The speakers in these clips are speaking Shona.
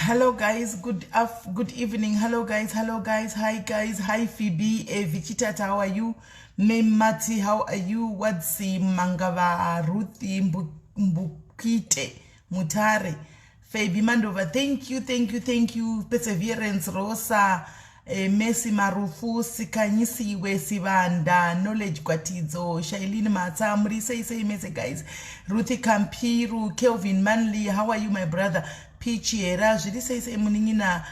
Hello guys, good evening. Hello guys, hello guys, hi guys, hi Phoebe, Vichitata, how are you? Memati, how are you? What's Mangava, Ruthi Mbukite, Mutare, Fabi Mandova, thank you, thank you, thank you. Perseverance, Rosa, Messi Marufu, Sikanyisiwe, Sivanda, Knowledge Kwatidzo, Shailene Matsa, muri sei sei mese guys. Ruthi Kampiru, Kelvin Manley, how are you my brother? Pichiera, zviri sei sei munin'ina.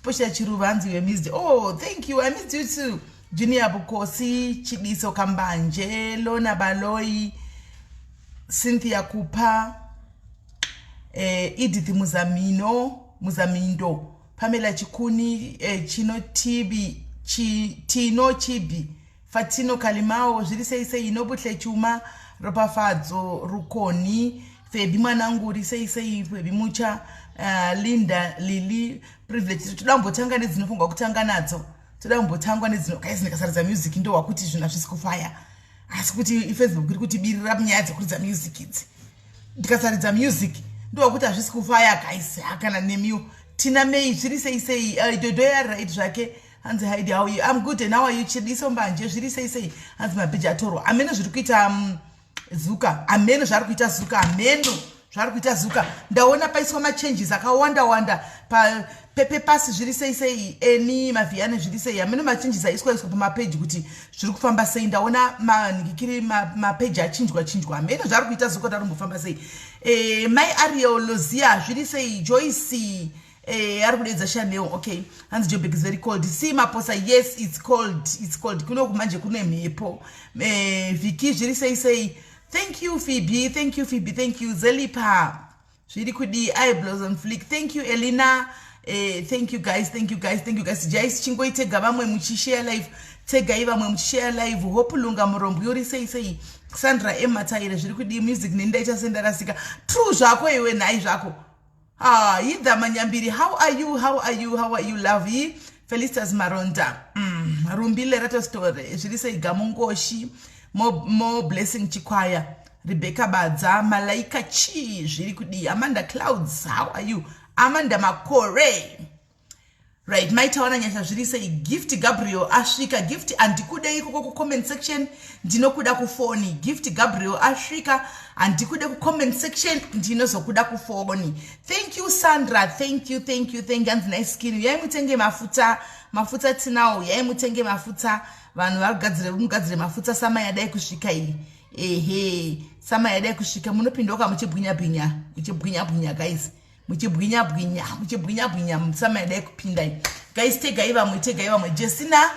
Posha Chiruvanzi, we missed. Oh, thank you. I missed you too. Junior Bukosi, Chidiso Kambanje, Lona Baloi, Cynthia Kupa, Edith Muzamino, Muzamindo, Pamela Chikuni, Chino Tibi, Tino Chibi, Fatino Kalimao, zviri sei sei, Nobuhle Chuma, Ropafadzo Rukoni, Febi Mwananguri, sei sei, Febi Mucha, Linda, Lily, Privilege. Toda kumbotanga nedzinofungwa kutanga nadzo. Toda kumbotangwa nedzino. Guys, ndikasaridza music ndohwa kuti zvinhu hazvisi kufaya. Asi kuti Facebook iri kutibirira munyaya dzekuridza music idzi. Ndikasaridza music ndohwa kuti hazvisi kufaya guys. Hakana nemiwo. Tina May, zviri sei sei. Dodo yari right zvake. Hanzi Heidi, how are you? I'm good and how are you? Chidiso Mbanje, zviri sei sei. Hanzi mabhiji atorwa. Amene zviri kuita Zuka. Amene zvari kuita Zuka. Ameno zvari kuita Zuka. Ndaona paiswa machanges akawanda wanda pa pepe pasi zviri sei sei. Eni mavhiyane zviri sei. Amene machanges aiswa iswa pamapeji kuti zviri kufamba sei. Ndaona manhikiri mapeji achinjwa chinjwa. Amene zvari kuita Zuka tarumbofamba sei. Mai Ariel Lozia zviri sei. Joyce ari kudeedza Chanel. Okay, hanzi Joburg is very cold. See Maposa, yes, it's cold, it's cold kuno manje kune mhepo. Viki zviri sei sei. Thank you Phoebe, thank you Phoebe, thank you Zelipa, zviri kudi. I Blossom Flick, thank you Elina. Thank you guys, thank you guys, thank you guys. Jais chingoitega vamwe muchishare live, tegai vamwe muchishare live. Hope Lunga Murombo, yori sei sei. Sandra M Mataire, zviri kudi. Music nendaita sendarasika. True zvako iwe, nhai zvako. Ah, Ida Manyambiri, how are you? How are you? How are you, Lovey? Felicitas Maronda. Rumbile Rato Story. Zviri sei Gamungoshi. More Blessing Chikwaya. Rebecca Badza. Malaika Chi. Zviri kudi. Amanda Clouds. How are you? Amanda Makore. Right, maitawana nyasha, zviri sei. Gift Gabriel asvika. Gift, handikude ikoko kucomment section, ndinokuda kufoni. Gift Gabriel asvika, handikude kucomment section, ndinozokuda kufoni. Thank you Sandra, thank you, thank you, thank you. Hanzi nice skin. Yai mutenge mafuta, mafuta tinawo. Yai mutenge mafuta, vanhu varikugadzire, mugadzire mafuta. Sama yadai kusvika iyi, ehe, sama yadai kusvika, munopindoka muchibwinya bwinya, muchibwinya bwinya guys, muchibwinya bwinya, muchibwinya bwinya. Sama yadai kupinda iyi guys, tegai vamwe, tegai vamwe. Jesina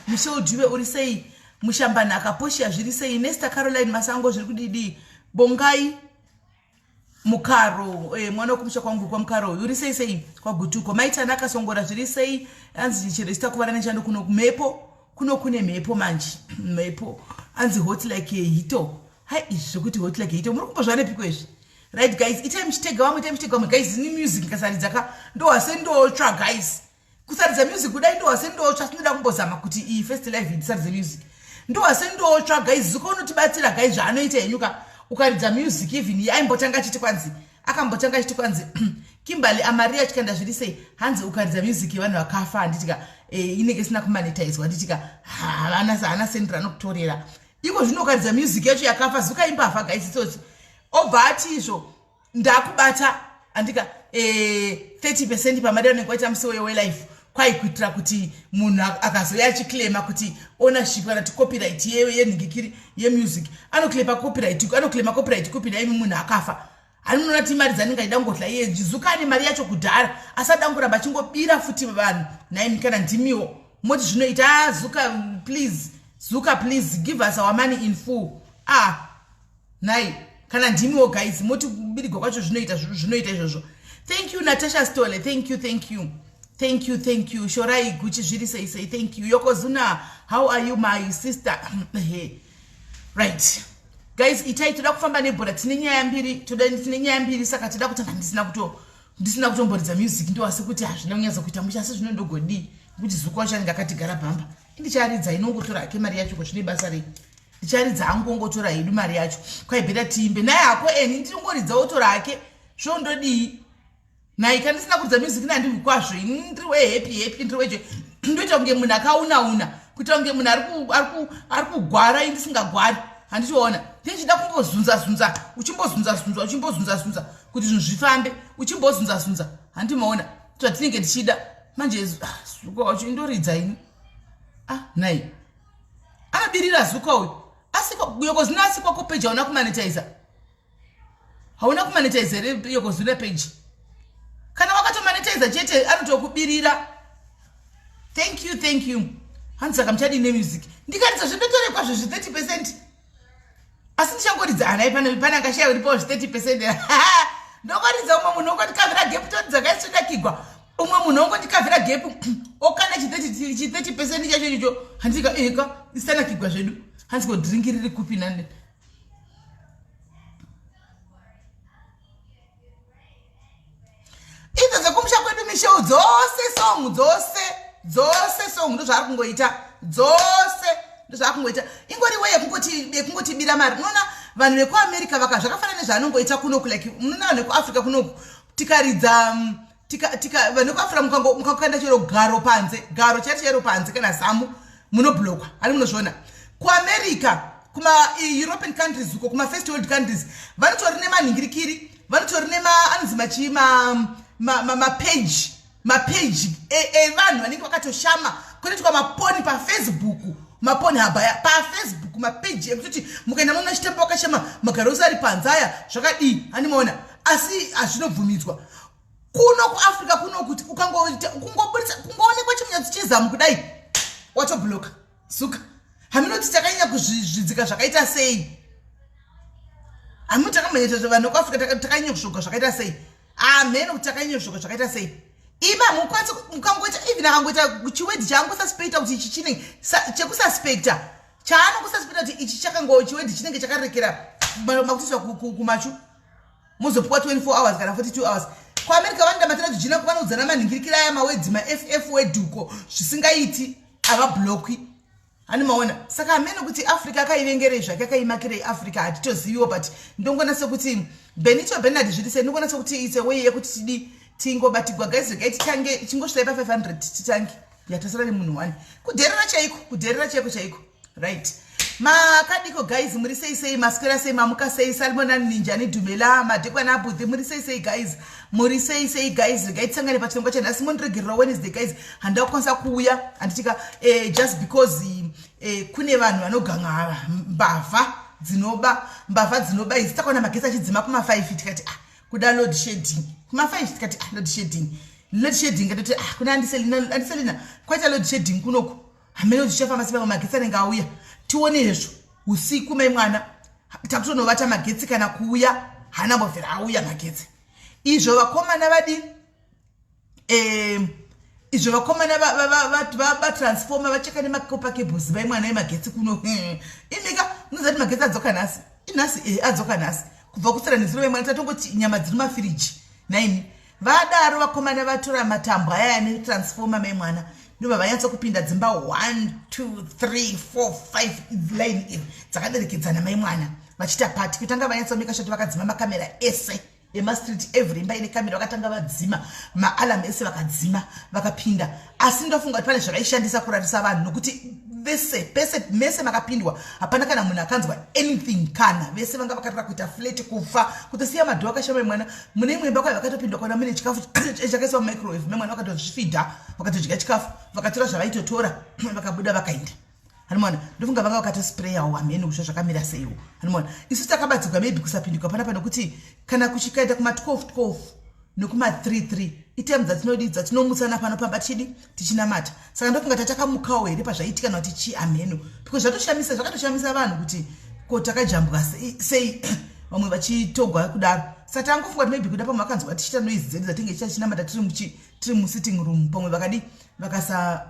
Michel Duve, uri sei? Mushambanhaka Poshia, zviri sei? Nesta Caroline Masango, zviri kudidi? Bongai Mukaro, mwana wekumusha kwangu kwaMukaro, uri sei sei kwaGutuko? Maitana Akasongora, zviri sei? Anzi chero kuvara nechando kuno, mhepo kuno, kune mhepo manje, mhepo. Anzi hot like a heater. Hai, izvi zvekuti hot like a heater muri kumbozva nepiko izvi? Right guys, itai muchitega vamwe, itai muchitega vamwe guys. Ini music ikasaridza ka ndohwa sendotsva guys. Kusaridza music kudai ndohwa sendotsva. Sinoda kumbozama kuti iyi first live ndisaridze music, ndohwa sendotsva guys. Zuka unotibatsira guys, zvaanoita henyuka ukaridza music. Even aimbotanga achiti kwanzi, akambotanga achiti kwanzi Kimberly Amaria Chikanda, zviri sei? Hanzi ukaridza music yevanhu vakafa, handitika, inenge isina kumonetizwa, handitika, haana sendera anokutorera. Iko zvino ukaridza music yacho yakafa, Zuka imbavha guys, itsotsi. Obva ati izvo ndakubata, andika, 30% pamari anenge waita musi weyo welife, kwaikuitira kuti munhu akazouya achiclaima kuti ownership kana kuti copyright yenhingikiri yemusic, anoclaimer copyright, anoclaima copyright kupi naimi munhu akafa? Hani munoona ti mari dzanenge achida kungodla iye Zuka ane mari yacho kudhara, asi ada kungoramba achingobira futi vanhu. Naimi kana ndimiwo moti zvinoita? Ah, Zuka please, Zuka please give us our money in full. Ah, nai kana ndimiwo guys moti kubirigwa kwacho zvinoita, zvinoita izvozvo? Thank you Natasha Stole, thank you, thank you, thank you, thank you. Shorai Guchi, zviri sei sei? Thank you. Yokozuna, how are you my sister? Right guys, itai, toda kufamba nebhora, tine nyaya mbiri, toda, tine nyaya mbiri, saka toda kutanga. Ndisina kutomboridza music, ndowasi kuti hazvina kunyatsa kuita musha, asi zvino ndogodii nekuti Zuka wacho anenge akatigara bhamba. Indicharidza, inongotora hake mari yacho, ko zvine basa rei? Ndicharidza hangu, ongotora hedu mari yacho. Kwaibhera tiimbe naye hako eni, ndinongoridza, otora hake, zvondodii? Nhai kana ndisina kuridza music nandihwi kwazvo ini ndiri wehappy happy ndiri wejo ndoita kunge munhu akaunauna kuita kunge munhu ari kugwara ini ndisingagwari handitoona ndichida kumbozunza zunza uchimbozunza zunza uchimbozunza zunza kuti zvinhu zvifambe uchimbozunza zunza handimaona zvatinenge tichida manje ah, zuka wacho indoridza ini ah nhai anobirira zuka uyu asi yokozina asi kwako peji hauna kumanetizer hauna kumanetize here yokozina peji kana wakatomanetiza chete anotokubirira thank you thank you hanzi saka muchadii nemusic ndikaridza zvendotorekwa zvezvi 30 percent asi ndichangoridza hanai pane akashaya uripawo zvi 30 percent ndokoridza umwe munhu ongondikavhira gepu todzakaisodakigwa umwe munhu ongondikavhira gepu okanda chi 30 percent chacho ichocho handika eka isanakigwa zvedu hanzi ko drinki riri kupi nani idzo dzekumusha kwedu misheu dzose song dzose dzose song ndozvaari kungoita dzose ndozvaari kungoita ingori way yekungotibira mari unoona vanhu vekuamerica vaka zvakafanana nezvaanongoita kunoku like unoona vanhu vekuafrica kunoku tikaridza mm, tika tika vanhu vekuafrica mukangokanda chero garo panze garo chairo chairo panze kana zamu munoblokwa ani munozviona kuamerica kuma european countries uko kuma first world countries vanotori nemanhingirikiri vanotori nema anonzi machii mapeji mapeji evanhu e vanenge vakatoshama kunoitwa maponi pafacebook maponi habaya pafacebook mapeji ekutoti mukaenda muno chitemba wakashama magaro ose ari panze aya zvakadii handimaona asi hazvinobvumidzwa kuno kuafrica kuno kuti ukangoburitsa kungoonekwa chimunyatso chezamu kudai watobloka suka haminoti takanyanya kuzvidzika zvakaita sei hamino takambonyata vanhu kuafrica takanyanya kusvoka zvakaita sei hameno kuti takanyanya kusvoka zvakaita sei ima mukwanisa mukangoita even akangoita chiwedhi chaangosuspecta kuti ichi chine chekususpecta chaanokususpecta kuti ichi chakango chiwedhi chinenge chakarekera makutiswa kumachu mozopuwa 24 hours kana 42 hours kuamerica vanoda matira tujina vanoudzana manhingirikira aya mawedhi maff wedhuko zvisingaiti avablokwi hani maona saka hameno kuti africa akaivengerei zvake akaimakirei africa hatitoziviwo but ndongona sekuti benito benard zviri sei ndongona sekuti its a way yekuti tidi tingobatigwa guys regai titange chingosvika pa 500 titange yatasara nemunhu one kudherera chaiko kudherera chaiko chaiko right makadiko guys muri sei sei maswera sei mamuka sei salmonani ninjani dhumela madekwana abudhi muri sei sei guys muri sei sei guys regai tisangane pachirongwa chanhasi mondiregerera wednesday guys handida kukwanisa kuuya handitika eh, just because eh, kune vanhu vanoganga mbavha dzinoba mbavha dzinoba idzi takaona magetsi achidzima kuma 5 tikati ah kuda load shedding kuma 5 tikati ah load shedding load shedding katoti ah kuna andiselina andiselina kwaita load shedding kunoku hameno zvichafamba sei pamwe magetsi anenge auya tione hezvo usiku mai mwana takutonovata magetsi kana kuuya haana mbovhera auya magetsi izvo vakomana vadi eh, izvo vakomana vatransforma vacheka nemakopa cables vai mwana emagetsi kuno hmm. imika unoziva kuti magetsi adzoka nhasi inhasi e adzoka nhasi kubva kusera nezuro vai mwana tatongoti nyama dziri mafiriji naimi Vadaro vakomana vatora matambo aya ane transformer mai mwana ndobva vanyatsa kupinda dzimba 1 2 3 4 5 line iri dzakaberekedzana mai mwana vachiita pati kutanga vanyatsa meka shati vakadzima makamera ese emastreet every imba ine kamera vakatanga vadzima maalarm ese vakadzima vakapinda asi ndofunga kuti pane zvavaishandisa kurarisa vanhu nokuti vese pese mese makapindwa hapana kana munhu akanzwa anything kana vese vanga vakarira kuita flat kufa kutosiya madhoo akashama mwana mune imwe imba kwayo vakatopindwa kwana mune chikafu chakaiswa mumicrowave memwana vakatozvifidha vakatodya chikafu vakatora zvavaitotora vakabuda vakaenda hanimona ndofunga vanga vakatosprayawo hameno kusva zvakamira seiwo hanimona isu takabatsigwa maybe kusapindikwa panapa nokuti kana kuchikaita kuma 12 12 nekuma 3 3 itime dzatinodii dzatinomutsana pano pamba tichidi tichinamata saka ndofunga tatakamukawo here pazvaitika kana kuti chii hameno because zvatoshamisa zvakatoshamisa vanhu kuti ko takajambwa sei vamwe vachitogwa kudaro saka tangofunga kuti maybe kuda pamwe vakanzwa tichiita noise dzedu dzatinge tichachinamata tiri musitting room pamwe vakadii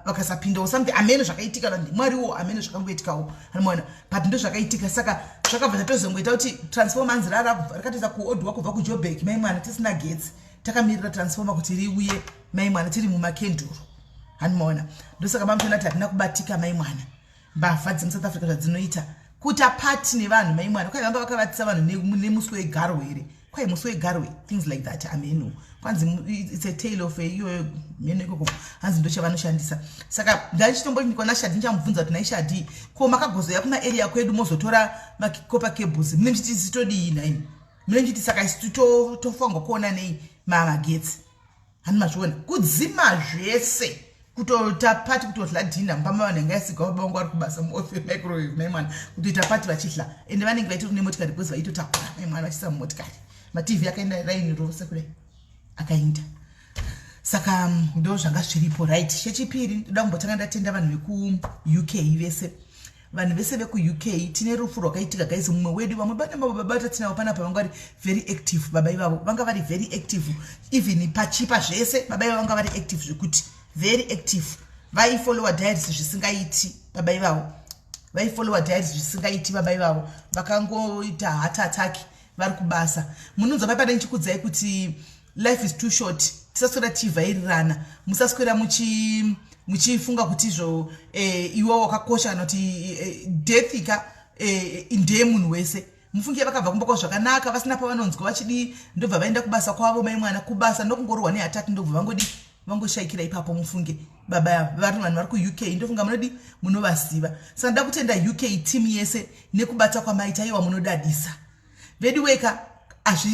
vakasapindawo something ameno zvakaitika ndimwariwo ameno zvakangoitikawo anomaona but ndo zvakaitika saka zvakabva zvatozongoita kuti transformer anzi rakatoita kuodwa kubva kujobek mai mwana tisina getsi takamirira transformer kuti riuye mai mwana tiri mumakenduru hanimaona ndosaka mamutoona kuti hatina kubatika mai mwana mbavha dzemusouth africa zvadzinoita kuita pati nevanhu mai mwana kwai vanga vakavatisa vanhu nemuswe wegaro here Kwai musi wegarwe, things like that. Ameno kwanzi it's a tale of iyoyo mheno ikoko, hanzi ndo chavanoshandisa. Saka ndaichitombonyikwa naShadi, ndichamubvunza kuti, "Naishadi, ko makagozoya kumaarea kwedu mozotora macopper cables, mune muchiti sitodii naimi? Mune muchiti saka isu tofangwa kuona nei magetsi?" Hani mazviona, kudzima zvese, kutoita party, kutodla dinner mumba mavanhu yanga yasigwa. Baba vangu vari kubasa, mumicrowave, mai mwana, kutoita party vachidla. Ende vanenge vaitori nemotikari because vaitotakura, mai mwana, vachiisa mumotikari. MaTV akaenda raini rose kudai akaenda. Saka ndo zvanga zviripo. Right, chechipiri, ndoda kumbotanga ndatenda vanhu vekuUK vese, vanhu vese vekuUK. Tine rufu rwakaitika, guys. Mumwe wedu, vamwe bana baba tatinavo panapa, vanga vari very active. Baba ivavo vanga vari very active, even pachipa zvese. Baba ivavo vanga vari active zvekuti, very active. Vaifollowa diaries zvisingaiti. Baba ivavo vaifollowa diaries zvisingaiti. Baba ivavo vakangoita heart attack vari kubasa. Munonzwa pai pane ndichikudzai kuti life is too short. Tisaswera tichivhairirana. Musaswera muchifunga kuti izvo iwe wakakosha kana kuti death ka ndeyemunhu wese. Mufunge vakabva kumba kwavo zvakanaka, vasina pavanonzwa vachidii, ndobva vaenda kubasa kwavo, mai mwana, kubasa ndokungorohwa neattack, ndobva vangodi vangoshayikira ipapo. Mufunge baba vari vanhu vari kuUK, ndofunga munodi munovaziva. Saka ndoda kutenda UK team yese nekubata kwamaita. Iwa, munodadisa vedu weka.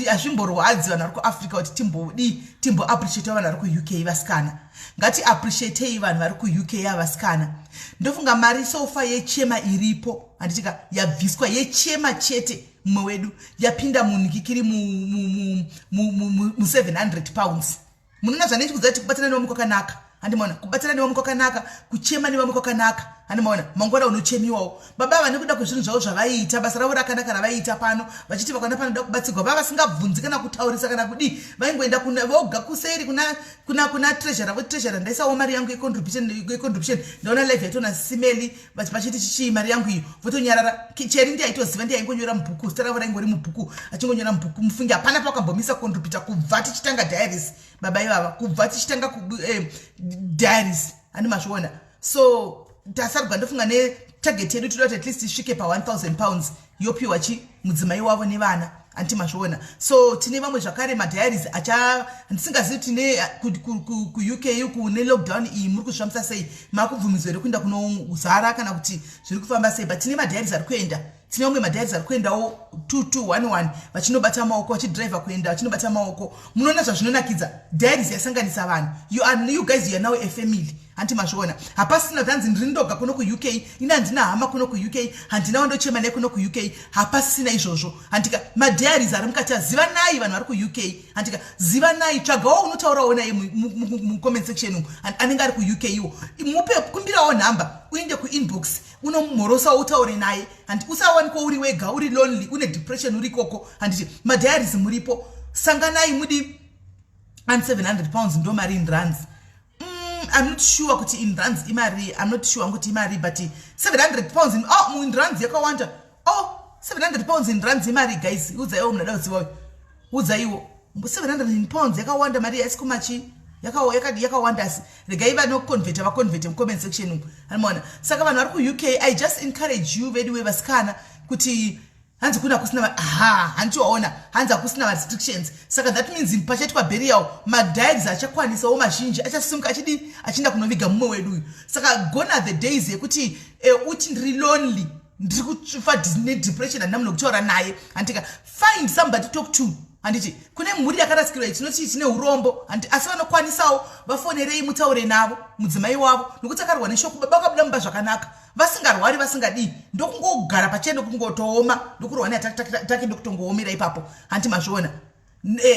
Hazvimborwadzi vanhu vari kuAfrica kuti timbodi timboappreciata vanhu vari kuUK. Vasikana, ngatiappreciatei vanhu vari kuUK avasikana. Ndofunga mari so far yechema iripo, handitika, yabviswa yechema chete, mumwe wedu, yapinda munikikiri mu£700. Munoona zvandichikudza kuti kubatana nevamwe kwakanaka, handimaona? Kubatana nevamwe kwakanaka, kuchema nevamwe kwakanaka, handimaona? Mangwana unochemiwawo. Baba vane kuda kwezvinhu zvavo zvavaiita, basa ravo rakanaka ravaiita pano, vachiti vakaona panoda kubatsirwa, vava vasingabvunzi kana kutaurisa kana kudii, vaingoenda voga kuseri kuna treasurer vo, "Treasurer, ndaisawo mari yangu yecontribution. Ndaona live yaitona Simeli vachiti chichii, mari yangu iyo." Votonyarara. Cheri ndi aitoziva, ndi aingonyora mubhuku, zita ravo raingori mubhuku, achingonyora mubhuku. Mufungi, hapana pakambomisa contributa kubva tichitanga diaries. Baba ivava, kubva tichitanga diaries, handi mazviona? So tasarugwa, ndofunga netarget yedu toda kuti at least isvike pa£1000, yopiwa chi mudzimai wavo nevana, handiti mazviona? So tine vamwe zvakare madiaries acha handisingazivi. Tine kuUK kune lockdown iyi, muri kuzvifambisa sei? Makubvumidzwa here kuenda kunozara kana kuti zviri kufamba sei? But tine madiaries ari kuenda, tine vamwe madiaries ari kuendawo 2211, vachinobata maoko, vachidhiraivha kuenda vachinobata maoko. Munoona zvazvinonakidza, diaries yasanganisa vanhu. You guys, you are now a family, hanti mazviona? Hapasina kuti hanzi ndiri ndoga kuno kuUK, ini handina hama kuno kuUK, handina wandochema naye kuno kuUK. Hapasina izvozvo, handika? Madiaries ari mukati, azivanai vanhu vari kuUK, handika? Zivanai, tsvagawo unotaurawo naye mucomment section umu anenge ari kuUK iwo, mupe, kumbirawo nhamba, uinde kuinbox, unomhorosawo, utaure naye. Handi usawanikwa uri wega, uri lonely, une depression uri ikoko, handiti? Madiaries muripo, sanganai mudi. And £700 ndo mari in rands. I'm not sure kuti in rands imari. I'm not sure kuti imari, but £700 in, oh, in rands yakawanda. Oh, £700 in rands imari, guys. Udzaiwo, munhu ada kuzivayo, udzaiwo. 700 in pounds yakawanda mari, yaisi kumachi yakawanda. Asi regai vanoconverta vaconverte mucomment section umu, anomaona. Saka vanhu vari kuUK, I just encourage you veduwe vasikana kuti hanzi kuna kusina, ha, hanti waona, hanzi hakusina marestrictions. Saka that means pachaitwa burial, madiaries achakwanisawo mazhinji, achasimuka achidi achienda kunoviga mumwe wedu uyu. Saka gone are the days yekuti uti ndiri lonely, ndiri kufa nedepression, handina munhu wekutaura naye, handika? Find somebody to talk to, handiti? Kune mhuri yakarasikirwa, tinoti tine urombo, handi? Asi vanokwanisawo, vafonerei, mutaure navo, mudzimai wavo, nokuti akarwa neshoko. Baba vakabuda mumba zvakanaka, vasingarwari, vasingadii, ndokungogara pachendo, kungotooma, ndokurwa neattack, ndokutongoomera ipapo, handi mazviona?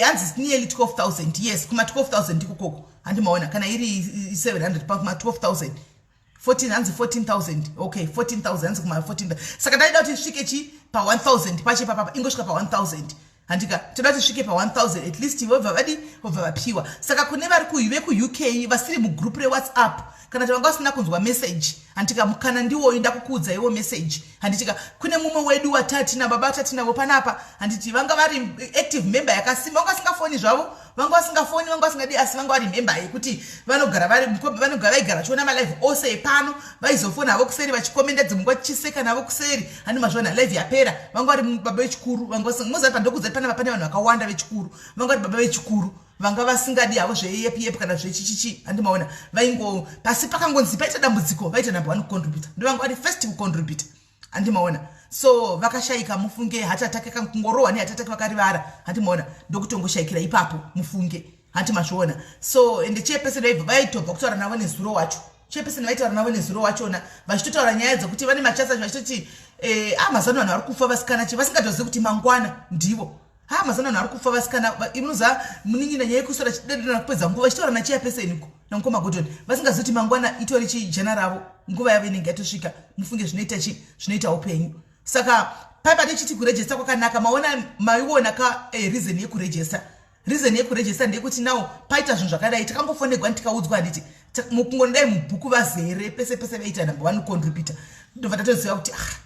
Hanzi nearly 12,000. Yes, kuma 12,000 ikokoko, handi maona? Kana iri 700, kuma 12,000, 14, hanzi 14,000. Okay, 14,000, hanzi kuma 14. Saka ndaida kuti isvike chi pa1000 pache papapa, ingosvika pa1000, handika? Toda kuti isvike pa1000 at least, vobva vadi, vobva vapiwa. Saka kune vari vekuUK vasiri mugroup reWhatsApp, kana kuti vanga vasina kunzwa message, Handitika mukana ndiwoyu, ndakukuudza iwo message, handitika. Kune mumwe wedu watatina baba tatinavo panapa, handiti, vanga vari active member yakasimba. Vanga vasingafoni zvavo, vanga vasingafoni, vanga vasingadi, asi vanga vari member yekuti vanogara vari, vanogara, vaigara vachiona malive ose epano. Vaizofona havo kuseri, vachikomenda, dzimwe nguva tichiseka navo kuseri. Handi mazviona, live yapera. Vanga vari baba vechikuru, vanga moziva pandokudzai panapa pane vanhu vakawanda vechikuru. Vanga vari baba vechikuru, vanga vasingadi havo zveyepi kana zvechichichi, handimaona. Vaingo pasi pakangonzi paita dambudziko, vaita number one kucontributa. Ndovanga vari first kucontributa, handimaona. So vakashayika, mufunge, heart attack, kungorohwa neheart attack, vakarivara, handimaona, ndokutongoshayikira ipapo, mufunge, handi mazviona. So ende chairperson vaibva vaitobva kutaura navo nezuro wacho. Chairperson vaitaura navo nezuro wachona, vachitotaura nyaya dzekuti vane machasa, vachitoti a mazano vanhu vari kufa vasikana chi vasingatozivi kuti mangwana ndivo. Ha, mazano vanhu vari kufa vasikana. Inoza munin'ina nyaya yekusora chidedena kupedza nguva vachitaura nachairpersoniko namukoma Gordon, vasingazivi kuti mangwana itori chijana ravo, nguva yavo inenge yatosvika, mufunge. Zvinoita chi zvinoita upenyu. Saka paipa tichiti kuregister kwakanaka. Maona, maiona ka reason yekuregister. Reason yekuregister ndeyekuti now paita zvinhu zvakadai, takangofonegwa, tikaudzwa, handiti, mukungonodai mubhuku vazere pese pese, vaita number one contributor. Ndobva tatoziva kuti, ah,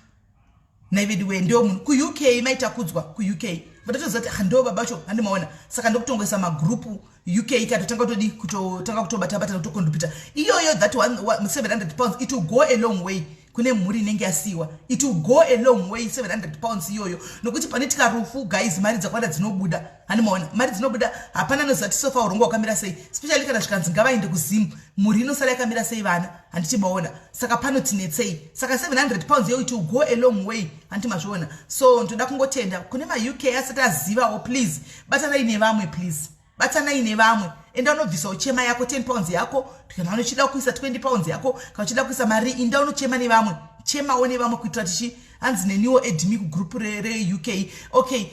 naivedu we, ndo munhu kuUK maita kudzwa kuUK, vatatoziva kuti, ah, ndo baba vacho, handimaona. Saka ndokutongoisa magrupu UK, ikatotanga kutodi kutotanga kutobata bata kutocontributa iyoyo. That £700, it will go a long way kune mhuri inenge yasiyiwa. It will go a long way, £700 iyoyo, nokuti panoitika rufu, guys, mari dzakawanda dzinobuda, handimaona. Mari dzinobuda, hapana anoziva kuti sofa urongwa hwakamira sei, especially kana zvikanzi ngavaende kuZimu, mhuri inosara yakamira sei, vana, handiti maona. Saka panotinetsei. Saka £700 iyo, it will go a long way, handiti mazviona. So ndoda kungotenda kune maUK asati azivawo. Please batanai nevamwe, please batanai nevamwe. Enda unobvisawo chema yako, £10 yako, kana unochida kuisa £20 yako, kana uchida kuisa mari, inda unochema nevamwe, chemawo nevamwe kuitira tichi. Hanzi neniwo add me kugroup reUK. Okay,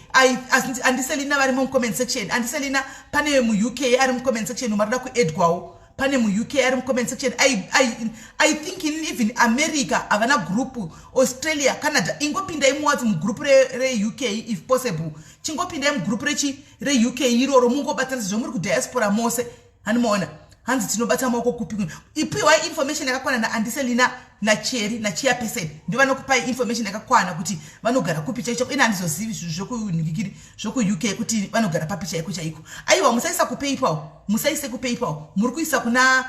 andiselina vari mucomment section. Andiselina, pane muUK ari mucomment section umarida kuaddwawo. Pane muUK ari mucomment section. I think in even America havana group, Australia, Canada. Ingopindai muwatsi mugroup reUK if possible. Chingopindai mugroup rechi reUK iroro, mungobatana sezvo muri kudiaspora mose, handimaona. Hanzi tinobata maoko kupi? Ipiwai information yakakwana naandiselina, nacheri, nachairperson, ndovanokupai information yakakwana kuti vanogara kupi chaiko. Ina handizozivi zvinhu zvokunhikikiri zvokuUK kuti vanogara papi chaiko chaiko. Aiwa, musaisa kuPayPal, musaise kuPayPal. Muri kuisa kuna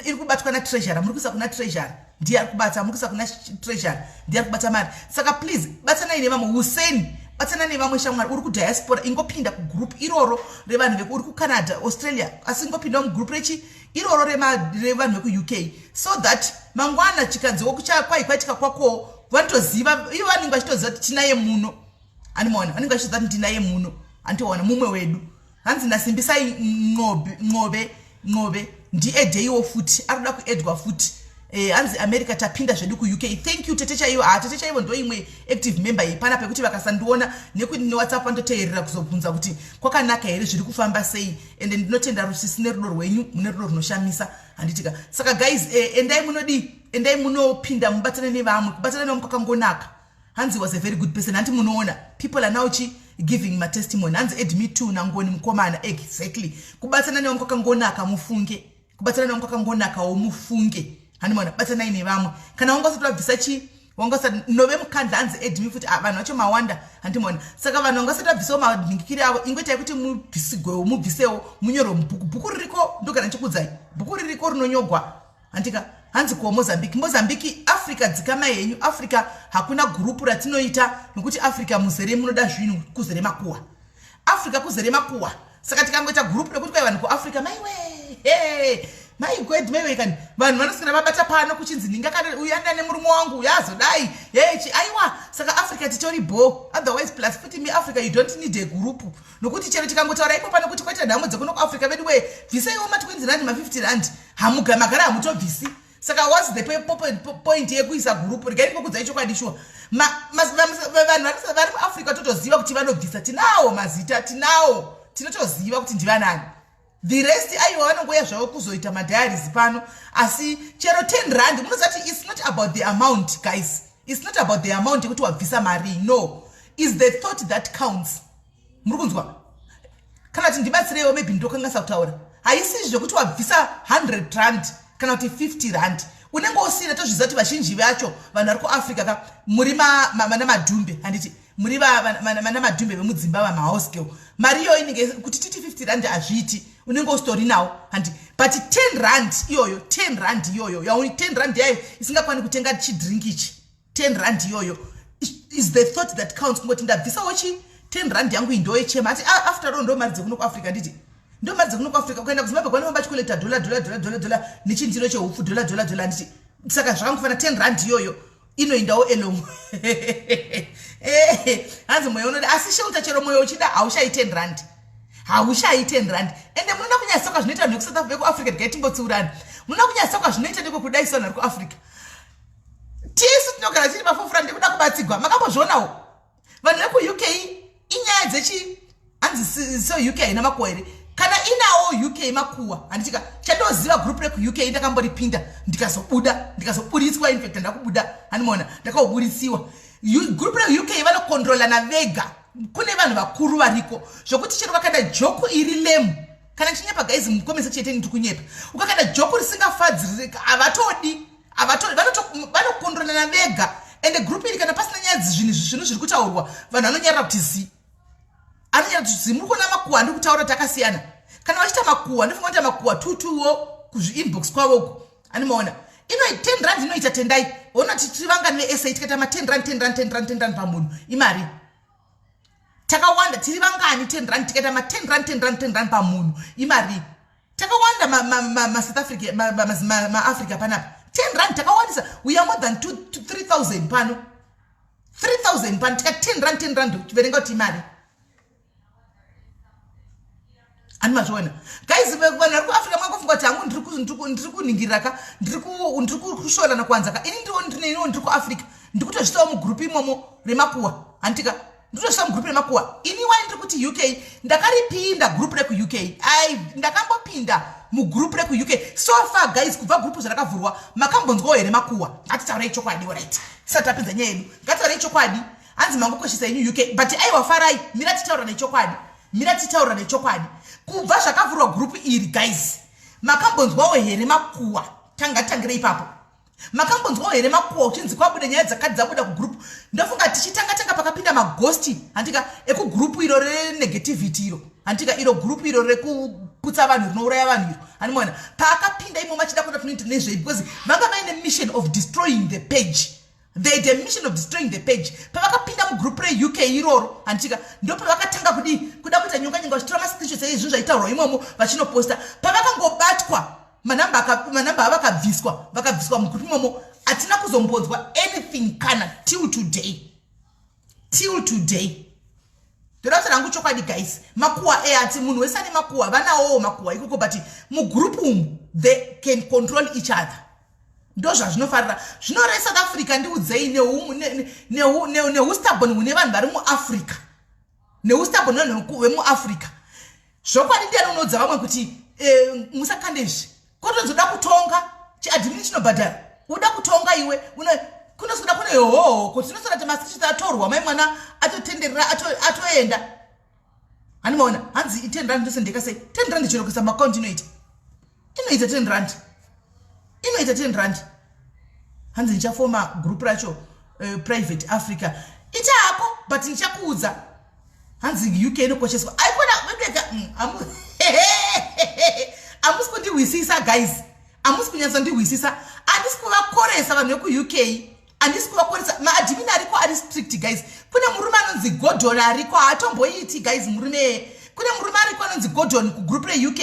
iri kubatwa natreasurer. Muri kuisa kuna treasurer, ndiye ari kubata. Muri kuisa kuna treasurer, ndiye ari kubata mari. Saka please batanai nevamwe. Hussein, batsana nevamwe. Shamwari uri kudiaspora, ingopinda kugroup iroro revanhu veku uri kuCanada, Australia, asi ingopindawo mugroup rechi iroro revanhu vekuUK, so that mangwana chikanziwo kwai kwaitika kwakowo, vanotoziva ivo, vanenge vachitoziva kuti tinaye muno, handimaona. Vanenge vachitoziva kuti ndinaye muno, handitoona mumwe wedu. Hanzi nasimbisai Nqobe, Nqobe, ndiaddeiwo futi, ari kuda kuaddwa futi. Hanzi America tapinda zvedu kuUK. Thank you, tete chaivo. Ha, tete chaivo ndo imwe active member yepana pekuti vakasandiona nekuti neWhatsApp vanototeerera kuzobvunza kuti kwakanaka here, zviri kufamba sei. Ende ndinotenda rusisi nerudo rwenyu, mune rudo runoshamisa, handitika. Saka guys, endai munodi, endai munopinda, mubatane nevamwe. Kubatana nevamwe kwakangonaka. Hanzi was a very good person. Hanti munoona, people are now chi giving matestimony. Hanzi add me too nangoni mukomana. Exactly, kubatana nevamwe kwakangonaka, mufunge. Kubatana nevamwe kwakangonakawo, mufunge, handimaona. Batanai nevamwe. Kana wanga usati wabvisa chi wanga usati nove mukandla. Hanzi add me futi. Ah, vanhu vacho mawanda, handimaona. Saka vanhu vanga usati vabvisawo manhingikiri avo, ingoitai kuti mubvisigwewo, mubvisewo, munyorwe mubhuku. Bhuku ririko, ndogara ndichikuudzai, bhuku ririko rinonyogwa, handika. Hanzi kuwo Mozambique, Mozambique, Africa, dzikama henyu. Africa hakuna gurupu ratinoita nokuti Africa muzere munoda zvinhu, kuzere makuwa. Africa kuzere makuwa. Saka tikangoita gurupu rekuti kwai vanhu kuAfrica, maiwe, he, maigwed, maiwe kani, vanhu vanoswera vabata pano kuchinzi ndingakada uyu anda nemurume wangu uyu azodai hechi. Aiwa, saka Africa titori bo. Otherwise, plus futi miAfrica you don't need a group, nokuti chero tikangotaura ipo pano kuti kwaita nhamo dzekuno kuAfrica, vedu we, bvisaiwo ma20 rand, ma50 rand, hamuga magara hamutobvisi. Saka what's the point yekuisa gurupu? Regai ndikokudzai chokwadi, shuwa, vanhu vari muAfrica totoziva kuti vanobvisa. Tinawo mazita, tinawo, tinotoziva kuti ndivanani. The rest, aiwa, vanongoya zvavo kuzoita madiaries pano. Asi chero 10 rand, munoziva kuti it's not about the amount, guys. It's not about the amount yekuti wabvisa mari. No, is the thought that counts. Muri kunzwa? Kana kuti ndibatsireiwo, maybe ndokangasa kutaura. Haisi zvekuti wabvisa 100 rand kana kuti 50 rand. Unenge usina, tozviziva kuti vazhinji vacho vanhu vari kuAfrica ka, muri vana madhumbe, handiti? Muri vana madhumbe vemudzimba, vamahouse girl. Mari iyoyo inenge kuti titi 50 rand hazviiti, unenge usitori nawo, handi? But 10 rand iyoyo, 10 rand iyoyo, 10 rand yayo isingakwani kutenga chidrink ichi, 10 rand iyoyo is the thought that counts. Kungoti ndabvisawo chi 10 rand yangu iyi, ndoyechema ati after all ndo mari dzekuno kuAfrica, nditi ndo mari dzekuno kuAfrica. Ukaenda kuZimbabwe, kwanofamba chikolekta dollar, dollar, dollar, dollar, dollar nechindiro cheupfu, dollar, dollar, dollar, handiti? Saka zvakangofana, 10 rand iyoyo inoendawo along. Hanzi mwoyo unoda, asi sheuta chero mwoyo uchida, haushayi 10 rand, haushayi 10 rand. Ende munoda kunyatsoka zvinoita vanhu vekuSouth Africa, vekuAfrica, tigai timbotsiurani. Munoda kunyatsoka zvinoita nekwekudai vanhu vari kuAfrica. Tisu tinogara tiri mafofura ndekuda kubatsigwa. Makambozvionawo vanhu vekuUK inyaya dzechi hanzi so UK haina makuwa here? Kana inawo UK makuwa, handitika? Chandoziva, group rekuUK ndakamboripinda, ndikazobuda, ndikazoburitswa. Infact ndakubuda, handimaona, ndakaoburisiwa. Group reUK vanokontrolana vega. Kune vanhu vakuru variko zvokuti chero vakanda joke iri lame, kana chinyepa guys, mucomment section ndiri kunyepa. Ukakanda joke risingafadzi, havatodi, vanokontrolana vega. Ende group iri, kana pasina nyaya, zvinhu zvinhu zviri kutaurwa, vanhu vanonyarara kuti zi, anonyara kuti zi. Muri kuona makuhwa andiri kutaura kuti akasiyana. Kana vachiita makuhwa, ndofunga kuita makuhwa tutuwo kuzviinbox kwavo uko, animaona? Ino 10 rand inoita, tendai ona, tiri vangani veSA? Tikaita ma10 rand, 10 rand, 10 rand, 10 rand pamunhu, imari takawanda. Tiri vangani? 10 rand, tikaita ma10 rand, 10 rand, 10 rand pamunhu, imari takawanda. MaSouth Africa, maAfrica panapa, 10 rand takawandisa. We are more than 3000 pano, 3000 pano. Tikati 10 rand, 10 rand, verenga kuti imari. Ani mazviona guys? Vanhu vari kuAfrica, mangofunga kuti hangu ndiri kunhingirira ka, ndiri kushorana kuwanza ka. Ini ndiriwo ndiri kuAfrica, ndiri kutozvisawo mugroup imomo remakuwa, handitika? Ndikutozvisa mugroup remakuwa. Ini wai ndiri kuti UK, ndakaripinda group rekuUK. Ai, ndakambopinda mugroup rekuUK. So far guys, kubva group zvarakavhurwa, makambonzwawo here makuwa? Ngatitaurei chokwadi, right? Tisati tapedza nyaya yedu, ngatitaurei chokwadi. Hanzi mangokoshesa inyu UK, but aiwa, farai. Mira titaura nechokwadi, mira titaura nechokwadi. Kubva zvakavhurwa group iri guys, makambonzwawo here makuwa? Tangatangire ipapo. Makambonzwawo here makuwa uchinzi kwabuda nyaya dzakati dzabuda kugroup? Ndofunga tichitanga tanga pakapinda magosti, handika, ekugroup iro renegativity iro, handika? Iro group iro rekuputsa vanhu, rinouraya vanhu iro, hanimona? Paakapinda imomo achida kuda tunoita nezvei, because vanga vaine mission of destroying the page. They had a mission of destroying the page. Pavakapinda mugroup reUK iroro, handitika, ndopavakatanga kudii, kuda kuita nyonga nyonga, vachitora mascreenshots ezvinhu zvaitaurwa imomo vachinoposta. Pavakangobatwa, manamba avakabviswa, vakabviswa mugroup imomo. Hatina kuzombonzwa anything kana till today, till today. Ndoda kuti rangu chokwadi guys, makuwa eati munhu wese ane makuwa, vanawowo makuwa ikoko, but mugroup umu they can control each other. Ndo zvazvinofarira zvino reSouth Africa. Ndiudzei, neustubborn hune vanhu vari muAfrica, neustubborn vanhu vemuAfrica, zvokwadi ndiani unoudza vamwe kuti musakande izvi? Kotozoda kutonga chiadmin chinobhadhara, uda kutonga iwe, kunosoda kune hoho kuti tinosora kuti masiti atorwa, mai mwana atotenderera, atoenda, handimaona? Hanzi 10 rand ndosendeka sei? 10 rand chero kuisa maakaunti inoita, inoita 10 rand, inoita 10 rand. Hanzi ndichafoma group racho private Africa. Ita hako, but ndichakuudza. Hanzi UK inokosheswa. Aikona vedeka, hamusi kundihwisisa guys, hamusi kunyatsondihwisisa. Handisi kuvakoresa vanhu vekuUK, handisi kuvakoresa. Maadmin ariko ari strict guys. Kune murume anonzi Gordon ariko, haatomboiti guys murume. Kune murume ariko anonzi Gordon kugroup reUK,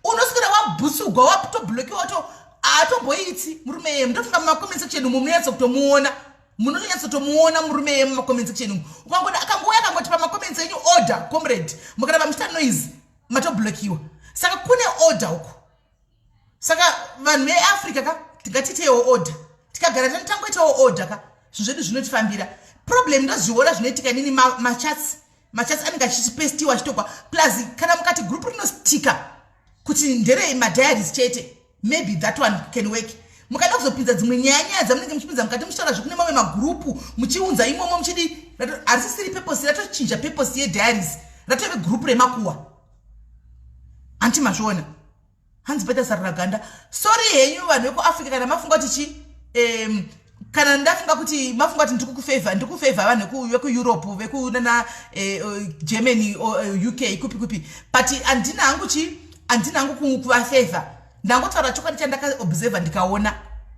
unoswera wabhusugwa, watoblokiwa, to haatomboiti murume yemu. Ndofunga mumacomment section umu munonyatsokutomuona, munonyatsotomuona murume yemu mumacomment section umu. Ukangoda akangouya akangoti pamacomments enyu, "Order comrade," mukaramba muchita noise, matoblokiwa. Saka kune order uku. Saka vanhu veAfrica ka, tingatitewo order. Tikagara tangoitawo order ka, zvinhu zvedu zvinotifambira. Problem ndozviona zvinoitika inini, machats, machats anenge achipestiwa, achitogwa. Plus kana mukati group rinostika kuti ndere madiaries chete, maybe that one can work. Mukada kuzopinza dzimwe nyaya, nyaya dzamunenge muchipinza mukati, muchitaura zvekune mamwe magroup, muchiunza imomo, muchidi, harisisiri purpose, ratochinja purpose yediaries, ratove group remakuwa. Hanti mazviona? Hanzi paita saruraganda. Sorry henyu vanhu vekuAfrica, kana mafunga kuti chi kana ndafunga kuti mafunga kuti ndiri kukufavor, ndiri kufavor vanhu vekuEurope, vekunana Germany, UK, kupi kupi, but handina hangu chi, handina hangu kuvafavor. Ndangotaura chokwadi chandakaobserva, ndikaona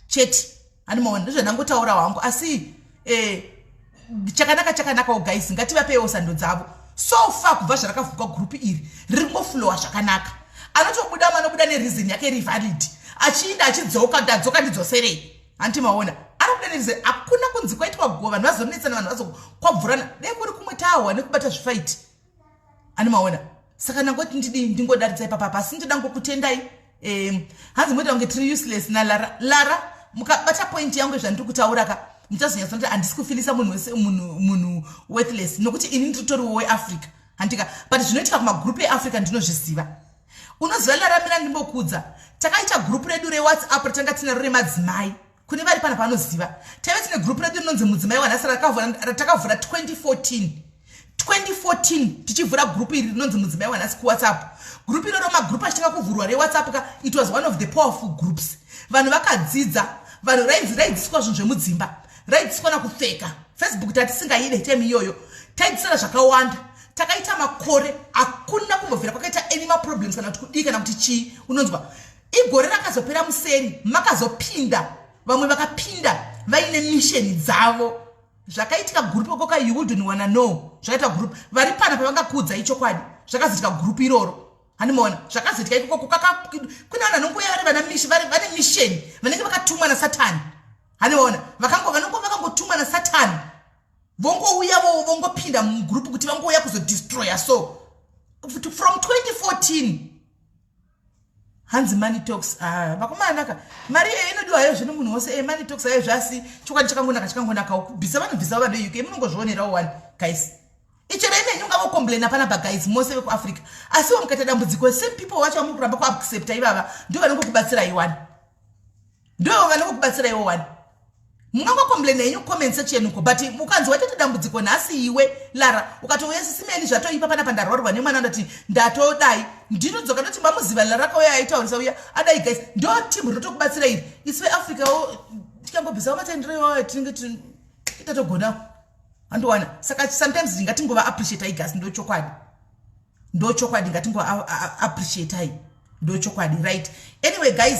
chete. Handimaona, ndozvandangotaura hangu. Asi chakanaka chakanakawo guys, ngativapeiwo sando dzavo. So far, kubva zvarakavhurwa gurupu iri, riri kungoflowa zvakanaka. Anotobuda, anobuda nereason yake iri valid, achiinda achidzoka, ndadzoka, ndidzoserei. Hanti maona, ari kubuda nereason. Hakuna kunzi kwaitwa go, vanhu vazonetsana, vanhu vazokwabvurana. Dai kuri kumwe, tahwa nekubata zvifight. Ani maona? Saka ndangoti ndidii, ndingodaridza ipapapa. Asi ndoda ngokutendai. Hanzi moita kunge tiri useless naLara. Lara, mukabata point yangu zvandiri kutaura ka, muchazonyatsona kuti handisi kufeelisa munhu wese munhu worthless, nokuti ini ndiritoriwo weAfrica, handika? But zvinoitika kumagurupu eAfrica ndinozviziva. Unoziva Laramira, ndimbokudza, takaita gurupu redu reWhatsApp ratanga tinaro remadzimai. Kune vari pana panoziva, taive tine gurupu redu rinonzi Mudzimai Wanhasi, ratakavhura 2014. 2014 tichivhura gurupu iri rinonzi Mudzimai Wanhasi kuWhatsApp. Gurupu iroro, magurupu achitanga kuvhurwa reWhatsApp ka, it was one of the powerful groups. Vanhu vakadzidza, vanhu raidzidziswa zvinhu zvemudzimba, raidzidziswa nakupfeka. Facebook tatisingaide time iyoyo, taidzidzisana zvakawanda. Takaita makore, hakuna kumbobvira kwakaita any maproblems, kana kuti kudii, kana kuti chii. Unonzwa, igore rakazopera museri, makazopinda vamwe, vakapinda vaine mission dzavo. Zvakaitika gurupu koka, you wouldn't wanna know zvakaita gurupu. Vari pana pavangakuudzai chokwadi zvakazoitika gurupu iroro. Handimaona zvakazoitika ikoko. Kune vanhu vanongouya vari vane mission, vanenge vakatumwa naSatani. Handimaona, vakangotumwa naSatani, vongouya, vongopinda mugurupu kuti vangouya kuzodestroya. So from 2014, hanzi money talks. Ah, vakomanaka, mari iyoyo inodiwa hayo zvino munhu wose. Money talks hayo zvasi, chokwadi chakangonaka, chakangonakawo. Kubvisa vanobvisa vanhu veUK, munongozvionerawo one guys. Ichero imenyu ungavocomplaina panapa guys, mose vekuAfrica, asiwo mukaita dambudziko, same people vacho vamuri kuramba kuaccepta ivava ndo vanongokubatsirai one, ndo vanongokubatsiraiwo one. Mungangocomplaina henyu comment section uko, but ukanzi waitota dambudziko nhasi, iwe Lara, ukatouya, sisimeni, zvatoipa panapa, ndarwarwa nemwana, ndati ndatodai, ndinodzoka ndoti mamuziva Lara akauya aitaurisa uya adai. Guys, ndo timu rinotokubatsira iri. Isu veAfricawo tikangobvisawo matendero iwayo, tinenge tatogona. Handiwana, saka sometimes ngatingova appreciatai guys, ndo chokwadi, ndo chokwadi. Ngatingova appreciatai, ndo chokwadi. Right, anyway guys,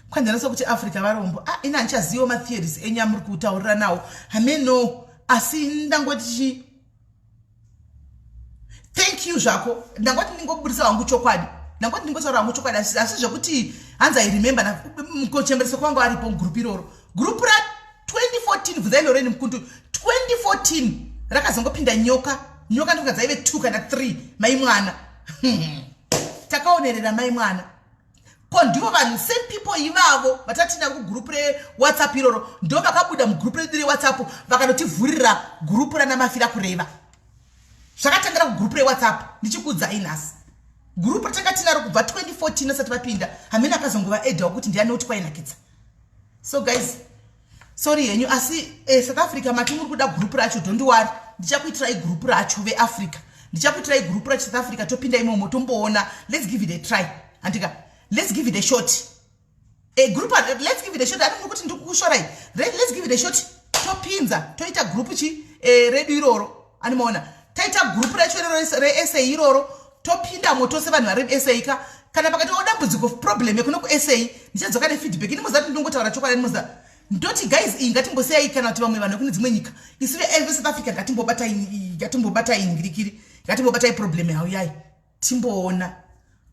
kwanzanisa kuti Africa varombo. Ah, ina handichazivawo matheories enyu amuri kutaurira nawo, hameno. Asi ndangoti thank you zvako. Ndangoti ndingobudisa hangu chokwadi, ndangoti ndingotaura hangu chokwadi. Asi zvekuti hanzi I remember kuchembereso kwangu aripo mugurupu iroro, gurupu ra2014, bvunzai Loreni Mukundu. 2014 rakazongopinda nyoka, nyoka ndonga dzaive 2 kana 3. Mai mwana, takaonerera mai mwana. Ko ndivo vanhu, same people ivavo vatatina kugurupu reWhatsApp iroro, ndo vakabuda mugurupu redu reWhatsApp, vakanotivhurira gurupu rana Mafira Kureva. Zvakatangira kugurupu reWhatsApp. Ndichikuudzai nhasi, gurupu ratanga tinaro kubva 2014 asati vapinda, hamene akazongova edhawo kuti ndiani kuti kwainakidza. So guys, sorry henyu. Asi South Africa, mati muri kuda gurupu racho, don't worry, ndichakuitirai gurupu racho. VeAfrica, ndichakuitirai gurupu racho. South Africa, topinda imomo, tomboona. Let's give it a try, handika? Let's give it a shot, a group, let's give it a shot. Ani muri kuti ndikukushorai? Let's give it a shot. Topinza, toita gurupu chi redu iroro. Animaona, taita gurupu racho reSA iroro, topindamo tose vanhu vari SA ka. Kana pakatiwo dambudziko, problem yekuno kuSA, ndichadzoka nefeedback. Ini muziva kuti ndinongotaura chokwadi. Muziva ndoti guys, iyi ngatimbosiyai, kana kuti vamwe vanhu vekune dzimwe nyika. Isu veSouth Africa, ngatimbobatai ngirikiri, ngatimbobatai problem yauyai, timboona,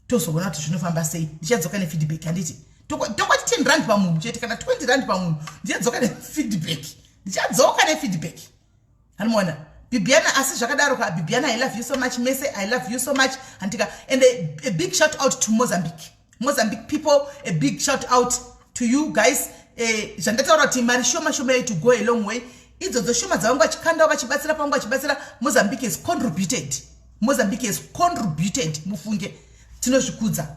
tozoona kuti zvinofamba sei. Ndichadzoka nefeedback, handiti? Tokwati R10 pamunhu chete, kana R20 pamunhu. Ndichadzoka nefeedback, ndichadzoka nefeedback. Hanimaona Bibiana, asi zvakadaro ka, Bibiana, I love you so much. Mese, I love you so much, handika? And a big shout out to Mozambique, Mozambique people, a big shout out to you guys. Zvandataura kuti mari shoma shoma yai to go a long way. Idzodzo shoma dzavanga vachikandawo, vachibatsira pavanga vachibatsira, Mozambique has contributed, Mozambique has contributed. Mufunge, tinozvikudza.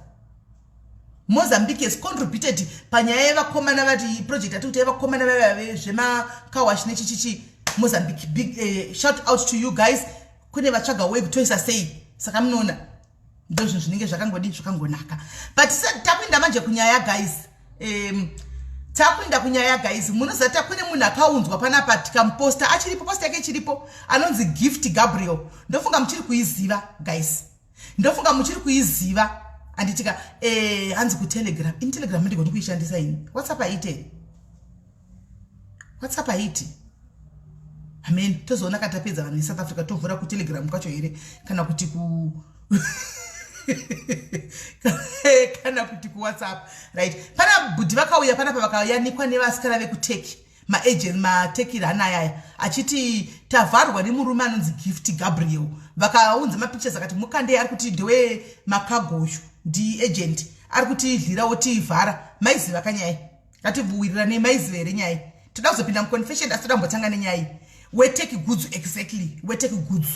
Mozambique has contributed panyaya yevakomana, vati project ati kuti yevakomana vaiva zvemakawash nechichichi. Mozambique, big shout out to you guys. Kune vatsvaga way kutoisa sei. Saka munoona Ndozvinhu zvinenge zvakangodi zvakangonaka. But takuinda manje kunyaya guys. Takuinda kunyaya guys. Munoziva takune munhu akaunzwa panapa tikamuposta achiripo, posta yake ichiripo, anonzi Gift Gabriel. Ndofunga muchiri kuiziva guys. Ndofunga muchiri kuiziva. Anditika hanzi kuTelegram. In Telegram ndigoni kuishandisa ini. WhatsApp haite here? WhatsApp haiti. Amen. Tozoona katapedza vanhu veSouth Africa tovhura kuTelegram kwacho here kana kuti ku kana kuti kuWhatsApp. Right. Pana bhudhi vakauya panapa vakayanikwa nevasikana vekuTurkey, maagent maTurkey rana aya achiti tavharwa nemurume anonzi Gift Gabriel. Vakaunza mapictures akati mukande ari kuti ndewe makagoyo ndi agent ari kuti dlira wotivhara. Maiziva kanyaya? Ngativuwirirane, maiziva here nyaya? Toda kuzopinda muconfession asi toda kumbotanga nenyaya weTurkey goods. Exactly, weTurkey goods,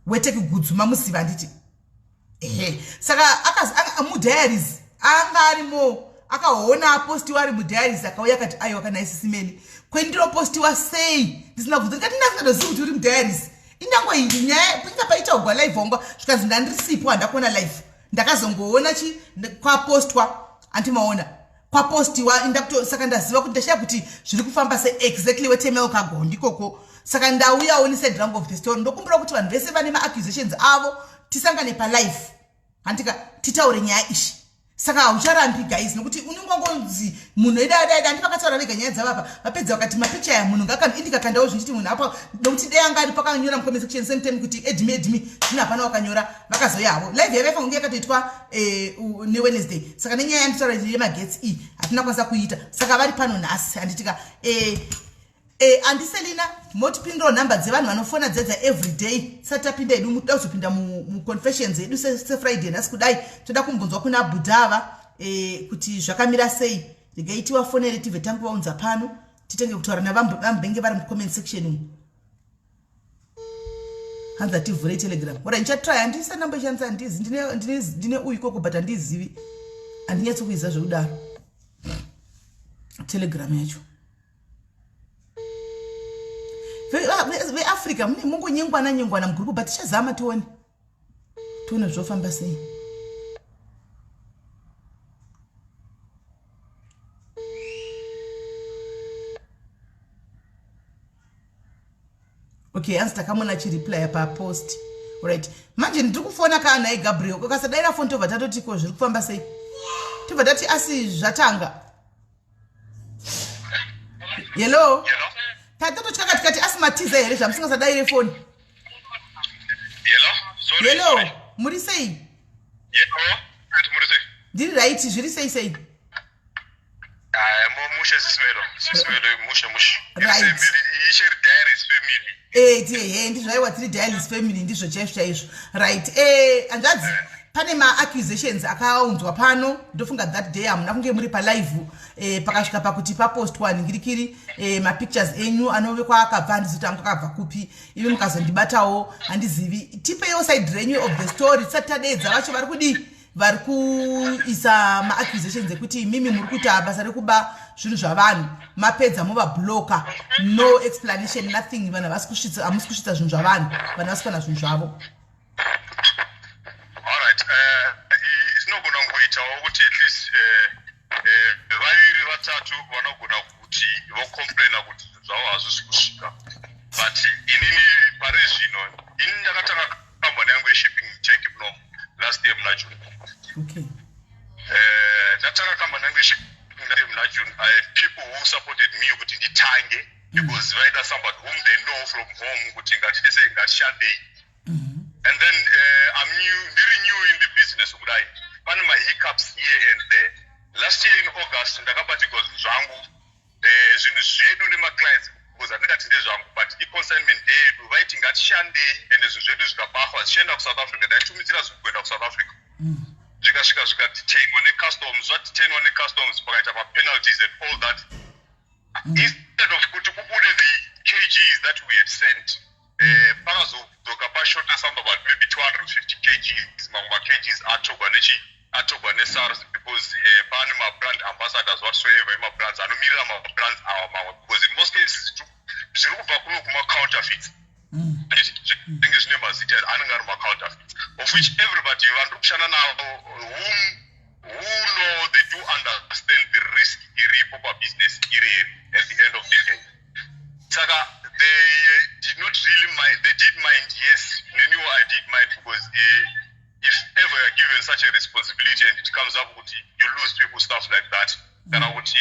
weTurkey goods mamuziva handiti? Ehe, saka mudiaries anga arimo, akaona apostiwa ari mudiaries, akauya akati aiwa, kana isisimeli kwendiropostiwa sei ndisina kubvunza? Ndikati ndasingatozivi kuti uri mudiaries. Indango iyi nyaya inga paitaugwa live wangwa, zvikanzi ndandisipo, handakuona live, ndakazongoona chi kwapostwa, andimaona kwapostiwa indakuto. Saka ndaziva kuti ndashaya kuti zviri kufamba se exactly weTML Cargo ndikoko. Saka ndauyawo neside rangu of the story. Ndokumbira kuti vanhu vese vane maaccusations avo tisangane palive, handika, titaure nyaya ishi. Saka haucharambi guys, nokuti unongongonzi munhu edadaida handi vakataura vega nyaya dzavapa. Vapedza vakati mapicha aya munhu indikakandawo zvinchiti munhu apa, nokuti dei anga ari pakanyora mucomment section same time kuti add me, add me. Zvino hapana wakanyora, vakazoya havo. Live yavaifanira kunge yakatoitwa neWednesday, saka nenyaya yanditaura yemagetsi iyi hatina kwanisa kuita. Saka vari pano nhasi, handitika? Andiselina motipindirawo nhamba dzevanhu vanofona dzedza everyday. Tisati tapinda edu, mutoda kuzopinda muconfessions edu seFriday nhasi kudai, toda kumbonzwa kuna bhudhava kuti zvakamira sei. Regai tivafonere, tibve tanguvaunza pano, titenge kutaura navambenge vari mucomment section umu. Hanzi ativhure Telegram. Ora, ndichatry, handisa namba ishandisa, handizi ndine uyu ikoko, but handizivi, handinyatsi kuiziva zvekudaro Telegram yacho. VeAfrica mune mungonyengwana nyengwana mugurupu, but tichazama tione, tione zvofamba sei. Okay, hanzi takamona achireplya papost. Right, manje ndiri kufona kaanhai Gabriel, ukasadaira foni tobva tatoti ko zviri kufamba sei? Tobva tati asi zvatanga. Hello, tatatotyaka tikati asi matiza here zvamusingasadaire foni? Hello, muri sei? Ndiri right, zviri sei sei? Mushe Sisimelo, Sisimelo, mushe mushe. Right. Isheri Diaries family. He, ndizvo, aiwa, tiri Diaries family, ndizvo chaizvo chaizvo. Right, hanzvadzi, pane maaccusations akaunzwa pano. Ndofunga that day hamuna kunge muri palive. Pakasvika pakuti papostwa ningirikiri mapictures enyu anove kwaakabva, handizi kuti anga akabva kupi, imi mukazondibatawo, handizivi. Tipeiwo side renyu of the story tisati tadeedza vacho vari kudii, vari kuisa maaccusations ekuti imimi muri kuita basa rekuba zvinhu zvavanhu, mapedza movabloka, no explanation, nothing. Vanhu havasi kusvitsa, hamusi kusvitsa zvinhu zvavanhu, vanhu havasi kuwana zvinhu zvavo. Alright, zvinogona kungoitawo kuti at least vaviri vatatu vanogona kuti vocomplaina kuti zvinhu zvavo hazvisi kusvika, but inini pari zvino, inini ndakatanga kambani yangu yeshipping Turkey munomu last year muna June. Ndatanga kambani yangu yeshipping muna June. I had people who supported me kuti nditange because vaida somebody whom they know from home kuti ngatite sei, ngatishandei. And then I'm new, ndiri new in the business kudai, pane mahiccups here and there. Last year in August ndakabatirwa zvinhu zvangu, zvinhu zvedu nemaclients, because handingati ndezvangu, but iconsignment ndeyedu. Vaiti ngatishandei, ende zvinhu zvedu zvikabahwa zvichienda kuSouth Africa. Ndaitumidzira zvinhu kuenda kuSouth Africa, zvikasvika zvikadetainwa necustoms. Zvadetainwa necustoms, pakaita mapenalties and all that. Instead of kuti kubude the kgs that we had sent, pakazodzoka pashota some about maybe 250 kgs. Mamwe makgs atogwa nechi atogwa neSARS because pane mabrand ambassadors whatsoever emabrands anomirira mabrands awa mamwe, because in most cases zviri kubva kuno kumacounterfeits, zvinenge zvine mazita anenge ari macounterfeits. Of which everybody vandiri kushanda navo who know, they do understand the risk iripo pabusiness ireri at the end of the day. Saka they did not really mind. They did mind, yes. Neniwo I did mind, because if ever you are given such a responsibility and it comes up kuti you lose people, stuff like that, kana kuti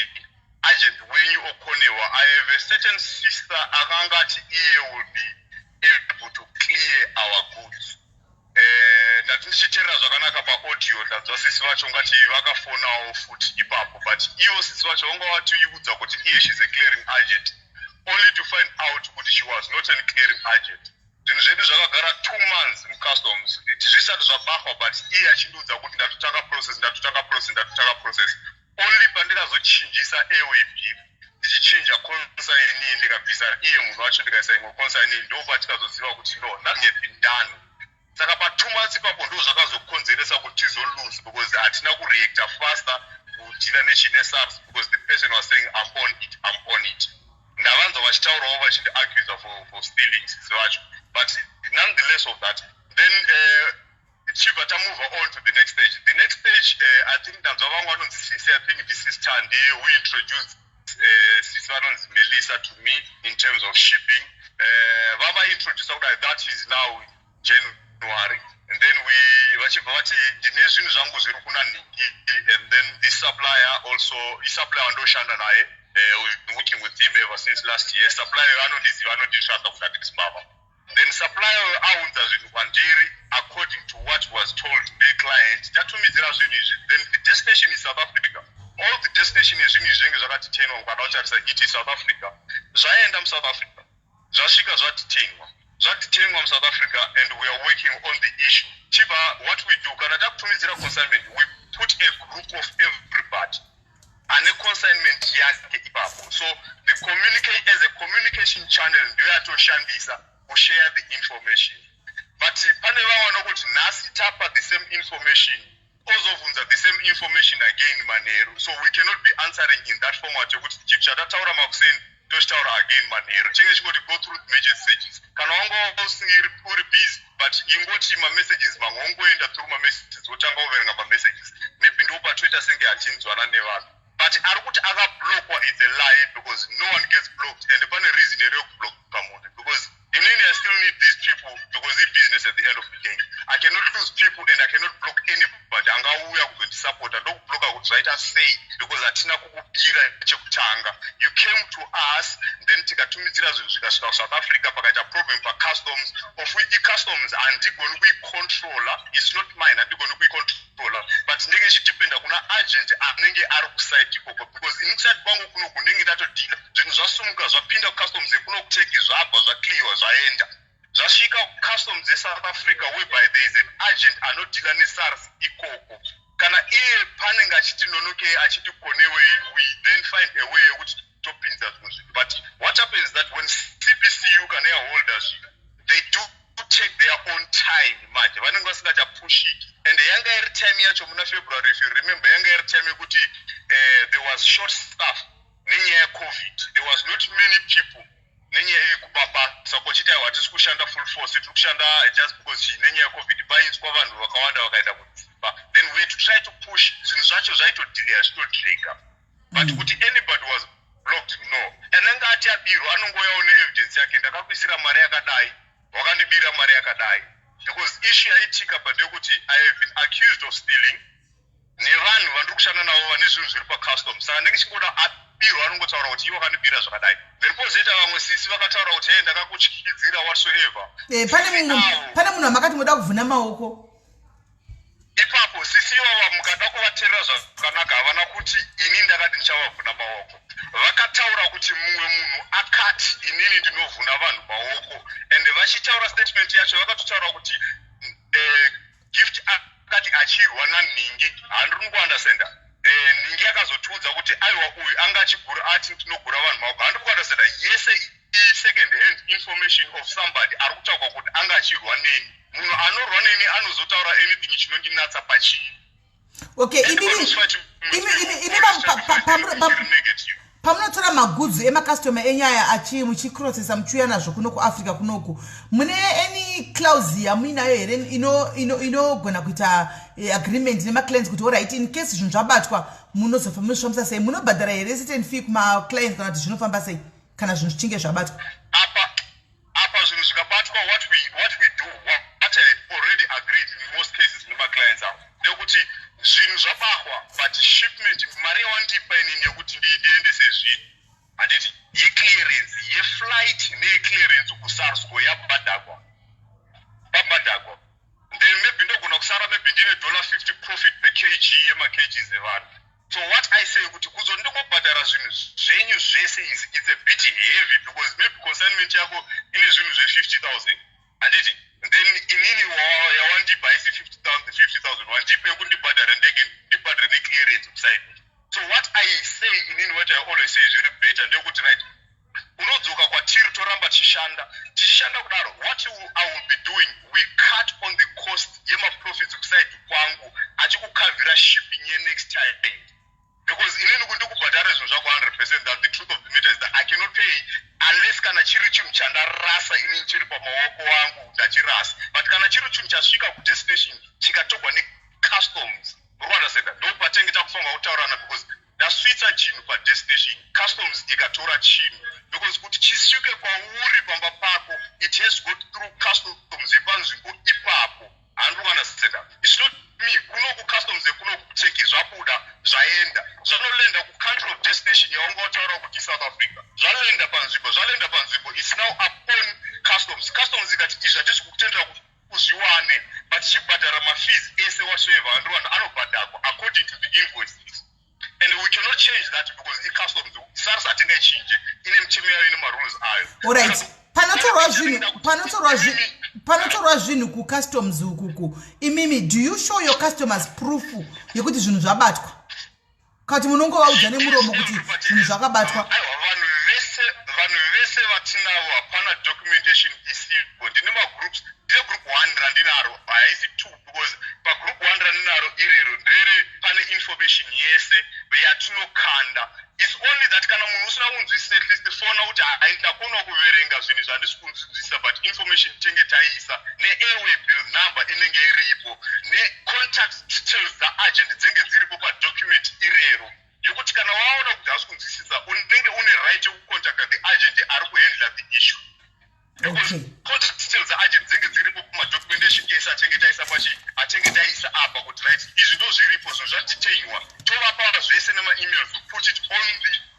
agent wenyu okonewa. I have a certain sister akanga ati iye will be able to clear our goods. Ndati ndichiteerera zvakanaka paaudio, ndanzwa sisi vacho ngati vakafonawo futi ipapo, but ivo sisi vacho vanga vatiudza kuti iye she's a clearing agent, only to find out kuti she was not an clearing agent. Zvinhu zvedu zvakagara 2 months mucustoms zvisati zvabahwa, but iye achindiudza kuti ndatotanga process, ndatotanga process, ndatotanga process. Only pandikazochinjisa airway bill, ndichichinja consignee, ndikabvisa iye munhu wacho, ndikaisa imwe consignee, ndo patikazoziva kuti no, nothing had been done. Saka pa2 months ipapo ndo zvakazokonzeresa kuti tizolose, because hatina kureacta faster kudeala nechine SARS, because the person was saying, "I'm on it, I'm on it." Ndavanzwa vachitaurawo vachindiaccusa for stealing, sisi vacho, but nonetheless of that, then chibva tamove on to the next stage. The next stage, I think ndanzwa vamwe vanonzi sisi, I think this is Tandi who introduced sisi vanonzi Melissa to me in terms of shipping. Vavaintroduca kudai, that is now January, and then we vachibva vati ndine zvinhu zvangu zviri kuna nhingi, and then this supplier also, isupplier wandoshanda naye, we've been working with him ever since last year. Supplier anondiziva, anonditrusta kuti handisi baba. Then supplier aunza zvinhu kwandiri according to what was told the client. Tatumidzira zvinhu izvi, then the destination is South Africa. All the destination yezvinhu izvi zvinenge zvakadetainwa, mukada kutarisa, it is South Africa. Zvaenda muSouth Africa, zvasvika, zvadetainwa, zvadetainwa muSouth Africa, and we are working on the issue. Chibva what we do, kana takutumidzira consignment, we put a group of everybody ane consignment yake ipapo. So the communicate as a communication channel ndiyo yatoshandisa kushare the information. But pane vamwe nokuti nhasi tapa the same information, ozobvunza the same information again manheru. So we cannot be answering in that format yekuti chinhu chatataura makuseni tochitaura again manheru. Chinge chingoti go through the messages. Kana wanga usiri uri busy, but ingoti mamessages mamwe ongoenda through mamessages, wotanga kuverenga mamessages, maybe ndo patoita senge hachinzwana nevanhu. But ari kuti akablockwa, it's a lie, because no one gets blocked, and pane reason here yekublocka munhu? Because inini I still need these people, because ibusiness at the end of the day. I cannot lose people and I cannot block anybody angauya kuzondisapota. Ndokublocka kuti zvaita sei? Because hatina kukubira. Chekutanga, you came to us, then tikatumidzira zvinhu, zvikasvika kuSouth Africa, pakaita problem pacustoms, of which icustoms handigoni kuicontrola. It's not mine, handigoni kuicontrola, but ndinenge ichidependa kuna agent anenge ari kuside ikoko, because ini kuside kwangu kunoku ndinenge ndatodhila. Zvinhu zvasumuka, zvapinda kucustoms yekuno kuTurkey, zvabva zvaclearwa, zvaenda, zvasvika kucustoms yeSouth Africa, whereby there is an agent anodhila neSARS ikoko. Kana iye panenge achiti nonokei, achiti konewei, we then find a way yekuti topinza zvimwe zvinhu. But what happens is that when CPCU kana yaholda zvinhu, they do take their own time. Manje vanenge vasingachapushiki, and yanga iri time yacho muna February, if you remember, yanga iri time yekuti there was short staff nenyaya yeCovid. There was not many people nenyaya yekubabasa kwachiti aiwa, hatisi kushanda full force, tiri kushanda just because nenyaya yeCovid paiswa vanhu vakawanda vakaenda kudzimba. Then we had to try to push. Zvinhu zvacho zvaitodhileya, zvitodrega, but kuti anybody was blocked, no. Anenge ati abirwa anongouyawo neevidence yake: ndakakuisira mari yakadai, wakandibira mari yakadai. Because issue yaitika pandeyekuti I have been accused of stealing nevanhu vandiri kushanda navo vane zvinhu zviri pacustom. Saka ndenge chingoda abirwa anongotaura kuti iwe wakandibira zvakadai. Then pozoita vamwe sisi vakataura kuti hey, ndakakutyidzira whatsoever. Pane munhu wamakati muda kuvhuna maoko. Ipapo sisi ivava, mukada kuvateerera zvakanaka, havana kuti ini ndakati ndichavavhuna maoko. Vakataura kuti mumwe munhu akati inini ndinovhuna vanhu maoko, and vachitaura statement yacho vakatotaura kuti Gift akati achirwa nanhingi. Handiri kuunderstanda. Nhingi akazotiudza kuti aiwa, uyu anga achigura, ati ndinogura vanhu maoko. Handiri kuunderstanda. Yese second hand information of somebody ari kutaurwa kuti anga achirwa neni. Munhu anorwa neni anozotaura anything chinondinatsa pachii? Okay, imi Pamunotora magoods emacustomer enyaya achi muchiprocessa, muchiuya nazvo kuno kuAfrica kunoku, mune any clause yamuinayo here inogona kuita agreement nemaclients kuti, alright, in case zvinhu zvabatwa, munozofambisa sei? Munobhadhara here certain fee kumaclients, kana kuti zvinofamba sei kana zvinhu zvichinge zvabatwa? Apa zvinhu zvikabatwa, what we do, what I already agreed in most cases nemaclients avo, ndekuti zvinhu zvabatwa, but shipment, mari yawandipa inini yekuti ndiendese zvinhu, handiti, yeclearance, yeflight neyeclearance kuSARS ko yabhadhagwa, pabhadhagwa, then maybe ndogona kusara maybe ndine $50 profit per kg yemakgs evanhu. So what I say kuti kuzoti ndingobhadhara zvinhu zvenyu zvese is, it's a bit heavy, because maybe consignment yako ine zvinhu zve50 000, handiti? Then inini yawandipa haisi 50 000, wandipa yekundibhadhara ndege, ndibhadhare neclearance kuside. So what I say inini, what I always say zviri better ndekuti, right, unodzoka kwatiri, toramba tichishanda, tichishanda kudaro. What I will be doing, we cut on the cost yemaprofits kuside kwangu, achikukavhira shipping yenext time, because inini kundikubhadhara zvinhu zvako 100%, that the truth of the matter is that I cannot pay unless kana chiri chinhu chandarasa inini, chiri pamaoko angu, ndachirasa. But kana chiri chinhu chasvika kudestination, chikatogwa necustoms, uri, ndo patenge takufanira kutaurana, because ndasvitsa chinhu padestination, customs ikatora chinhu, because kuti chisvike kwauri pamba pako, it has got through customs yepanzvimbo ipapo. Handiri, it's not me. Kunoku customs ekunoku kuTurkey, zvabuda, zvaenda, zvanolenda kucountry of destination yaunga wataura kuti South Africa. Zvalenda panzvimbo, zvalenda panzvimbo, it's now upon customs. Customs ikati izvi hatisi kukutendera kuti uzviwane, but chibhadhara mafees ese whatsoever. Andiwana anobhadharwa according to the invoices, and we cannot change that because i-customs, SARS hatingaichinje, ine mitemo yayo, ine marules ayo. Alright, panotorwa zvinhu kucustoms ukuku, imimi do you show your customers proof yekuti zvinhu zvabatwa, kana kuti munongovaudza nemuromo kuti zvinhu zvakabatwa? Aiwa, vanhu vese vatinavo, hapana documentation isipo. Ndine magroups, ndine group one randinaro, haisi two, because pagroup one randinaro irero ndere pane information yese yatinokanda. It's only that kana munhu usina kunzwisisa, at least fona kuti, "Hai, ndakona kuverenga zvinhu zvandisi kunzwisisa," but information tenge taisa, neairway bill number inenge iripo, necontact details dzaagent dzinenge dziripo padocument irero, yekuti kana waona kuti hausi kunzwisisa, unenge une right yekucontacta the agent ari kuhandla the issue. Contact details dzaagent dzinenge dziripo kumadocumentation ese achinge taisa pachi, achinge taisa apa, kuti right, izvi ndo zviripo, zvinhu zvadetainwa, tovapa zvese nemaemails, put it on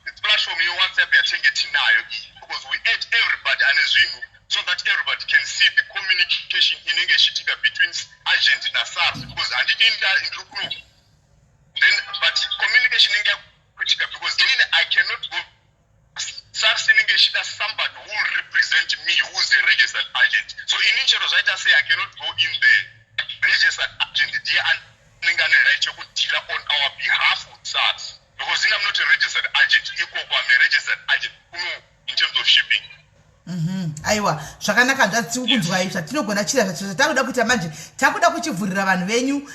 the platform yeWhatsApp yatinge tinayo iyi, because we add everybody ane zvinhu so that everybody can see the communication inenge ichiitika between agent naSARS, because handidi ndiri kuno then, but communication inenge yakuitika, because inini I cannot go. SARS inenge ichida somebody who will represent me, who is a registered agent. So inini chero zvaita sei, I cannot go in there. Registered agent ndiye anenge ane right yekudeala on our behalf with SARS, because in I'm not a registered agent ikoko, I'm a registered agent kuno in terms of shipping. Aiwa, zvakanaka, zvatiri kunzwai. Zvatinogona chira zvatakuda kuita manje, takuda kuchivhurira vanhu venyu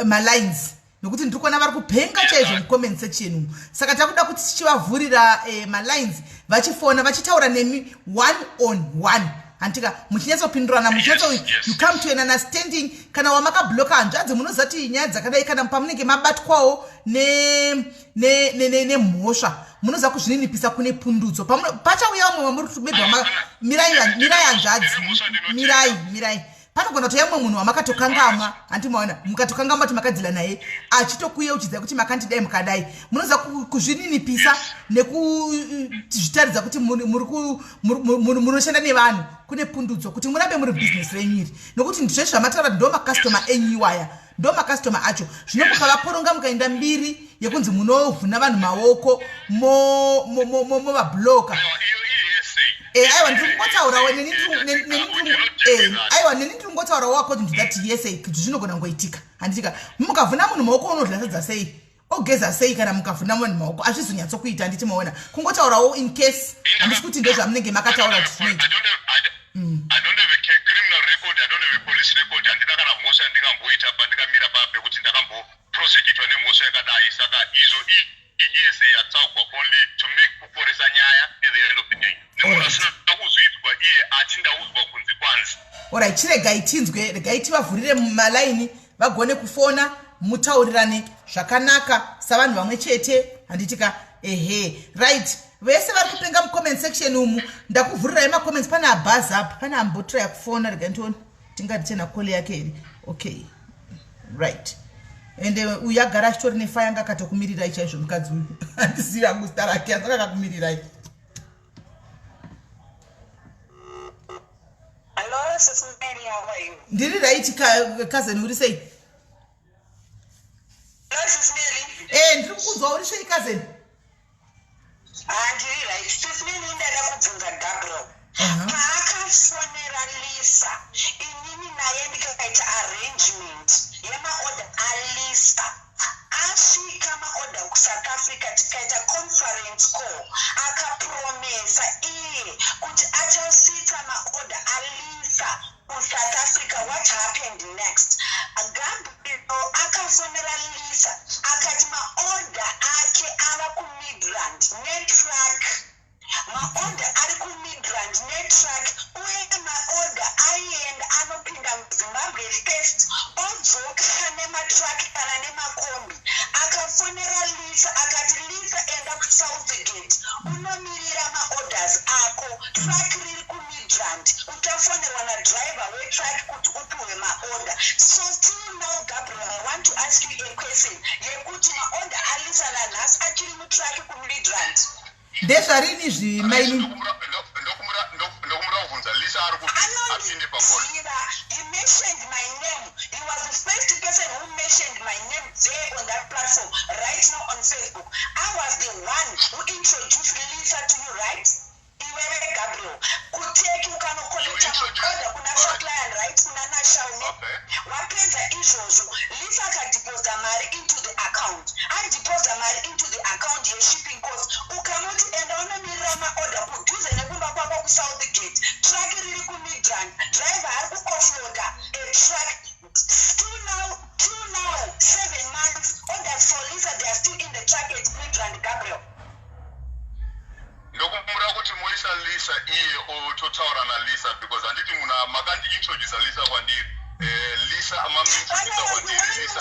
malines, nokuti ndiri kuona vari kupenga chaizvo mucomment section umu. Saka takuda kuti tichivavhurira malines, vachifona, vachitaura nemi one on one, handika, muchinyatsopindurana, muchinyatso you come to an understanding. Kana wamakabloka, hanzvadzi, munoziva kuti nyaya dzakadai, kana pamunenge mabatwawo nemhosva, munoziva kuzvininipisa kune pundutso. Pachauya vamwe vamuri, maybe mirai, mirai, hanzvadzi, mirai, mirai. Panogona kutoya mumwe munhu wamakatokangamwa, handi maona, mukatokangamwa kuti makadzila naye, achitokuyeuchidzai kuti makandidai, mukadai. Munoziva kuzvininipisa nekuzvitaridza kuti munoshanda nevanhu kune pundudzo, kuti murambe muri bhizinesi renyu iri, nokuti ndizvezvi zvamataura, ndo makastoma enyu iwaya, ndo makastoma acho. Zvino mukavaporonga, mukaenda mbiri yekunzi munovhuna vanhu maoko, movabloka. Aiwa, ndiri kungotaurawo, aiwa, neni ndiri kungotaurawo according to that yese, kuti zvinogona kungoitika, handitika? Mukavhuna munhu maoko, unodya sadza sei, ogeza sei? Kana mukavhuna munhu maoko, hazvizonyatsokuita, handiti maona? Kungotaurawo in case, handisi kuti ndezvamunenge makataura kuti zvinoita. I don't have a criminal record, I don't have a police record. Handina kana mhosva yandingamboita pandingamira pa pekuti ndakamboprosecutwa nemhosva yakadai. Saka izvo Hearsay yataugwa only to make kuporesa nyaya at the end of the day. Nemunhu asina kuzviidzwa iye ati ndaudzwa kunzi kwanzi. Orit, chiregai tinzwe, regai tivavhurire mumalaini vagone kufona, mutaurirane zvakanaka savanhu vamwe chete, handitika? Ehe, right, vese vari kupenga mucomment section umu, ndakuvhurirai macomments. Pane abhaz apa, pane ambotraya kufona, regai ndione tingati chena koli yake here. Okay, right, ende uyu agara achitori nefaya, anga akatokumirirai chaizvo mukadzi uyu. Handizivi hangu zita rake, asi akakakumirirai. Hello, Sis Mary, how are you? Ndiri right, cousin, uri sei? Hello, Sis Mary. Ndiri kukunzwa, uri sei, cousin? Ah, ndiri right. Sis Mary, ndada kubvunza Gabriel. Paakafonera Lisa, inini naye ndikaita arrangement yemaorder aLisa. Asvika maorder kuSouth Africa, tikaita conference call, akapromesa iye kuti achasvitsa maorder aLisa kuSouth Africa. What happened next? Gabriel akafonera Lisa akati maorder ake ava kuMidrand netruck, maorder ari kuMidrand netruck, uye maorder aienda anopinda muZimbabwe first, odzoka nematruck kana nemakombi. Akafonera Lisa akati, "Lisa, enda kuSouthgate unomirira maorders ako, truck riri kuMidrand, uchafonerwa nadriver wetruck kuti upiwe maorder." So till now, Gabriel, I want to ask you a question yekuti maorder aLisa nanhasi achiri mutruck kuMidrand? Ndezvarini izvi, maini? Ndokumura kubvunza Lisa ari kupi, apinde pacall. Anondiziva. He mentioned my name. He was the first person who mentioned my name there on that platform right now on Facebook. I was the one who introduced Lisa to you, right? Iwewe Gabriel, kuTurkey ukanocollecta maorder kuna supplier, right, kuna Nashaumi. Wapedza izvozvo, Lisa akadeposita mari into the account, adeposita mari into the account yeshipping cost. Ukamuti enda unomirira maorder kudhuze nekumba kwako kuSouthgate, truck riri kuMidrand, driver ari kuoffloada a truck. Still now, till now, 7 months, orders for Lisa, they are still in the truck at Midrand, Gabriel. Ndokumura kuti moisa Lisa iye ototaura naLisa, because handiti muna makandiintrodusa Lisa kwandiri. Lisa mamuintrodusa kwandiri, Lisa.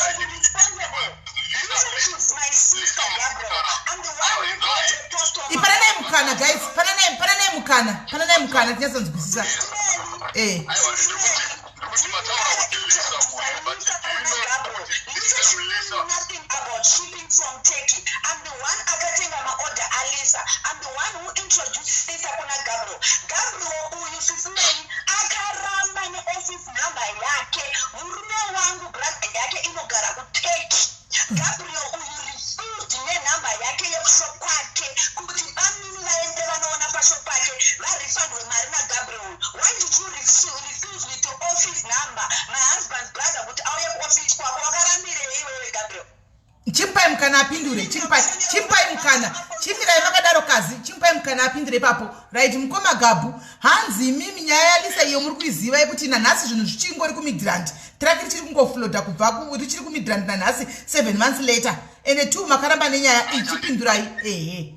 Lisa is my sister, Gabriel. I'm the one who brought a post on Ipananai mukana, guys, pananai, pananai mukana, pananai mukana tinyatsonzwisisa. Aiwa, ndiri kuti mataura kuti Lisa uyu, but do you know kuti Lisa this should same Lisa know nothing about shipping from Turkey. I'm the one akatenga maorder aLisa. I'm the one who introduced Lisa kuna Gabriel. Gabriel uyu, Sis Mary, akaramba neoffice number yake. Murume wangu, brother yake inogara kuTurkey. Gabriel uyu refused nenhamba yake yekushop kwake kuti bamini vaende vanoona pashop pake varefundwe mari naGabriel. Why did you refuse with your office number my husband's brother kuti auye kuoffice kwako? Wakarambirei iwewe, Gabriel? Chimupai mukana apindure, chimupai, chimupai mukana. Chimirai makadaro kazi, chimupai mukana apindure ipapo. Right, mukoma Gabhu, hanzi imimi nyaya yaLisa iyo muri kuiziva yekuti nanhasi zvinhu zvichingori kuMidrand, truck richiri kungoofloada kubva richiri kuMidrand nanhasi, 7 months later, ende two makaramba nenyaya. Ichipindurai, ehe.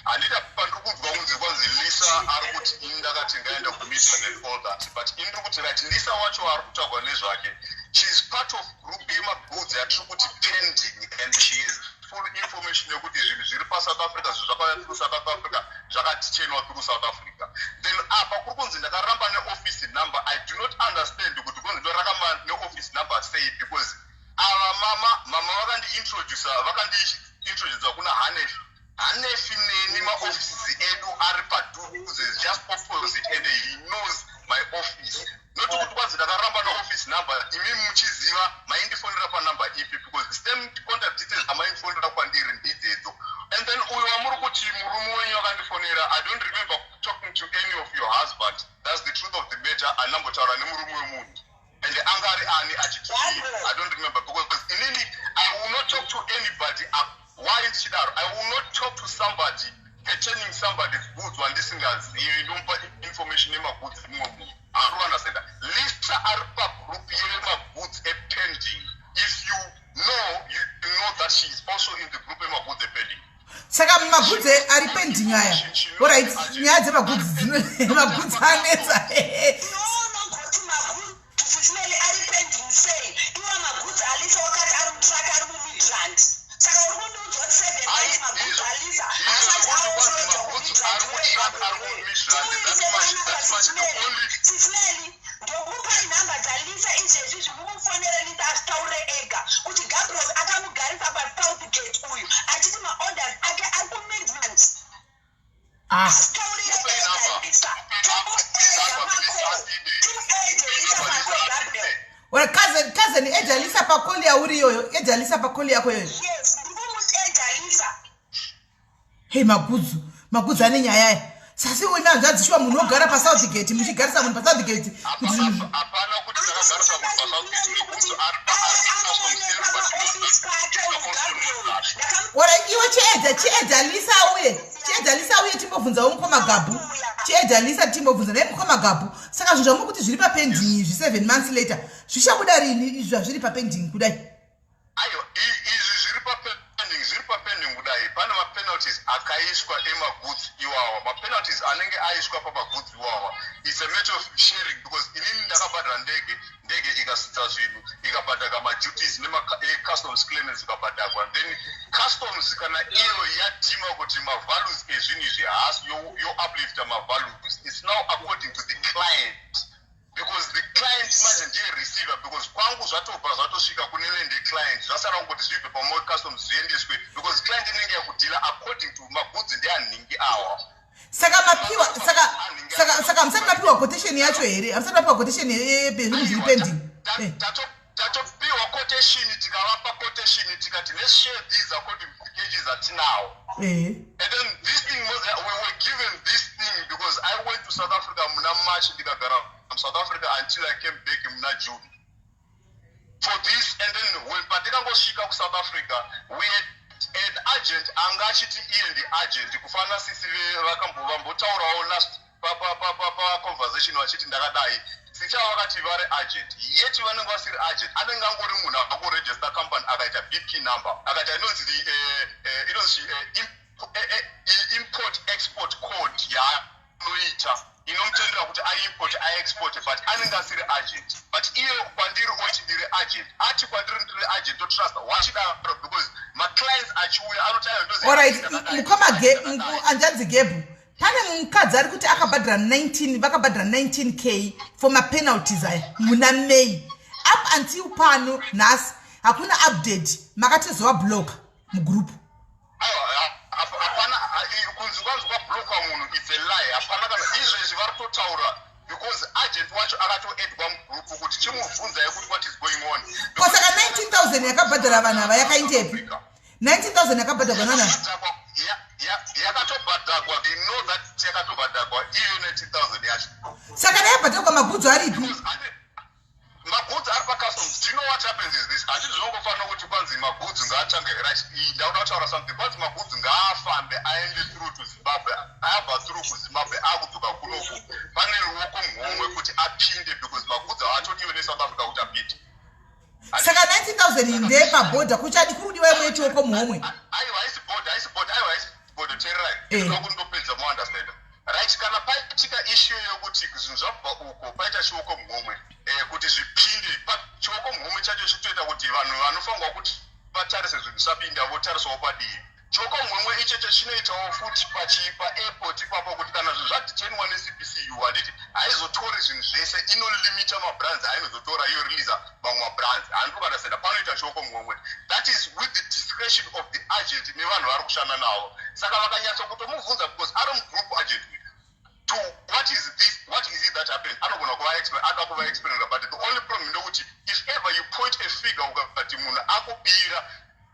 Handida pandiri kunzwa kunzi kwanzi Lisa ari kuti ini ndakati ngaenda kuMidrand and all that, but ini ndiri kuti, right, Lisa wacho ari kutaurwa nezvake, she is part of group yemagoods yatiri kuti pending, and she is full information yekuti zvinhu zviri paSouth Africa, zvinhu zvakauya through South Africa, zvakadetainwa through South Africa. Then apa kuri kunzi ndakaramba neoffice number. I do not understand kuti kunzi ndorakamba neoffice number sei, because ava mama vakandiintroduca, vakandiintroduca kuna Hanefi. Hanefi neni maoffices edu ari padhuze, just opposite, and he knows my office. Not kuti kwanzi ndakaramba neoffice number. Imi muchiziva maindifonera panumber ipi? Because the same contact details amaindifonera kwandiri ndidzedzo. And then uyo wamuri kuti murume wenyu akandifonera, I don't remember talking to any of your husband. That's the truth of the matter. Andambotaura nemurume wemunhu, and anga ari ani achiti, I don't remember, because inini I will not talk to anybody. Why ndichidaro? I will not talk to somebody pertaining somebody's goods wandisingazivi, ndomupa information yemagoods emumwe munhu. Ari understand, Lisa ari pagroup yemagoods epending. If you know, you know that she is also in the group emagoods epending. Saka magoods ari pending aya, alright, nyaya dzemagoods dzino, magoods anetsa. Unogoti magoods, Sis Melly, ari pending sei? Iwo magoods aLisa wakati ari mutruck, ari muMidrand. Saka uri kundiudza kuti 7 months magoods aLisa asati aoffloadwa kuMidrand? Timuise panapa, Sis Melly. Sis Melly, ndokupai nhamba dzaLisa izvezvi. Zvimumufonere Lisa azvitaurire ega kuti Gabriel akamugarisa paSouthgate uyu achiti maorders ake ari kuMidrand. Ah. Azvitaurire ega Lisa. Tomuedha pacall, timuedhe Lisa pacall, Gabriel. Ora cousin, adda Lisa pacall yauri iyoyo, adda Lisa pacall yako iyoyo. Yes, ndiri kumuedha Lisa. Hei, magoods, magoods ane nyaya aya. Sasi uyu hanzvadzi, shuwa munhu ogara paSouthgate, muchigarisa munhu paSouthgate kuti zvinhu Hapana kuti takagarisa munhu paSouthgate. Magoods ari Anoonekwa maofisi pake uGabriel. Ora iwe, chiedza, chiedza Lisa uye, chiedza Lisa uye, timbobvunzawo mukoma Gabhu. Chiedza Lisa, timbobvunza naye mukoma Gabhu. Saka zvinhu zvamuri kuti zviri papending izvi, 7 months later, zvichabuda rini izvi zvazviri papending kudai? Aiwa, izvi zviri papending, zviri papending kudai, pane mapenalties akaiswa emagoods iwawa. Mapenalties anenge aiswa pamagoods iwawa, it's a matter of sharing, because inini ndakabhadhara ndege, ndege ikasitsa zvinhu, ikabhadharwa maduties nemacustoms clearance, ikabhadharwa. Then customs kana iyo yadhima kuti mavalues ezvinhu izvi haasi, youplifta mavalues. It's now according to the client, because the client manje ndiye receiver, because kwangu zvatobva zvatosvika kune land yeclient. Zvasara kungoti zvibve pamacustoms zviendeswe, because client inenge yakudeala according to magoods ndeanhingi awa. Saka mapiwa, saka hamusati mapiwa quotation yacho here? Hamusati mapiwa quotation yezvinhu zviri pending? Tatopiwa quotation, tikavapa quotation, tikati let's share these according to the kgs atinawo. And then this thing was, we were given this thing because I went to South Africa muna March, ndikagara South Africa until I came back muna June for this. And then when pandikangosvika kuSouth Africa, we had an agent anga achiti iye ndiagent, kufanana sisi vambotaurawo last paconversation vachiti ndakadai. Sisi avo vakati vari agent, yet vanenge vasiri agent. Anenge angori munhu akangoregister company, akaita BP number, akaita inonzi import export code yaanoita inomutendera kuti aimport, aiexport, but anenge asiri agent. But iye kwandiri oti ndiri agent, ati kwandiri ndiri agent, totrust wachidaro because maclients achiuya anoti ayo. Alright, mukoma, hanzvadzi Gebhu, pane mukadzi ari kuti akabhadhara 19, vakabhadhara 19K for mapenalties aya muna May. Up until pano nhasi hakuna update. Makatozova block mugroup. Hapana kunzi kwanzi kwablockwa munhu, it's a lie. Hapana kana izvezvi vari kutotaura, because agent wacho akatoedwa mugroup kuti chimubvunzai kuti what is going on. Ko saka 19,000 yakabhadhara vanhu ava yakaindepi? 19,000 yakabhadharwa nana? Yakatobhadhagwa, they know that yakatobhadhagwa iyo 19,000 yacho. Saka nayabhadharwa, magoods aripi? Magoods ari pacustoms. Do you know what happens is this: handiti zvinongofanira kuti kwanzi magoods ngaatange, right? Ndauda kutaura something. Kwanzi magoods ngaafambe aende through to Zimbabwe, abva through kuZimbabwe akudzoka kunoku, pane ruoko muhomwe kuti apinde, because magoods haatodiwe neSouth Africa kuti apinde. Saka 19,000 ndepabhodha kuchadi kuri kudiwa imwe yechioko muhomwe? Aiwa, haisi bhodha, haisi bhodha, aiwa, haisi bhodha. Teererai. Inoda kundopedza, muunderstand, right? Kana paitika issue yokuti zvinhu zvabva uko, paita chioko muhomwe kuti zvipinde, chioko muhomwe chacho chitoita kuti vanhu vanofanirwa kuti vatarise zvinhu zvisapinda votarisawo padii. Chioko muhomwe ichocho chinoitawo futi paairport ipapo, kuti kana zvinhu zvadetainwa neCPCU, handiti haizotori zvinhu zvese, inolimita mabrands ainozotora, yoreleasa mamwe mabrands. Handiri kuunderstanda? Panoita chioko muhomwe, that is with the discretion of the agent nevanhu vari kushanda navo. Saka vakanyatsa kutomubvunza, because ari mugroup agent, to what is this, what is it that happened, anogona kuva ada kuva explainera. But the only problem ndekuti if ever you point a figure, ukati munhu akubira,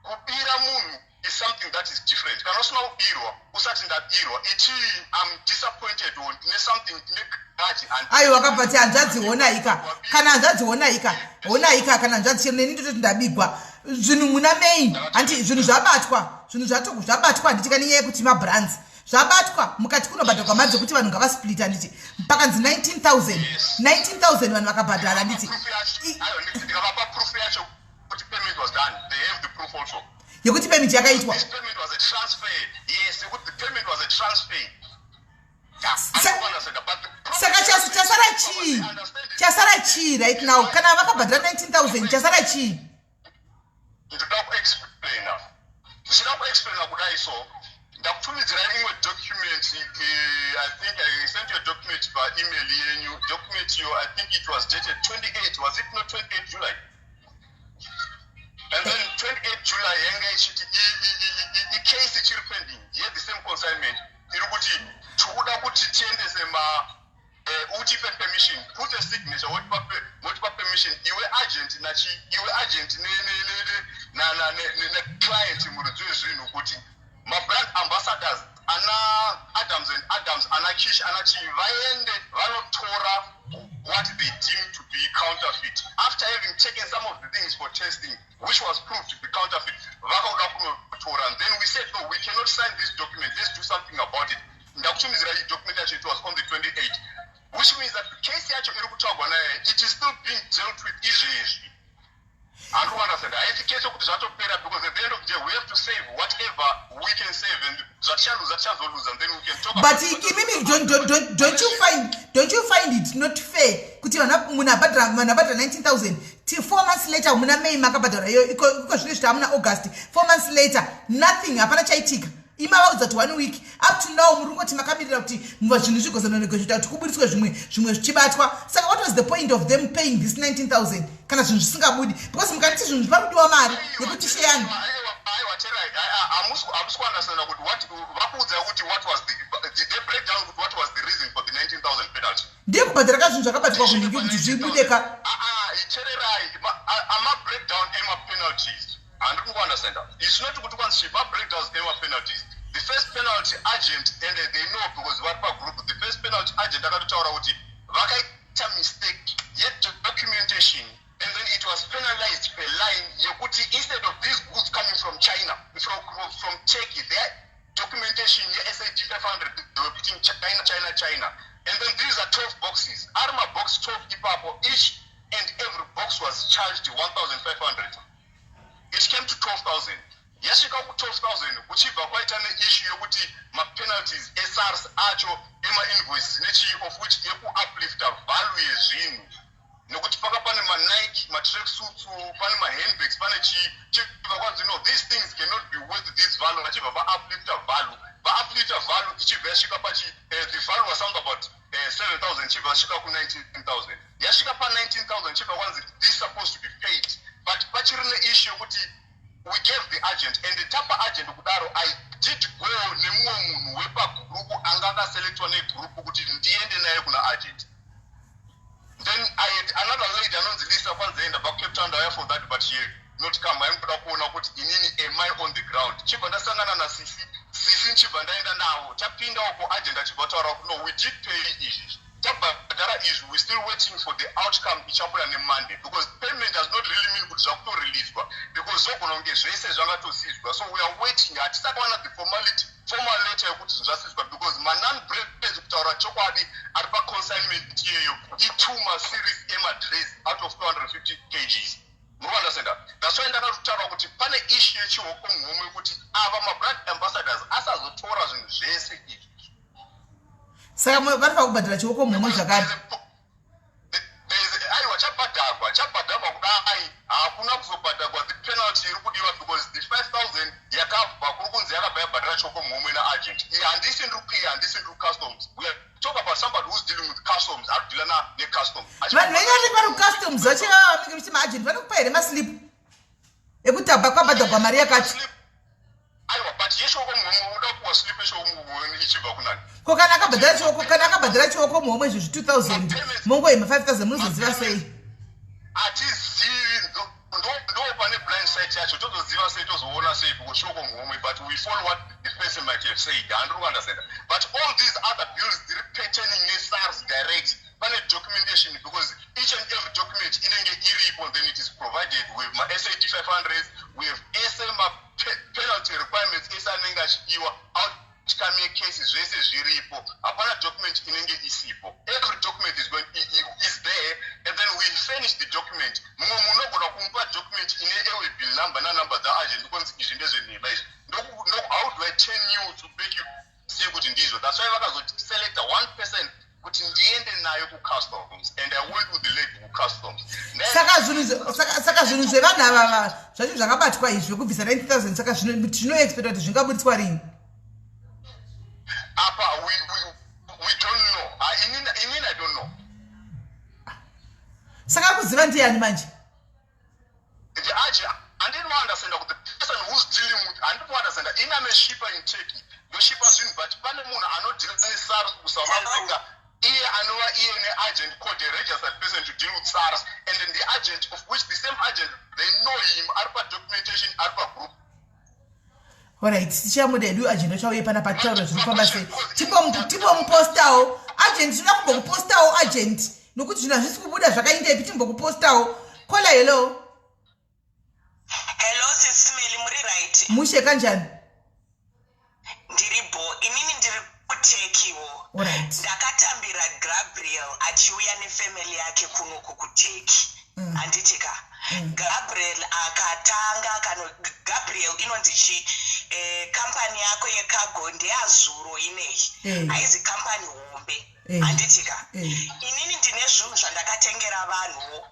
kubira munhu is something that is different. Kana usina kubirwa, usati ndabirwa, iti I'm disappointed or ndine something, ndine grudge. Aiwa, wakabva ti hanzvadzi, honaika, kana hanzvadzi, honaika, honaika, kana hanzvadzi chero neni ndototi ndabigwa zvinhu muna May, handi zvinhu zvabatwa, zvinhu zvabatwa, handiti? Kani nyaya yekuti mabrands zvabatwa mukati kunobhadharwa mari dzekuti vanhu ngavasplita, handiti? Pakanzi 19,000, 19,000 vanhu vakabhadhara, handiti? Ndikavapa proof yacho kuti Yekuti payment was done. They have the proof also. Yekuti payment yakaitwa. This payment was a transfer. Yes, yekuti the payment was a transfer. Yeah, I don't understand that, but the problem Saka is chasara chii? they understand it. Chasara chii right now? Kana vakabhadhara 19,000, chasara chii? Ndoda kuexplaina, ndichida kuexplaina kudai. So ndakutumidzirai imwe document. I think I sent you a document paemail yenyu. Document iyo, I think it was dated 28, was it not 28 July? And then 28 July yanga ichiti icase ichiri pending ye-the same consignment, iri kuti tikuda kuti tiendese ma utipe permission, put a signature, wotipa permission iwe agent nachi, iwe agent neclient, muridzi wezvinhu, kuti mabrand ambassadors ana Adams and Adams, ana Kish, ana chii, vaende vanotora what they deem to be counterfeit after having taken some of the things for testing, which was proved to be counterfeit. Vakauda kunotora, and then we said, "No, we cannot sign this document. Let's do something about it." Ndakutumidzira iyi document yacho. It was on the 28, which means that the case yacho iri kutsvagwa naye, it is still being dealt with izvezvi. Handiri kuunderstand. Haisi case yokuti zvatopera, because at the end of the day we have to save whatever we can save, and zvatichaluza tichazoluza, and then we can talk But about imimi, don't you find it not fair kuti munhu abhadhara, vanhu abhadhara 19,000, 4 months later, muna May makabhadhara iyo, iko zvino zvita muna August, 4 months later, nothing, hapana chaitika? Imavaudza kuti one week, up to now muri kungoti makamirira kuti zvinhu zvigozononegotiata kuti kuburitswe zvimwe, zvimwe zvichibatwa. Saka what was the point of them paying this 19,000 kana zvinhu zvisingabudi? Because mukanditi zvinhu zvipari kudiwa mari yekuti sheyani. Aiwa, terai, hamusi kuunderstanda kuti what vakuudzai, kuti what was the, did they break down kuti what was the reason for the 19,000 penalty? Ndiye kubhadhara ka zvinhu zvakabatwa kunhingi kuti zvibude ka. Chererai, ama-breakdown ema-penalties, handiri kungounderstanda. It's not kuti kwanzi ma-breakdowns ema-penalties. The first penalty, agent, and they know because vari pagroup, the first penalty, agent akatotaura kuti vakaita mistake yedocumentation, and then it was penalized per line, yekuti instead of these goods coming from China, from Turkey, their documentation ye-SAD 500, they were putting China, China, China. And then these are 12 boxes, ari mabox 12 ipapo. Each and every box was charged 1500. It came to 12,000. Yasvika ku12,000, kuchibva kwaita neissue yokuti mapenalties eSARS acho emainvoices nechii, of which yekuuplifta value yezvinhu, nekuti paka pane maNike, matracksuits, pane mahandbags, pane chii. Chibva kwanzi, "No, these things cannot be worth this value." Vachibva vauplifta value, vauplifta value, ichibva yasvika pachi the value was something about 7000, chibva yasvika ku19,000. Yasvika pa19,000, chibva kwanzi this is supposed to be paid, but pachiri neissue yokuti we gave the agent, and tapa agent kudaro, I did go nemumwe munhu wepagrupu anga akaselectwa negrupu kuti ndiende naye kuna agent. Then I had another lady anonzi Lisa, kwanzi enda baCape Town, ndauya for that, but she not come. Aingoda kuona kuti inini am I on the ground. Chibva ndasangana nasisi, sisi nchibva ndaenda navo. Tapinda uko, agent achibva taura kuti, "No, we did pay izvi, tabhadhara izvi. We still waiting for the outcome ichabuda neMonday," because payment does not really mean kuti zvakutoreleaswa, because zvogona kunge zvese zvangatosizwa. So we are waiting. Hatisakawana the formality, formal letter yekuti zvinhu zvasizwa, because manon-brands, kutaura chokwadi, ari paconsignment iyeyo itwo maseries emadress out of 250 kgs. Muri kuunderstanda? That's why ndakatotaura kuti pane issue yechioko muhomwe, kuti ava mabrand ambassadors asazotora zvinhu zvese izvi. Saka vanofanira kubhadhara chioko muhomwe zvakare? Aiwa, chabhadharwa, chabhadharwa kudai. Hakuna kuzobhadharwa the penalty iri kudiwa, because the 5000 yakabva kuri kunzi yakabva yabhadhara chioko muhomwe naagent. Iyi handisi ndiri, handisi ndiri customs. We are talk about somebody who's dealing with customs, ari kudeala necustoms. Vanhu venyu vanenge vari kucustoms vachivava vanenge vachiti maagent vanokupa here maslip ekuti abva kwabhadharwa mari yakati? Aiwa, but yechioko muhomwe, uda kupuwa slip yechioko muhomwe ichibva kunani? Ko kana akabhadhara chioko, kana akabhadhara chioko muhomwe izvozvi 2000, mongohema 5000, munozoziva sei? Hatizivi. Ndo pane blind site yacho. Tozoziva sei, tozoona sei? Because chioko muhomwe, but we follow what the person might have said. Handiri kuunderstanda. But all these other bills dziri pertaining neSARS direct, pane documentation, because each and every document inenge iripo. Then it is provided with ma-SAD 500, we have ese ma-penalty requirements ese anenge achidiwa out Outcome yecase, zvese zviripo. Hapana document inenge isipo. Every document is there, and then we finish the document. Mumwe munhu unogona kumupa document ine airway bill number nanumber dzaagent, konzi izvi ndezvenhema izvi. How do I turn you to make you see kuti ndizvo? That's why vakazoselecta one person kuti ndiende nayo kucustoms, and I went with the lady kucustoms. Saka zvinhu zvevanhu ava zvacho zvakabatwa izvi, zvekubvisa 90,000, saka tinoexpecta kuti zvingabudiswa rini? Apa we don't know. Inini I don't know. Saka kuziva ndiani manje? The agent. Handini kuunderstanda kuti the person who's dealing with, handini kuunderstanda. Ini am a shipper in Turkey, ndoshipa zvinhu, but pane munhu anodeala neSARS kuSouth Africa, iye anova iye neagent called a registered person to deal with SARS, and then the agent, of which the same agent, they know him, ari padocumentation, ari pagroup. Alright, tichamuda hedu agent achauye panapa titaura zviri kufamba sei. Timbomupostawo agent, tinoda kumbokupostawo agent, nokuti zvinhu hazvisi kubuda zvakaindepi. Timbokupostawo. Caller, hello. Hello, Sis Melly, muri right? Mushe, kanjani? Ndiri bo. Inini ndiri kuTurkeywo. Ndakatambira Gabriel achiuya nefamily yake kunoku kuTurkey. Handiti ka? Gabriel akatanga kano Gabriel inonzi chi kampani yako yecargo ndeyazuro ineyi. Haizi kampani hombe. Handiti ka? Inini ndine zvinhu zvandakatengera vanhuwo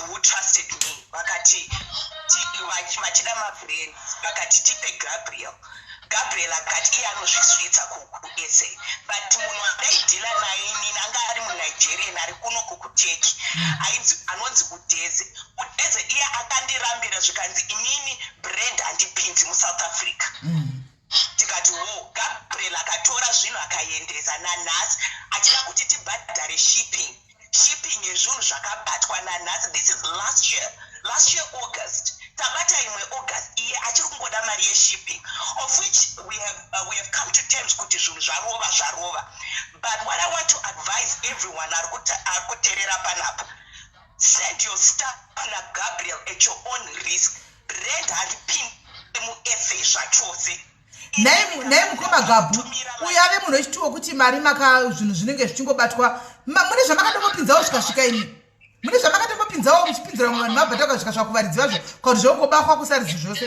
who trusted me, vakati vachida mabrands, vakati tipe Gabriel. Gabriel akati iye anozvisvitsa kuSA, but munhu andaideala naye inini anga ari muNigerian ari kunoku kuTurkey, ainzi anonzi Udeze. Udeze iye akandirambira, zvikanzi inini brand handipinzi muSouth Africa. Tikati wo Gabriel akatora zvinhu akaendesa, nanhasi achida kuti tibhadhare shipping yezvinhu zvakabatwa. Nanhasi, this is last year, last year August, tabata imwe August, iye achiri kungoda mari yeshipping, of which we have come to terms kuti zvinhu zvarova zvarova. But what I want to advise everyone ari kuteerera panapa, send your stuff naGabriel at your own risk. Brand haripindi muSA zvachose. Nhai mukoma Gabhu, uyo ave munhu wechituwo kuti mari maka zvinhu zvinenge zvichingobatwa. Mune zvamakatombopinzawo zvikasvika imi? Mune zvamakatombopinzawo muchipinzira vamwe vanhu mabhadhaka zvikasvika kuvaridzi vazvo, kana kuti zvongobahwa kusaridzi zvose?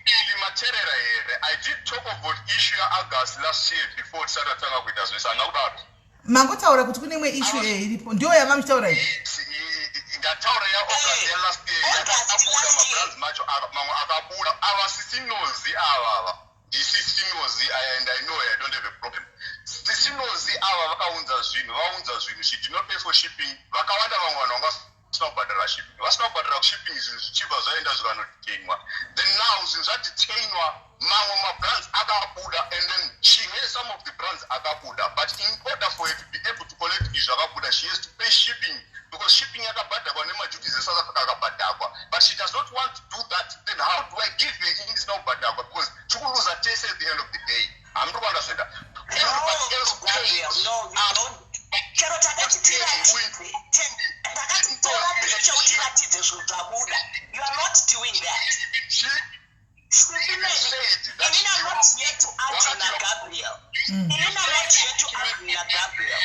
Ili materera here? I did talk about issue yaAugust last year before tisati tatanga kuita zvese, handina kudaro? Mangotaura kuti kune imwe issue iripo, ndiyo yava muchitaura iyi? Ndataura yaAugust yalast year. August yakabuda last year. Mabrands macho mamwe akabuda. Ava sisinozi avava, ndisisinozi, and I know I don't have a problem. Sisinozi ava vakaunza zvinhu, vaunza zvinhu, she did not pay for shipping. Vakawanda vamwe vanhu vanga vasina kubhadhara shipping, vasina kubhadhara kushipping, zvinhu zvichibva zvaenda zvikanodetainwa. Then now zvinhu zvadetainwa, mamwe mabrands akabuda, and then she has some of the brands akabuda, but in order for her to be able to collect izvi zvakabuda, she has to pay shipping, because shipping yakabhadhakwa nemaduties eSouth Africa akabhadhakwa, but she does not want to do that. Then how do I give her ini ndisina kubhadhakwa? Because tikuluza tese at the end of the day. Hamuri kuunderstanda? Everybody else Gabriel, pays. No, you don't. Chero takati tiratidze, takati tora picture utiratidze zvinhu zvabuda. You are not doing that. She Inini I'm not here to argue naGabriel. Inini I'm not here to argue naGabriel.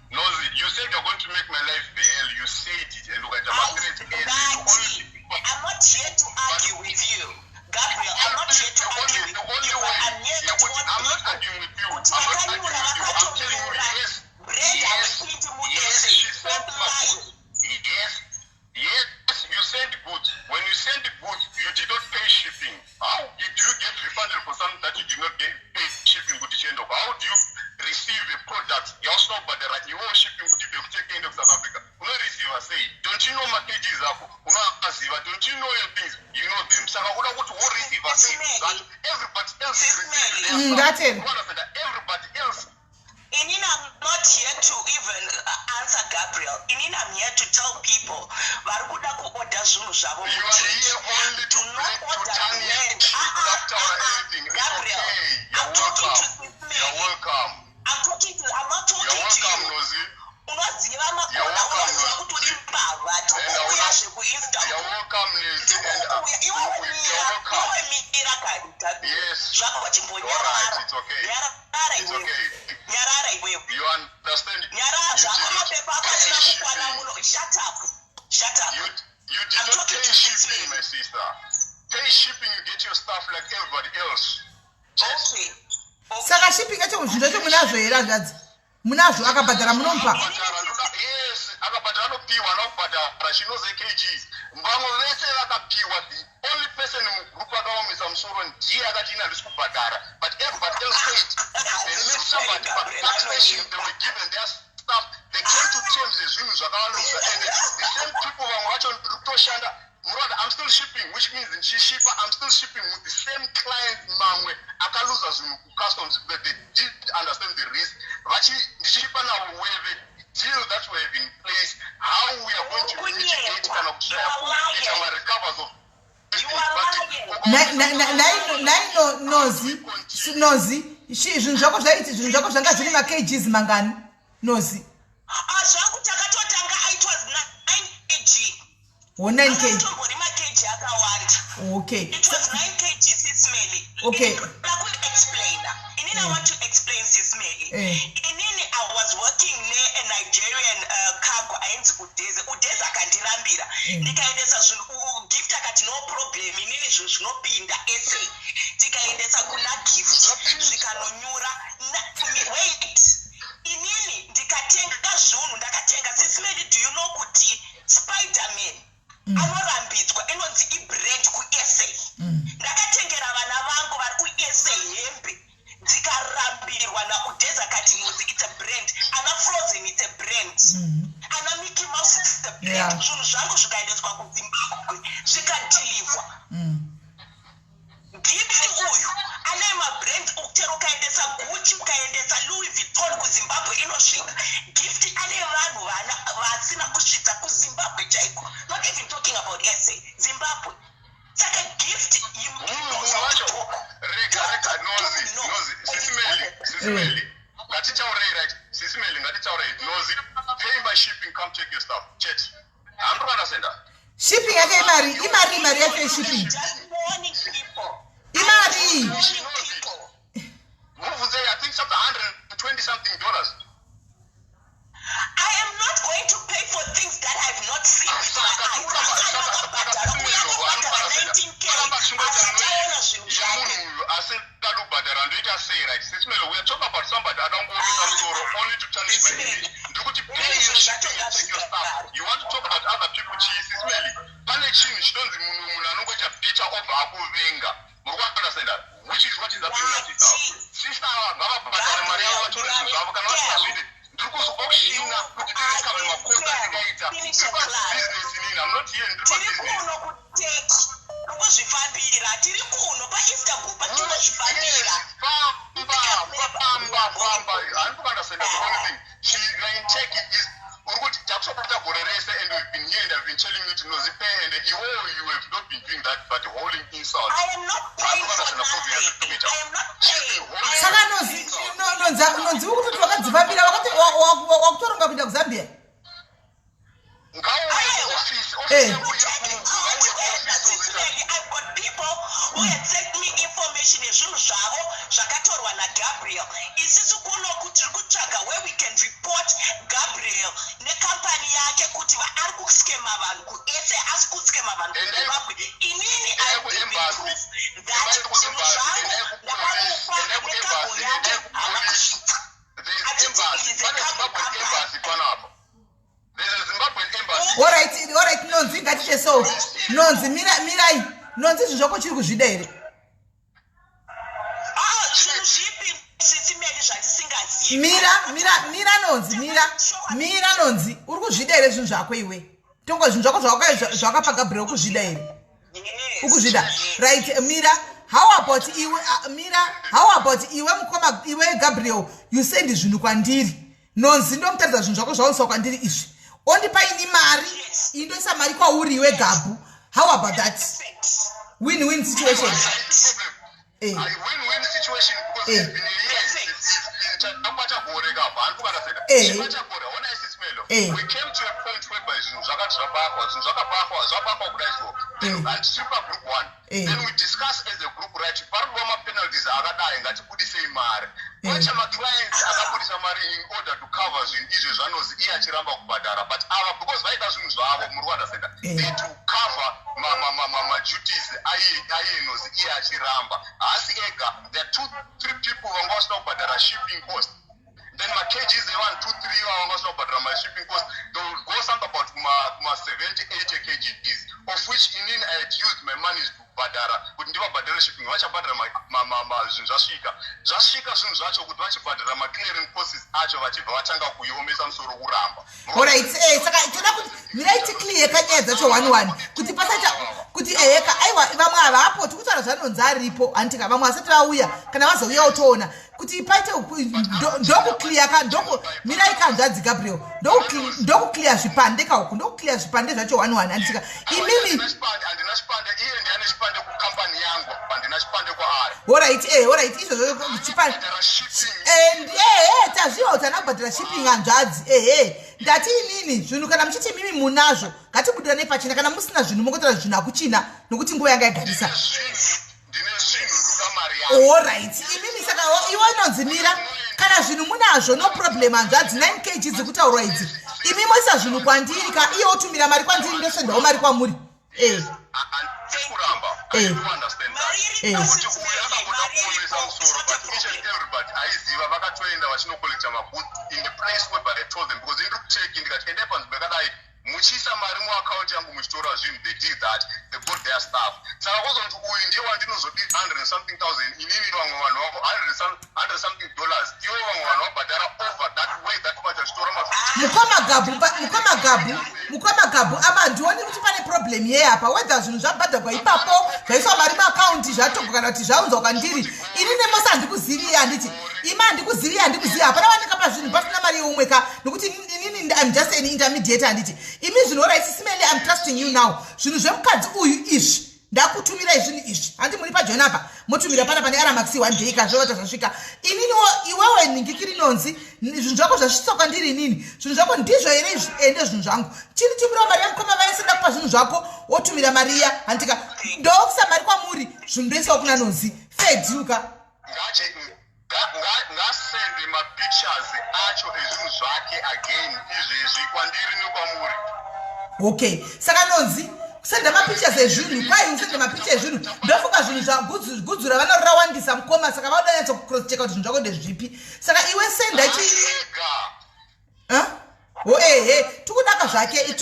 Nozi, you said you're going to make my life hell. You said it, and look at the threat. Ngati, I'm not here to argue with you. Gabriel, I'm not here to argue with The only you, but way I'm here to warn I'm not people. arguing with you. Kuti I'm not arguing vakanyura with you. I'm telling you, vakatonyura. yes. Brand haripindi Yes, muSA. she Stop sent my lying. goods. Yes, you sent goods. When you sent goods, you did not pay shipping. How did you get refunded for something that you did not get pay shipping kuti chiende? How do you receive a product yausina kubhadhara iwewo shipping kuti ibve kuTurkey ende kuSouth Africa? Unoreceiva sei? Don't you know macages ako? Unoaziva. Don't you know your things? You know them. Saka uda kuti woreceiva sei Sis that everybody else Sis receives Melly. their stuff? Ngateni. You understand that everybody else Inini, I'm not here to even answer Gabriel. Inini, I'm here to tell people vari kuda kuorder zvinhu zvavo You are muchechi. here only Do to not break to order tarnish, brand. Ah, kuda ah, kutaura ah, ah. anything. It's Gabriel, okay. I'm You're talking to welcome. Sis You're Melly. welcome. I'm not You're talking to welcome, you. Nozi. Unoziva You're makona, welcome, unoziva Nozi. kuti uri mbavha. Tikuuya zvekuinsta. You're welcome, Nozi. And Tikuuya. Iwewe you're mira, welcome. iwewe mira kani, Gabriel. Yes. Zvako chimbonyarara. Alright, it's okay. Nyarara It's iwewe. okay. Nyarara iwewe. You understand? Nyarara You zvako did not mapepa ako pay asina kukwana shipping. muno. Shut up. Shut up. You did I'm not talking pay to shipping, Sismeli. my sister. Pay shipping, you get your stuff like everybody else. Just Okay. Okay. Saka shipping yacho, zvinhu zvacho munazvo here, hanzvadzi? Munazvo? Akabhadhara munomupa? Akabhadhara, yes, akabhadhara anopiwa, anokubhadhara. She knows AKGs. Vamwe vese vakapiwa. The only person mugroup akaomesa musoro ndiye akati ina handisi kubhadhara, but everybody else paid. They met somebody papark station, they were given their stuff, they came to terms zvezvinhu zvakavaluza. And the same people, vamwe vacho ndiri kutoshanda muroad. I'm still shipping, which means ndichishipa, I'm still shipping with the same clients. Mamwe akaluza zvinhu kucustoms, but they didn't understand the risk. Ndichishipa navo with the deal that we have in place, how we are going to mitigate kana kushaya kuita marecovers of. You are lying. Nai Nozi, Nozi, zvinhu zvako zvaiti, zvinhu zvako zvanga zviri makgs mangani, Nozi? Ah, zvangu takatotanga, it was 9 kg. Wo 9 kg. Akatombori makg akawanda. It was 9 kg, Sis Melly. Explainer. Inini, I want to explain, Sis Melly. Inini, I was working ne a Nigerian cargo ainzi Udeze. Udeze akandirambira. Ndikaendesa zvinhu, Gift akati no problem, inini zvinhu zvinopinda SA. Tikaendesa kuna Gift zvikanonyura. Wait. Inini ndikatenga zvinhu, ndakatenga, Sis Melly, do you know kuti Spiderman anorambidzwa, inonzi ibrand kuSA? Ndakatengera vana vangu vari kuSA hembe, dzikarambirwa naUdeza kati nozi it's a brand. Ana Frozen, it's a brand. Ana Mickey Mouse, it's a brand. Zvinhu zvangu zvikaendeswa kuZimbabwe, zvikadhilivwa. Gift uyu ane mabrand, chero ukaendesa Gucci, ukaendesa Louis Vuitton kuZimbabwe inosvika. Gift ane vanhu vana vasina kusvitsa kuZimbabwe chaiko, not even talking about SA, Zimbabwe. Saka Gift Munhu wacho, rega, rega, Nozi, Nozi, Sis Melly, Sis Melly, ngatitaurei, right? Sis Melly, ngatitaurei. Nozi, pay my shipping, come take your stuff chete. Handiri kuunderstanda. Shipping yake imari, imari, imari yacho yeshipping? Just warning people. Imari? Warning people. Mubvunzei, I think something 120 something dollars. I am not going to pay for things that I've not seen with my eyes. Asati akabhadhara, uye akabhadhara 19K asati aona zvinhu zvake. Yemunhu uyu asingadi kubhadhara ndoita sei, right? Sis Melly, we are talking about somebody adangoomesa musoro only to tarnish my image. Ndiri kuti pay your shipping and take your stuff. You want to talk about other people chii, Sis Melly? Pane chinhu chinonzi munhu anongoita bitter obva akuvenga. Muri kuunderstanda? Which is what is happening na sister. Sister ava ngavabhadhare mari yavo, vatore zvinhu zvavo. Kana vasingazviiti, ndiri kuzoauctiona kuti ndirecover macost andingaita. Ndiri pabusiness inini, I'm not here, ndiri Tiri pabusiness. kuno kuTurkey, kuzvifambira. Tiri kuno paIstanbul, patinozvifambira. Famba, famba, famba. Handiri kuunderstanda. The only thing she in Turkey is uri kuti takusapota gore rese, and we've been here and I've been telling you to Nozi pay, and iwewe you have not been doing that but holding insult. I am not paying for nothing. I am not paying. I am Saka Nozi, Nonzi, uri kutoti wakadzifambira, wakati wakutoronga kuenda kuZambia? Ngauye kuofisi. Eh. Ofisi yangu iri kuno, ngauye kuofisi. Sis Melly, I've got people who had sent me information yezvinhu zvavo zvakatorwa naGabriel. Isusu kunoku tiri kutsvaga where we can report Gabriel nekampani yake kuti ari kuskema vanhu kuSA, asi kuskema vanhu kuZimbabwe. Inini Endai I give kuembassy. proof that Endai zvinhu kuembassy, zvangu endai kupolice, ndakamupa endai necargo kuembassy, yake endai haana kupolice. kusvitsa. There is Achiti embassy. is a Pane cargo Zimbabwean company. embassy panapa. There's a Zimbabwean embassy. Alright, Nonzi, ngatiite so. Nonzi, mira, mirai. Nonzi, zvinhu zvako chiri kuzvida here? Ah, zvinhu zvipi, Sis Melly, zvandisingazivi? Mira, mira, mira, Nonzi, mira, mira. Nonzi, uri kuzvida here zvinhu zvako iwe? Tongo zvinhu zvako zvakapa Gabriel, kuzvida here? Yes. Ukuzvida, right? Mira, how about iwe, mira, how about iwe mukoma, iwe Gabriel, you send zvinhu kwandiri. Nonzi ndomutaridza zvinhu zvako zvaunisa kwandiri izvi, ondipa ini mari. Indoisa mari kwauri iwe Gabhu. How about that? Perfect. Win win situation. Problem. Win-win situation because it's been a year. Takwata gore kapa, handiri kuunderstanda. Chibata gore, ona, Sis Melly. We came to a point whereby zvinhu zvakati zvabakwa, zvinhu zvakabakwa, zvabakwa kudai so. And tiri pagroup one. Then we discuss as a group, right? Pari kuva mapenalties. aya, ngatibudisei mari. Kwacha maclients akabudisa mari in order to cover zvinhu izvo zvanozi iye achiramba kubhadhara, but ava because vaida zvinhu zvavo, muri kuunderstanda? They to cover maduties aiye nozi iye achiramba. Haasi ega, there are two three people vanga vasina kubhadhara shipping cost. Then makgs evanhu 2 3 ivava vanga vasina kubhadhara mashipping cost, they will go something about kuma 70 80 kgs, of which inini I had used my money to kubhadhara kuti ndivabhadhare shipping. Vachabhadhara zvinhu zvasvika, zvasvika zvinhu zvacho, kuti vachibhadhara maclearing costs acho, vachibva vatanga kuiomesa musoro, kuramba. Alright, saka toda kuti mirai ticlear kanyaya dzacho one one, kuti pasaita kuti eheka, aiwa, vamwe havapo, tikutaura zvanonzi aripo, handitika? Vamwe vasati vauya, kana vazouya utoona kuti paite ndokuclear ka ndoku mirai kanzvadzi Gabriel, ndokuclear zvipande kauku, ndokuclear zvipande zvacho one one, handitika? Imimi Handina chipande, iye ndiane chipande kukambani yangu, handina chipande kwaari. Alright, izvozvo chipande Bhadhara shipping. Ehe, tazviwa kuti ana kubhadhara shipping, hanzvadzi. Ehe, ndati inini zvinhu kana muchiti mimi munazvo, ngatibudirane pachena. Kana musina zvinhu, mongotaura zvinhu hakuchina, nokuti nguva yanga yagarisa. Ndine zvinhu, ndoda mari yangu. Alright, imimi saka iwe inonzi mira, kana zvinhu munazvo, no problem, hanzvadzi. 9 kg dzikutaurwa idzi, imi moisa zvinhu kwandiri ka, iye otumira mari kwandiri, ndosendawo mari kwamuri. Kuramba. I do understand that. Mari iripo. Kuti uyu akangoda Mari kuomesa iripo, musoro, it's not a but each and problem. everybody aiziva, vakatoenda vachinocollecta magoods in the place whereby I told them, because indiri kucheki, ndikati endai panzvimbo yakadai muchiisa mari muakaunti yangu muchitora zvinhu. They did that, they got their stuff. Saka kuzoti uyu ndiye wandinozodi 100 and something thousand, inini vamwe vanhu vako 100 something dollars, ivo vamwe vanhu vabhadhara over that way that much vachitora ma Mukoma Gabu, mukoma Gabu, mukoma Gabu, apa handioni kuti pane problem yeye apa, whether zvinhu zvabhadharwa ipapo, zvaiswa mari muakaunti, zvatogwa, kana kuti zvaunzwa kwandiri. Ini nemosi handikuziviye, handiti? Imi handikuziviye, handikuzivi. Hapana wanikapa zvinhu pasina mari yeumwe ka, nokuti inini I'm just an intermediate, handiti? Imi zvinhu, alright, simele, I'm trusting you now. Zvinhu zvemukadzi uyu izvi, ndakutumirai zvinhu izvi, handi? Muri pajoin apa, motumira pana pane Aramax one day kazvovata zvasvika. Ininiwo iwewe ningiki rinonzi zvinhu zvako zvasvitsa kwandiri inini, zvinhu zvako ndizvo here izvi? Ende zvinhu zvangu, chinitumirawo mari yamukoma vaese, ndakupa zvinhu zvako, wotumira mari iya, handika? Ndokusa mari kwamuri, zvinhu ndoisawo kuna Nozi fediuka. Ngasende mapictures acho ezvinhu zvake again izvezvi kwandiri nekwamuri. Okay, saka nonzi kusenda mapictures ezvinhu kwai usende mapicture ezvinhu, ndofunga zvinhu zvagudzura vana rawandisa, mukoma, saka vauda nyatso kucross checka kuti zvinhu zvako ndezvipi. Saka iwe senda chi Ega. O ehe, tikudaka zvake,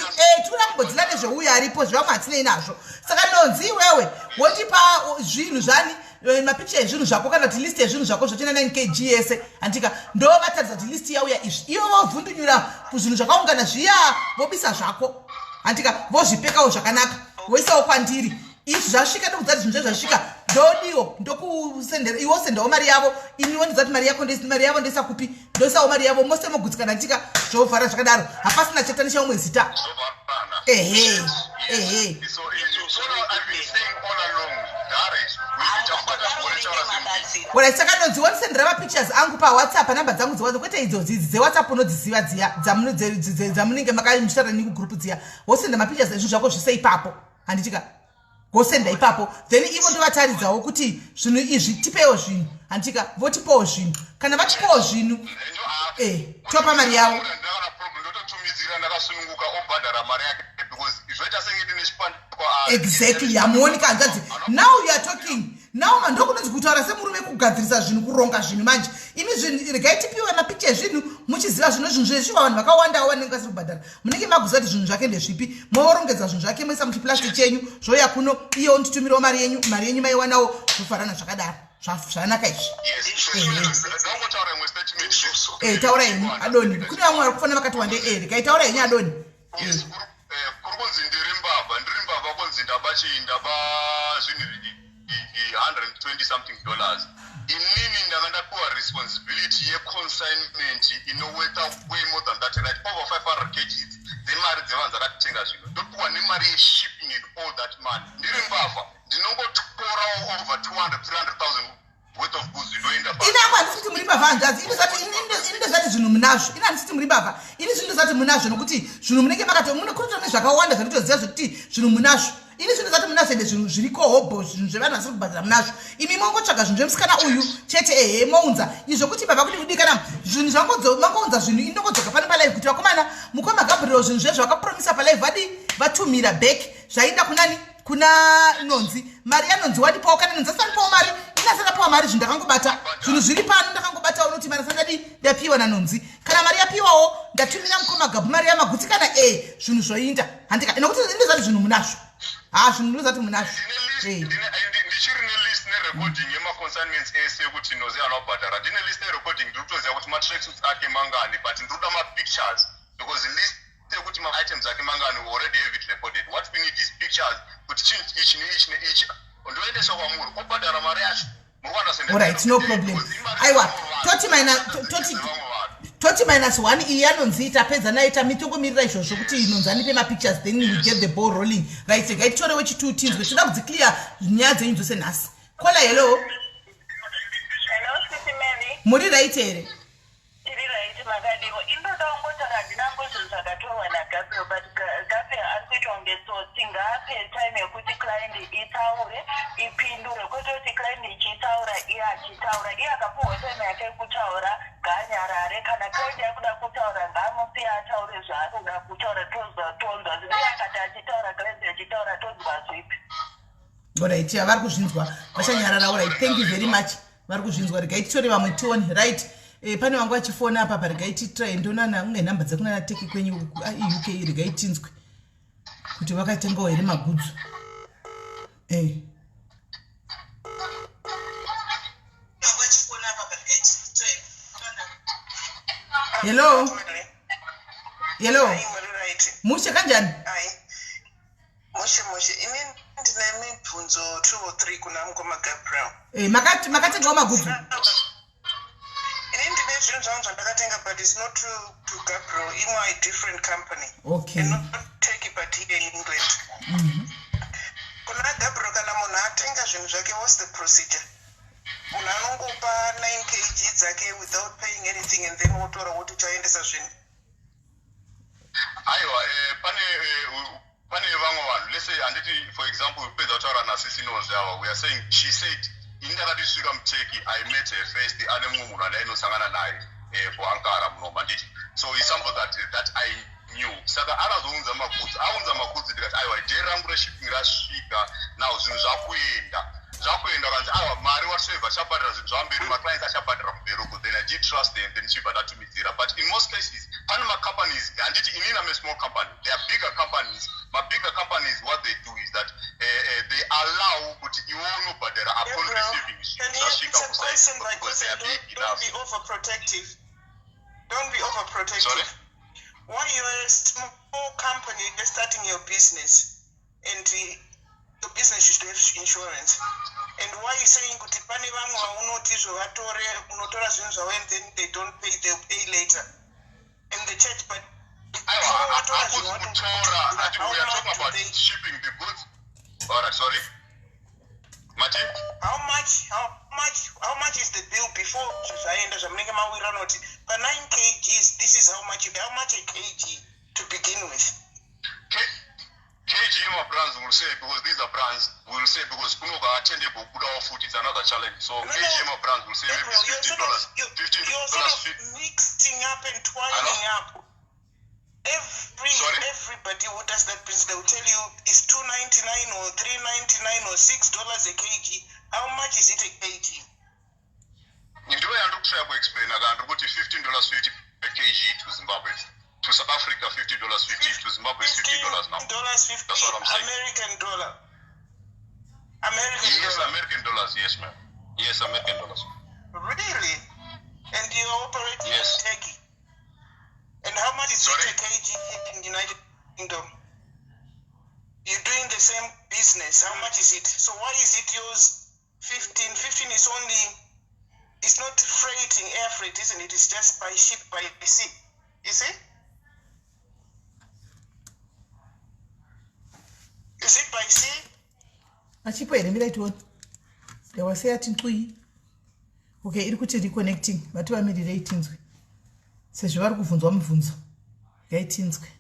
tikuda kumbodzila nezveuyo aripo, zvevamwe hatinei nazvo. Saka nonzi iwewe wotipa zvinhu zvani, mapicture ezvinhu zvako, kana kuti list yezvinhu zvako zvachina 9 kg yese, handika? Ndo vataridza kuti list yauya izvi, ivo vovhundunyura zvinhu zvakaungana zviya, vobisa zvako, handika? Vozvipekawo zvakanaka, voisawo kwandiri. Izvi zvasvika, ndokudza kuti zvinhu zvezvasvika, ndodiwo ndokusendera, iwe wosendawo mari yavo, iniwo ndidza kuti mari yako mari yavo ndoisa kupi, ndoisawo mari yavo, mose mogutsikana, ndika zvovhara zvakadaro, hapasina chatanisha umwe zita. Zovharana. Ehe. So now I've been saying all along, Dare, we've takubata gore taura semuti. Alright, saka nonzi wondisendera mapictures angu paWhatsApp, namba dzangu dzeWhatsApp, kwete idzodzi idzi dzeWhatsApp, unodziziva dziya dzamunenge makamuchitaura nini kugroup dziya. Wosenda mapictures ezvinhu zvako zvise ipapo, handitika? Gosenda ipapo, then ivo ndovataridzawo kuti zvinhu izvi, tipewo zvinhu, handitika? Votipowo zvinhu. Kana vatipowo zvinhu, topa mari yavo. Ndakana problem, ndototumidzira ndakasununguka, obhadhara mari yake, because zvoita senge ndine chipande kwaari. Exactly, hamuoni kanzvadzi? Now you are talking now. Mandokunonzi kutaura semurume, kugadzirisa zvinhu, kuronga zvinhu. Manje imi zvinhu, regai tipiwe mapicha ezvinhu, muchiziva zvinhu, zvinhu zvezviwa vanhu vakawandawo vanenge vasiri kubhadhara, munenge makuziva kuti zvinhu zvake ndezvipi, movorongedza zvinhu zvake, moisa muchiplastic chenyu, zvoya kuno, iye onditumirawo mari yenyu, mari yenyu maiwanawo, zvofarana zvakadaro. Zvanaka izvi. Yes, ndangotaura imwe statement. Taura henyu, adoni. Kune vamwe vari kufona vakati wande. Regai, taura henyu, adoni. Yes, kuri kunzi ndiri mbavha, ndiri mbavha, kunzi ndaba chii, ndaba zvinhu 120 something dollars. Inini ndanga ndapiwa responsibility yeconsignment inowortha way more than that, right over 500 kgs dzemari dzevanhu dzakatenga zvinhu, ndopiwa nemari yeshipping and all that money. Ndiri mbavha? Ndinongotorawo over 200 300,000 worth of goods, ndoenda Ini angu handisi kuti muri mbavha, hanzvadzi. Ini ndozati zvinhu munazvo. Ini handisi kuti muri mbavha, ini zvinhu ndozati munazvo, nokuti zvinhu munenge makato mune kutoto nezvakawanda zvanditoziva zvekuti zvinhu munazvo. Ini zvinhu zati munazvo, ende zvinhu zviriko hobho, zvinhu zvevanhu vasiri kubhadhara munazvo. Imi mongotsvaga zvinhu zvemusikana uyu chete, ehe, mounza izvo kuti baba kuti kudii. Kana zvinhu zvangomangounza zvinhu, inongodzoka pano palive kuti vakomana, mukoma Gabriel, zvinhu zvezvo vakapromisa palive vadi vatumira back, zvainda kunani? Kuna Nonzi. Mari yanonzi wadipawo, kana Nonzi asanipawo mari, inasanapawa mari. Zvinhu ndakangobata, zvinhu zviri pano ndakangobata. Unoti mari asandadi ndapiwa naNonzi, kana mari yapiwawo ndatumira mukoma Gabu mari yamaguti kana e zvinhu zvoinda handika, nokuti ndozati zvinhu munazvo. Ha, zvinhu ndozati munazvo. Ndichiri nelist nerecording yemaconsignments ese ekuti Nozi anobhadhara. Ndine list nerecording, ndiri kutoziva kuti matracksuits ake mangani, but ndiri kuda mapictures because list yekuti maitems ake mangani, we already have it recorded. What we need is pictures kuti chinhu ichi neichi neichi ndoendesa kwamuri, obhadhara mari yacho. Alright, no problem. Aiwa, toti minus one iyi yanonzi tapedza nayo, tamitongomirira izvozvo kuti inonzi anipe mapictures, then we get the ball rolling. Right, regai titore wechitu tinzwe. Toda kudziclear nyaya dzenyu dzose nhasi. Caller, hello. Hello, Sisi Mary. Muri right here? Tiri right, makadiwo? Indoda kungotaura, handina zvinhu zvakatorwa naGabriel, but Gabriel ari kuita kunge tsotsi. Ngaape time yekuti client itaure, ipindure, kwete kuti client ichitaura iye achitaura. Iye akapuhwa time yake yekutaura, ngaanyarare. Kana client yakuda kutaura, ngaamusiye ataure zvaari kutaura, tozwa, tonzwa. Zvino iye akati achitaura, client achitaura, tonzwa zvipi? Alright, vari kuzvinzwa, vachanyarara. Alright, thank you very much. Vari kuzvinzwa. Regai titore vamwe tione. Right, pane vangu vachifona apa pa, regai titry ndonana unge nhamba dzekunana teki kwenyu UK. Regai tinzwe kuti vakatengawo here magudzu. Hello, hello. Hayi, muri right? Mushe, kanjani? Hayi, mushe mushe. Ini ndine mibvunzo two or three kuna mukoma Gabriel. Makatengawo magudzu? Ini ndine zvinhu zvangu zvandakatenga, but it's not to Gabriel, imwe a different company. And not Turkey, but here in England. Kuna Gabriel, kana munhu atenga zvinhu zvake, what's the procedure? Munhu anongopa 9 kg dzake without paying anything and then wotora woti uchaendesa zvinhu? Aiwa, pane vamwe vanhu, let's say, handiti, for example, pedza kutaura nasisi Nozi ava, we are saying, she said, ini ndakati svika muTurkey, I met her first, ane mumwe munhu andainosangana naye kuAnkara munoma, handiti? So is somebody that I knew. Saka akazounza magoods, aunza magoods, ndikati aiwa, day rangu reshipping rasvika now, zvinhu zvakuenda, zvakuenda. Kanzi aiwa, mari whatsoever achabhadhara zvinhu zvamberi, maclients achabhadhara kumberi uko. Then I did trust them, then chibva ndatumidzira. But in most cases pane macompanies, handiti, inini am a small company, there are bigger companies. Mabigger companies, what they do is that they allow kuti iwe unobhadhara upon receiving zvasvika kusite because they are big enough. Don't be overprotective. Don't be overprotective. Sorry? Why you're a small company, you're starting your business, and your business should have insurance. And why you saying kuti pane vamwe vaunoti zvovatore, unotora zvinhu zvavo and then they don't pay, they'll pay later and the church, but aiwa, hakuzi kutora. Ati we are talking about shipping the goods. All right, sorry, mati? How much is the bill before zvaenda zvamunenge mawirirana kuti pa9 kgs, this is how much, how much a kg to begin with? Kg yemabrands will say, because these are brands, will say, because kunoka atendable kubudawo futi, it's another challenge. So No, kg no. yemabrands will say maybe April, you're $15 sort of, $15 you're sort of mixing up and twining up. Every Sorry? Everybody who does that business, they will tell you it's 2.99 or 3.99 or $6 a kg. How much is it a kg? Ndiyo yandiri kutrya kuexplaina ka. Ndiri kuti $15.50 per kg to Zimbabwe. To South Africa, $15.50. To Zimbabwe is $50 now. Dollars 50. That's what I'm saying. American dollar. American Yes. dollar. American dollars, yes, ma'am. Yes, American dollars. Really? And you're operating Yes. in Turkey. And how much is Sorry? it a kg in United Kingdom? You're doing the same business. How much is it? So why is it yours 15? 15 is only, it's not freighting, air freight, isn't it? It's just by ship, by sea. You see? Is it by sea? Achipo here? Mirai tione. Ndawaseyati ncwi. Okay, iri kuti reconnecting. Vati vamirirei tinzwe sezvo vari kubvunzwa mubvunzo. Ngaitinzwe.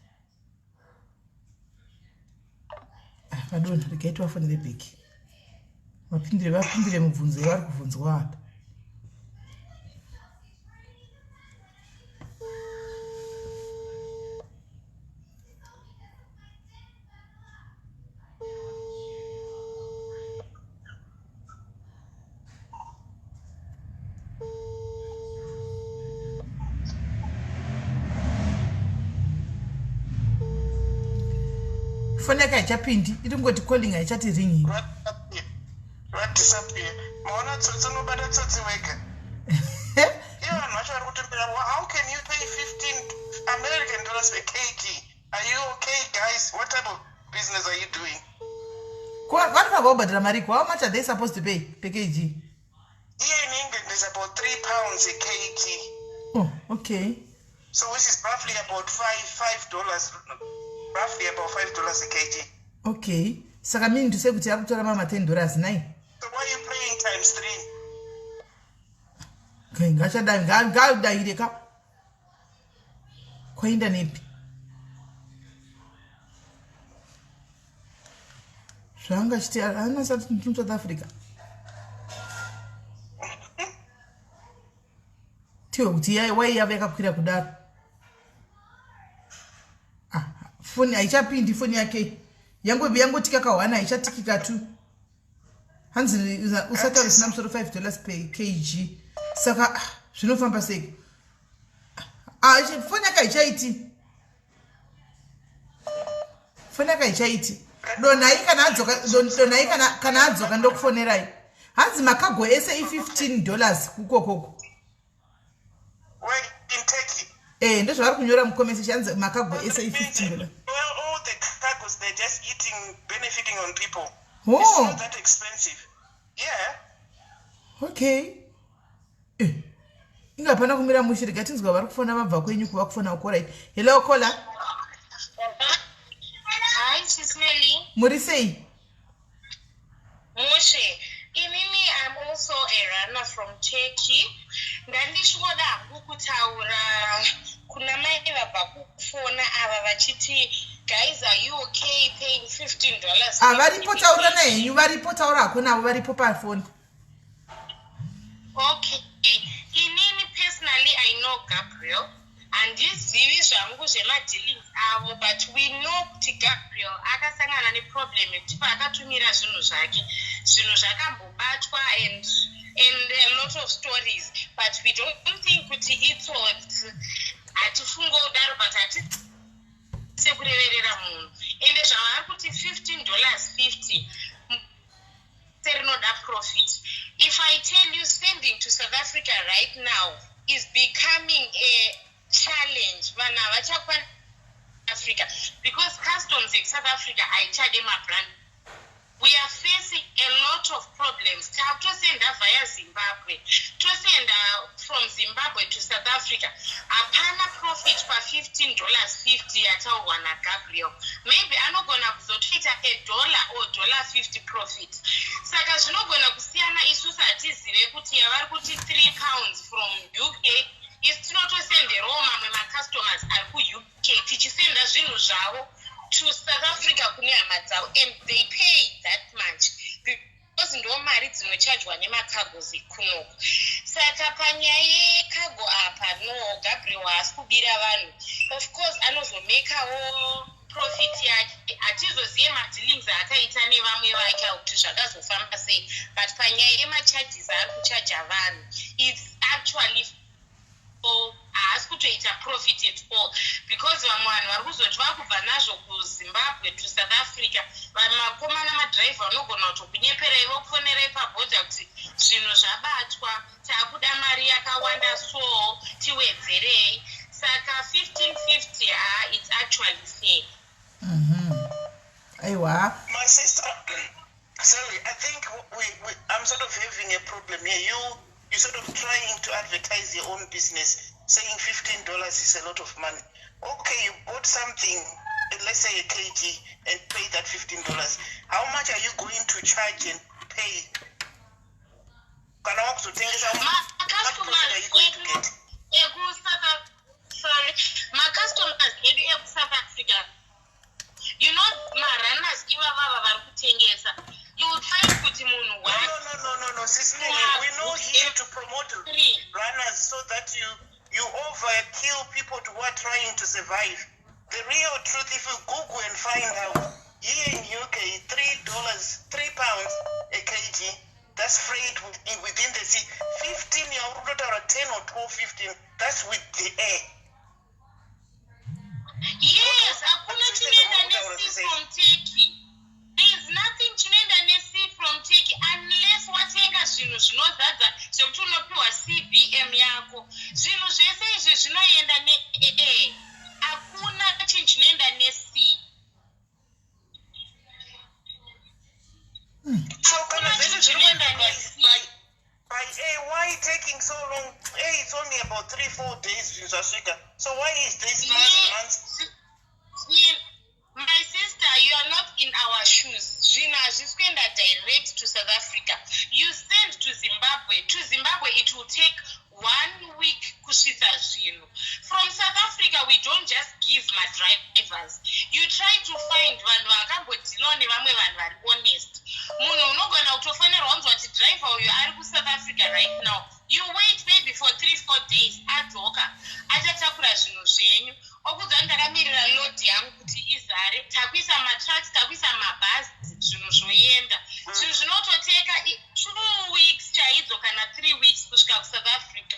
Ah, Vadonha, regai tivafonere bheki. Vapindure vapindure mubvunzo yavari kubvunzwa apa. Foni yake haichapindi, iri kungoti calling, haichati ringing. Vadisappear. Maona tsotsi, unobata tsotsi wega. Ivo vanhu vacho vari kutembera, how can you pay 15 American dollars per kg? Are you okay, guys? What type of business are you doing? Vanofanirwa kubhadhara mariko. How much are they supposed to pay per kg? Here in England is about £3 a kg. Oh, okay. So which is roughly about $5, roughly about $5 a kg. Okay, saka meaning to say kuti ari kutora mama $10 nai. So why are you paying times three? Okay, ngachadai, ngadaire ka. Kwaenda nepi zvaanga chiti anasati South Africa tiwe kuti wai yava yakakwira kudaro. Ah, foni haichapindi, foni yake yangotika kahwana, haichatikika tu. Hanzi usataura zvisina musoro. $5 per kg, saka zvinofamba sei? Ah, foni yake haichaiti, foni yake haichaiti. Donhai kana adzoka, donhai kana adzoka, ndokufonerai. Hanzi macargo ese i$15 kukokoko. Where, in Turkey? E, ndozvavari kunyora mucomment section, hanzi macargo ese i$15. Well, all the cargos, they're just eating, benefiting on people. Oh. It's not that expensive. Yeah. Okay. Inga hapana kumira mushe, rega tinzwa vari kufona vabva kwenyu kuva kufona uko. Right, hello caller. Hi, Sis Melly. Muri sei? Mushe. Inini, I'm also a runner from Turkey. Ndandichingoda hangu kutaura kuna mai vabva kufona ava vachiti, "Guys, are you okay paying $15?" Ah, varipo, taurana henyu, varipo, taura hako navo, varipo pafoni. Okay. Inini personally, I know Gabriel. Handizivi zvangu zvemadealings avo, but we know kuti Gabriel akasangana neproblem yekuti paakatumira zvinhu zvake, zvinhu zvakambobatwa and a lot of stories, but we don't think kuti itsotsi. Hatifunge kudaro, but hatisi kureverera munhu. Ende zvavari kuti $15.50 serinoda profit, if I tell you, sending to South Africa right now is becoming a challenge. Vanhu havachakwana Africa because customs yekuSouth Africa haichade mabrand. We are facing a lot of problems. Takutosenda via Zimbabwe, tosenda from Zimbabwe to South Africa. Hapana profit pa$15.50 yataurwa naGabriel. Maybe anogona kuzotoita a dollar or dollar 50 profit, saka zvinogona kusiyana. Isusu hatizive kuti yavari kuti £3 from UK, isu tinotosenderawo mamwe macustomers ari kuUK, tichisenda zvinhu zvavo to South Africa kune hama dzavo, and they pay that much because ndo mari dzinochajwa nemacargos kunoko. Saka panyaya yecargo apa, no, Gabriel haasi kubira vanhu. Of course anozomekawo profit yake, hatizozive madealings aakaita nevamwe vake kuti zvakazofamba sei, but panyaya yemacharges aari kuchaja vanhu, its actually haasi kutoita profit at all, because vamwe vanhu vari kuzoti vakubva nazvo kuZimbabwe to South Africa, makomana madhiraivha vanogona kutokunyeperai, vokufonerai pabhodha kuti zvinhu zvabatwa, taakuda mari yakawanda, so tiwedzerei. Saka 1550, ha, its actually fair. Aiwa. My sister, sorry, I think I'm sort of having a problem here. You sort of trying to advertise your own business, saying $15 is a lot of money. Okay, you bought something, let's say a kg, and pay that $15. How much are you going to charge and pay? Kana wakuzotengesa, how much profit are you going to get? Ekusouth, sorry, macustomers edu ekuSouth Africa, marunners ivavava vari kuti munhu No, no, no, no, no, Sis Melly, we're not here to promote runners so that you overkill people who are trying to survive. The real truth, if you Google and find out, here in UK, $3, £3 a kg. That's freight within the sea. 15, you're 10 or 12, 15. That's with the air. Yes, hakuna chinoenda nesea from Turkey. There is nothing chinoenda nesea from Turkey unless watenga zvinhu zvinozadza zvekuti unopiwa CBM yako. Zvinhu zvese izvi zvinoenda neair. Hakuna chinhu chinoenda nesea. So kana zvese zviri kuenda by air, why taking so long? A, it's only about 3, 4 days zvinhu zvasvika. So why is this months and months? My sister, you are not in our shoes. Zvinhu hazvisi kuenda direct to South Africa. You send to Zimbabwe. To Zimbabwe it will take one week kusvitsa zvinhu. From South Africa we don't just give madrivers. You try to find vanhu vakambodealawo nevamwe vanhu vari honest. Munhu unogona kutofonerwa unzwa kuti driver uyu ari kuSouth Africa right now. You wait maybe for 3, 4 days, adzoka, achatakura zvinhu zvenyu, okudza ndakamirira load yangu kuti izare. Takuisa matrucks, takuisa mabhazi, zvinhu zvoenda. Zvinhu zvinototeka 2 weeks chaidzo kana 3 weeks kusvika kuSouth Africa.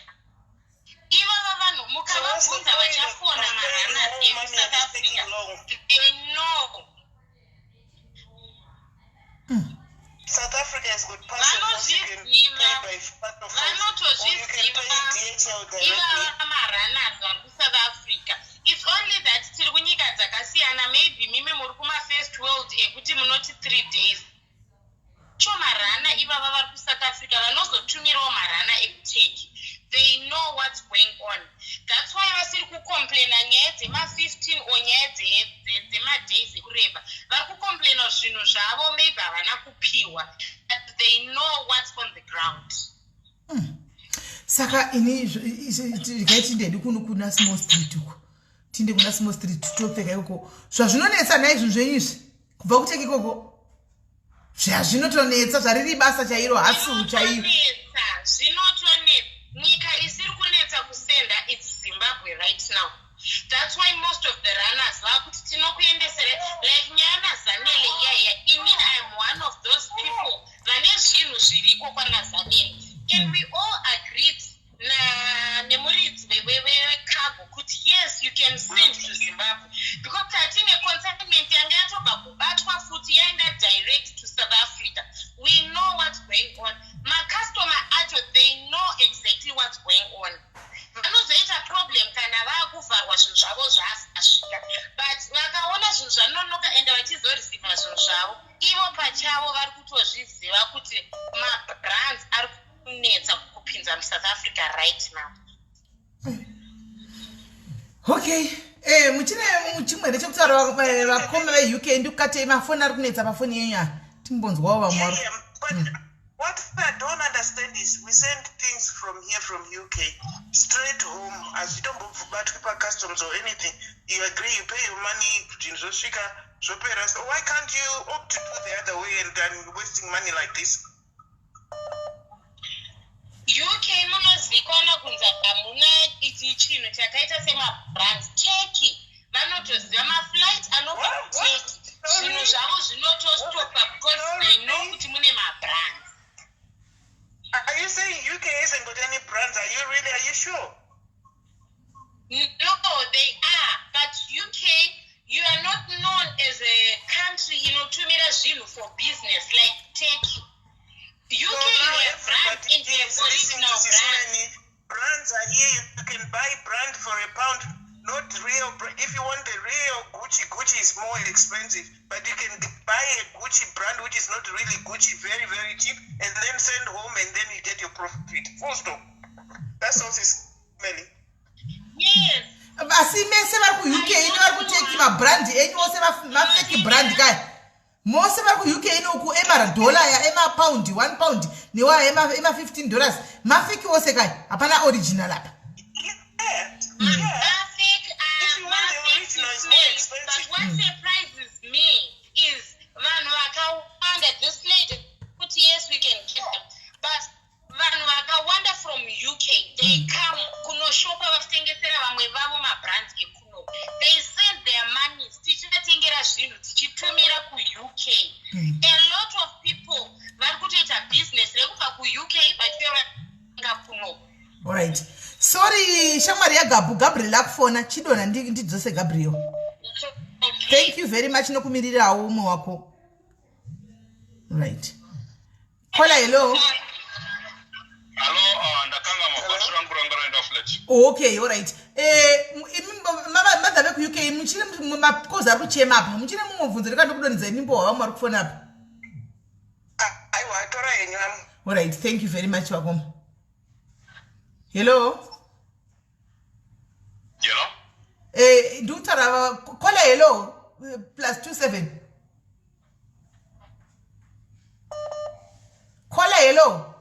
Ivava vanhu mukavabvunza vachafona marunners ekuSouth Africa, they know. South Africa has got parcel. You can pay by Vanotozviziva ivava marunners vari kuSouth Africa. It's only that tiri kunyika dzakasiyana. Maybe mimi muri kumafirst world ekuti munoti 3 days. Cho marunner ivava vari kuSouth Africa vanozotumirawo marunner ekuTurkey, they know what's going on. That's why vasiri kucomplaina nyaya dzema15 or nyaya dzemadays ekureba. Vari kucomplaina zvinhu zvavo maybe havana kupiwa, but they know what's on the ground. Saka ini regai tindedi kuno kuna Small Street uko, tinde kuna Small Street, topfeka ikoko. Zvazvinonetsa nai zvinhu zvenyu izvi kubva kuTurkey ikoko, zvazvinotonetsa, zvariri basa chairo, hustle chaiyo. Zvinotonetsa. Nyika isiri kunetsa kusenda, it's Zimbabwe right now. That's why most of the runners vakuti tinokuendesere, like nyaya naZanele iyaiya. Inini I'm one of those people vane zvinhu zviriko kwanaZanele, and we all agreed nemuridzi wecargo kuti yes, you can send to Zimbabwe, because tatine consignment yanga yatobva kubatwa futi, yaenda direct to South Africa. We know what's going on. Macustomer acho, they know exactly what's going on. Vanozoita problem kana vaakuvharwa zvinhu zvavo zvaasasvika, but vakaona zvinhu zvanonoka ende vachizoreceiva zvinhu zvavo, ivo pachavo vari kutozviziva kuti mabrands ari kunetsa kupinza muSouth Africa right now. Okay, muchine chimwe here chekutaura, vakoma veUK? Ndikukatei, mafoni ari kunetsa pafoni yenyu aya. Timbonzwawo vamwe vari. Yeah, but what I don't understand is we send things from here, from UK, straight home. Hazvitombobatwi pacustoms or anything. You agree, you pay your money, zvinhu zvosvika, zvopera. So why can't you opt to do the other way and than wasting money like this? UK munozivikanwa kunzi hamuna ichi chinhu chakaita semabrands. Turkey vanotoziva maflight anobva kuTurkey, zvinhu zvavo zvinotostopa because they know kuti mune mabrands. Are you saying UK hasn't got any brands? Are you really? Are you sure? No, they are, but UK, you are not known as a country inotumira zvinhu for business like Turkey. UK, So you now have brands everybody and you have is listening original to brands. Sisimeni. Brands are here. You can buy brand for a pound. Not real. If you want the real Gucci, Gucci is more expensive. But you can buy a Gucci brand which is not really Gucci, very, very cheap, and then send home, and then you get your profit. Full stop. That's all, Sisimeni. Yes. Asi mese vari kuUK ine vari kuTurkey, mabrand enyu ose mafake brand kaya. Mose vari kuUK inoku, emadhola aya, emapaundi, £1 newaya ema$15, mafake ose kaya, hapana original apa. Mafake If you want the mafake original, it's is more made, expensive. but what surprises me is vanhu vakawanda, this lady kuti Yes, we can get them, but vanhu vakawanda from UK, they come kunoshopa vachitengesera vamwe vavo mabrands ekuno. They send their monies, tichivatengera zvinhu tichitumira kuUK. A lot of people vari kutoita business rekubva kuUK vachiuya vatenga kuno. Alright, sorry, shamwari yaGabhu, Gabriel akufona. Chidona ndidzose Gabriel. Okay. Thank you very much nokumirirawo umwe wako. Right, caller, hello. Hello, ndakanga mabhatiri rangu ranga raenda flat. Okay, alright. Imi madha vekuUK, muchine makozi ari kuchema apa, muchine mumwe mubvunzo ndikandokudonhedza imimbo hwavamwe vari kufona apa? Aiwa, tora henyu amu. Alright, thank you very much, vakoma. Hello. Hello. Ndikutaura caller, hello, +27 caller, hello.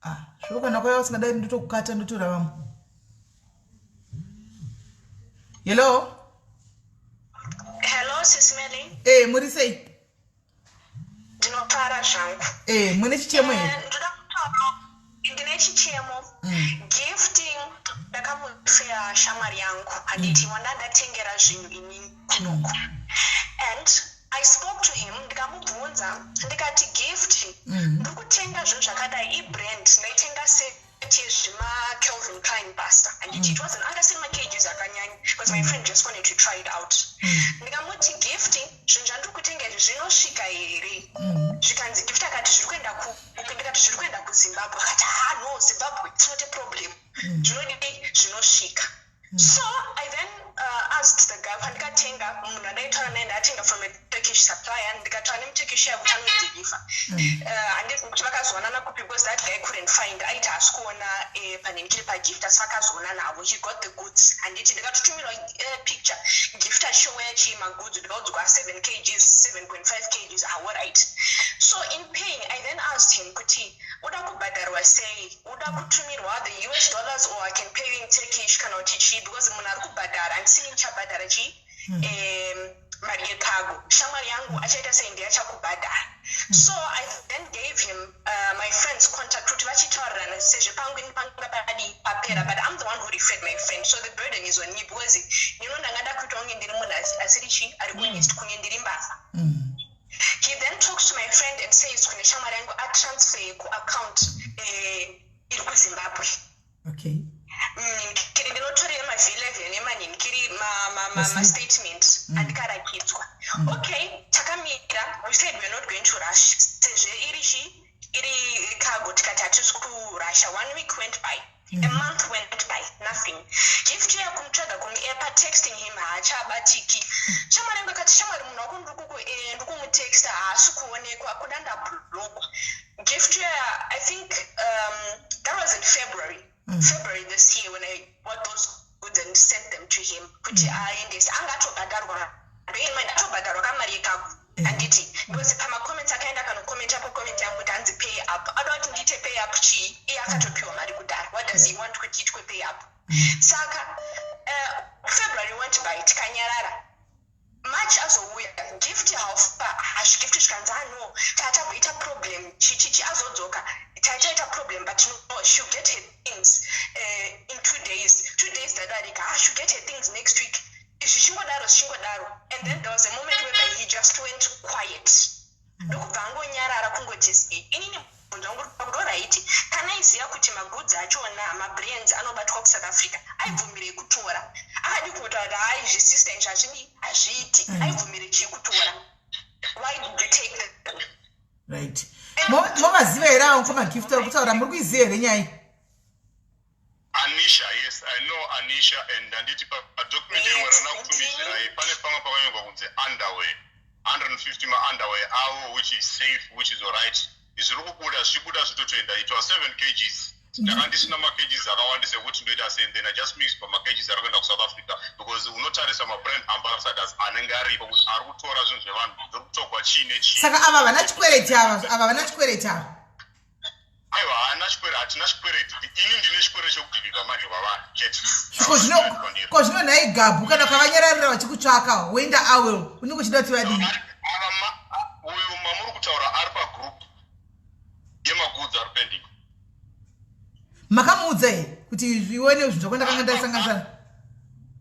Ah, zviro kana kwaiva usingadai ndotokukata, ndotora vamwe. Hello. Hello, Sis Melly. Muri sei? Ndinofara zvangu. Mune chichemo here? Ndoda kutaura, ndine chichemo. Gift ndakamufera shamwari yangu, handiti? Wanda ndatengera zvinhu inini kunoku, and I spoke to him, ndikamubvunza ndikati, "Gift, ndiri kutenga zvinhu zvakadai, ibrand, ndaitenga set yezvima-Calvin Klein basta," handiti? It wasn't, anga asiri makgs akanyanya, because my friend just wanted to try it out. Ndikamuti, "Gift, zvinhu zvandiri kutenga izvi zvinosvika here?" Zvikanzi, Gift akati, "Zviri kuenda kupi?" Ndikati, "Zviri kuenda kuZimbabwe." Akati, "Ha, no, Zimbabwe it's not a problem, zvinodii, zvinosvika." So I then asked the guy pandikatenga, munhu andaitaura naye, ndatenga from a Turkish supplier, ndikataura nemuTurkish yayo kuti anodeliver. Handizi kuti vakazoonana kupi, because that guy couldn't find, aiti haasi kuona panhemukiri paGift, asi vakazoona navo, he got the goods, handiti? Ndikatotumirwa picture, Gift achiwaya chii magoods, ndikaudzwa 7 kgs, 7.5 kgs. Ah, alright. So in paying, I then asked him kuti, "Uda kubhadharwa sei? Uda kutumirwa the US dollars or I can pay you in Turkish kana kuti chii?" Because munhu ari kubhadhara, handisini ndichabhadhara chii, mari yecargo. Shamwari yangu achaita sei, ndiye achakubhadhara. So I then gave him my friend's contact kuti vachitaurirana, sezvo pangu ini panga padi papera, but I'm the one who referred my friend, so the burden is on me, because nino ndanga ndakuita kunge ndiri munhu asiri chii, ari honest, kunge ndiri mbavha. He then talks to my friend and says kune shamwari yangu atransfer kuaccount iri kuZimbabwe. Kiri ndinotorera maV11 emanhinkiri mastatement andikarakidzwa. Okay, takamira. We said we are not going to rush, sezvo iri chi, iri cargo, tikati hatisi kurusha. One week went by, a month went by, nothing. Gift yakumutsvaga kumuepa, texting him, haachabatiki. Shamwari yangu akati, "Shamwari, munhu wako ndiri kumutexta, haasi kuonekwa, kuda ndablockwa." Gift ya, I think that was in February, February this year, when I bought those goods and sent them to him kuti aendese. Anga atobhadharwa, bear in mind, atobhadharwa kamari yecargo, handiti? Because pamacomments akaenda akanokomenta pacomment yangu kuti hanzi pay up, ada kuti ndiite pay up chii? Iye akatopiwa mari kudhara. What does he want kuti itwe pay up? Saka February went by, tikanyarara. March azouya Gift, haufa hazvigift, zvikanzi, "Ano tatamboita problem chichichi." Azodzoka, "Taitaita problem, but no, she'll get her things in 2 days." 2 days dadarika. "Ah, she'll get her things next week." Zvichingodaro, zvichingodaro, and then there was a moment whereby he just went quiet, ndokubva angonyarara kungoti sei. Inini mubvunzo wangu kuti, alright, kana aiziva kuti magoods achona, mabrands anobatwa kuSouth Africa, aibvumirei kutora? Akadi kutaura kuti, "Hai, zvisister izvi hazvidi, hazviiti." Aibvumire chii kutora? Why did you take them? Right. Movaziva here avo mukoma Gift vari kutaura? Muri kuiziva here nyaya? Anisha, yes, I know Anisha, and handiti padocument rimwe rana kutumidzirai pane pamwe pakanyorwa kunzi underwear, 150 maunderwear avo, which is safe, which is alright. Zviri kubuda, zvichibuda, zvitotoenda. It was 7 kgs. Ndanga ndisina makgs akawandisa ekuti ndoita sei, then I just mix pamakgs ari kuenda kuSouth Africa, because unotarisa mabrand ambassadors anenge aripo kuti ari kutora zvinhu zvevanhu, zviri kutogwa chii nechii. Saka ava vana chikwereti, ava vana chikwereti ava? Aiwa, haana chikwereti, hatina chikwereti. Ini ndine chikwereti chekudhilivha manje kwavanhu chete. Ko zvino nhai Gabhu, kana ukavanyararira vachikutsvaka, woenda awel, unenge uchida kuti vadii? Ava uyu mamuri kutaura ari pagroup. Magoods ari pending. Makamuudza here kuti iwe nezvinhu zvako ndakanga ndasanganisana?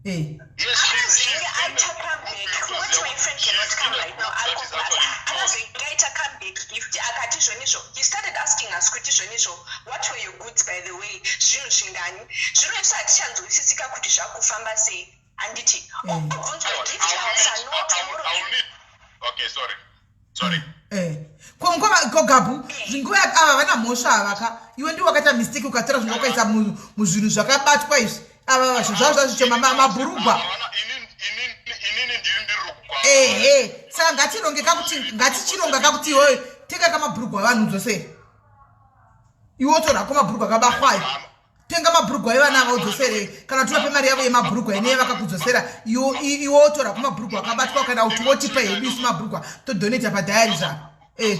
Eh. Akazenge aita comeback, kungoti my friend cannot come right now, ari kubasa. Akazenge aita comeback, Gift, akati zvonizvo, he started asking us kuti zvonizvo, "What were your goods, by the way? Zvinhu zvingani?" Zviro izvo hatichanzwisisika kuti zvakufamba sei, handiti? Obvunzwa Gift no tomorrow. Okay, sorry, sorry. Eh. Ko mukoma, ko Gabu, nguva ava vana mhosva ava ka. Iwe ndiwe wakaita mistake ukatora zvinhu wakaisa muzvinhu zvakabatwa izvi. Ava zvinhu zvavo zvazvicho mabhurugwa. Inini ndiri rugwa. Ehe, saka ngatironge kakuti, ngatichironga kakuti iwewe tenga kamabhurugwa avanhu udzosere. Iwe wotorako mabhurugwa akabahwayo. Tenga mabhurugwa evana ava udzosere, kana tivape mari yavo yemabhurugwa ine vakakudzosera. Iwe wotorako mabhurugwa akabatwa, kana kuti wotipa hedu isu mabhurugwa, todonata padiary zvako. Eh.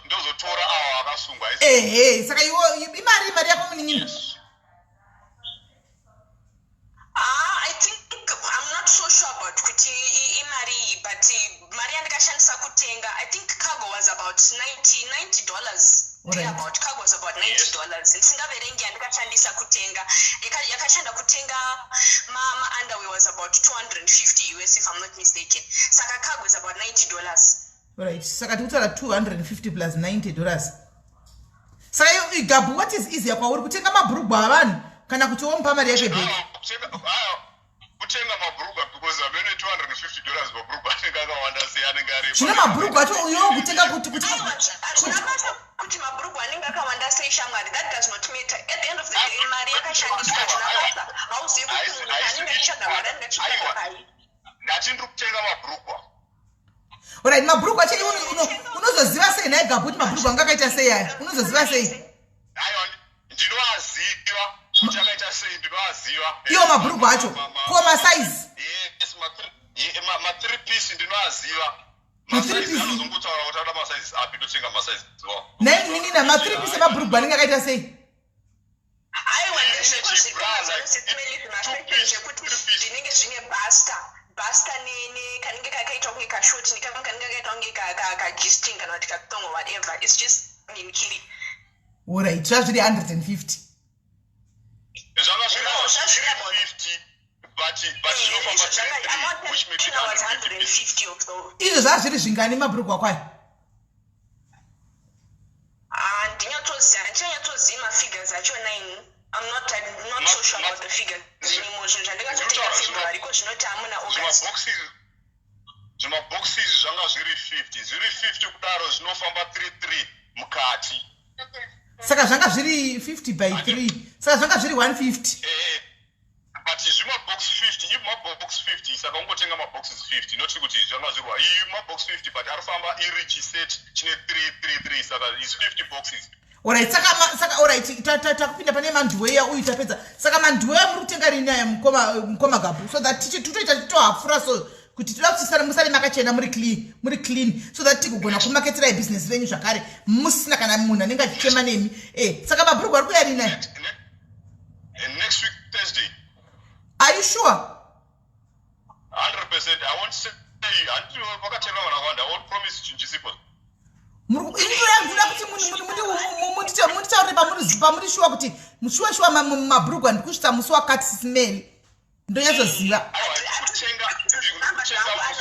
Ndozotora awo akasungwa. Ehe, saka iwo imari yako, munin'ina. Ah, I think I'm not so sure about kuti imari iyi, but mari yandikashandisa kutenga, I think cargo was about $90. About cargo was about $90, ndisingaverengi yandikashandisa kutenga. Yakashanda kutenga ma-underwear was about 250 US, if I'm not mistaken. Saka cargo is about $90. Right, saka tikutaura 250 plus $90. Saka Gabu, what is easier kwauri, kutenga mabhurugwa avanhu kana kuti womupa mari yake back? Kutenga mabhurugwa, because amene $250 mabhurugwa anenge akawanda sei, anenge ari Zvino mabhurugwa acho iwo kutenga kuti Aiwa, hazvina basa kuti mabhurugwa anenge akawanda sei, shamwari. That does not matter. At the end of the day, mari yakashandiswa, hazvina basa. Hauzivi kuti munhu anenge achitsvaga mari anenge achitsvaga pai. Ndati ndiri kutenga mabhurugwa. Alright, mabhurugwa acho iwe unozoziva sei nhai, Gabu, kuti mabhurugwa anga akaita sei aya? Unozoziva sei? Aiwa, ndinoaziva kuti akaita sei, ndinoaziva. Iwo mabhurugwa acho, ko masaizi? Yes, ma-three piece ndinoaziva. Ma three piece? Anozongotaura kuti anoda masaizi api, ndotenga masaizi wawo. Nhai munin'ina, ma-three piece emabhurugwa anenge akaita sei? Aiwa, ndezvekuzvisimeli zvimafashion zvekuti zvinenge zvine buster ne kanenge kakaitwa kunge kashort, nekamwe kanenge kakaitwa kunge kaG-string kana kuti kathong, whatever. It's just ninkiri. Alright, zvazviri 150? Zvanga zviri No, zvazviri 50, but zvinofamba 3, which makes it 150 pieces. 150 of those. Izvo zvazviri zvingani mabhurugwa kwayo? Ah, ndinyatsoziva, handichanyatsozivi mafigures achona ini. I'm not so sure about the figures anymore. Zvinhu zvandingazotenga February, ko zvinoti hamuna August. Zvimaboxes zvanga zviri 50, zviri 50 kudaro, zvinofamba 33 mukati. Saka zvanga zviri 50 by 3, saka zvanga zviri 150. Eh, but zvimabox 50, imabox 50, saka ungotenga maboxes 50, not kuti zvanga zvirwa iyi mabox 50, but arifamba iri chiset chine 3 3 3, saka is 50 boxes. Alright, saka alright, takupinda pane manduweya uyu, tapedza. Saka manduweya muri kutenga rini aya, mukoma Gabu, so that tichi tutoita titohafura, so kuti toda kuti musare makachena, muri clean, so that tigogona kumaketirai bhizinesi renyu zvakare musina kana munhu anenge achichema nemi. Saka mabhurugwa ari kuya rini aya? Next week Thursday. Are you sure? 100%. I won't say, handiti vakatenga vanhu vakawanda, I won't promise chinhu chisipo. Ini ndoda kuti munditaurire pamuri shuwa kuti shuwa shuwa mabhurugwa ndikusvitsa musi wakati, sisimeli, ndonyatsoziva. Aiwa, ndikutenga musi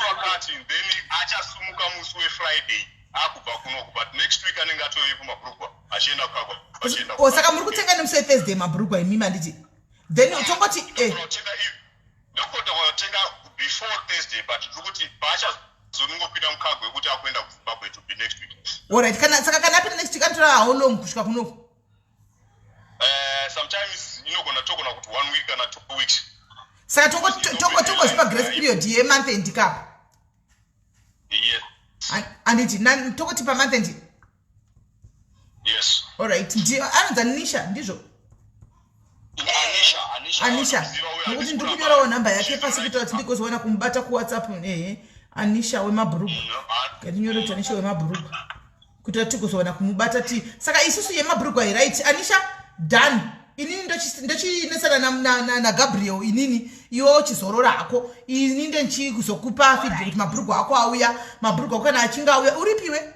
wakati, then achasumuka musi weFriday akubva kunoku, but next week anenge atovepo mabhurugwa achienda kukagwa, achienda. O, saka muri kutenga nemusi weThursday mabhurugwa imimi, handiti? Then tongoti Ndokota kutenga before Thursday, but tiri kuti paachazonongopinda mucargo yekuti akuenda kuZimbabwe to be next week. Alright, kana saka kana apinda next week, anotora how long kusvika kunoku? Sometimes inogona, togona kuti one week kana 2 weeks. Saka tongozvipa grace period yemonth end kapa? Yes. Handiti tongoti pamonth end? Yes. Alright, anonzi Anisha, ndizvo? Anisha, Anisha. Anisha. Unoziva uyo. Nokuti ndiri kunyorawo nhamba yake pasi kuitira kuti ndigozoona kumubata kuWhatsApp. Ehe, Anisha wemabhurugwa. No, ah, Ngatinyore kuti Anisha wemabhurugwa kuitira kuti tigozowana kumubata ti saka isusu yemabhurugwa, right? Anisha, done. Inini ndochinesana naGabriel inini, iwe uchizorora hako. Ini ndenchizokupa feedback kuti mabhurugwa ako auya. Mabhurugwa ako kana achinge auya, uripiwe.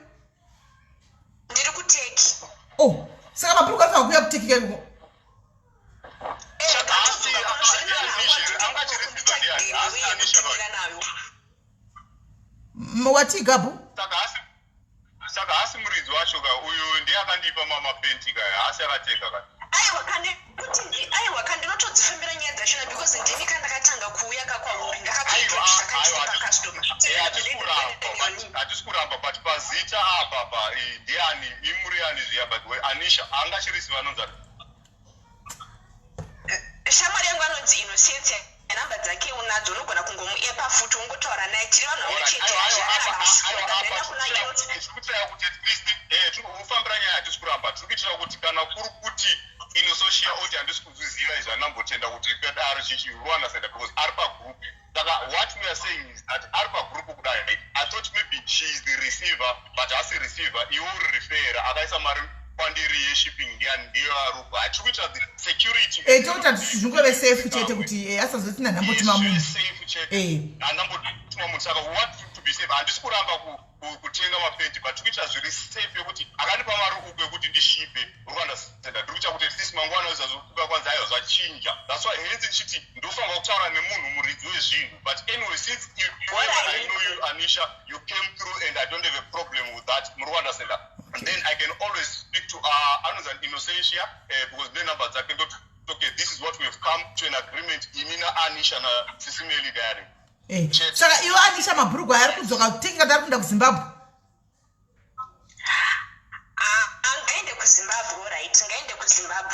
Ndiri kuTurkey. Oh, saka mabhurugwa anofanira kuuya kuTurkey ikoko. Saka haasi Anisha ka? Wati Gabu? Saka haasi muridzi wacho ka uyu? Ndiye akandipa mapenti ka, haasi akatenga ka? Aiwa, kane kuti aiwa, kandinotodzifambira nyaya dzachona because ndini kandakatanga kuuya kakwauri. Ndakatoita customer. Hatisi kuramba, but pazita apa pa ndiani, imuri ani zviya? But Anisha angachirisi vanonzi ani? Shamwari yangu anonzi Innocence. Namba dzake unadzo, unogona kungomuepa futi ungotaura naye. Tiri vanhu vamwe chete. Tiri kuitira kuti at least tiri kufambira nyaya. Hatisi kuramba, tiri kuitira kuti kana kuri kuti Innosocia oti handisi kuzviziva izvi, handambotenda kuti kadaro chichi ruunderstand because ari pagroup. Saka what we are saying is that ari pagroup kudai, I thought maybe she is the receiver, but hasi receiver. Iwe uri referer, akaisa mari kwandiri yeshipping ndiani, ndiyo arupa. Hatiri kuitira the security. Tokuti zvingove safe chete kuti asazoti nhandambotuma munhu. Safe chete, handambotuma munhu. Saka we want to be safe. Handisi kuramba kutenga mapenti, but tiri kuitira zviri safe yekuti akandipa mari uku yekuti ndishipe, ruunderstand? Ndiri kuita kuti at least mangwana izazokuka kwanzi aiwa, zvachinja. That's why hence ndichiti ndofanira kutaura nemunhu muridzi wezvinhu. But anyway, since I know you, Anisha, you came through and I don't have a problem with that, muri kuunderstand? And then I can always speak to anonzi an Innocentia because nenumber dzake ndoti, okay, this is what we have come to an agreement, ini naAnisha naSisimeli Diary. Saka iwe Anisha, mabhurugwa ari kudzoka kuTurkey kana ari kuenda kuZimbabwe? Ngaende kuZimbabwe, alright, ngaende kuZimbabwe.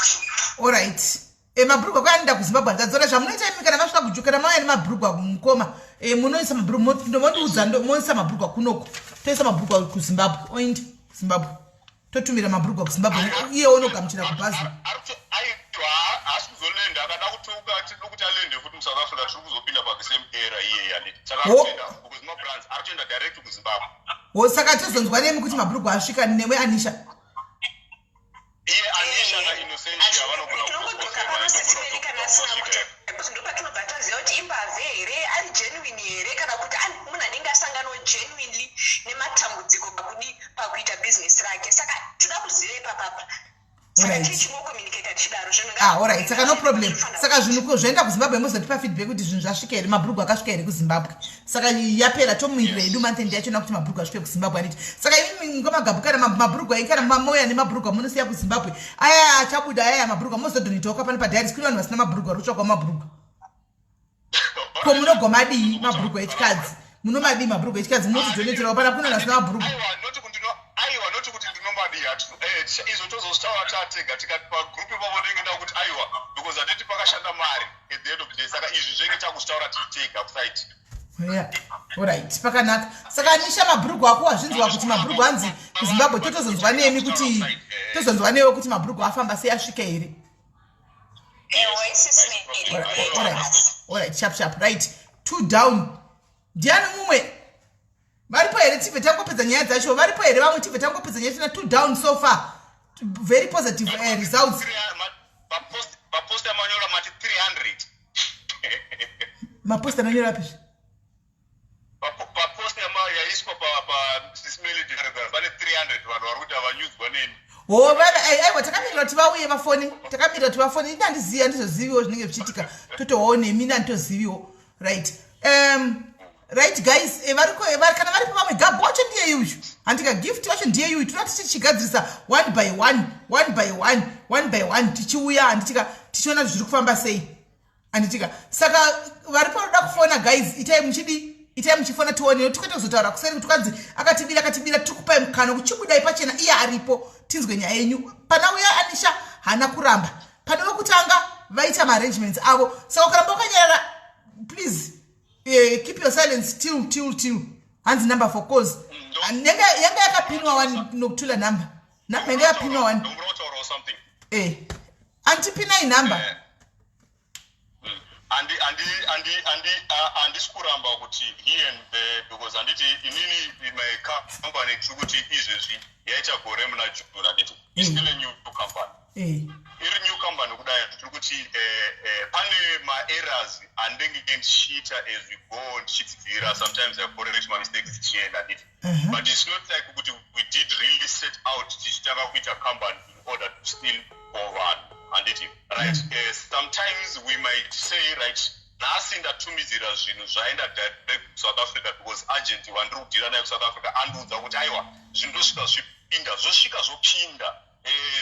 Alright, mabhurugwa kwaanoenda kuZimbabwe handadzora. Zvamunoita imi, kana masvika kujukana, mauya nemabhurugwa mukoma, munoisa mabhurugwa, mondiudza, moisa mabhurugwa kunoko, toisa mabhurugwa kuZimbabwe, oindi Zimbabwe, totumira mabhurugwa kuZimbabwe, iye onogamuchira kubhazi. Aiwa, haasi kuzolenda. Akada kutuka, tiri kuti alende futi muSouth Africa, tiri kuzopinda pa the same era iyeye, handiti? Saka arikutoenda because mabrands ari kutoenda direct kuZimbabwe. Ho, saka tozonzwa nemi kuti mabhurugwa asvika newe Anisha. Iye Anisha naInnocentia vanogona. Tinongodzoka pano, Sisimeli, kana asina kuti, because ndopatinobva taziva kuti imbavhe here, ari genuine here, kana kuti munhu anenge asanganawo genuinely nematambudziko pakudi pakuita bhizinesi rake. Saka toda kuziva ipapapa, saka tichingocommunicata tichidaro zvinhu. Ah, alright, saka no problem. Saka zvinhu zvoenda kuZimbabwe, mozotipa feedback kuti zvinhu zvasvika here, mabhurugwa akasvika here kuZimbabwe. Saka yapera, tomumirira hedu month end yachona kuti mabhurugwa asvike kuZimbabwe, handiti? Saka imi ngomagabhu, kana mabhurugwa kana mamauya nemabhurugwa, munosiya kuZimbabwe aya achabuda aya mabhurugwa, mozodonatawo kapano padiaries. Kune vanhu vasina mabhurugwa, uri kutsvakwa mabhurugwa. Ko munogomadii mabhurugwa echikadzi? Munomadii mabhurugwa echikadzi? Munotidonaterawo pana, kune vanhu vasina mabhurugwa. Aiwa, noti kuti ndinomadii, izvo tozozvitaura tatega. Tikati pagroup ipapo ndenge nda kuti aiwa, because hatiti pakashanda mari at the end of the day. Saka izvi zvenge takuzvitaura tiri tega kusaiti. Yeah, alright, pakanaka. Saka Anisha, mabhurugwa ako wazvinzwa kuti mabhurugwa anzi kuZimbabwe. Totozonzwa nemi kuti, tozonzwa newe kuti mabhurugwa afamba sei, asvika here. Alright, sharp sharp. Right, two down. Ndiani mumwe? Varipo here? Tibve tangopedza nyaya dzacho. Varipo here vamwe? Tibve tangopedza nyaya. Tina two down so far, very positive results. Papost amanyora mati 300. Mapost amanyora api? Papost yaiswa paSismeli pane 300 vanhu vari kuti havanyudzwa neni. Ho, aiwa, takamirira kuti vauye vafone, takamirira kuti vafone. Ini handizivi, handizoziviwo zvinenge zvichiitika. Totowawo nemi, ini handitoziviwo. Right, right guys, variko kana varipo vamwe. Gabho wacho ndiye uyu, handika? Gift wacho ndiye uyu. Toda tichigadzirisa one by one, one by one, one by one, tichiuya, handitika? Tichiona kuti zviri kufamba sei, handitika? Saka varipo vanoda kufona, guys, itai muchidi, itai muchifona tione. Tikwete kuzotaura kuseri kuti kwanzi akatibira, akatibira. Tiri kupai mukana kuchibudai pachena, iye aripo, tinzwe nyaya yenyu. Pana uya Anisha haana kuramba, pane wekutanga vaita maarrangements avo. Saka ukaramba wakanyarara, please keep your silence till till till hanzi number for cause yanga yakapinwa wani nokutula number, number yanga yapinwa wani. Ndokuda kutaurawo something. Andipinai number. Handisi kuramba kuti here and there, because handiti inini my company tiri kuti izvezvi yaita gore muna June, handiti? It's still a new company. Iri new company kudai, tiri kuti pane maerrors andenge ndichiita as we go, ndichidzidzira. Sometimes I correct my mistakes tichienda, handiti? But it's not like kuti we did really set out tichitanga kuita company. order to steal for vanhu, handiti? Right. Sometimes we might say, right, nhasi ndatumidzira zvinhu zvaenda direct kuSouth Africa because agent wandiri kudhira naye kuSouth Africa andiudza kuti aiwa, zvindosvika zvipinda, zvosvika zvopinda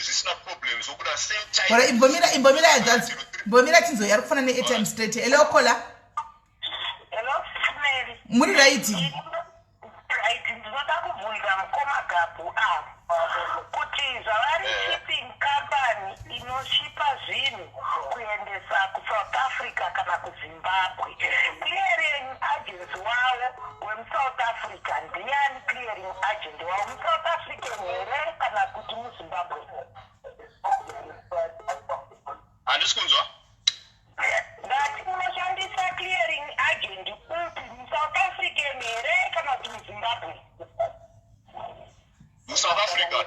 zvisina problem, zvobuda same time. Ora, imbomira, imbomira hanzvadzi, imbomira tinzoi ari kufana neairtime straight. Hello, caller. Hello, Mary. Muri right? Right, ndinoda kubvunza mukoma Gabu ava kuti zvavari shipping company inoshipa zvinhu kuendesa kuSouth Africa kana kuZimbabwe, clearing agents wavo wemuSouth Africa ndiani? Clearing agent wavo muSouth African here kana kuti muZimbabwe? Handisi kunzwa. Ndati munoshandisa clearing agent upi, muSouth African here kana kuti muZimbabwe? MuSouth Africa.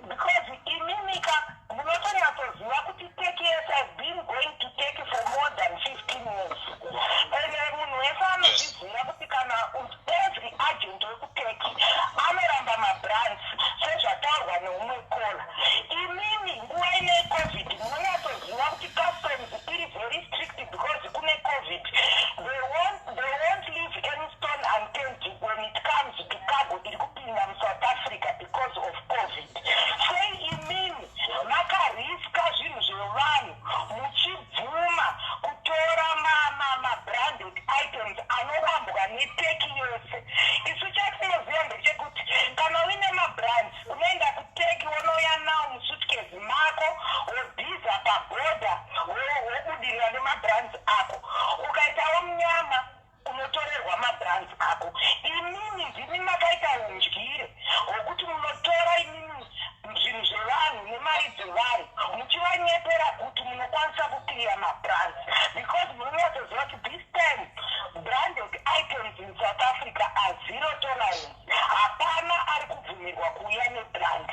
Because imimika munotonyatsoziva kuti Turkey, yes, I've been going to Turkey for more than 15 years, and munhu wese anozviziva kuti kana every agent wekuTurkey anoramba mabrands, sezvataurwa neumwe caller. Imimi nguva ine COVID, munonyatsoziva kuti customs iri very strict because kune COVID. They won't leave any stone unturned when it comes to cargo iri kupinda muSouth Africa because of COVID. Sei imimi makariska zvinhu zvevanhu muchibvuma kutora mabranded items anorambwa neTurkey yose? Isu chatinoziva ndechekuti kana uine mabrands, unoenda kuTurkey, wonouya nawo musuitcase mako, wobhiza pabhodha, wobudirira nemabrands ako. Ukaitawo munyama, unotorerwa mabrands ako. Imimi ndimi makaita undyire hwokuti munotora imimi zvinhu zvevanhu nemari dzevanhu, muchivanyepera kuti munokwanisa kuclear mabrands, because munonyatsoziva kuti this time branded items in South Africa are zero tolerance. Hapana ari kubvumirwa kuuya nebrand.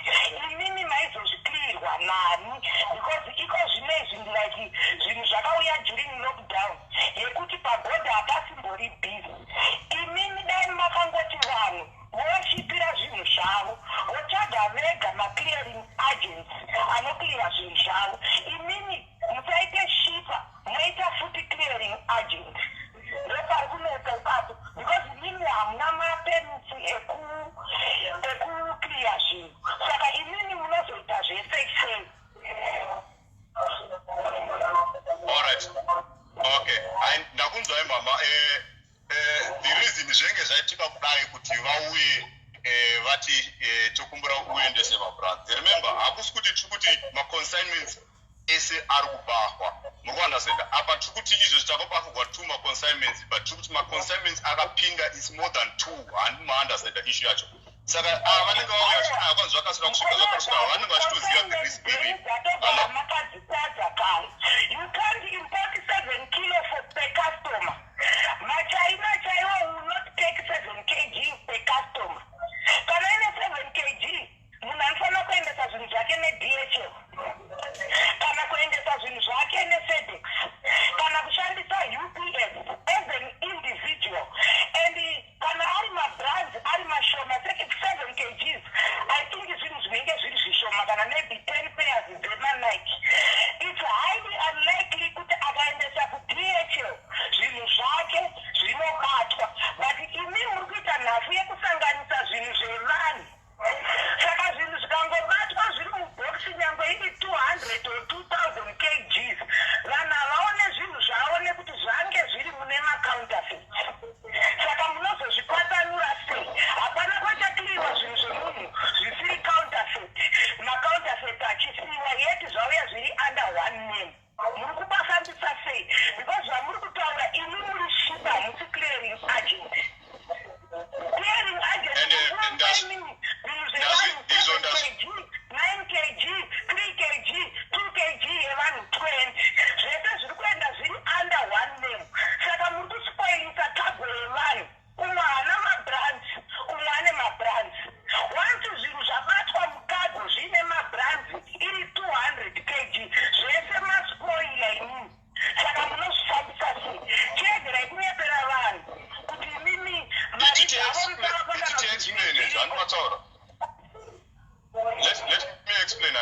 Imimi maizozviclearwa nani? Because iko zvino izvi, like zvinhu zvakauya during lockdown yekuti pabhodha hapasimbori busy. Imimi dai makangoti vanhu voshipira zvinhu zvavo, votsvaga vega maclearing agents anocleara zvinhu zvavo. Imimi musaite shipper, moita futi clearing agent. Ndopari kunetsa ipapo, because imimi hamuna mapermits ekuclear zvinhu, saka imimi munozoita zvese sei? Alright, okay. Ndakunzwai mama. The reason zvenge zvaitika kudai kuti vauye vati tokumbura uendese mabrands, remember, hakusi kuti tiri kuti maconsignments ese ari kubahwa. Muri kuunderstanda? Apa tiri kuti izvo takabahwa two maconsignments, but tiri kuti maconsignments akapinda is more than two. Handi maunderstanda issue yacho? Saka ava vanenge vauya kwanzi zvakasira kusvika, zvakasvika, vanenge vachitoziva the risk iripo. Makadzitadza kare. You can't import 7 kilo for per customer. MaChina chaiwo will not take 7 kg per customer. Kana ine 7 kg, munhu anofanira kuendesa zvinhu zvake neDHL kana kuendesa zvinhu zvake neFedEx kana kushandisa UPS as an individual. And kana ari mabrands ari mashoma, 7 kgs, I think zvinhu zvinenge zviri zvishoma, kana maybe 10 pairs dzemaNike.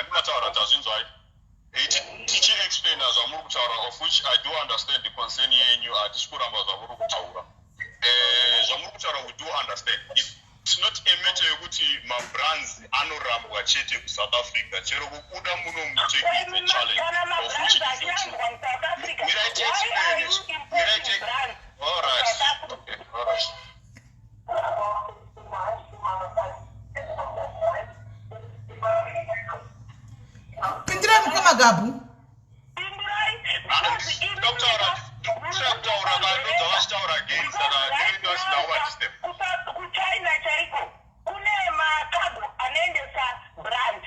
Handimataura, tazvinzwai. Tichiexplaina zvamuri kutaura, of which I do understand the concern yenyu. Hatisi kuramba zvamuri kutaura. Zvamuri kutaura, we do understand. It's not a matter yekuti mabrands anorambwa chete kuSouth Africa. Chero kubuda muno muTurkey, it's a challenge, Kana of which mabrands it is not true. achirambwa muSouth Africa, Mirai why are you tiexplain. Mirai importing brands All right. South Africa? Okay, all right. Pindirai, mukoma Gabhu. Pindurai, because Ah, ndokutaura vandobva vachitaura again, saka ndinodasina kuvadisturb. KuChina chaiko kune macargo anoendesa brand.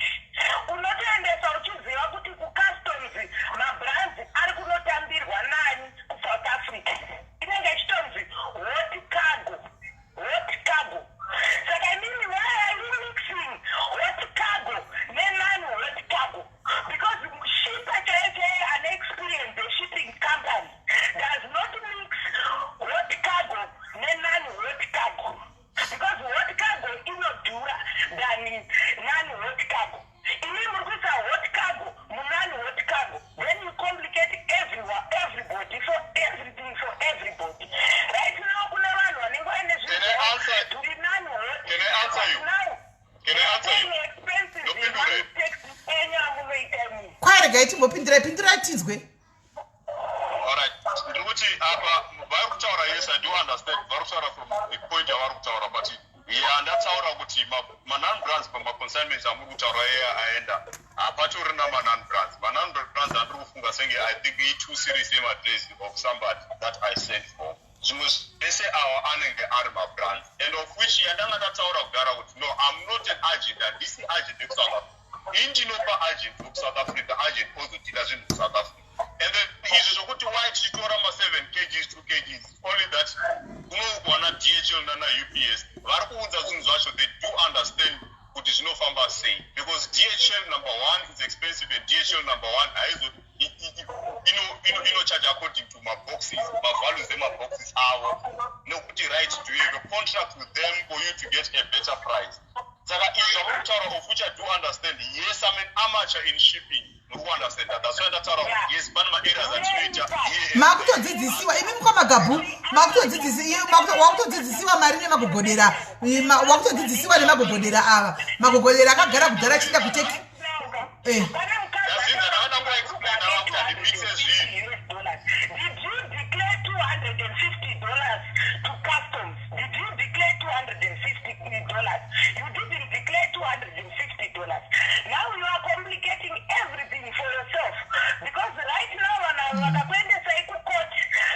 Unotoendesa uchiziva kuti kucustoms mabrands ari kunotambirwa nani. KuSouth Africa inenge ichitonzi hot cargo, hot cargo. Saka imimi, why are you mixing hot cargo nenon hot cargo? Because shipper chaiyo chaiyo ane experience yeshipping company does not mix hot cargo nenon hot cargo, because hot cargo inodhura than non hot cargo. Imi muri kuisa hot cargo munon hot cargo, then you complicate everyone, everybody, for everything, for everybody. Right now kune vanhu vanenge vaine Can I answer? zviri non hot. Can I answer you? Now Can I answer you? expenses. Ndopindure. Enyu amunoita imimi. Kwaregai timbopindirai, pindirai tinzwe. Alright, ndiri kuti apa vari kutaura, yes, I do understand vari kutaura from the point yavari kutaura, but ya ndataura kuti manon brands pamaconsignments amuri kutaura iya aenda, hapatorina manon brands. Manon brands andiri kufunga senge, I think, i2 series yemadress of somebody that I sent for. Zvimwe zvese awa anenge ari mabrands, and of which yandanga ndataura kudhara kuti no, I'm not an agent. Handisi agent yekuSouth Africa. Indinopa agent wekuSouth Africa, agent ozodhila zvinhu kuSouth Africa. And then izvi zvokuti why tichitora ma7 kgs, 2 kgs, only that kunokuwana DHL nana UPS vari kuunza zvinhu zvacho, they do understand kuti zvinofamba sei, because DHL, number one, is expensive, and DHL, number one, haizo inocharge according to maboxes, mavalues emaboxes avo, nekuti, right, do you have a contract with them for you to get a better price? Saka izvi zvamuri kutaura, of which I do understand, yes, I'm an amateur in shipping, muri kuunderstand. That's why ndataura kuti yes, pane maareas atinoita here and Makutodzidzisiwa imi, mukoma Gabhu. Wakutodzidzisiwa mari nemagogodera. Wakutodzidzisiwa nemagogodera ava, magogodera akagara kudhara achienda kuTurkey. Pane mukadzi Ndazinza, ndavada kuexplain ava kuti handimixe zvinhu. US dollars. Did you declare $250 to customs? Did you declare $250? You didn't declare $250. Now you are complicating everything for yourself, because right now vanhu vakakuendesai kucourt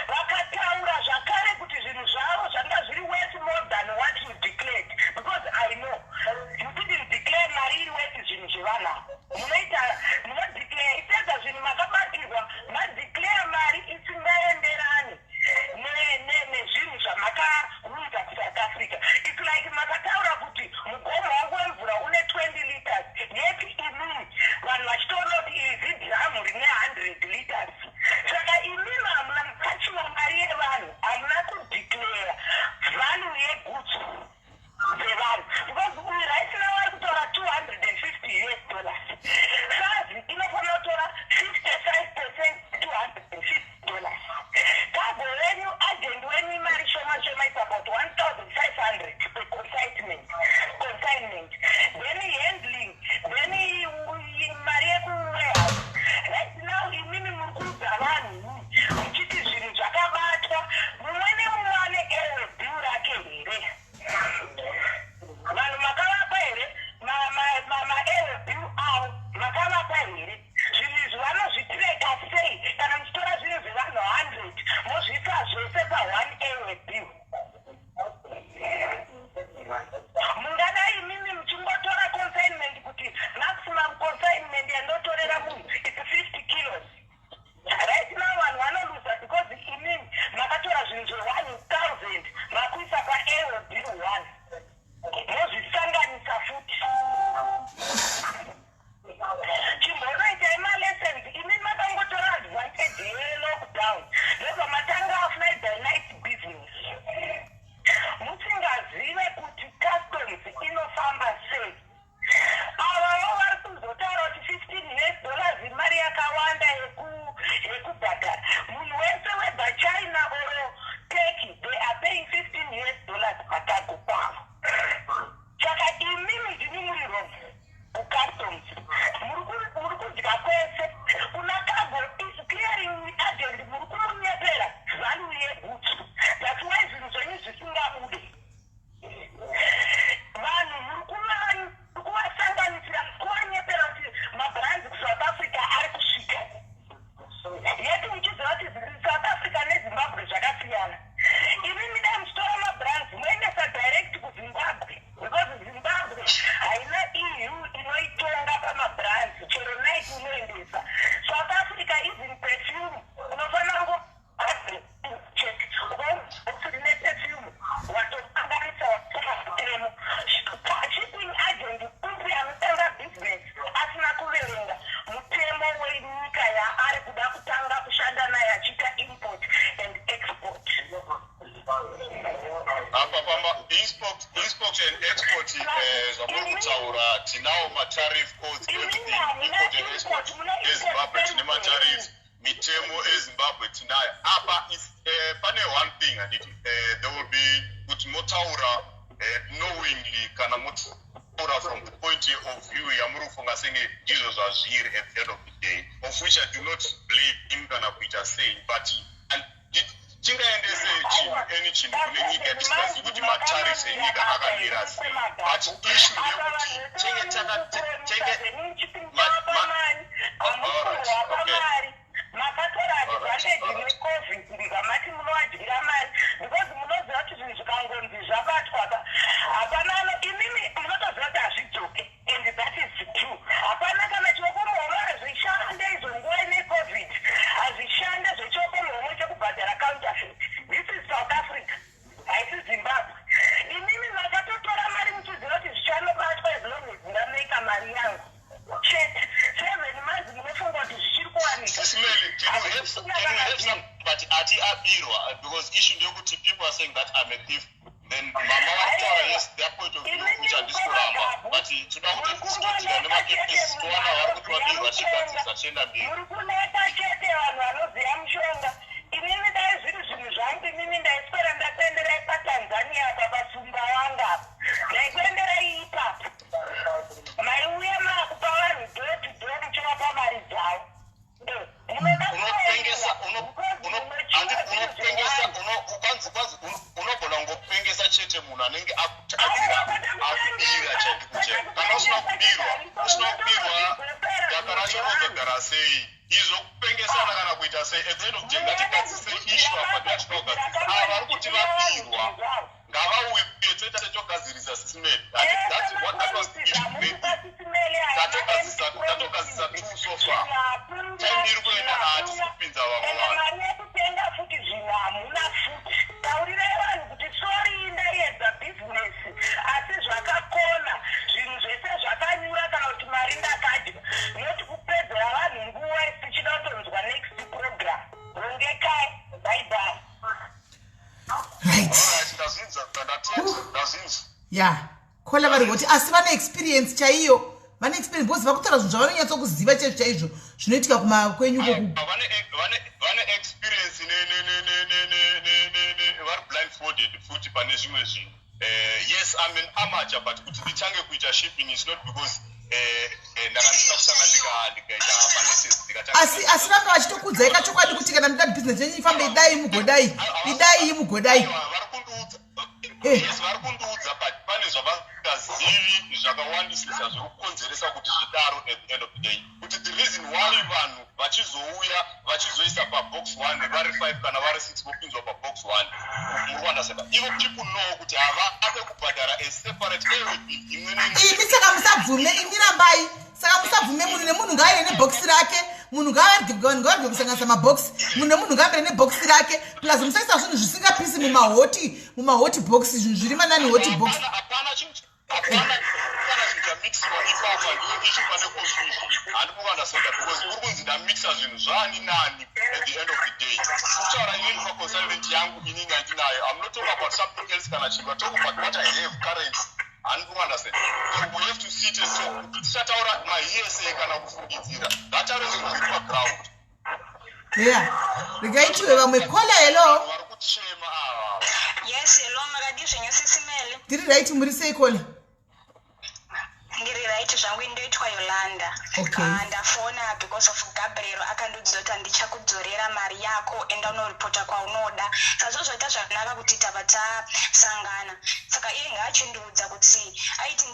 vakataura zvakare kuti zvinhu zvavo zvanga zviri worth more than what you declared, because I know you didn't declare mari iri worth zvinhu zvevanhu ava. Munoita, munodeclare isedza zvinhu makabatirwa, madeclare mari isingaenderani nezvinhu zvamakaunza kuSouth Africa. It's like makataura kuti mugomo wangu wemvura une 20 liters, yet imimi vanhu vachitoona kuti iri zidhiramu rine 100 liters. Saka imimi hamuna makachiva mari yevanhu, hamuna kudeclare value yegoods dzevanhu, because uyu right now ari kutaura 250 US dollars. Import and export eZimbabwe tine matariffs, mitemo eZimbabwe tinayo. Apa pane one thing handiti, there will be kuti motaura knowingly kana motaura from the point of view yamuri kufunga senge ndizvo zvazviri at the end of the day, of which I do not blame kana kuita sei, but tingaendese chinhu, any chinhu kune nyika tisingazivi kuti matariffs enyika akamira sei? But issue ndeyekuti tenge tenge Alright, okay. Makatora advantage neCovid, ndikamati munovadyira mari because munoziva kuti zvinhu zvikangonzi zvabatwa ka, hapana ano, imimi munotoziva kuti hazvidzoke, and that is true. Hapana kana chioko muhomwe, hazvishande izvo. Nguva ine COVID hazvishande zvechioko muhomwe chekubhadhara counterfeit. This is South Africa, haisi Zimbabwe. Imimi makatotora mari muchiziva kuti zvichanobatwa. As long as ndameka mari yangu chete, 7 months, munofunga kuti zvichiri kuwanika? Sis Melly, can you have some, but ati abirwa, because issue ndeyekuti people are saying that I'm a thief. Then mama varikutaura, yes, their point of view, which handisi kuramba, but toda kuti titodzika nemakepisi towana vari kuti vabirwa, tichigadzirisa, tichienda mberi. Muri kuneta chete vanhu vanoziva mushonga. Inini dai zviri zvinhu zvangu, inini ndaiswera ndakuenderai paTanzania apa, paSumbawanga apa, ndaikuenderai ipapo. Maiuya maakupa vanhu door to door muchivapa mari dzavo. Munoda Unopengesa, unopengesa, kwanzi unogona kungopengesa chete munhu anenge akutadzira, akubira chaiko chaiko. Kana usina kubirwa, daka racho rinozogara sei? Izvo kupengesana kana kuita sei? At the end of the day, ngatigadzise issue apa ndatinoda kugadzirisa. Ava vari kuti vabirwa ngavauye, toita setogadzirisa. Sis Melly, that was the issue. Maybe tatogadzirisa two so far. Time iri kuenda, hatisi kupinza vamwe vanhu. Mari yekutenga futi zvinhu hamuna futi. Taurirai vanhu kuti sorry, ndaiedza bhizinesi asi zvakakona, zvinhu zvese zvakanyura, kana kuti mari ndakadya, noti kupedzera vanhu nguva tichida kutonzwa next program. Rongekai, bye bye. Right. Alright, ndazvinzwa, ndatenda, ndazvinzwa. Ya, caller vari kuti asi vane experience chaiyo, vane experience because vakutaura zvinhu zvavanonyatsokuziva chaizvo chaizvo zvinoitika kuma kwenyu koku. Vane experience vari blindfolded futi pane zvimwe zvinhu. Yes, I'm an amateur, but kuti ndichange kuita shipping is not because ndanga ndisina kutanga ndikaita malessons ndikatanga. Asi vanga vachitokudzai kachokwadi kuti kana muda business yenyu ifambe, idai mugodai, idai mugodai. Aiwa, vari kundiudza. Yes, vari kundiudza, but pane zvavasingazivi zvakawandisisa zviri kukonzeresa kuti zvidaro at the end of the day, kuti the reason why vanhu vachizouya vachizoisa pabox one vari five kana vari six, vopinzwa pabox one. Muri kuunderstanda? Ivo people know kuti havade kubhadhara a separate airway bill imwe neimwe. Imi saka musabvume, imi rambai. Saka musabvume, munhu nemunhu ngaaende nebhokisi rake. Munhu ngaavarege, vanhu ngavarege kusanganisa mabhokisi. Munhu nemunhu ngaambere nebhokisi rake. Plus musaisa zvinhu zvisingapisi mumahot box, zvinhu zviri manani hot box. Hapana chinhu, hapana kana chinhu chamixiwa ipapa. Ndiyo issue pane confusion, handiri kuunderstanda, because uri kunzi ndamixa zvinhu zvaani nani? At the end of the day, kutaura inini paconsignment yangu inini handinayo. I'm not talking about something else kana chinhu, but talk about what I have currently. Handiri kuunderstand. So we have to sit and talk kuti tisataura mahearsay kana kufungidzira, ngataure zvinhu zviri paground. Ya, regai tiwe vamwe caller. Hello. Vari kuchema ava. Yes, hello, makadii zvenyu Sis Melly? Tiri right, muri sei caller? Ndiri right zvangu, indoitwa Yolanda. Okay. Ah, ndafona because of Gabriel akandiudza kuti handichakudzorera mari yako, enda unoripota kwaunoda. Saka zvaita zvakanaka kuti tabva tasangana. Saka iye ngaachindiudza kuti aiti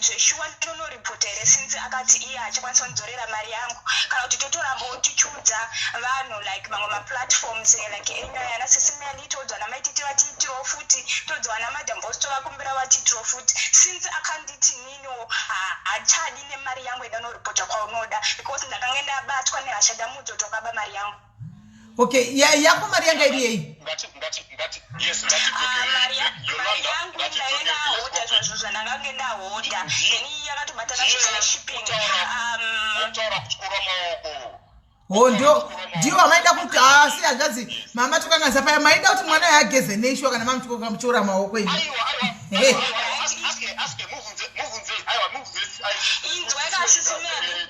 zveshuwa ndinonoripota here, since akati iye haachakwanisa kundidzorera mari yangu, kana kuti totorambawo tichiudza vanhu like mamwe maplatforms like enyaya yana Sis Melly, toudzwa namaititi vatiitirawo futi, toudzwa naMadam Boss, tovakumbira vatiitirawo futi, since akanditi niniwo hachadi nemari yangu, enda unoripota kwaunoda, because ndakanga ndabatwa nehasha, ndamuudza kuti wakaba mari yangu. Okay, yako mari yanga iri yei? Ngati ngati ngati yes, Ah, mari ngatidzokere mari Yolanda. yangu Ngatidzokere, ndaenda let's hodha go. zvazvo zvandakange ndahodha, then yakatobatana zvese neshipping. Kutaura kutyora maoko. Ho, ndio ndiwo amaida kuti asi hanzvadzi mama tokanganisa paya, maida kuti mwana yageze neishwa kana mamutyora maoko imi. Aiwa, aiwa. Hey. Aiwa, aske, mubvunze, mubvunze, aiwa, mubvunze. Inzwa ikasisimeli.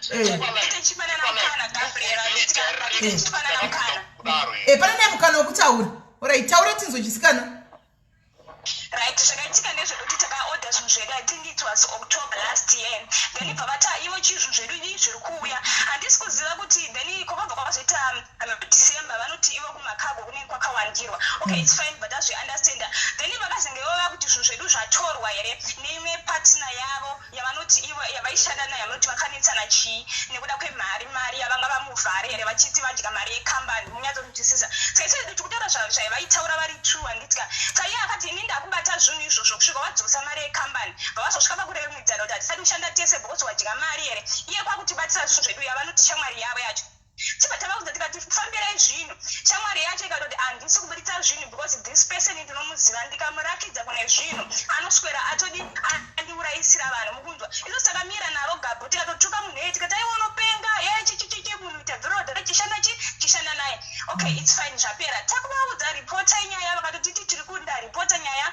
Tichipanana mukana, Gabriel, tichipanana mukana. E, pane naye mukana wekutaura. Orit, taura tinzwe, chisikana. Right, zvakaitika ndezvekuti takaodha zvinhu zvedu, I think it was October last year. Then ibva vata ivo chii, zvinhu zvedu ii zviri kuuya, handisi kuziva kuti. Then kwakabva kwazoita December, vanoti ivo kumacargo kunenge kwakawandirwa. Okay, it's fine, but azviunderstanda. Then vakazenge vova kuti zvinhu zvedu zvatorwa here neimwe partner yavo yavanoti ivo yavaishanda nayo, vanoti vakanetsana chii nekuda kwemari, mari yavanga vamuvhare here, vachiti vadya mari yekambani. Munyatsonzwisisa? Saka isu tikutaura zvaivaitaura vari true, handitya. Saka iye akati, "Ini ndakubata zvinhu izvozvo kusvika wadzosa mari yekambani." Vavazosvika pakuremwidzana kuti hatisati kushanda tese because wadya mari here. Iye kwakutibatisa zvinhu zvedu yavanoti shamwari yavo yacho. Tibva tavaudza tikati, "Fambirai zvinhu." Shamwari yacho ikatoti, "Handisi kubuditsa zvinhu because this person ndinomuziva, ndikamurakidza kune zvinhu anoswera atodi andiurayisira vanhu." Mukunzwa? Isu takamira navo Gabhu, tikatotuka munhu eye, tikati, "Aiwa, unopenga ye chichichichi." Munhu ita bhirodha chishanda chi chishanda naye. Okay, it's fine, zvapera. Takuvaudza ripota inyaya, vakatotiti tiri kunda ripota nyaya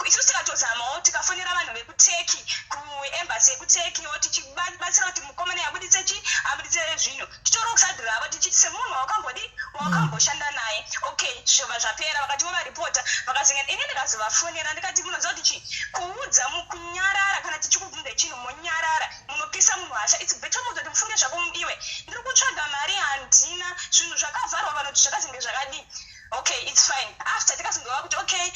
isusu tikatozamawo, tikafonera vanhu vekuTurkey, kuembassy yekuTurkeywo, tichibatsira kuti mukomana abuditse chi abuditse zvinhu. Titori kuside ravo tichiti semunhu wawakambodi wawakamboshanda naye. Okay, zvobva zvapera. Vakati vovaripota, vakazinga. Ini ndikazovafonera ndikati, "Munoziva kuti chi kuudza kunyarara, kana tichikubvunza chinhu monyarara, munopisa munhu hasha. It's better muudza kuti mufunge zvako iwe, ndiri kutsvaga mari, handina, zvinhu zvakavharwa." Vanoti zvakazenge zvakadii. Okay, it's fine. After tikazongova kuti okay,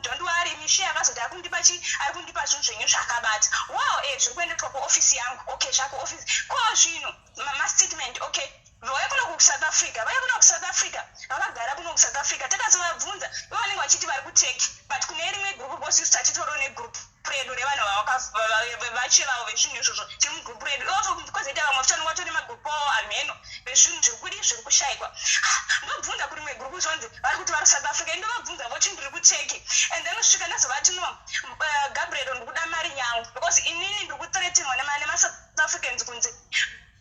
don't worry, Mishe akazoti ari kundipa chi ari kundipa zvinhu zvenyu zvakabata. Wow, zviri kuendeswa kuofisi yangu. Okay, zvakuofisi ko zvinhu mastatement. Okay, vauya kuno kuSouth Africa, vauya kuno kuSouth Africa, vakagara kuno kuSouth Africa. Takazovabvunza, ivo vanenge vachiti vari kuTurkey, but kune rimwe group, because isu tatitoriwo negroup redu revanhu vache vavo vezvinhu izvozvo, tiri mugroup redu ivo. Kwozoita vamwe futi vanenge vatori magroup avo amheno vezvinhu zviri kudi zviri kushayikwa. Ndobvunza kurimwe group, zvonzi vari kuti vari South Africa. Ndovabvunza, voti ndiri kuTurkey. And then kusvika ndazovati, "No, Gabriel, ndikuda mari yangu because inini ndiri kuthreatenwa nemaSouth Africans kunzi,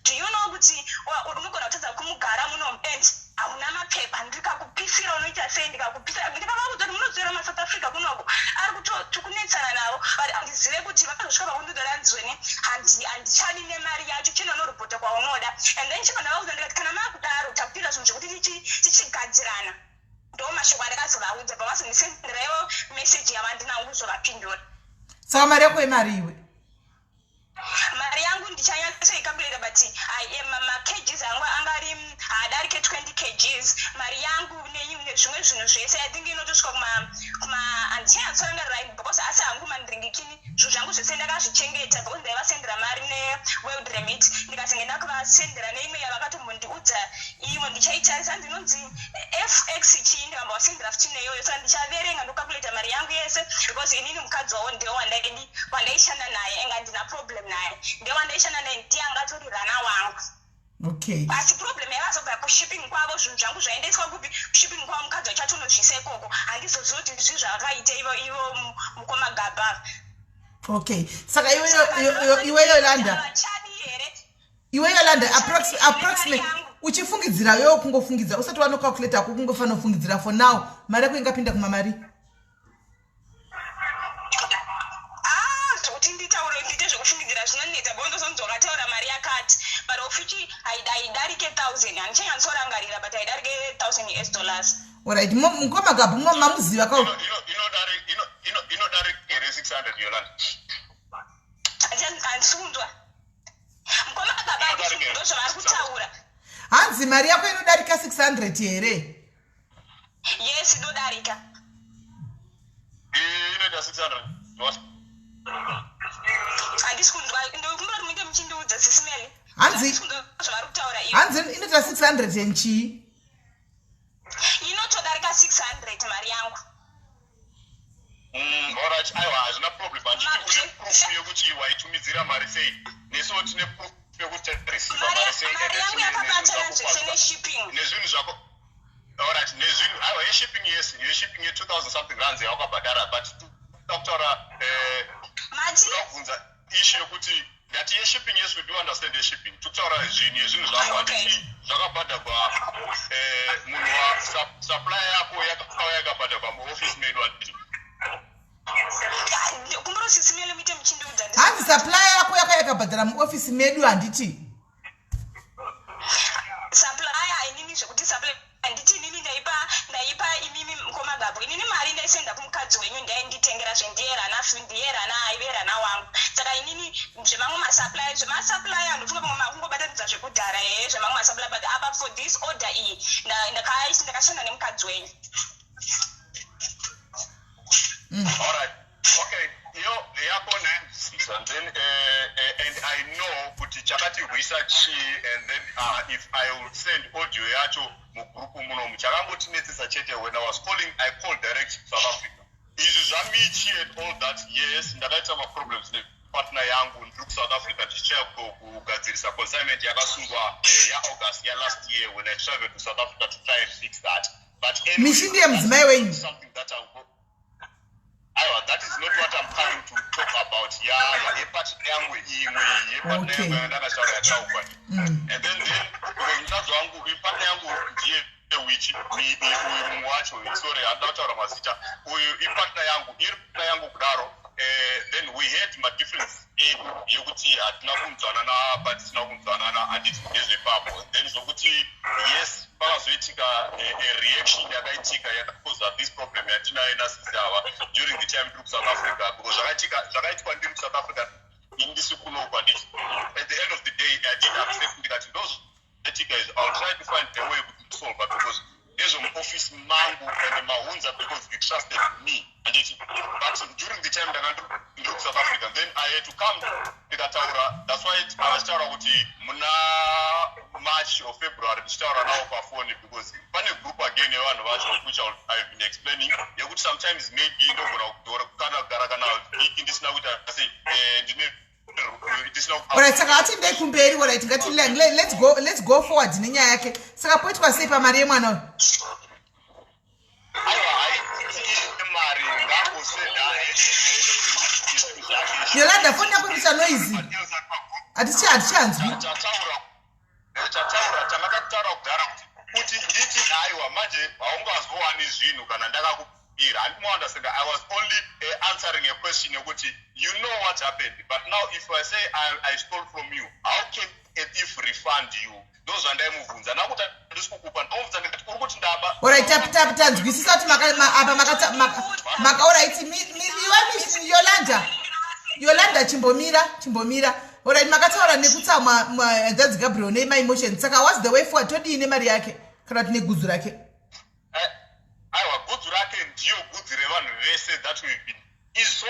do you know kuti unogona kutadza kumugara muno and hauna mapepa? Ndikakupisira unoita sei? Ndikakupisa." Ndikavaudza kuti munoziva maSouth Africa kunoko ari kutokunetsana navo, but handizive kuti vakazosvika pakundidora nzweni. Handichadi nemari yacho, chinonoripota kwaunoda. And then chibva ndavaudza ndikati, "Kana maakudaro, takutoita zvinhu zvekuti tichigadzirana." Ndo mashoko andakazovaudza pavazondisendera meseji yavandina kuzovapindura. Saka mari yako imari iwe? Mari yangu ndichanyatsoicalculata, but makgs angu angari haadarike 20 kgs. Mari yangu nezvimwe zvinhu zvese, I think inotosvika kuma handichanyatsorangarira because asi hangu mandiringikini zvinhu zvangu zvese ndakazvichengeta because ndaivasendera mari neWorld Remit, ndikazenge ndakuvasendera neimwe yavakatombondiudza imwe, ndichaitarisa, ndinonzi FX chii, ndikambovasendera futi neyoyo. Saka ndichaverenga, ndocalculata mari yangu yese because inini mukadzi wavo ndewo wandaidi wandaishanda naye, enga ndina problem naye, ndewo wandaishanda naye, ndiye angatori rana wangu. Asi problem yakazobva kushipping kwavo. Zvinhu zvangu zvaendeswa kupi? Kushipping kwavo. Mukadzi wacho atonozvisa ikoko. Handizozivi kuti zvii zvavakaita ivo mukoma Gabha. Okay, saka iwe Yolanda, Vachadi here? iwe Yolanda, approximate, uchifungidzira iwewo, kungofungidzira usati wanocalculate ako, kungofanira kufungidzira for now, mari yako ingapinda kumamari? Ah, zvokuti nditaure ndiite zvekufungidzira zvinonetsa, bo ndozonzi wakataura mari yakati, but ofichi haidarike 1000. Handichanyatsorangarira, but haidarike 1000 US dollars. Alright, mukoma Gabhu, mamuziva ka? Inodarika here 600, Yolanda? Handisi kunzwa, mukoma Gabha, handisi ndo zvavari kutaura. Hanzi mari yako inodarika 600 here? Yes, inodarika. Inoita 600 what? Handisi kunzwa, ndokumbira kuti munge muchindiudza, sisimeli. Zvavari kutaura ivo. Hanzi inoita 600 and chii? Inotodarika 600 mari yangu. Alright, aiwa, hazvina problem. Handiti une proof yekuti waitumidzira mari sei? Nesuwo tine proof yekuti tareceiva mari sei. Mari yangu yakabatana zvese neshipping. Nezvinhu zvako. Alright, nezvinhu, aiwa, yeshipping, yes, yeshipping ye2000 something rands yawakabhadhara, but toda kutaura Mati? Toda kubvunza issue yokuti, ndati yeshipping, yes, we do understand yeshipping. Tikutaura zvinhu yezvinhu zvako. Handiti zvakabhadhagwa munhu wa supplier yako yakauya yakabhadhagwa muoffice medu, handiti? Kumbiro sisimele muite muchindiudza. Hanzi Hanzi supplier yako yaka yakabhadhara muofisi medu, handiti? Supplier, inini zvekuti supplier, handiti inini ndaipa imimi komagabho inini mari ndaisenda kumukadzi wenyu, ndainditengera zvendiyerana ndiyerana aiverana wangu. Saka inini zvemamwe masupplier, zvemasupplier, ndofunga pamwe makungobatanidza zvekudhara hehe, zvemamwe masupplier, but apa for this order iyi ndakashanda nemukadzi wenyu. All right, okay, iyo yako ndainzwisisa. And then and I know kuti chakatirwisa chii. And then if I will send audio yacho mugrupu munomu, chakangotinetsesa chete, when I was calling, I called direct South Africa. Izvi zvamichi and all that, yes, ndakaita maproblems nepartner yangu ndiri kuSouth Africa, tichichaya kugadzirisa consignment yakasungwa yaAugust yalast year when I traveled to South Africa to try and fix that. But anyway, Michi ndiye mudzimai wenyu? something that I'm aiwa, that is not what I'm coming to talk about. Ya yepartner yangu imwe, yepartner yangu yandakataura yataurwa. And then because mukadzi wangu, ipartner yangu ndiye wichi uyu mumwe wacho, sorry, handida kutaura mazita. Uyu ipartner yangu, iri partner yangu kudaro. Then we had madifference edu yekuti hatina kunzwanana, but tisina kunzwanana, handiti? Ndezvepapo then zvokuti yes, pakazoitika a reaction yakaitika yakakoza this problem yatinayo nasisi ava during the time ndiri kuSouth Africa, because zvakaitika zvakaitwa ndiri kuSouth Africa, ini ndisi kunoku, handiti? At the end of the day, I did accept, ndikati ndozvaitika izvi, I will try to find a way kuti ndisolva, because ndezvemuofisi mangu and maunza because you trusted me, handiti? But during the time ndanga ndiri kuSouth Africa, then I had to come ndikataura. That's why avachitaura kuti muna March or February ndichitaura navo pafoni, because pane group again yevanhu vacho which I've been explaining, yekuti sometimes maybe ndogona kudora kana kugara kana vhiki ndisina kuita sei, ndine ndisina. Alright, saka atindei kumberi. Alright, ngati let's go forward nenyaya yake. Saka poitwa sei pamari yemwana uyu? Aiwa, haiti mari ngangosenda. Yolanda, foni yako ikuita noise, hatichanzwi. Tataura, tanga takutaura kudhara kuti nditi aiwa, manje haungazowani zvinhu kana ndakakupira, handimuunderstand. I was only answering a question yekuti you know what happened, but now if I say I stole from you, how can a thief refund you? Ndo zvandaimubvunza, nakuti handisi kukupa. Ndomubvunza ndikati uri kuti ndaba. Alright, tanzwisisa kuti apa makaorit. Iwe Yolanda, Yolanda, chimbomira, chimbomira. Alright, makataura nekutsamwa, hanzvadzi Gabriel, nemaemotions. Saka what's the way forward? Todii nemari yake kana kuti negudzu rake? Aiwa, gudzu rake ndiyo gudzi revanhu vese that we've been is so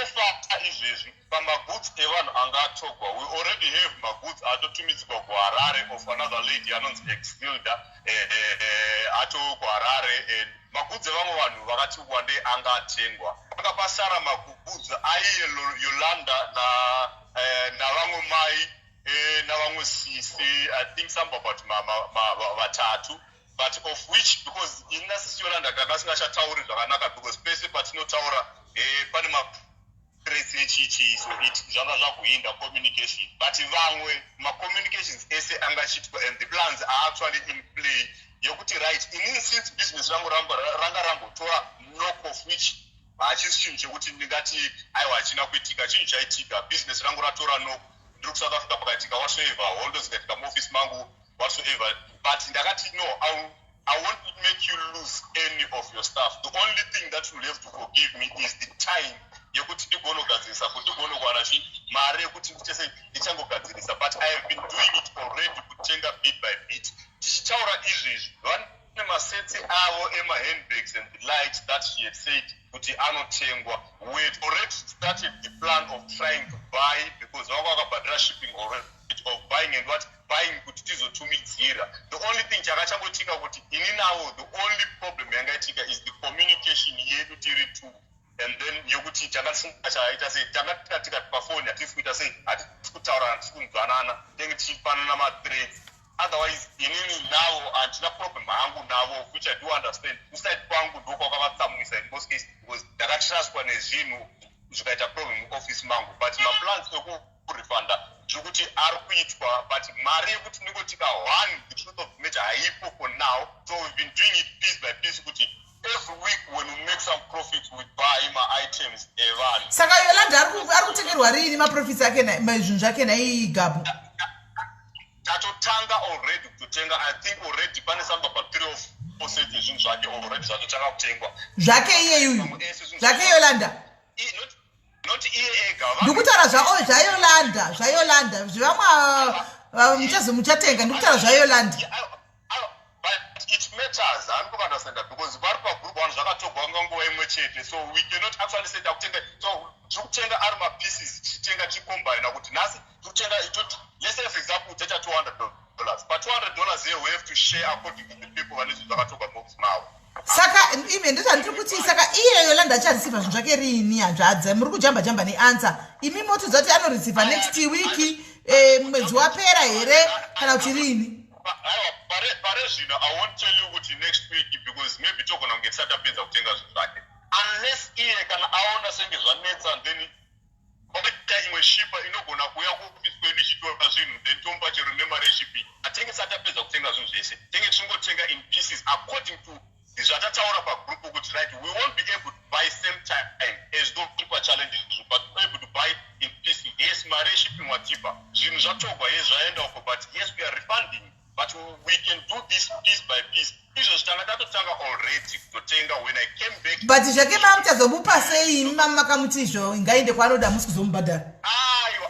far izvezvi pamagoods evanhu anga atogwa. We already have magoods atotumidzwa kuHarare of another lady anonzi Exilda, ato kuHarare, and magoods evamwe vanhu vakati wandei anga atengwa. Panga pasara magoods aiye Yolanda navamwe mai, navamwe sisi, I think some about vatatu, but of which because ini nasisi Yolanda tanga singachatauri zvakanaka, because pese patinotaura pane mathreats echichi, so it zvanga zvakuhinda communication. But vamwe macommunications ese angachiitwa and the plans are actually in play yekuti right, inini since business rangu ranga rambotora knock, of which hachisi chinhu chekuti ndingati aiwa hachina kuitika, chinhu chaitika. Business rangu ratora knock, ndiri kuSouth Africa, pakaitika whatsoever, hondo dzikaitika muofisi mangu, whatsoever, but ndakati no, I won't make you lose any of your stuff. The only thing that you'll have to forgive me is the time yekuti ndigonogadzirisa, kuti ndigone kuwana chi mari yekuti ndichese ndichangogadzirisa. But I have been doing it already, kutenga bit by bit. Tichitaura izvezvi, vane masets avo emahandbags and the likes that she had said kuti anotengwa. We had already started the plan of trying to buy, because vanga vakabhadhara shipping already, of buying and what buying kuti tizotumidzira. The only thing chakachangoitika kuti ini navo, the only problem yangaitika is the communication yedu tiri two, and then yekuti tanga tisingachaita sei, tanga tikati pafoni hatisi kuita sei, hatisi kutaurana, hatisi kunzwanana, tinenge tichipanana mathreats. Otherwise inini navo handina problem hangu navo, which I do understand. Kuside kwangu ndokwakavatsamwisa in most cases, because ndakatrustwa nezvinhu zvikaita problem muoffice mangu. But maplans ekurefunda zviri kuti ari kuitwa, but mari yekuti ndingotika one, the truth of the matter, haipo for now. So we've been doing it piece by piece kuti Every week when we make some profits we buy maitems evanhu. Saka Yolanda ari kutengerwa riini maprofits ake zvinhu zvake nhai Gabu? Tatotanga already kutotenga. I think already pane something about 3 or 4 sets ezvinhu zvake already zvatotanga kutengwa. Zvake iyeyuyu. Zvake Yolanda. Not iye ega. Ndikutaura zvao zvaYolanda, zvaYolanda. Zvevamwe muchazo muchatenga ndikutaura zvaYolanda. But it matters, I'm not understand that because vari pagroup vanhu zvakatogwa nguva imwe chete, so we cannot actually say takutenga, so tiri kutenga ari mapieces, tichitenga tichicombina kuti nhasi tiri kutenga, let's say for example taita $200, pa $200 here we have to share according to the people vane zvinhu zvakatogwa muoffice mavo. Saka ime ndozvandiri kuti, saka iye Yolanda achareceiva zvinhu zvake riini? Hanzvadzi, muri kujamba jamba neanswer imi, motodza kuti anoreceiva next week, mwedzi wapera here kana kuti riini? Aiwa, pare zvino I won't tell you kuti next week, because maybe togona kunge tisati tapedza kutenga zvinhu zvake, unless iye kana aona senge zvanetsa, then oita imwe shipper inogona kuuya kuofisi kwedu ichitora zvinhu, then tomupa chero nemari yeshipping. Atenge tisati tapedza kutenga zvinhu zvese, tenge tichingotenga in pieces according to zvatataura pagroup kuti right, we won't be able to buy same time as though pachallenges, but able to buy in pieces. Yes, mari yeshipping watipa, zvinhu zvatogwa, yes, zvaenda uko, but yes, we are refunding, but we can do this piece by piece. Izvozvi tanga tatotanga already kutotenga when I came back. But zvake mamuchazomupa sei imi mama makamuti izvo ngaende kwaanoda, musi kuzomubhadhara? Ayo,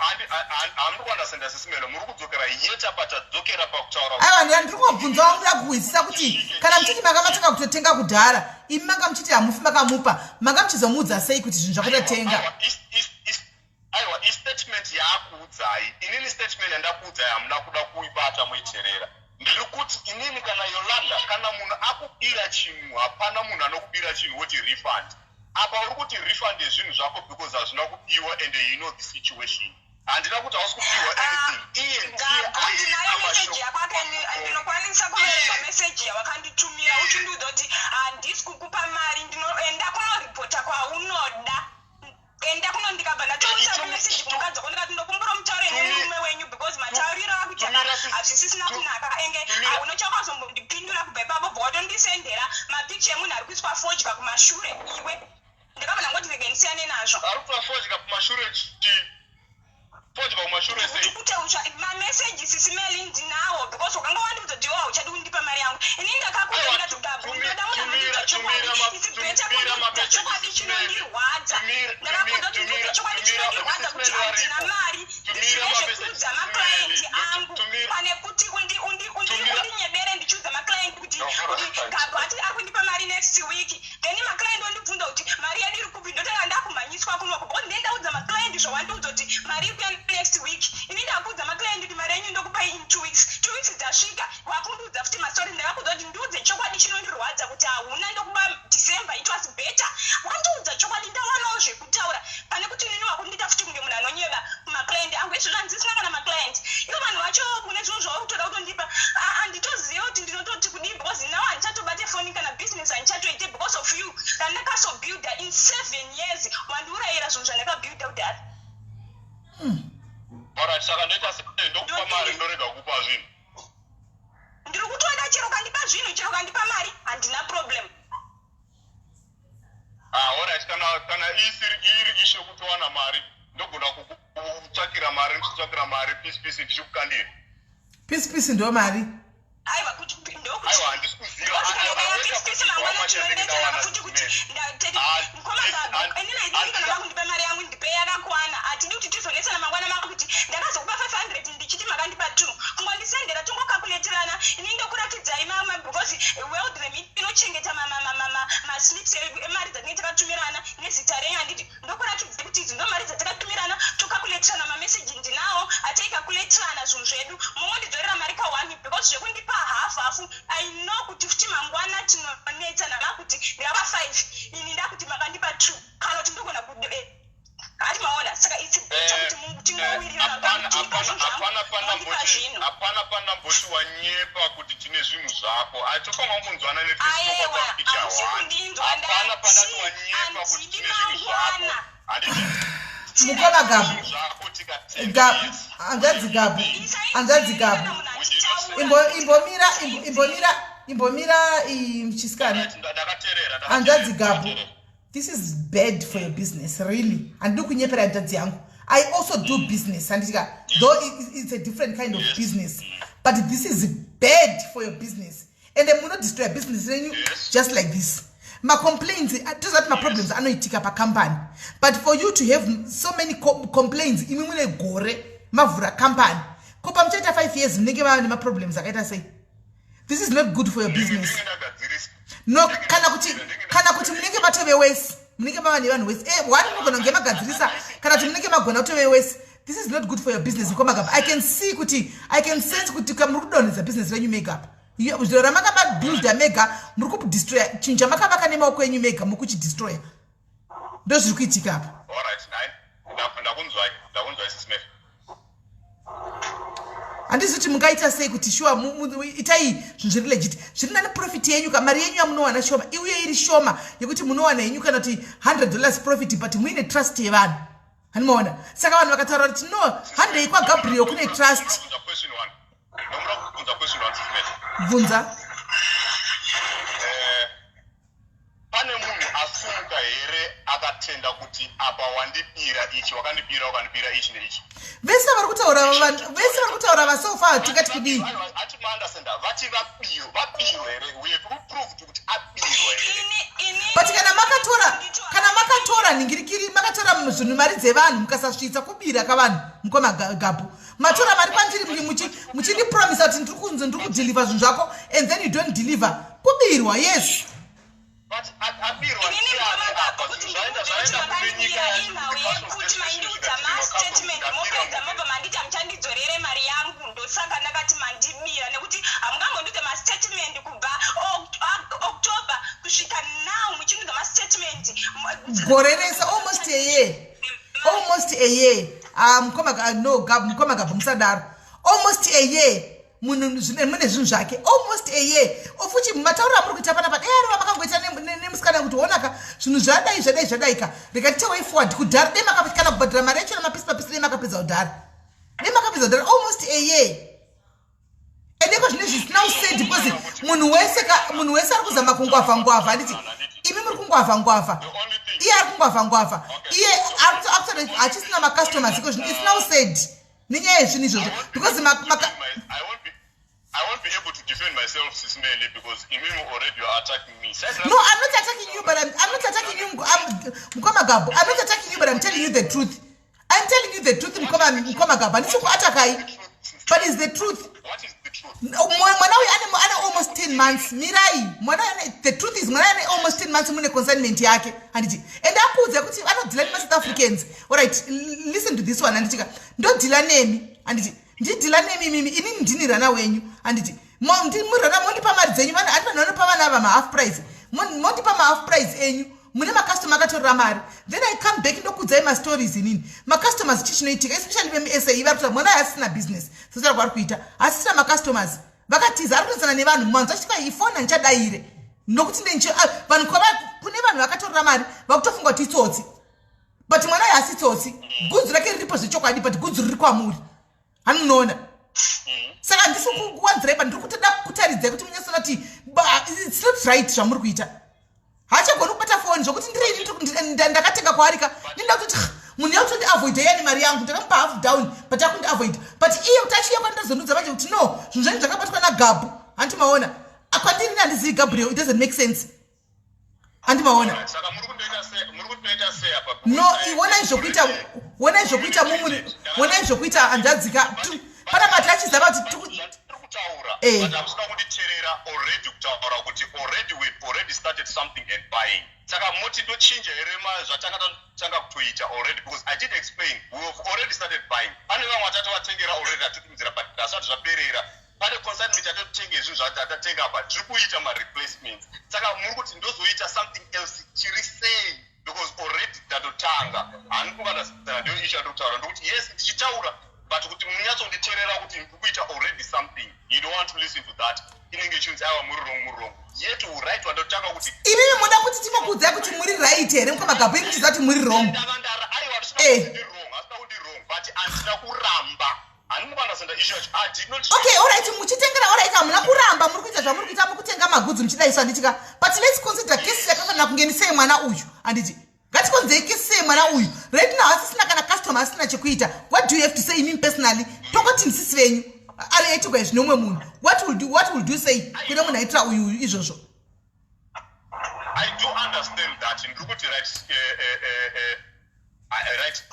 hamuri kuunderstanda, Sis Melo, muri kudzokera yeta patadzokera pakutaura. Aiwa, ndiri kungobvunza wamuda kuhwisisa kuti kana muchiti manga matanga kutotenga kudhara, imi manga muchiti hamufi makamupa, manga muchizomuudza sei kuti zvinhu zvakutotenga? Aiwa, istatement yaakuudzai inini, statement yandakuudzai hamuna kuda kuibata muiterera. Ndiri kuti inini kana Yolanda, kana munhu akubira chinhu, hapana munhu anokubira chinhu woti refund. Apa uri kuti refund yezvinhu zvako because hazvina kubiwa, and you know the situation. Handina kuti hausi kupiwa anything, iye ndiye. Ndinayo meseji yako, ndinokwanisa kuverenga meseji yawakanditumira uchindiudza kuti handisi kukupa mari, ndinoenda kunoripota kwaunoda, enda kuno. Ndikabva ndatoisa meseji kumukadzi wako, ndikati ndokumbura mutaure nemurume wenyu because matauriro akuita hazvisisina kunaka, enge hauna chakazombondipindura kubva ipapo. Bva watondisendera mapicha emunhu ari kuiswa fodya kumashure iwe. Ndikabva ndangoti rege ndisiyane nazvo. Ari kuiswa fodya kumashure chii? Fodya kumashure sei? Kuti mameseji, Sis Meli, ndinawo, because wakanga wandiudza kuti iwe hauchadi kundipa mari yangu. Ini ndakakuudza, ndikati Gabu, ndoda munhu anondiudza chokwadi. It's better kundiudza chokwadi chinondirwadza. Ndakakuudza kuti ndiudze chokwadi chinondirwadza kuti handina mari, ndizive zvekuudza maclients angu, pane kuti undinyebere ndichiudza maclient kuti Gabu ati ari kundipa mari next week, then maclient ondibvunza kuti mari yedu iri kupi. Ndotanga ndakumhanyiswa kunoko because ndee ndaudza maclient zvawandiudza kuti mari iri kuya next week. Ini ndakuudza maclient kuti mari yenyu ndokupai in 2 weeks. 2 weeks dzasvika, wakundiudza futi mastori. Ndakakuudza kuti ndiudze chokwadi chinondirwadza kuti hauna, ndokuba December. It was better wandiudza chokwadi, ndawanawo zvekutaura, pane kuti inini wakundiita futi kunge munhu anonyeba kumaclient angu. Izvozvo handisisina kana maclient ivo vanhu vacho kune zvinhu zvauri kutoda kutondipa. Handitoziva kuti ndinototi kudii because now handichatobate foni, kana business handichatoite because of you. Kana ndakasobuilda in 7 years, wandiurayira zvinhu zvandakabuilda kudhara. Alright, saka ndoita sei? Ndokupa mari, ndorega kupa zvinhu? Ndiri kutoda chero kandipa zvinhu, chero kandipa mari, handina problem. Ah, alright, kana isiri iri issue yekutowana mari, ndogona kukutsvakira mari, ndichitsvakira mari piece piece ndichikukandira. Piece piece ndo mari? Aiwa, kuti Aiwa, handisi kuziva. Piece mangwana tinonetsana futi kuti mukoma Gabu, inini haidini kana vakundipa mari yangu, ndipe yakakwana. Hatidi kuti tizonetsana mangwana makuti ndakazokupa 500 ndichiti makandipa 2. Kungondisendera, tongokakuletirana, ini ndokuratidzai mama, because World Remit inochengeta maslips emari dzatinenge takatumirana nezita renyu, handiti? Ndokuratidzai kuti idzi ndo mari dzatakatumirana, tokakuletirana, mameseji ndinawo ataikakuletirana zvinhu zvedu. Mongondidzorera mari ka1 because zvekundipa hafu hafu, I know kuti futi mangwana tinonetsana makuti ndikapa 5, ini ndakuti makandipa 2, kana kuti ndogona hati maona. Saka it's better kuti tingowirirana, kandipa zvinhu zvangu, mondipa zvinhu. Hapana pandamboti wanyepa kuti tine zvinhu zvako. Atofanira kunzwana. Aiwa, hamusi kundinzwa. Hapana pandati wanyepa kuti Ndati tine zvinhu zvako. mangwana. Handiti Mukoma Gabu. zvinhu zvako tikatenga. Hanzvadzi Gabu, hanzvadzi Gabu, imbomira, imbomira. Imbomira chisikana. Hanzvadzi Gabu, this is bad for your business, really. Handidi kunyepera hanzvadzi yangu. I also do business, handitika, though it's a different kind of business, but this is bad for your business and munodestroya business renyu just like this. Macomplaints, tozati maproblems anoitika pacompany, but for you to have so many complaints imi mune gore mavhura company, ko pamuchaita 5 years munenge vava nemaproblems akaita sei? This is not good for your business. No, kana kuti munenge matove wese, munenge mava nevanhu wese. One, munogona kunge magadzirisa, kana kuti munenge magona kutove wese. This is not good for your business, mukoma. I can see kuti, I can sense kuti muri kudonhedza business renyu mega. Zviro ramakamabuilda mega muri kudestroya. Chinhu chamakavaka nemaoko enyu mega muri kuchidestroya. Ndo zviri kuitika apa. Alright, ndakunzwai, ndakunzwai, Sis Mary. Handizi kuti mungaita sei kuti shuwa itai zvinhu zviri legit, zviri nani. Profit yenyu ka, mari yenyu yamunowana shoma, iuye iri shoma yekuti munowana yenyu kana kuti $100 profit, but muine trust yevanhu, hanimaona? Saka vanhu vakataura kuti no, handei kwaGabriel, kune trust. Ndobvunza question one. Ndomuda kubvunza question one, Sis Mary. Bvunza. Pane munhu asumuka here akatenda kuti apa wandibira ichi, wakandibira, wakandibira ichi neichi? Vese vari kutaura, vese vari kutaura vasofa, tingati kudii? Ati maunderstanda, vati vabirwa here? We have proved kuti abirwa here? But kana makatora nhingirikiri, makatora zvinhu, mari dzevanhu, mukasasvitsa, kubira kavanhu. Mukoma Gabu, matora mari kwandiri, muchindipromisa kuti ndiri kunzi ndiri kudeliver zvinhu zvako, and then you don't deliver. Kubirwa, yes. But abirwa Inini, ndiani mukoma, apa? kuti Zvinhu zvaenda ndikuudze kuti zvaenda kune nyika makandibira, yacho inhau kuti yekuti maindiudza mastatement, mopedza mobva manditi hamuchandidzorere mari yangu. Ndosaka ndakati mandibira, nekuti hamungambondiudze mastatement kubva October kusvika now, muchindiudza mastatement. Gore rese, almost a year, almost a year. Ah, mukoma, no, Gabu, mukoma Gabu, musadaro. Almost a year munhu mune zvinhu zvake, almost a year. Ofuchi matauriro amuri kuita panapa, dai ariva makangoita nemusikana kuti onaka zvinhu zvadai, zvadai, zvadaika, rega tiite way forward kudhara. Dai kana kubhadhara mari yacho namapisi mapisi, dai makapedza kudhara, dai makapedza kudhara. Almost a year, endeko zvine zvisina usaid, because munhu wese munhu wese ari kuzama kungwavha ngwavha, handiti? Imi muri kungwavha ngwavha, The only thing iye ari kungwavha ngwavha, iye akutoda hachisina macustomers iko zvino. It's now said nenyaya yezvinhu izvozvo, because I won't be able to defend myself, Sis Melly, because imimi already you are attacking me. No, I'm not attacking you, but I'm not attacking you, mukoma Gabu. I'm not attacking you, but I'm telling you the truth. I'm telling you the truth, mukoma Gabu. Handisi kuatakai, but it's the truth. What is the truth? Mwana uyu ane almost 10 months. Mirai. Mwana the truth is mwana ane almost 10 months mune consignment yake, handiti? And akuudza kuti anodhila nemaSouth Africans. Alright, listen to this one, handitika? Ndodhila nemi, handiti? Ndidhila nemi mimi, inini ndini rana wenyu, handiti? Murana mondipa mari dzenyu, handi vanhu vanopa vana ava mahalf price, mondipa mahalf price enyu, mune macustoma akatorera mari. Then I come back, ndokuudzai mastories inini. Macustomers, chii chinoitika, especially vemuSA, vari kutaura mwana asisina business, sosara kwaari kuita, asisina macustomers, vakatiza, ari kutotsana nevanhu mumanzwa achitika ifoni handichadayire nokuti vanhu kune vanhu vakatorera mari vakutofunga kuti itsotsi, but mwana uyu hasi tsotsi. Gudzu rake riripo zvechokwadi, but gudzu riri kwamuri, hamunoona? Saka handisi kuwanzirai, but ndiri kutoda kutaridzai kuti munyatsoona kuti it's not right zvamuri kuita. Haachagoni kubata foni zvokuti ndiri ndakatenga kwaarika, ndinoda kutoti munhu yakutondi avoida yani mari yangu ndakamupa half down, but akundi avoida. But iye kuti achiuya kwandazonudza manje kuti no, zvinhu zvanyu zvakabatwa naGabhu, hanti maona? Kwandiri handizivi Gabriel, it doesn't make sense, handi maona? Saka muri kundoita sei? Muri kundoita sei apa? No, onai zvokuita, onai zvokuita mumuri, onai zvokuita, hanzvadzika. Panapa tachiziva kuti Tiri kutaura, but hamusina kunditeerera already kutaura kuti already we already started something and buying. Saka moti ndochinja here zvatanga tatanga kutoita already? Because I did explain, we have already started buying. Pane vamwe vatatovatengera already, atotumidzira, but hazvisati zvaperera. Pane consignment yatotenge, zvinhu zvatatenga apa tiri kuita mareplacements. Saka muri kuti ndozoita something else chiri sei? Because already tatotanga. Hani kuunderstanda? Ndiyo issue yatiri kutaura. Ndokuti yes, tichitaura, but kuti munyatsonditeerera kuti ndiri kuita already something, you don't want to listen to that. Inenge ichinzi aiwa, muri wrong, muri wrong, yet right wandotanga kuti Imimi muda kuti timokuudzai kuti muri right here, mukoma Gabhu, imi muchiziva kuti muri wrong? Ndakandara, aiwa, handisina kuti ndiri wrong, hasina kuti wrong, but handina kuramba. Handini kuunderstanda issue yacho. I did not Okay, alright, muchitengera, alright, hamuna kuramba, muri kuita zvamuri kuita, muri kutenga. magudzi muchidaiswa, handitika? But let's consider case yakafanira kunge ndisei mwana uyu, handiti? Ngatikonzei case sei mwana uyu. Right now asisina kana customer, asina chekuita. What do you have to say imimi personally? Tongoti ndisisi venyu ari aitigwa izvi neumwe munhu. What will you say kune munhu aitira uyu uyu izvozvo? I do understand that. Ndiri kuti right, right,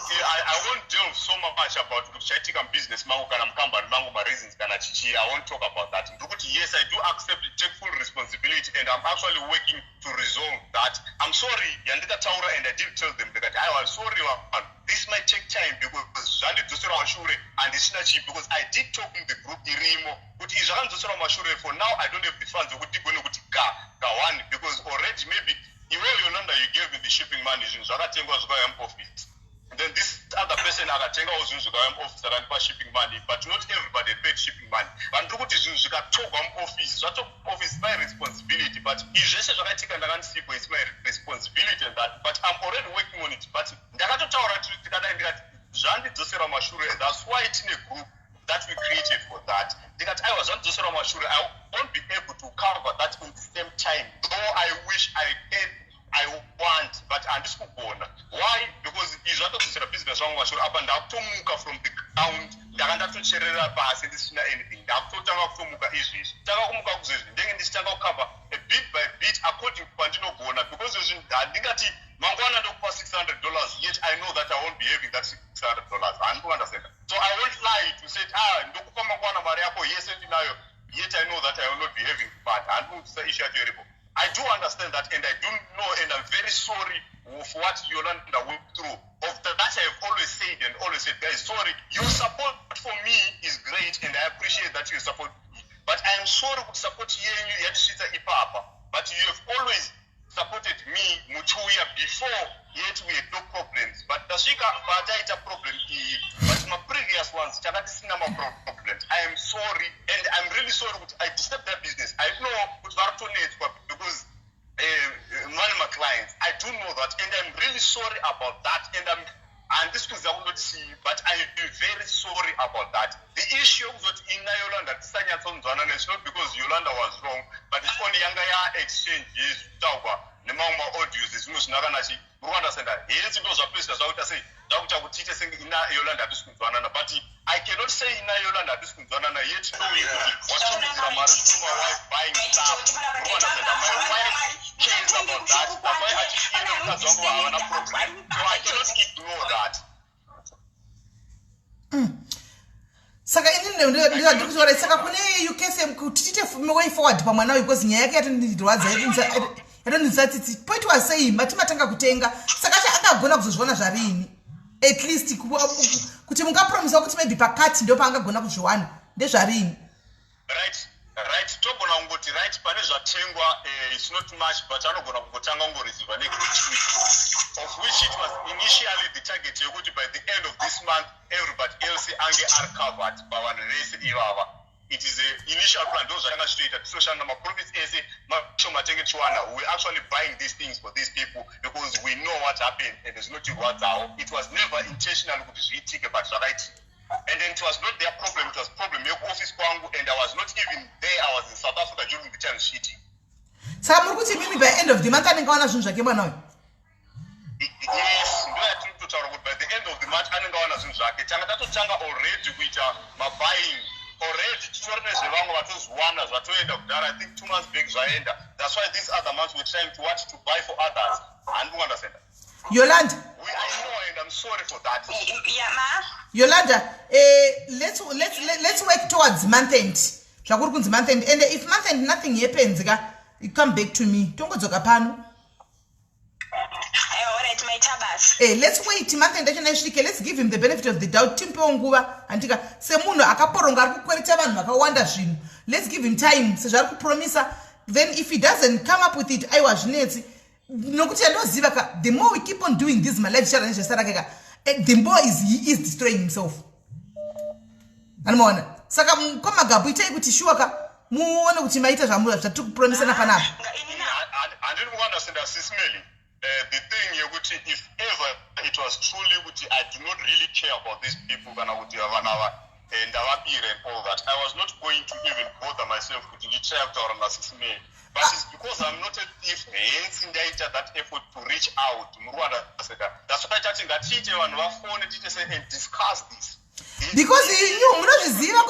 I won't delve so much about kuti chaitika mubusiness mangu kana mukambani mangu, mareasons kana chichi. I won't talk about that. Ndiri kuti yes, I do accept, take full responsibility, and I'm actually working to resolve that. I'm sorry yandikataura, and I did tell them, ndikati aiwa, sorry vanhu, this might take time because zvandidzosera mashure, handisina chii, because I did talk in the group irimo kuti izvi zvakandidzosera mashure. For now I don't have the funds ekuti ndigone kuti ga ga one, because already maybe iwewe Yolanda, you gave me the shipping money, zvinhu zvakatengwa zvikauya muoffice. And then this other person akatengawo zvinhu zvikauya muoffice, akandipa shipping money, but not everybody paid shipping money. Vanhu, ndiri kuti zvinhu zvikatogwa muoffice, zvatogwa muoffice, my responsibility. But izvi zvese zvakaitika ndakandisipo, it's my responsibility and that, but I'm already working on it. But ndakatotaura tikadai, ndikati zvandidzosera mashure. That's why tine group that we created for that. Ndikati aiwa, zvandidzosera mashure, I won't be able to cover that in the same time, though I wish I can, I want, but handisi kugona. Why? Because izvi zvatodzosera business vangu mashure. Apa ndakutomuka from the ground, ndanga ndatocherera pasi ndisina anything, ndakutotanga kutomuka izvizvi. Tanga kumuka kuzvezvi, ndenge ndichitanga kucover a bit by bit according kwandinogona, because izvi handingati mangwana ndokupa $600, yet I know that I won't be having that $600. Handikuunderstand. So I won't lie to say, "Ah, ndokupa mangwana mari yako yese ndinayo," yet I know that I will not be having. But handikuisa issue yacho iripo. I do understand that, and I do know, and I'm very sorry for what Yolanda went through. Of that, I have always said and always said, guys, sorry. Your support for me is great, and I appreciate that you support me. But I am sorry kuti support yenyu yatisvitsa ipapa. But you have always supported me muchiuya before, yet we had no problems. But tasvika pataita problem iyi, but maprevious ones tanga tisina maproblems. I am sorry, and I'm really sorry kuti I disturbed that business. I know kuti vari kutonetswa because vane maclients. I do know that, and I'm really sorry about that, and I'm handisi kuziva kundoti chii, but I am very sorry about that. The issue yekuzoti ina Yolanda tisanyatsonzwanana, it's not because Yolanda was wrong, but it's only yanga yaexchange yezvitaurwa nemamwe maaudios ezvimwe zvina kana chi muri kuunderstanda. Hence ndo zvapedzisa zvakuita sei, zvakuita kuti tiite senge ina Yolanda hatisi kunzwanana. But I cannot say ina Yolanda hatisi kunzwanana yet knowing kuti watumidzira mari to my wife buying stuff. Muri kuunderstanda? My wife cares about that. That's why achifira mukadzi wangu havana problem, so I cannot ignore that. Saka ini ndikuti saka kune UKSM kuti tiite way forward pamwana uyu, because nyaya yake yatondirwadza, yatondinzisa tsitsi. Poitwa sei? Mati matanga kutenga, saka acha angagona kuzozviona zvarini? At least kuti mungapromisa kuti maybe pakati ndo paangagona kuzviwana, ndezvarini? Right, togona kungoti right, pane zvatengwa, it's not much, but anogona kungotanga kungoreceiva next week, of which it was initially the target yekuti by the end of this month everybody else ange ari covered pavanhu vese ivava. It is a initial plan, ndo zvatanga tichitoita, tichitoshanda maprofits ese mashoma tenge tichiwana. We actually buying these things for these people because we know what happened and zvinotirwadzawo. It was never intentional kuti zviitike, but zvakaitika. And then it was not their problem, it was problem yekuoffice kwangu, and I was not even there. I was in South Africa during the time zvichiitika. Saka muri kuti mimi by end of the month anenge awana zvinhu zvake mwana uyu? Yes, ndo yatiri kutotaura kuti by the end of the month anenge awana zvinhu zvake. Tanga tatotanga already kuita mabuying already, titori nezvevamwe vatozviwana, zvatoenda kudhara. I think 2 months back zvaenda. That's why these other months we're trying to what, to buy for others. Handiri kuunderstand. Yolanda. I know, and I'm sorry for that. Yeah, ma. Yolanda, let's work towards month end, zvakuri kunzi month end, and if month end nothing happens ka, you come back to me, tongodzoka pano. Alright, maita basa. Let's wait month end achona isvike. Let's give him the benefit of the doubt, timupewo nguva, handika? Semunhu akaporonga ari kukwereta vanhu vakawanda zvinhu, let's give him time sezvo ari kupromisa. Then if he doesn't come up with it, aiwa, zvinetsi, nokuti yandoziva ka, the more we keep on doing this malife chara nezvese rake ka, the more is he is destroying himself, anomaona. Saka kwamagabhu, itai kuti shuwa ka muone kuti maita zvatiri kupromisana panapa. Handiri kuunderstanda, Sis Melly. The thing yekuti if ever it was truly kuti I do not really care about these people kana kuti vana ava ndavabire and all that, I was not going to even bother myself kuti nditry kutaura naSis Melly. But it's because I'm not a thief, hence ndaita that effort to reach out. Muri kuunderstanda? That's why tati ngatiite vanhu vafone, tiite se and discuss this. Because you munozviziva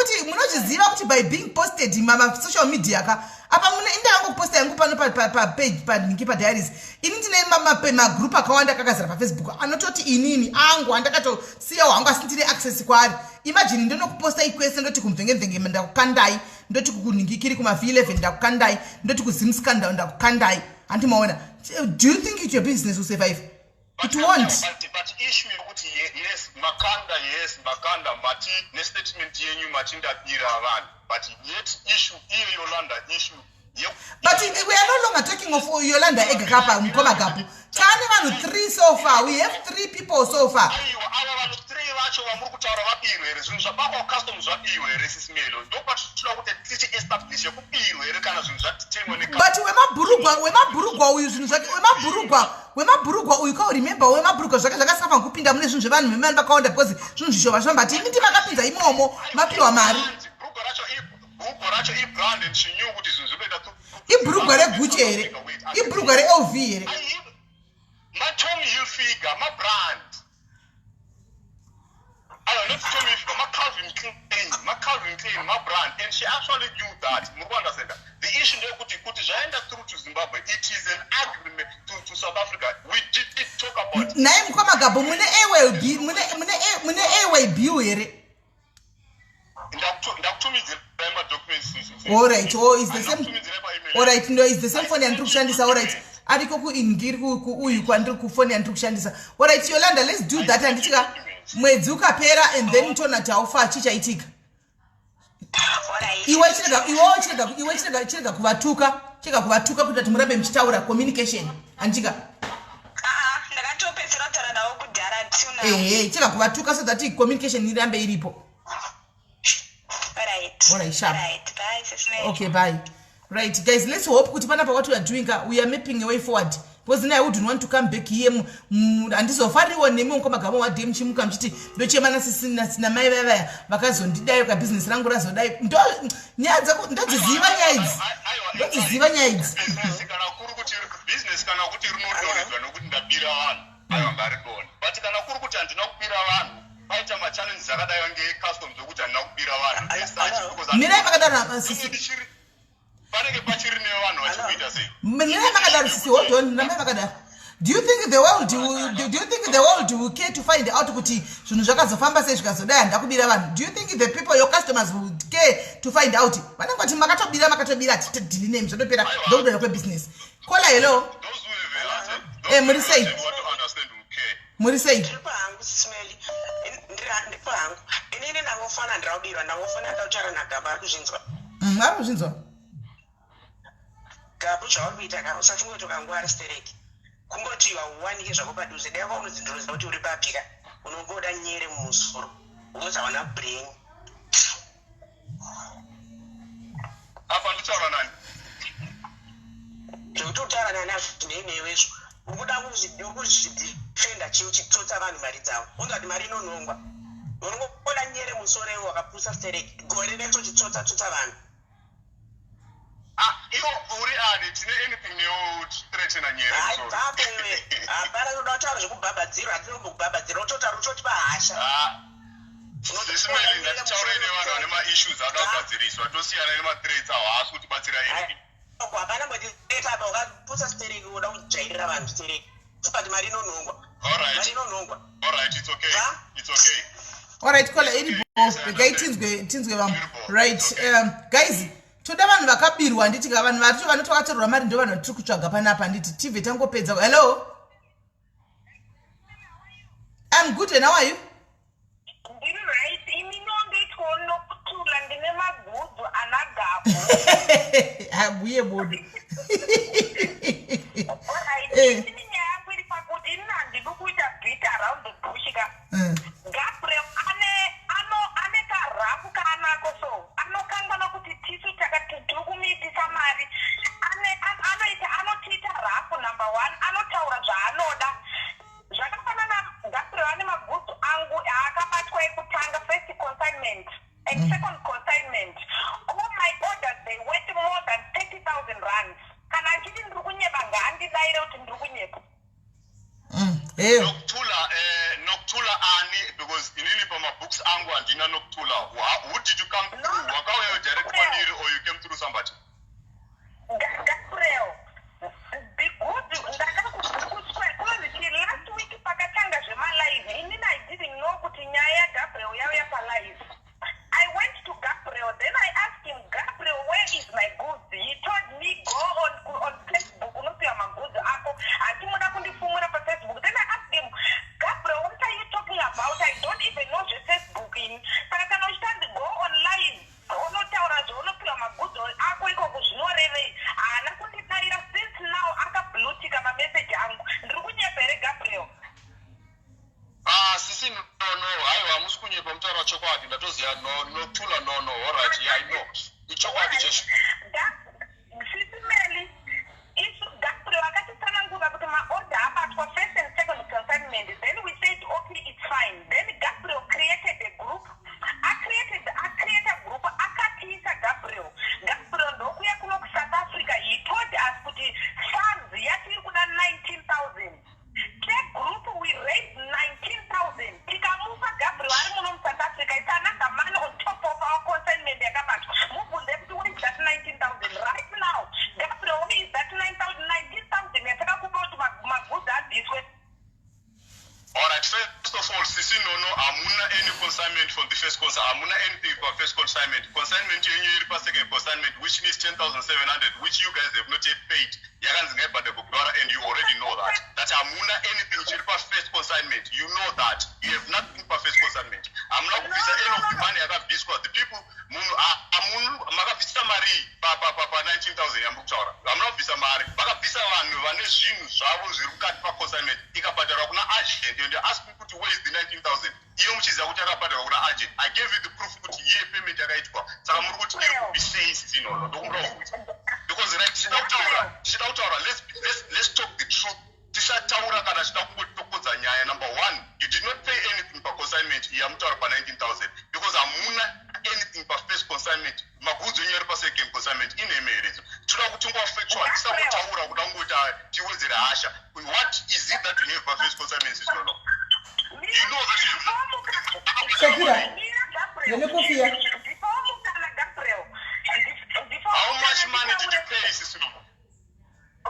kuti by being posted masocial media ka, apa mune indaangokuposta yangu pano papage, panhingi, padiaries. Ini ndine magroup akawanda akakazara paFacebook anototi inini angu andakatosiyawo hangu, asi ndine access kwaari. Imagine ndinokuposta ikwese, ndoti kumvhengemvhenge ndakukandai, ndoti kukunhingikiri kumaV11 ndakukandai, ndoti kuZimscandal ndakukandai. Handimaona? Do you think it your business will survive? But It won't. But issue yekuti yes, makanda, yes, makanda, mati nestatement yenyu mati ndabira vanhu, but yet issue iyo Yolanda issue But we are no longer talking of Yolanda ega kapa, mukoma Gapu. Taane vanhu three so far. We have three people so far. Aiwa, ava vanhu three vacho vamuri kutaura vabirwe here? Zvinhu zvabakwa customs zvabirwe here, Sisimelo? Ndopatinoda kuti tichi establish kubirwe here kana zvinhu zvatitengwa. But wemabhurugwa uyu, zvinhu zvake, wemabhurugwa uyu ka, remember, wemabhurugwa zvake zvakasafa kupinda mune zvinhu zvevanhu vemani vakawanda, because zvinhu zvishoma zvishoma, but imi ndimakapinza imomo, mapiwa mari. Bhurugwa racho ibrand and she knew kuti zvinhu zvinoenda. Ibhurugwa reGucci here? Ibhurugwa reLV here? MaTommy Hilfiger, mabrand aiwa, not Tommy Hilfiger, maCalvin Klein, maCalvin Klein, mabrand, and she actually knew that. Muri kuunderstanda? The issue ndeyekuti kuti zvaenda through to Zimbabwe, it is an agreement to South Africa. We did talk about. Naye mukoma Gabo, mune airway, mune airway bill here? Ndakutumidzirai madocuments. Alright. Oh, is the same. Alright, no, is the same phone yandiri kushandisa. Alright, ariko kuingiri kuuyu kwandiri kufoni yandiri kushandisa. Alright, Yolanda, let's do that. Handitika mwedzi ukapera and then toona kuti haufa chichaitika. Iwe chirega, iwewo chirega, iwe chirega, chirega kuvatuka, chirega kuvatuka kuita kuti murambe muchitaura communication, handitika? Ndakatopedzera kutaura navo kudhara tuna. Ehe, chirega kuvatuka so that communication irambe iripo. Right. Alright, sharp. Right. Bye, Sis Mary. Okay, bye. Right, guys, let's hope kuti panapa what we are doing, we are mapping a way forward, because then I wouldn't want to come back here. Handizofariwo nemi, mukoma Gamo wadhe, muchimuka muchiti ndochema namai vaya vaya vakazondidai kabhizinesi rangu razodai. Ndo nyaya dzako ndodziziva, nyaya idzi ndodziziva, nyaya idzi. Business kana kuri kuti business, kana kuti rinodonhedzwa nokuti ndabira vanhu, aiwa, ngaridonhe. But kana kuri kuti handina kubira vanhu, paita machallenges akadai ngecustoms okuti handina kubira vanhu as such, because Mirai makadaro, sisi. Panenge pachiri nevanhu vachikuita sei? Mirai makadaro, sisi. Hold on, ramai makadaro. Do you think the world will care to find out kuti zvinhu zvakazofamba sei, zvikazodai, handakubira vanhu? Do you think the people, your customers, would care to find out? Vanongoti makatobira, makatobira, hatitodhili nemi, zvatopera, ndokudonha kwebusiness. Caller, hello. Those who have a heart, those Muri who sei? have want to understand will care. Muri sei? Ndiripo hangu, Sisimeli. Ndiripo hangu. Inini ndangofana ndiraubirwa, ndangofana ndautaura naGaba, ari kuzvinzwa. Ari kuzvinzwa. Gabu, zvauri kuita ka, usafunge kuti ukangwara stereki, kungoti hauwanike zvako padhuze. Dai kwaunonzi ndinoziva kuti uri papi ka, unongoda nyere mumusoro unonzi hauna brain. Apa nditaura nani? Zvekuti utaura nani hazvinei newezvo. Ukuda kuzvidefenda chii uchitsotsa vanhu mari dzavo? Unza kuti mari inonhongwa. Unongoda nyere musoro iwo, wakapusa stereki, gore rese uchitsotsa tsotsa vanhu. Ah, iwo uri ani? Tine anything neothreatena nyere musoro? Haibvapo iwe, hapana. Toda kutaura zvekubhabhadzirwa, hatinombokubhabhadzira. Utotaura utotipa hasha. Ah, Sisimeli, ngatitaurei nevanhu vane maissues anoda kugadziriswa, tosiyana nemathreats awo, haasi kutibatsira anything. Hapana mbotipapa, wakapusa stereki, unoda kujairira vanhu stereki, but mari inonhongwa. Alright. Mari inonhongwa. Alright, it's okay. Ha? It's okay. Alright, caller iripo, regai tinzwe vamwe. Right, guys, toda vanhu vakabirwa, handiti ka? Vanhu vari vanoti vakatorerwa mari ndo vanhu vatiri kutsvaga panapa, handiti? Tibve tangopedza. Hello, I'm good, and how are you? Ndiri right. Ini nondoitwawo nokutula, ndine magudzo ana Gabhu. Habuye bodo. Alright. Inini nyaya yangu iri pakuti inini handidi kuita beat around the bush ka. Gabriel ane karafu kaanako, so anokanganwa kuti tisu tiri kumuitisa mari. Anoita, anotiita rafu. Number one, anotaura zvaanoda zvakafanana. Gabriel ane magudzo angu aakabatwa ekutanga, first consignment and second consignment. All my orders, they worth more than 30,000 rands. Eyo. Nokutula, Nokutula ani, because inini pamabooks angu handina Nokutula. Who did you come through? Wakauya direct kwandiri or you came through somebody? Gabriel, the good ndakakuzi last week pakatanga zvemalive, inini I didn't know kuti nyaya yaGabriel yauya palive. I went to Gabriel, then I asked him, "Gabriel, where is my goods?" He told me, "Go on Facebook, unopiwa magoods ako." Hatimuda kundifumura paFacebook. Then I asked him, "Gabriel, what are you talking about? I don't even know zveFacebook ini." Saka kana uchitanzi go on live unotaura zvaunopiwa magoods ako ikoko, zvinorevei? Haana kundidarira. Since now akablutika mameseji angu. Ndiri kunyepa here, Gabriel? Ah, sisi, no, haiwa, hamusi kunyepa, mutaura chokwadi. Ndatoziva, no, Nokutula, no, alright, yeah, I know, ichokwadi chesho. Sisi Meli, isu Gabriel akatitsanangura kuti maorder abatwa, first and second consignment. Then we said, "Okay, it's fine." Then Gabriel created a group, acreated acreata group, akatiisa Gabriel. Gabriel ndokuya kuno kuSouth Africa. He told us kuti funds yati iri kuda 19,000. Tegroup we raised 19,000, tikamupa Gabriel ari muno muSouth Africa. It's another money on top of our consignment yakabatwa. Mubvunze kuti where is that 19,000 right now? Gabriel, where is that 19,000 yatakakupa kuti magoods abviswe? Alright, first of all, sisi Nono, hamuna any consignment from the first consignment. Hamuna anything for first consignment. Consignment yenyu iri pa-second consignment, which needs 10,700, which you guys have not yet paid. Yakanzi ngaibhadharwe kudhara, and you already know that. That hamuna anything chiri pa-first consignment. You know that. You have nothing pa-first consignment. Hamuna kubvisa any of the money yakabviswa. The people, munhu, hamunu, makabvisa mari pa-19,000 yamuri kutaura. Hamuna kubvisa mari. Vakabvisa vanhu vane zvinhu zvavo zviri mukati paconsignment, ikabhadharwa kuna agent, and you're asking kuti where is the 19,000, iyo muchiziva kuti yakabhadharwa kuna agent. I gave you the proof kuti iye payment yakaitwa. Saka muri kuti iri kubvisei, sisi Nono? Ndokumbura kubvunza because, right, tichida kutaura, let's talk the truth. Tisataura kana tichida kungotokodza nyaya. Number one, you did not pay anything paconsignment yamutaura pa-19,000 because hamuna anything pafirst consignment. Magoods enyu ari pasecond consignment. Inheme here idzo? Toda kuti ngova factual, tisangotaura kuda kungoti tiwedzere hasha. What is it that you have pafirst consignment, sisi Nono? You know that you Shakira, nene kofi ya. Ndipomukana, Gabriel. How much money did you pay, sisi Nono?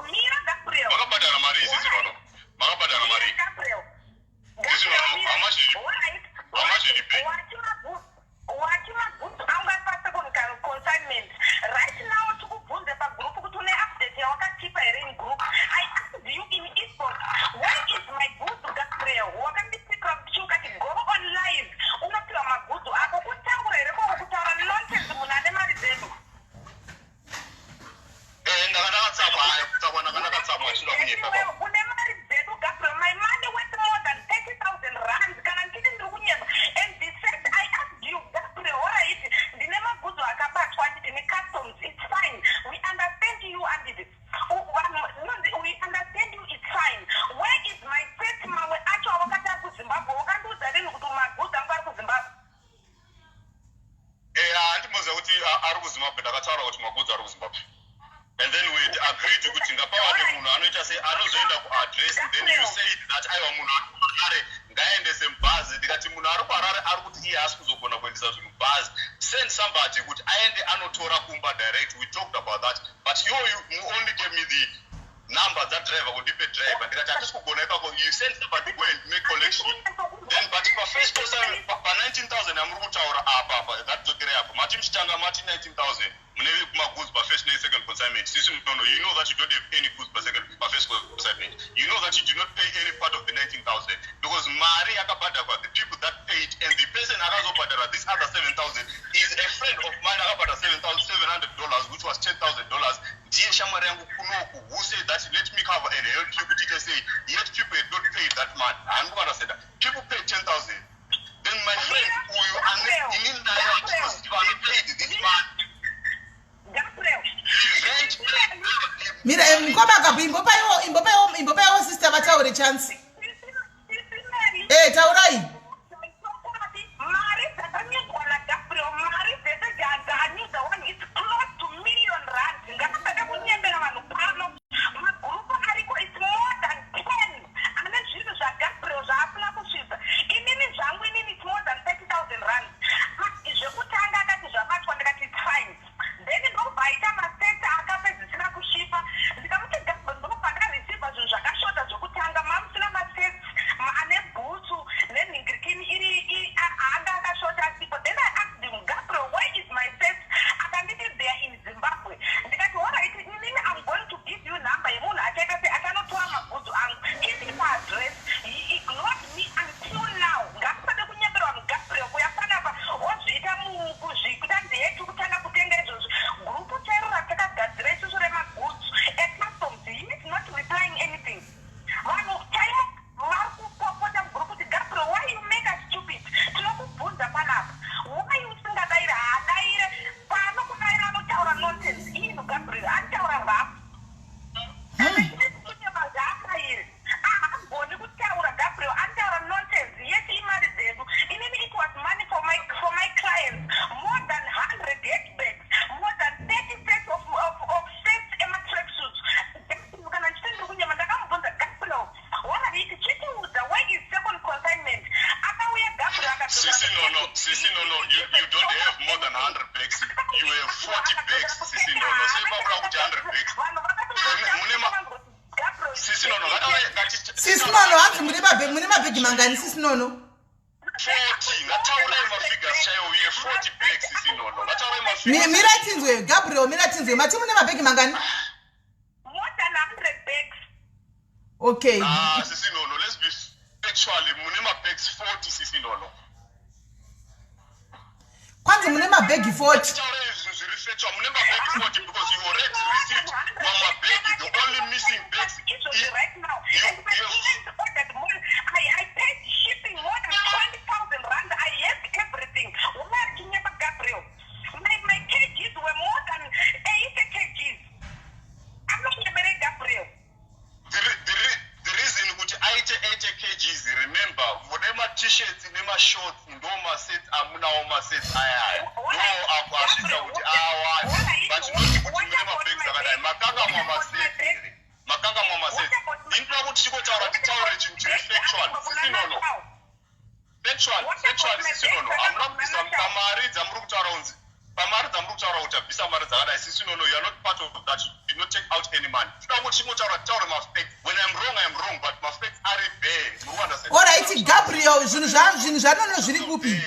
Mira, Gabriel. Makabhadhara mari, sisi Nono? Makabhadhara mari? Gabriel. Sisi Nono, how much did you pay? Wati magoods angu ari pasecond consignment. Right now tikubvunze pagroup kuti une update yawakatipa here in group. I asked you in inbox, "Where is my goods, Gabriel?" Wakandipikira kuti ukati go on live unopiwa magoods ako. Kutaura here koko kutaura nonsense munhu ane mari dzedu? Ndanga ndakatsamwa, hayi, kutsamwa, ndanga ndakatsamwa, chinoda kunyepa baba. Une mari dzedu, Gabriel. My money worth more than 30,000 rands. Kana ndichiti ndiri kunyepa. And the fact I asked you, Gabriel, alright, ndine magoods akabatwa, anditi, necustoms. It's fine, we understand you, anditi? We understand you, it's fine. Where is my set mamwe acho awakati ari kuZimbabwe? Wakandiudza rini kuti magoods angu ari kuZimbabwe? Handimboziva kuti ari kuZimbabwe. Ndakataura kuti magoods ari kuZimbabwe and then we had agreed kuti ngapawane munhu anoita sei, anozoenda kuaddress. Then you said that aiwa, munhu ari kuHarare ngaendese mubhazi. Ndikati munhu ari kuHarare ari kuti iye haasi kuzogona kuendesa zvinhu mubhazi, send somebody kuti aende anotora kumba direct. We talked about that, but you only gave me the number dzadriver, kundipe driver. Ndikati hatisi kugona ikako, you send somebody go and make collection then. But pafirst pa-19,000 yamuri kutaura apa, ngatidzokerei apa. Mati muchitanga mati 19,000 mune magoods pafirst nesecond consignment. Sisi Nono, you know that you don't have any goods pasecond, pafirst consignment. You know that you do not pay any part of the 19,000 because mari yakabhadharwa, the people that paid and the person akazobhadhara this other 7,000 is a friend of mine. Akabhadhara $7,700, which was $10,000. Ndiye shamwari yangu kunoku who said that let me cover and help you kuti ite sei, yet people had not paid that money. Haani kuunderstanda. People paid 10,000, then my friend uyu ane inini naye atinoziva ane paid this money. Gabriel. Event. Mira, mukoma, imbopaiwo sister vataure chance. Taurai. Mari dzakanyudzwa naGabriel, mari dzese dzaanyudza one, it's close to million rand. Ngatisada kunyembera vanhu pano. Magurupu ariko, it's more than 10 ane zvinhu zvaGabriel. 40 bags, Sisi Nono. Sei pakuda kuti 100 bags? Mune Sisi Nono, Sisi Nono, hanzi mune mabhegi mangani, Sisi Nono? 40. Ngataurai mafigures chaiwo uye 40 bags, Sisi Nono. Ngataurai mafigures. Mira tinzwe, Gabriel, mira tinzwe. Mati mune mabhegi mangani? More than 100 bags. Okay. Ah, Sisi Nono, let's be factually, mune mabags 40, Sisi Nono. Kwanzi mune mabhegi 40. Taurai zvinhu zviri factual. Mune mabhegi 40 because you already received mamabhegi. The only missing bags Izvozvi right now. And my client ordered more. I paid shipping more than 20,000 rand. I have everything. Why Kinyaba Gabriel? My kgs were more than 80 kgs. I'm not Gabriel. The reason kuti aite 80 kgs, remember, mune ma-t-shirts nemashorts, ndo masets amunawo, masets ayaya ndo asvitsa kuti awande, but not kuti mune mabags akadai. Makangamwa masets here? Makangamwa masets? Inoda kuti chikotaura, titaure chinhu chiri factual, Sisi Nono. Factual, factual, Sisi Nono, hamuna kubvisa pamari dzamuri kutaura kunzi, pamari dzamuri kutaura kuti abvisa mari dzakadai. Sisi Nono, you are not part of that. You did not take out any money. Toda kuti chingotaura, titaure mafacts. When I'm wrong, I'm wrong, but mafacts ari bare. Muri kuunderstand? Alright, Gabriel, zvinhu zvanono zviri kupi?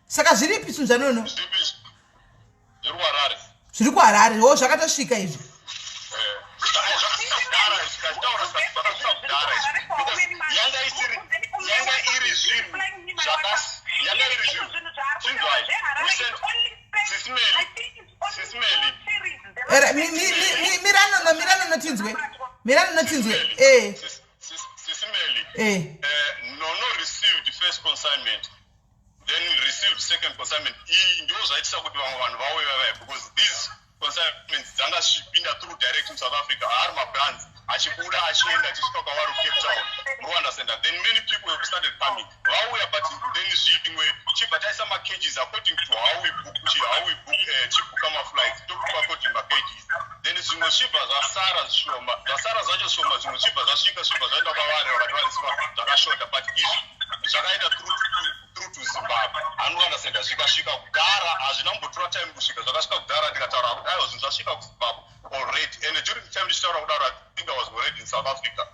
Saka zviripi zvinhu zvanono? Zvipi? Zviri kuHarare. Zviri kuHarare ho, zvakatosvika izvi? Zvakasvika kudhara izvi. Kachitaura zvakasvika kudhara izvi because yanga iri zvinhu yanga iri zvinhu, chinzwai. We sent Sisi Meli, Sisi Meli. Era, miranono, miranono tinzwe, miranono tinzwe e. Sisi Meli, E. Nono received first consignment, then received second consignment. Iyi ndo zvaitisa kuti vamwe vanhu vauye vavaya, because these consignments dzanga zvichipinda through direct in South Africa, ari mabrands achibuda, achienda, achisvika kwavari kuCape Town. Muri understand? Then many people have started coming, vauya, but then zvimwe chibva taisa macages according to how we book, how we book, chibhuka maflights, tobook according macages. Then zvimwe zvibva zvasara zvishoma, zvasara zvacho zvishoma, zvimwe zvibva zvasvika, zvibva zvaenda kwavari, vakati varisiva zvakashota, but izvi zvakaenda through to Zimbabwe. Anounderstanda? Zvikasvika kudhara, hazvina kumbotora time kusvika, zvakasvika kudhara. Ndikataura kuti aiwa, zvinhu zvasvika kuZimbabwe already, and during the time ndichitaura kudaro, I think I was already in South Africa.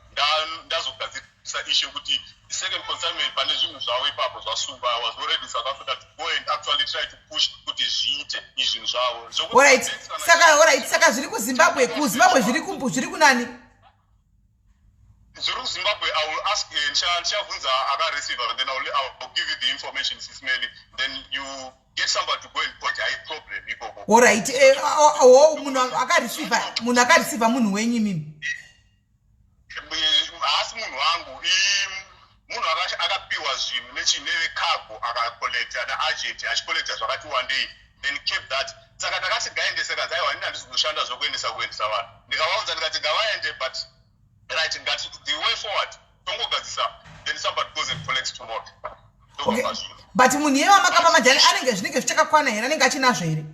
Ndazogadzirisa issue yekuti second consignment pane zvinhu zvavo ipapo zvasungwa. I was already in South Africa to go and actually try to push kuti zviite izvinhu zvavo. Alright, saka, alright, saka zviri kuZimbabwe, kuZimbabwe zviri kunani? Zviri kuZimbabwe, I will ask, ndichabvunza akareceiva, then I will give you the information, Sisi Meli. Then you get somebody to go and put hai problem ikoko. Alright, ho, munhu akareceiva, munhu akareceiva munhu wenyu imimi? Haasi munhu wangu. Munhu akapiwa zvinhu nevecargo, akacollecta naagent, achicollecta zvakati wandei, then kept that. Saka takati ngaendese, kanzi aiwa, ini handisi kuzoshanda zvokuendesa, kuendesa vanhu. Ndikavaudza ndikati ngavaende, but right, ngati the way forward tongogadzisa, then somebody goes and collects tomorrow. Okay. Tobva zvinhu. But munhu iye wamakapa majani anenge, zvinenge zvichakakwana here? Anenge achinazvo here?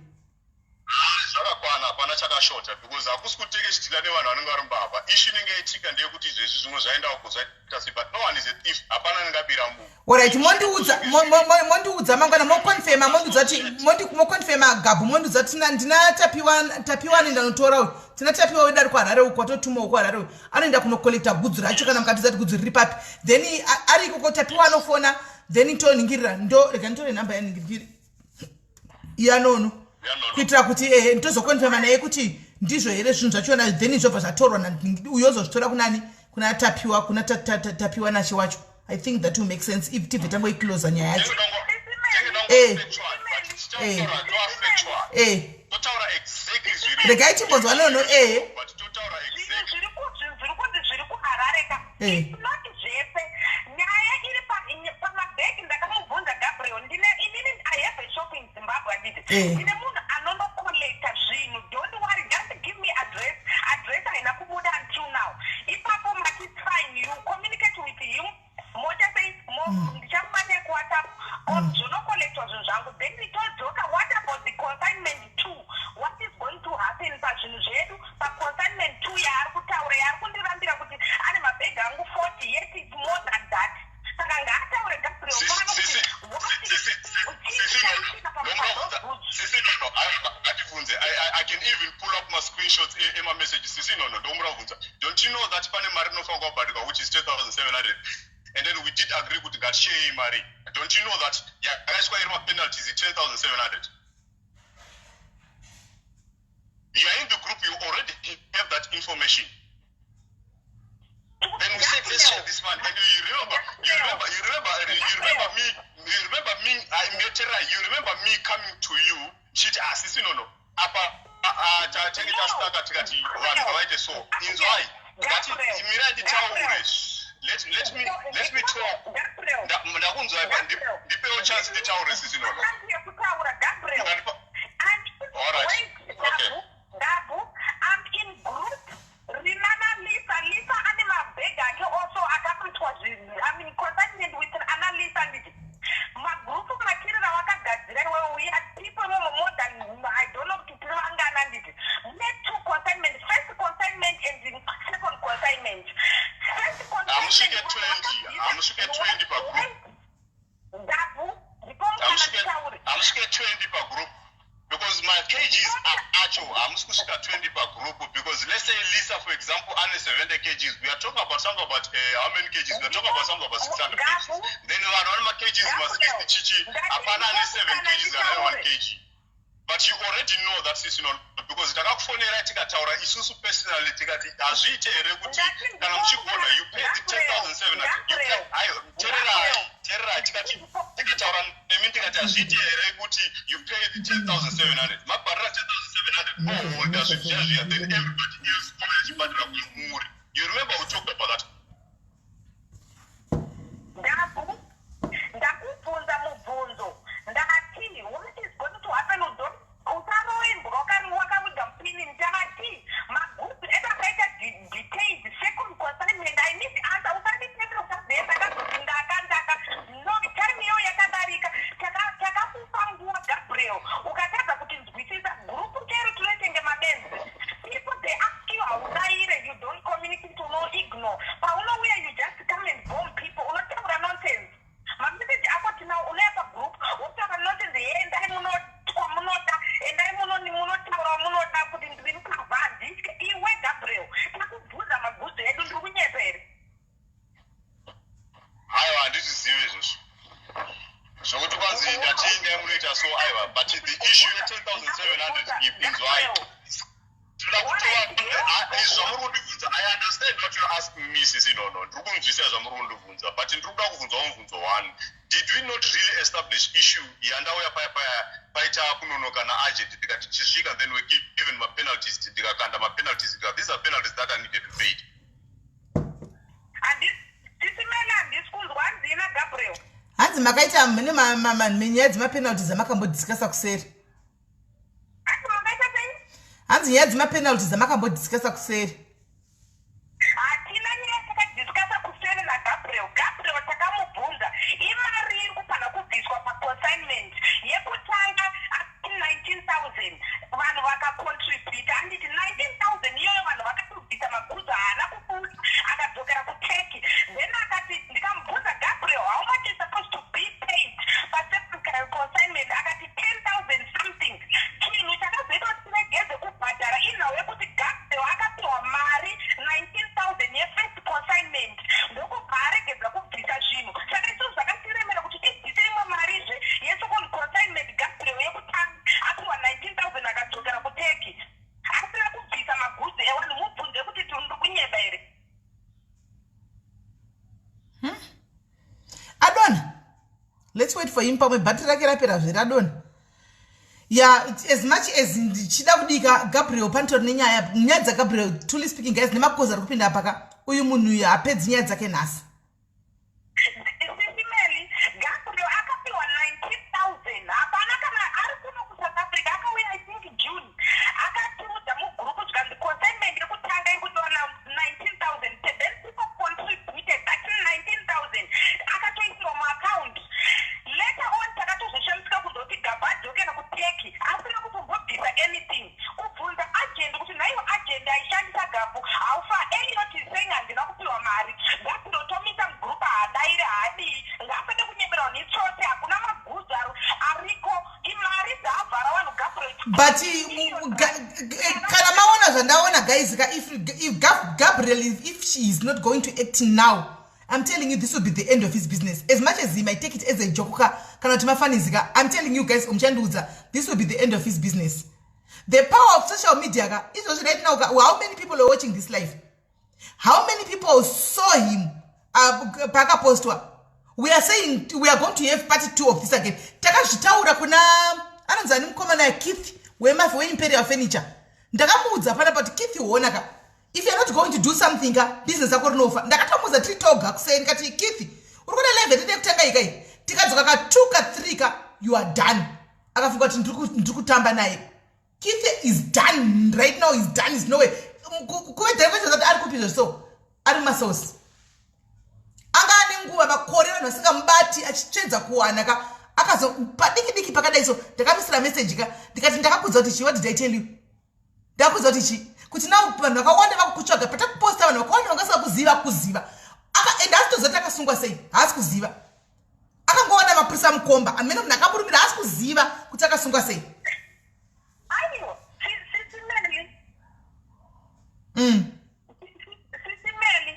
Zvakakwana, hapana chakashota, because hakusi kuteke chideala nevanhu vanenge vari mbavha. Issue inenge yaitika ndeyekuti izvezvi zvimwe zvaenda uko, zvaita sei, but no one is a thief, hapana anenge abira munhu. Alright, mondiudza mondiudza mangwana, moconfirma, mondiudza kuti moconfirma Gabhu, mondiudza kuti ndina Tapiwa, Tapiwa anoenda notora uyu, tina Tapiwa wedu ari kuHarare uku, watotuma uku Harare uyu, anoenda kunocollecta gudzu racho. Kana mukatiudza kuti gudzu riri papi, then ari ikoko Tapiwa anofona, then toningirira. Ndo rega nditore nhamba yaningirikiri yanono kuitira kuti ehe, nditozoconfirma naye kuti ndizvo here zvinhu zvachona, then zvobva zvatorwa uyo ozozvitora kunani? Kuna Tapiwa, kuna Tapiwa Nashe wacho. I think that will make sense if tibve tangoiclosa nyaya yacho. Totaura exactly zviri Regai timbonzwa Nono, eh. But totaura Zvinhu exactly zviri kunzi zviri kuHarare ka. It's not zvese. Nyaya iri pamabhegi, ndakamubvunza Gabriel, ndine inini, I have a shop in Zimbabwe, handiti? Ndine munhu anonocollecta zvinhu. Don't worry, just give me address. Address haina kubuda until now. Ipapo mati it's fine, you communicate with him, mota sei, ndichamubata kuWhatsApp, zvonocollectwa zvinhu zvangu, then todzoka. What about the consignment two? What is going to happen pazvinhu zvedu paconsignment two yaari kutaura, yaari kundirambira kuti ane mabhegi angu 40, yet it's more than that? Saka ngaataure Gabriel pano kuti what chii chaitika pathose goods. Can even pull up mascreenshots emamessages. Sisi Nono, ndokumura kubvunza, don't you know that pane mari inofanirwa kubhadharwa, which is 10,700, and then we did agree kuti ngatisheyei mari? Don't you know that yakaiswa iri mapenalties 10,700? You are in the group, you already have that information. Then we said, "Let's share this money." And you remember me, I Metera, you remember me coming to you, chiti, "Ah, sisi Nono, apa tenge tastaka," tikati vanhu ngavaite so. Inzwai, ngati mirai nditaure. Let me talk. Ndakunzwai, ndipewo chance nditaure, sisi Nono. Yekutaura, Gabriel. All right. Okay. Gabu, I'm in group rinana Lisa. Lisa ane mabhegi ake also akabatwa zvinhu. I mean, consignment with ana Lisa. Nditi magrupu material wakagadzira iwewe, we are people imomo more than, I don't know kuti tiri vangana. Nditi mune two consignment, first consignment and second consignment. First Hamusvike 20, hamusvike 20 pagroup. Gabu, ndipo mukana nditaure. Hamusvike 20 pagroup because my kgs acho hamusi kusvika 20 pagroup, because let's say Lisa, for example, ane 70 kgs. We are talking about something about how many kgs? We are talking about something about 600 kgs. Then vanhu vane makgs ma60 chichi, hapana ane 7 kgs kana 1 kg. But you already know that, sisi Nono, because takakufonera tikataura isusu personally, tikati hazviite here kuti kana muchigona, you pay the 10,700. You pay. Ayo, tererai, tererai. Tikati tikataura nemi, ndikati hazviiti here kuti you pay the 10,700, mabhadhara 10,700, oholda zvinhu zviya zviya, then everybody else ouya achibhadhara kwemuri. You remember we talked about that? Ndabu, ndakubvunza mubvunzo. Ndati, what is going to happen? Usaroimbwa wakawiga mupini. Ndati magroup edu akaita details, second consignment. I need answer. Usanditendera ukaziye ndakazoti ndaka ndaka no time iyoyo yakadarika. Takakupa nguva, Gabriel, ukatadza kutinzwisisa. Group chero tinotenge mabenzi. People, they ask you, haudaire. You don't communicate, uno ignore. Paunouya, you just come and bomb people. Unotaura nonsense. Mameseji ako tinawo. Unouya pagroup wotaura nonsense. Ye, endai kwamunoda, endai munotaura munoda kuti ndiri mukavhadhi. Iwe Gabriel, takubvunza magudzo edu. Ndiri kunyepa here? Aiwa, handizvizivi izvozvo zvokuti kwanzi ndati endai munoita so. Aiwa, but the issue ye-10,700, inzwai, toda kutova izvi zvamuri kundibvunza. I understand what you're asking me, sisi Nono. Ndiri kunzwisa zvamuri kundibvunza, but ndiri kuda kubvunzawo mubvunzo one. Did we not really establish issue yandauya paya paya paita kunonoka naagent, ndikati tichisvika, then we given mapenalties, ndikakanda mapenalties, ndikati these are penalties that are needed to paid? Tisimele, handisi kunzwa. Hanzina, Gabriel? Hanzi makaita mune nyaya dzemapenalties dzamakambodiscussa kuseri. Hanzi makaita sei? Hanzi nyaya dzemapenalties dzamakambodiscussa kuseri. Hatina nyaya takadiscussa kuseri naGabriel. Gabriel, takamubvunza imari iri kufanira kubviswa paconsignment yekutanga, 19,000. Vanhu vakacontributa, handiti? 19,000 iyoyo vanhu vakatobvisa magudzo, haana kubuda, akadzokera kuTurkey. Then akati, ndikamubvunza, "Gabriel, how much is supposed to be paid pasecond consignment?" Akati 10,000 something. Chinhu chakazoita kuti tiregedze kubhadhara inhau yekuti Gabriel akapiwa mari 19,000 yefirst consignment, ndokubva aregedza kubvisa zvinhu. Saka isusu zvakatiremera kuti tibvise imwe marizve yesecond consignment. Gabriel yekutanga apiwa 19,000, akadzokera kuTurkey asina kubvisa magudzi evanhu. Mubvunze kuti tiri kunyeba here. Adona, let's wait for him. Pamwe bhatiri rake rapera zveradona. Ya, as much as ndichida kudika Gabriel, panitori nenyaya, nyaya dzaGabriel, truly speaking, guys, nemakozi ari kupinda paka uyu munhu uyu hapedzi nyaya dzake nhasi. Sisimeli, Gabriel akapiwa 19,000. Hapana kana ari kuno kuSouth Africa. Akauya, I think, June. Akatiudza mugroup zvikanzi consignment yekutanga ikudiwa na 19,000. Then people contributed that 19,000, akatoisirwa muaccount. Later on takatozoshamisika kuzoti Gabha adzokera kuTurkey asina kutombobvisa anything. Kubvunza agent kuti nhaiwo agent aishandisa Gabhu haufa, Eliot is saying handina kupiwa mari. Gabriel tomisa mugroup, haadairi, haadii. Ngaasade kunyepera vanhu, itsotsi. Hakuna maguzu ariko, imari dzaavhara vanhu, Gabriel. But Zvandaona, guys ka, if Gabriel, if she is not going to act now, I'm telling you, this will be the end of his business. As much as he might take it as a joke ka, kana kuti mafunnies ka, I'm telling you guys, umuchandiudza, this will be the end of his business. The power of social media ka, izvozvi right now ka, how many people are watching this live? How many people saw him paakapostwa? We are saying we are going to have part two of this again. Takazvitaura kuna anonzi ani, mukomana Keith wemafi weImperial Furniture. Ndakamuudza panapa kuti, "Keith, huona ka, if you are not going to do something ka, business yako rinofa." Ndakatomuudza tiri toga kuseni, ndikati, "Keith, uri kuona live yatide kutanga ikai, tikadzoka ka 2 ka 3 ka, you are done." Akafunga kuti ndiri kutamba naye. Keith is done right now, is done, is nowhere. Kuvedhaivezvazati ari kupi izvo? So ari mumasosi, anga ane nguva, makore, vanhu vasingamubati, achitsvedza kuwana ka. Akazo padiki diki pakadai so, ndakamisira meseji ka, ndikati, "Ndakakudza kuti chii? What did I tell you? Ndakakudza kuti chii? Kuti now vanhu vakawanda vakukutsvaga patakuposta, vanhu vakawanda vangasika kuziva kuziva." Ende haasi toziva akasungwa sei, haasi kuziva. Akangoona mapurisa mukomba amene, munhu akamurumira, haasi kuziva kuti akasungwa sei. Aiwa, Sis Melly. Sis Melly.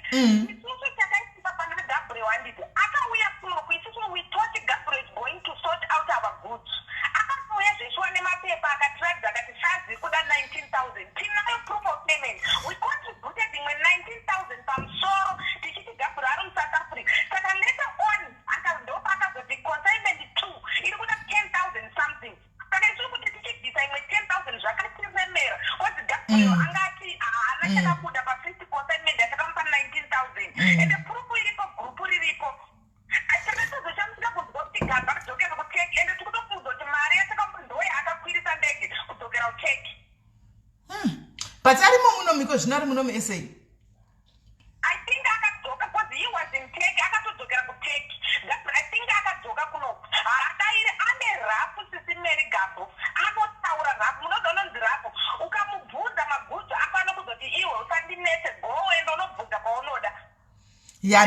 Isusu takaitika pana Gabriel, handiti akauya kunoku? Isusu we thought Gabriel is going to sort out our goods. Akauya zveshuwa nemapepa, akatiratidza, akati shazi kuda 19,000. Tinayo proof of payment. We contributed imwe 19,000 pamusoro, tichiti Gabriel ari muSouth Africa. Saka later on ndopa akazoti consignment two iri kuda 10,000 something. Saka isusu kuti tichibvisa imwe 10,000 zvakatiremera, 'cause Gabriel angati haana chakabuda pafirst consignment yatakamupa 19,000. Ende proof iripo, group riripo. Takatozoshamisika kunzwa kuti Gabha adzokera kuTurkey, ende tikutofunza kuti mari yatakamupa ndoyaakakwirisa ndege kudzokera kuTurkey. But arimo muno miko zvino, ari muno muSA? I think akadzoka, because he was in Turkey, akatodzokera kuTurkey. I think akadzoka kunoku. Haadairi, ane rough. Sis Melly, Gabho anotaura rough. Munoziva unonzi rough, ukamubvunza magoods ako, anokuzoti, "Iwe usandinetse, go ende unobvunza kwaunoda." Ya,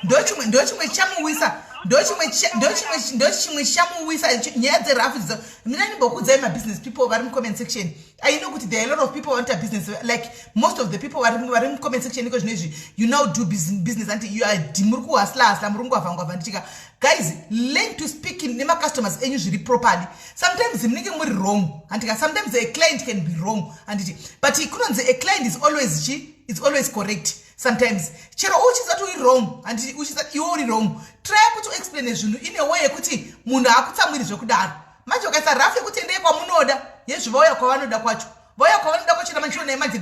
ndochimwe chichamuwisa, ndochimwe chichamuwisa, nyaya dzerough dzidzo. Mina ndimbokuudzai, mabusiness people vari mucomment section, I know kuti there are a lot of people want a business. Like most of the people vari mucomment section iko zvino izvi, you now do business anti you are muri kuhustla hustla, muri kungwavha ngwavha. Ndichika, guys, learn to speak nemacustomers enyu zviri properly. Sometimes munenge muri wrong, handika? Sometimes a client can be wrong, handiti? But kunonzi a client is always chi, it's always correct. Sometimes chero uchiziva kuti uri wrong, handiti? Uchiziva iwe uri wrong, try kuti uexplaine zvinhu in a way yekuti munhu haakutsamwiri zvekudaro. Manje ukaisa rough yekuti endei kwamunoda, yezvo vauya kwavanoda kwacho, vauya kwavanoda kwacho, namachionai manje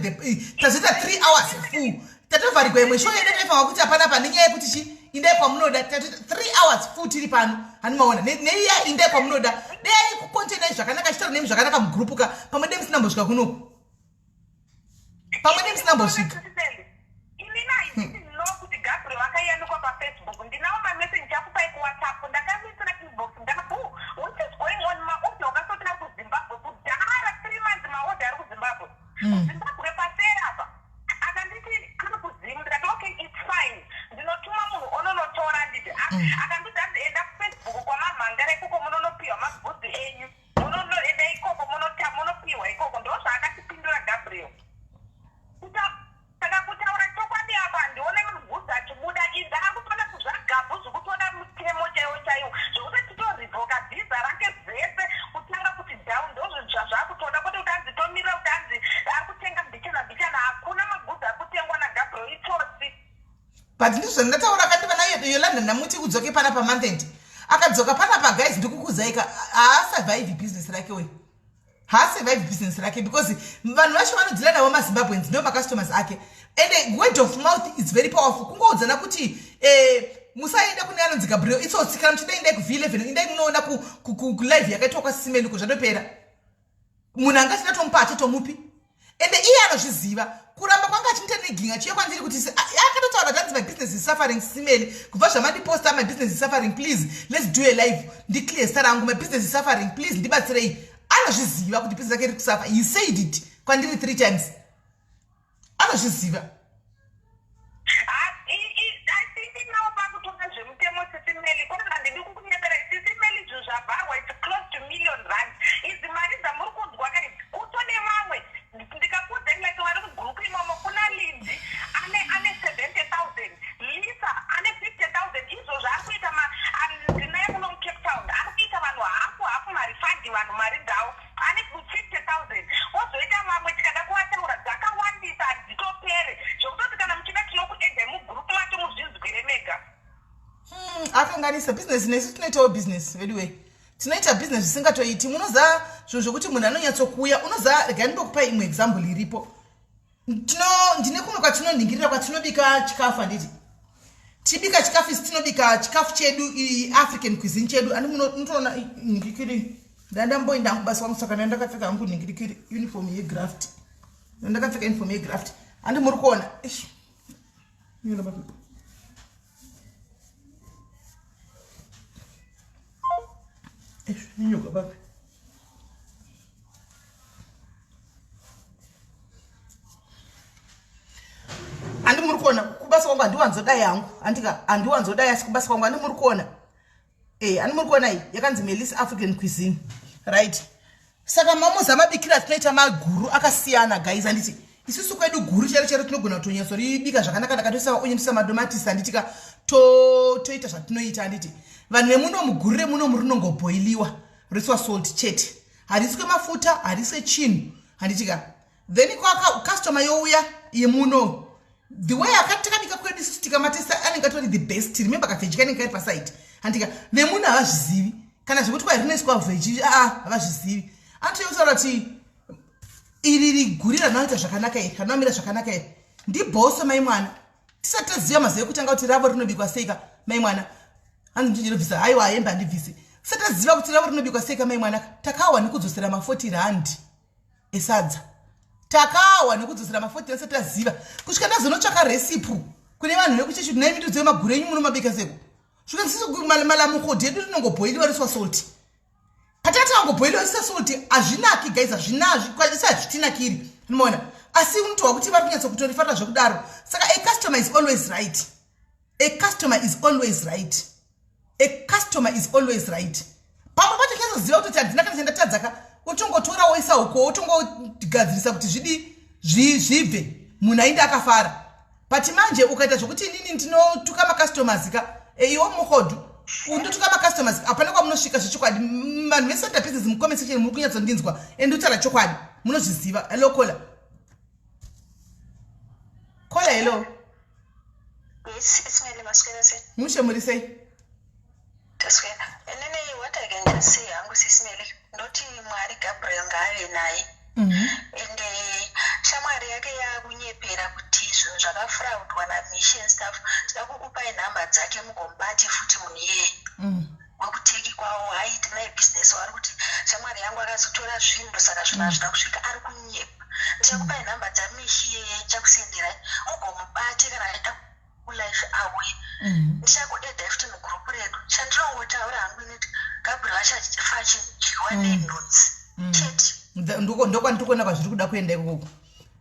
tazoita 3 hours full, tatovharigwa imwe show yedu. Taifanwa kuti hapana pane nyaya yekuti chi indai kwamunoda. Tatoita 3 hours full tiri pano, hanimaona neiya indai kwamunoda. Dei kucontenai zvakanaka, chitaura nemi zvakanaka mugroup ka, pamwe dei musina mbosvika kunoku, pamwe dei musina mbosvika. Inini I didn't know kuti Gabriel akayanikwa paFacebook. Ndinawo mameseji chakupai kuWhatsApp, ndakamisira inbox ndabu, "What is going on? Maorder wakasotera kuZimbabwe kudhara, 3 months, maorder ari kuZimbabwe." KuZimbabwe pasera apa akanditi ari kuZimu. Ndikati, "Okay, it's fine, ndinotuma munhu ononotora." Nditi akanditi, "Hanzi enda kuFacebook kwamamhangara ikoko, munonopiwa magoods enyu, munonoenda ikoko, munopiwa ikoko." Ndo zvaakatipindura Gabriel. Saka kutaura chokwadi, apa handione magoods achibuda. Idzi akutoda kuzvagabhu, zvikutoda mutemo chaiwo chaiwo, zvokuti titorevoka visa rake zvese, kutanga kuti down. Ndozvazvakutoda, kwete kuti hanzi tomirira kuti hanzi ari kutenga mbichana mbichana. Hakuna magoods ari kutengwa naGabriel, itsotsi. But ndizvo zvandataura kandiva naYolanda, ndamuti udzoke pana pamonth end. Akadzoka panapa, guys, ndikukuzaika, haasurvive business rake we, haasurvive business rake, because vanhu vacho vanodeala navo maZimbabweans, ndo macustomers ake. And word of mouth is very powerful. Kungoudzana kuti musaenda kune anonzi Gabriel, itsotsi. Kana muchida, indai kuV11, indai munoona kulive yakaitwa kwaSis Melly ko, zvatopera. Munhu anga achida tomupa, achitomupi. Ende iye anozviziva kuramba kwanga achimuita neginga chiye kwandiri kuti akatotaura kuti hanzi, "My business is suffering, Sis Melly, kubva zvamandiposta, my business is suffering. Please, let's do a live, ndiclear zita rangu. My business is suffering, please ndibatsirei." Anozviziva kuti business yake iri kusuffer. He said it kwandiri three times, anozviziva. I think nawo pakutonga zvemutemo, Sis Melly, kwanzi handidi kukunyepera, Sis Melly, zvinhu zvabharwa, it's close to million rand. Idzi mari dzamuri kunzwa kai, kutone vamwe ndikakuudzai, like vari Vakakanganisa business nesu tinoitawo business veduwe. Tinoita business zvisingatoiti. Munoziva zvinhu zvokuti munhu anonyatsokuuya unoziva regai ndimbokupai imwe example iripo. Tino ndine kumwe kwatinonhingirira kwatinobika chikafu handiti? Tibika chikafu isi tinobika chikafu chedu African cuisine chedu. Ani munotoona nhingirikiri. Ndandamboenda hangu basa kwangu saka ndandakapfeka hangu nhingirikiri uniform yegraft. Ndandakapfeka uniform yegraft. Handi muri kuona. Eish. Inyoka papi? Handi muri kuona kubasa kwangu handiwanzodai hangu. Handika handiwanzodai asi kubasa kwangu handi muri kuona. Eh, ani muri kuona iyi yakanzi Melis African Cuisine. Right. Saka mamuza mabikira atinoita maguru akasiyana guys handiti isusu kwedu guru chero chero tinogona kutonyatsoribika zvakanaka naka toisa onion toisa madomatisi handiti ka toita zvatinoita handiti vanhu vemuno muguru remuno rinongobhoiliwa roiswa salt chete hariswe mafuta hariswe chinhu handiti ka then kwaka customer youya yemuno the way akatakabika kwedu isusu tikamatesta anenge atori the best remember kaveji kanenge kari paside handika vemuno havazvizivi kana zvekuti kwai rinoiswa veji aa havazvizivi anototaura kuti iri riguri ranoita zvakanaka iri ranomira zvakanaka iri ndibhoso mai mwana tisati taziva mazuva ekutanga kuti ravo rinobikwa seika mai mwana hanzi ndinobvisa haiwa hembe handibvisi tisati taziva kuti ravo rinobikwa seika mai mwana takawa nekudzosera ma40 rand esadza takawa nekudzosera ma40 rand taziva kusvika ndazonotsvaka recipe kune vanhu vekuchechi kuti nai mitudzo yemaguru enyu munomabika seko svika sisi malamukodhi edu rinongobhoiliwa riswa salt patati vangobhoiliwa riswa salt hazvinaki guys hazvinazvi isi hazvitinakiri unoona asi unotohwa kuti vari kunyatsa kutorifarira zvekudaro saka a customer is always right a customer is always right a customer is always right pamwe pacho chazoziva kuti handina kana chandatadzaka utongotora woisa uko wotongogadzirisa kuti zvidi zvibve munhu ainde akafara but manje ukaita zvokuti inini ndinotuka macustomers ka iwo muhodhu undotuka macustomers hapana kwamunosvika zvechokwadi vanhu vesanta business mucomment section muri kunyatsondinzwa and utaura chokwadi munozviziva hello kola kola hello Yes, Ismail maswera sei? Mushe muri sei? Taswera. Inini what I can just say hangu sismeli ndoti Mwari Gabriel ngaave naye. And shamwari yake yakunyepera kuti zvinhu zvakafraudwa naMishi and stuff. Tida kukupai nhamba dzake mugomubate futi munhu iyeye. Wekuteki kwawo haaiti naye business wari kuti shamwari yangu akazotora zvinhu saka zvinhu hazvina kusvika ari kunyepa. Ndichakupai nhamba dzaMishi iyeye ndichakusenderai mugomubate kana aida kulife auye. Ndichakudedai futi mugroup redu. Chandinongotaura hangu ini kuti Gabriel achafa achidyiwa nenhunzi chete. Ndokwandiri kuona kwazviri kuda kuenda ikoko.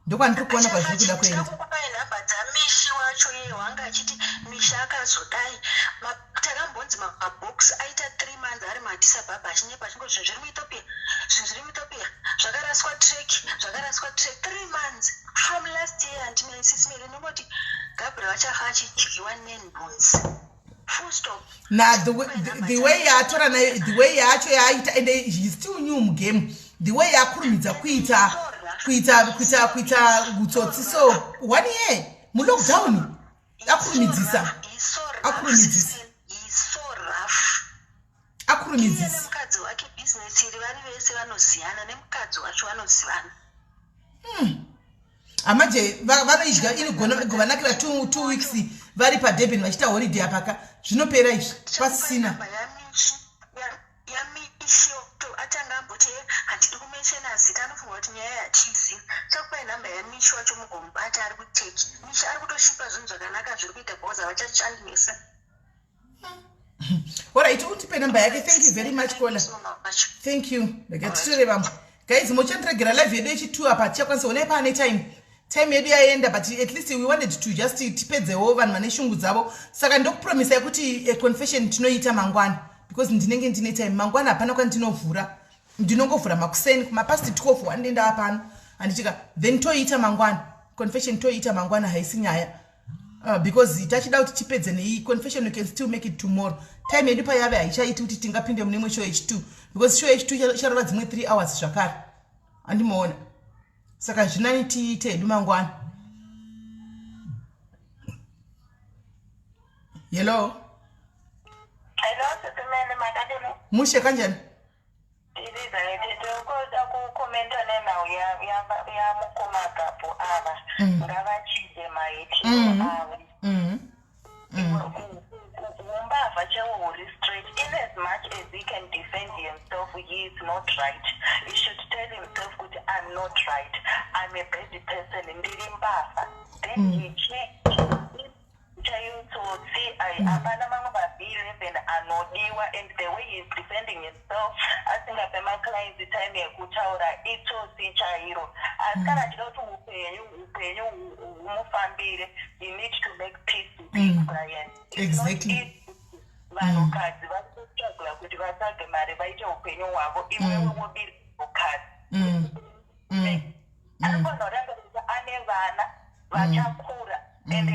Ndokwandiri kuona kwazviri kuda kuenda. Ndichakupai nhamba dzaMishi wacho iye wanga achiti Mishi akazodai. Takambonzi mabox aita 3 months ari muAddis Ababa achinyepa achingoti zvinhu zviri muEthiopia zvinhu zviri muEthiopia zvakaraswa track zvakaraswa track 3 months from last year anti mai sisi Mary ndongoti Gabriel achafa achidyiwa nenhunzi full stop. Na the way, the way yaatora nayo the way yacho yaaita and he still new mugame the way yaakurumidza kuita kuita kuita kuita utsotsi so 1 year mulockdown akurumidzisa akurumidzisa akurumidzisa nemukadzi wake business iri vari vese vanozivana nemukadzi wacho vanozivana. Amaje vanoidya inogona igovanakira 2 weeks vari paDurban vachiita holiday apaka zvinopera izvi pasina. YaMishi atanga amboti handidi kumenshena zita anofunga kuti nyaya yachiziva. Chakupai nhamba yaMishi wacho mugomubata ari kuTurkey. Mishi ari kutoshipa zvinhu zvakanaka zviri kuita because havachashandi vese. Alright, utipe namba yake. Thank you very much caller. Thank you. Rega titore vamwe. Guys, mochandiregera live yedu yechi2 apa tichakwanisa kuona pane time. Time yedu yaenda but at least we wanted to just tipedzewo vanhu vane shungu dzavo. Saka ndokupromisai kuti a confession tinoita mangwana because ndinenge ndine time mangwana hapana kwandinovhura. Ndinongovhura makuseni kuma past 12 one day ndava pano. Handitika then toita mangwana. Confession toita mangwana haisi nyaya. Because tachida kuti tipedze nei confession you can still make it tomorrow. Time yedu payave haichaiti kuti tingapinde mune imwe show H2 because show H2 icharova dzimwe 3 hours zvakare. Andimoona. Saka zvinani tiite hedu mangwana. Hello. Mushe kanjani? Tiri right. Tiri kukomenta nenhau yamukoma Gabu ava. Ngavachinje maitiro avo. Umbavha chaiwo huri straight. In as much as he can defend himself, he is not right. He should tell himself kuti, "I'm not right, I'm a bad person, ndiri mbavha." Then he change chaiyo tsotsi. Hapana mamwe maB11 anodiwa, and the way he is defending himself, asingape maclients time yekutaura, itsotsi chairo. Asi kana achida kuti upenyu humufambire, he need to make peace with his client. It's not easy. Vanhukadzi vari kustrugla kuti vatsvage mari, vaite upenyu hwavo, iwewe wobiri mukadzi. Anofanira kuramba kuti ane vana vachakura, and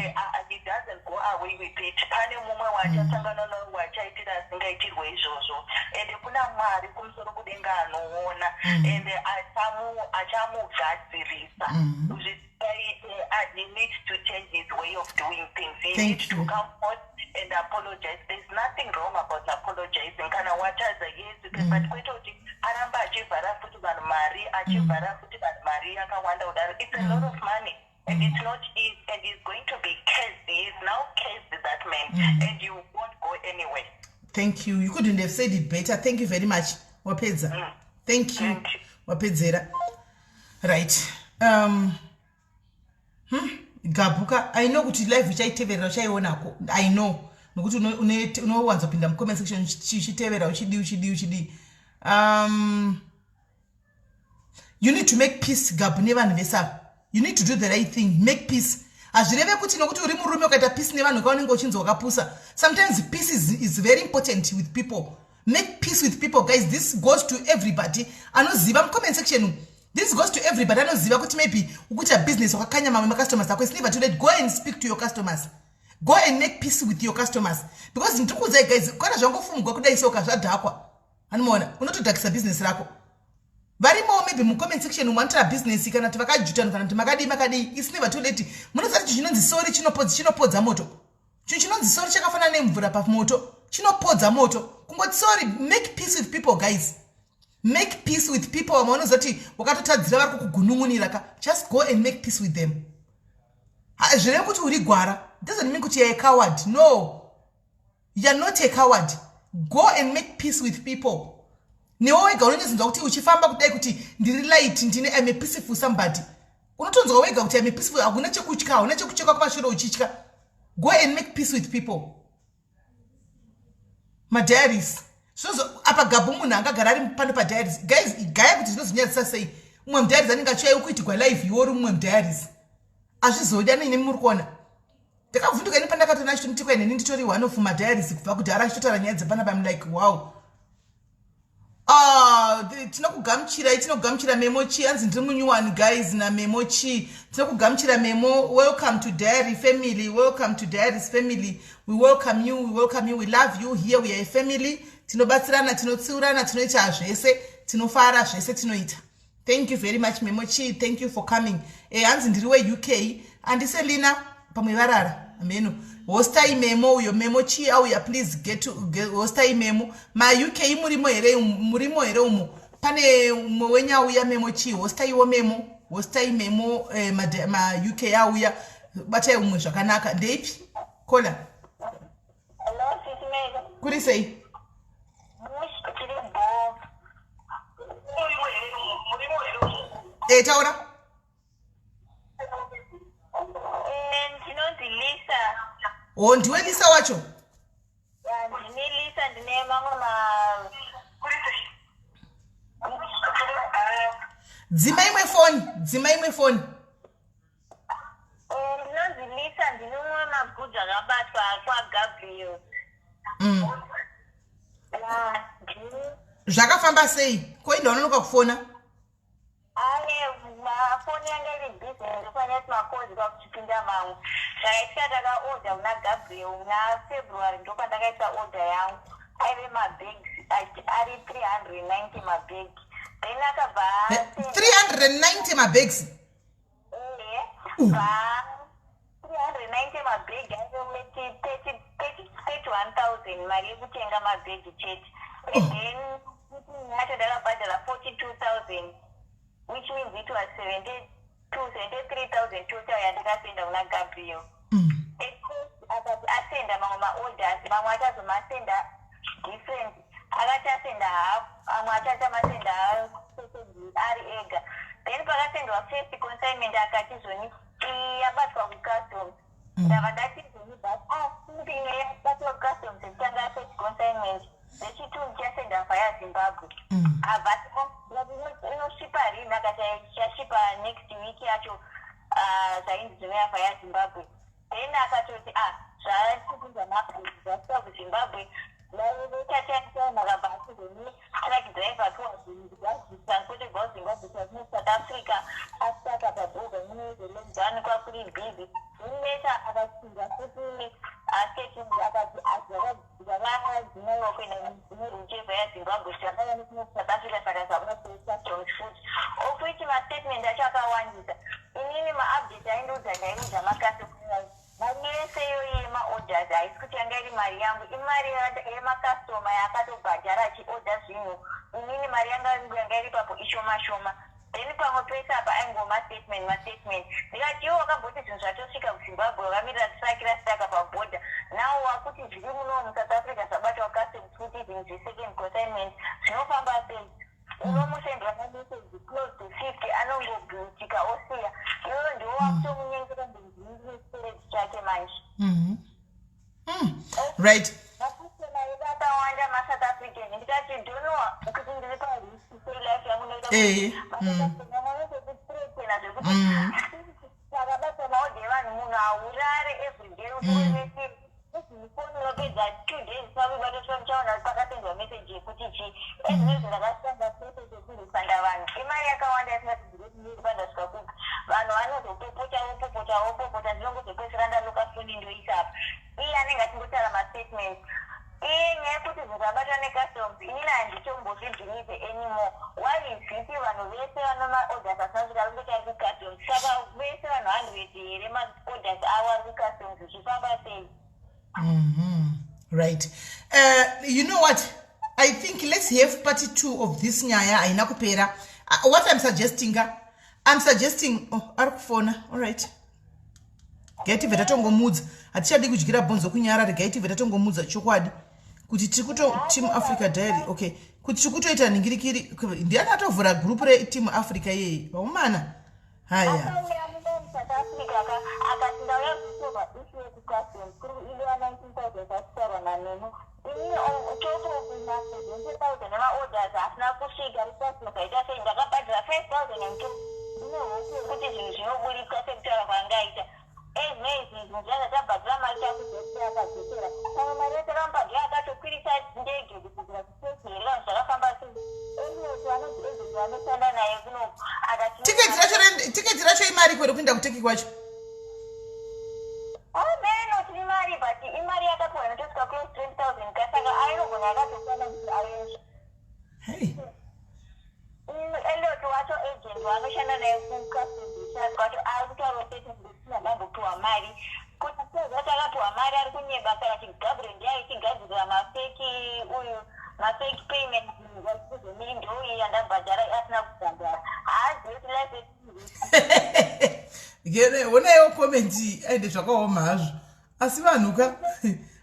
he doesn't go away with it. Pane mumwe waachasangana nawo wachaitira asingaitirwe izvozvo, and kuna Mwari kumusoro kudenga anoona and achamugadzirisa zvisaite. He needs to change his way of doing things. He Thank needs to you. come forth and apologize. There's nothing wrong about apologizing kana watadza. Yes, you can, but kwete kuti aramba achivhara futi vanhu mari, achivhara futi vanhu mari yakawanda kudaro. It's a lot of money and it's not easy, and he's going to be cursed. He is now cursed, that man, and you won't go anywhere. Thank you. You couldn't have said it better. Thank you very much. Wapedza. Thank you. Thank you. Wapedzera. Right. Gabuka, I know kuti live uchaiteverera, uchaionako. I know. Nokuti unowanzopinda mucomment section uchitevera, uchidii, uchidii, uchidii. You need to make peace, Gabu, nevanhu vese ava. You need to do the right thing. Make peace. Hazvireve kuti nokuti uri murume ukaita peace nevanhu kaunenge uchinzi wakapusa. Sometimes peace is very important with people. Make peace with people, guys. This goes to everybody anoziva mucomment section. This goes to everybody anoziva kuti maybe ukuita business, wakakanya mamwe macustomers ako. It's never too late. Go and speak to your customers. Go and make peace with your customers, because ndiri kuudzai, guys, kana zvangofungwa kudai soka zvadhakwa, anomaona unotodhakisa business rako. Varimowo maybe mucomment section umwe anotora business, kana kuti vakajutana, kana kuti makadii makadii. It's never too late. Munoziva kuti chinonzi sorry chinopodza moto. Chinhu chinonzi sorry chakafanana nemvura pamoto, chinopodza moto. Kungoti sorry. Make peace with people, guys. Make peace with people. Vamwe vanoziva kuti wakatotadzira, vari kukugunun'unira ka. Just go and make peace with them. Zvireve kuti uri gwara. Doesn't mean kuti you're a coward. No, you're not a coward. Go and make peace with people. Newe wega unonyatsinzwa kuti uchifamba kudai kuti ndiri light, ndine, I'm a peaceful somebody. Unotonzwa wega kuti I'm a peaceful. Hakuna chekutya, hauna chekucheka kumashure uchitya. Go and make peace with people. Madiaries zvinozo apa Gabhu, munhu angagara ari pano padiaries, guys, gaya kuti zvinozonyadzisa sei. Mumwe mudiaries anenge achiuya kuitigwa live, iwe uri mumwe mudiaries. Hazvizodi anine. Muri kuona ndakavhunduka ini pandakatoona achitomutikwa ineni nditori one of madiaries kubva kudhara, achitotaura nyaya dzepanapa. I'm like, wow. Ah, tinokugamuchirai, tinokugamuchira Memo Chi. Anzi ndiri munyuwani, guys, naMemo Chi. Tinokugamuchira, Memo. Welcome to Diary family. Welcome to Diaries family. We welcome you, we welcome you. We love you here. We are a family. Tinobatsirana, tinotsiurana, tinoita zvese, tinofara zvese tinoita. Thank you very much, Memo Chi. Thank you for coming. Hanzi ndiri weUK. Andiselina, pamwe varara meno. Hostai Memo uyo. Memo Chi auya. Please get hostai Memo. MaUK murimo here? Murimo here umo? Pane umwe wenyu auya, Memo Chi. Hostaiwo Memo, hostai Memo. MaUK auya, batai umwe zvakanaka. Ndeipi kola? Hello, Sisi Mary. Kuri sei? Mush, tiri bo. Taura. Ndinonzi Lisa. O, ndiwe Lisa wacho? Ya, ndini Lisa, ndine mamwe ma Dzima imwe foni, dzima imwe foni. Ndinonzi Lisa, ndine umwe mabhudzi akabatwa kwaGabriel. Ya, ndini. Zvakafamba sei? Ko indaunonoka kufona? Aye, mafoni yanga iri busy, ndofanira makozi kwakuchipinda mamwe. Zvakaitika, takaodha kuna Gabriel muna February, ndopandakaisa order yangu. Aive mabags ari 390 mabhegi, then akabva 390 mabags? Bva 390 mabhegi aive meti 31,000, mari yekutenga mabhegi chete. And then yacho ndakabhadhara 42,000, which means it was 72, 73,000 total yandakasenda kuna Gabriel. At first akati asenda mamwe maorders, mamwe achazomasenda different. Akati asenda half, amwe achachamasenda ari ega. Then pakasendwa first consignment, akati zvoni iyi yabatwa kucustoms. Ndabva ndati zvoni, but asi imwe yabatwa kucustoms yekutanga, first consignment, rechitu ndichasenda via Zimbabwe. Abva inosvipa rini? Akati ichasvipa next week yacho. Ah, zvainzi zvinouya via Zimbabwe. Then akatoti ah, zvatikubvunza mabhuzi, zvasvika kuZimbabwe time. Akabva atizoni truck driver transported Zimbabwe to South Africa, asaka pabhodha munezelockdown, kwakuri busy. Later akachinja futi statement, akati zvakadzimaiwa kuenda neroute via Zimbabwe, zvakauya nekuno South Africa, saka zvakunocustoms futi, of which mastatement acho akawandisa. Inini maupdate aindiudza, ndaiudza macustomer mari yese iyoyi yemaorders haisi kuti yanga iri mari yangu, imari yemakastoma yaakatobhadhara achiorder zvinhu. Inini mari yanga iri ipapo ishoma shoma. Then pamwe pese apa aingoma statement, mastatement. Ndikati, iwo wakamboti zvinhu zvatosvika kuZimbabwe, wakamirira truck rastaka pabhodha. Now wakuti zviri muno muSouth Africa, zvabatwa customs futi, zvinhu zvesecond consignment zvinofamba sei? Unomusendera mameseji close to 50, anongobhutika osiya. Iwewe ndiwo wakutomunyengera ndezvistereti chake manje. Right. Makastoma edu akawanda maSouth African. Ndikati, donoa kuti ndiri parisk sei life yangu noita zvekuthreatena, zvekuti takabata maodha evanhu, munhu haurare everyday utoemesei foni, unopedza 2 days pakubatoswa, muchaona kuti pakasendwa meseji yekuti chii. Ezvinezvi ndakashanda process yekurefunda vanhu imari yakawanda yasingatibvire pandasvika kupi. Vanhu vanozopopota, vopopota, vopopota, ndinongozopedzisira ndaloka foni, ndoisa apa. Iye anenge achingotaura mastatement. Iye nyaya yekuti zvinhu zvabatwa necustoms, inini handitombozvibhilivhe anymore. Why is it vanhu vese vane maorders asina kusvika ari kungoti ari kucustoms? Saka vese vanhu 100 here maorders avo ari kucustoms? Zvichifamba sei? Right, you know what I think, let's have part two of this nyaya, haina kupera. What I'm suggesting, I'm suggesting, oh, ari kufona. All right, regai tibve tatongomudza, hatichadi kudyira bhonzo kunyara. Regai tibve tatongomudza chokwadi kuti tiri kuto Team Africa Diary, okay, kuti tiri kutoita nhingirikiri. Ndiani atovhura gurupu reTeam Africa iyeye? Vaumana, haya. Akauya muno muSouth Africa akati ndauya kuzosolva issue yekucustoms, kuri kuiliwa 19,000 zvachitaurwa nanenu. Inini total ma70,000 emaorders asina kusvika kucustoms aita sei? Ndakabhadhara 5,002, ndine hope yekuti zvinhu zvinoburitswa sekutaura kwaangaita. Ezvinezvi zvinhu zvaza tabhadhara mari, takuzoti akadzokera pamwe mari yatakamubhadhara, akatokwirisa ndege kudzokera kuTurkey here? Vanhu, zvakafamba sei? Eliot anonzi agent vanoshanda naye kunoku akati Tiketi racho imari kwere kuenda kuTurkey kwacho? Ameno tiri mari, but imari yakapiwa inotosvika close 20,000 ka, saka ainogona yakatokwana kuti aende. Hey. Eliot wacho, agent waanoshanda naye kucustoms kwacho, ari kutaura statement kuti ndambopiwa mari, kuti sezvati akapiwa mari ari kunyeba, kana kuti Gabriel ndiye aichigadzirira mafake uyu, mafake payment, kuzomiri ndouyi yandabhadhara asina kubhadhara. Haazivi kuti life Gere onaiwo comment, aende, zvakaoma hazvo. Asi vanhu ka,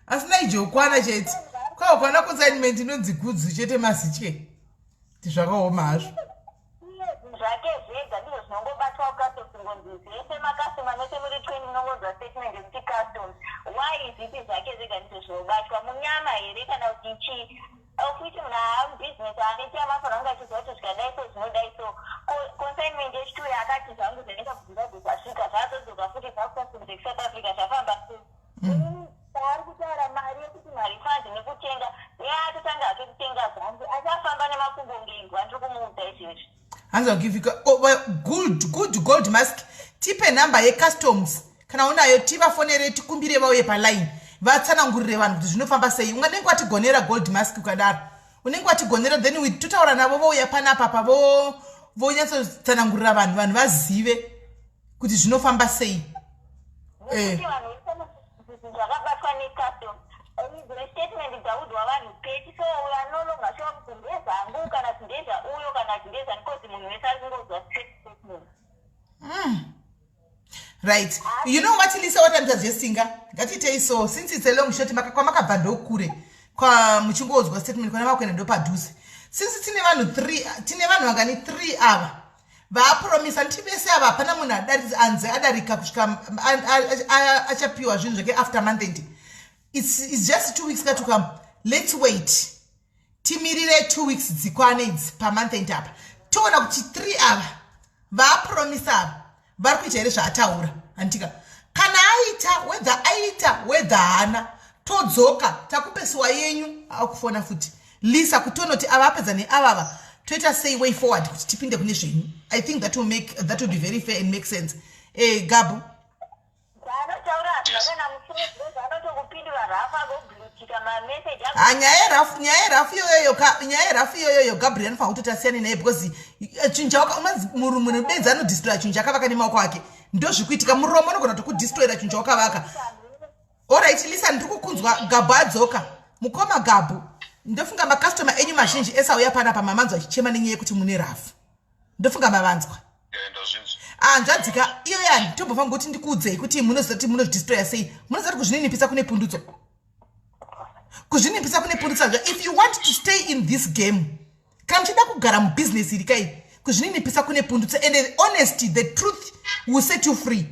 asi naijokwana chete kwakwana consignment inonzi goods chete, mazitye ti zvakaoma hazvo. Iye zvinhu zvake zvega ndizvo zvinongobatwa kucustoms, ngonzi zvese makastoma mese muri 20, munongonzwa statement yekuti customs. Why is it zvake zvega ndizvo zvinobatwa? Munyama here kana kuti chii? Okuti munhu haamubhizinesi anoita, amafanira kunge achiziva kuti zvikadai so zvinodai so. Consignment yechituyo akati zvangu zvaenda kuZimbabwe, zvasvika, zvazodzoka futi zvakucustoms ekuSouth Africa, zvafamba sei? Paari kutaura mari yekuti marefund nekutenga, iye atotanga hake kutenga zvangu, achafamba nemakumbo ngeimbwa. Ndiri kumuudza izvezvi. Hanzi wagivika, oh, well, good good. Gold Mask, tipe nhamba yecustoms kana unayo, tivafonere, tikumbire vauye paline, vatsanangurire vanhu kuti zvinofamba sei. Unganenge watigonera, Gold Mask, ukadaro unenge watigonera. Then we totaura navo, vouya panapa pa vonyatsotsanangurira vanhu, vanhu vazive kuti zvinofamba sei. Nekuti vanhu vese zvinhu zvakabatwa necustoms. Statement dzaudzwa vanhu 30, so we are no longer sure kuti ndezvangu kana kuti ndezvauyo kana kuti ndezvani, 'cause munhu wese ari kungoudzwa statement. Right, you know what, Lisa, what I'm suggesting, ngatiitei so. Since it's a long shot, kwamakabva ndokure, kwa muchingoudzwa statement, kwana makuenda ndopadhuze. Since tine vanhu three, tine vanhu vangani? Three ava vaapromisa nditi vese ava, hapana munhu anze adarika kusvika achapiwa zvinhu zvake after month end. It's just 2 weeks ka to come. Let's wait, timirire 2 weeks dzikwane idzi pamonth end apa, toona kuti three ava vaapromisa ava vari kuita here zvaataura, handitika? Kana aita, whether aita, whether haana, todzoka takupesiwa yenyu. Akufona futi Lisa kutonoti ava apedza neavava, toita sei way forward kuti tipinde kune zvenyu. I think that will be very fair and make sense. Gabu. Zvaanotaura hazvina kana musoro. Zvaanotokupindura rafu, agoblutika mameseji. Ha, nyaya yerafu iyoyoyo, Gabriel anofanira kutoti asiyane naye, because chinhu chawaka unonzi munhu benzi anodestroya chinhu chakavaka nemaoko ake. Ndozvikuitika, muromo unogona kutokudestroyera chinhu chawakavaka. Alright, Lisa, ndiri kukunzwa. Gabhu adzoka. Mukoma Gabhu, ndofunga makastoma enyu mazhinji ese auya panapa mamanzwa achichema nenyaya yekuti mune rafu. Ndofunga mavanzwa. Ndazvinzwa. Hanzvadzika iyo yani, tombofanira kuti ndikuudzei kuti munoziva kuti munozvidestroya sei. Munoziva kuti kuzvininipisa kune pundutso, kuzvininipisa kune pundutso. If you want to stay in this game, kana muchida kugara mubhizinesi iri kai, kuzvininipisa kune pundutso, and honesty, the truth will set you free.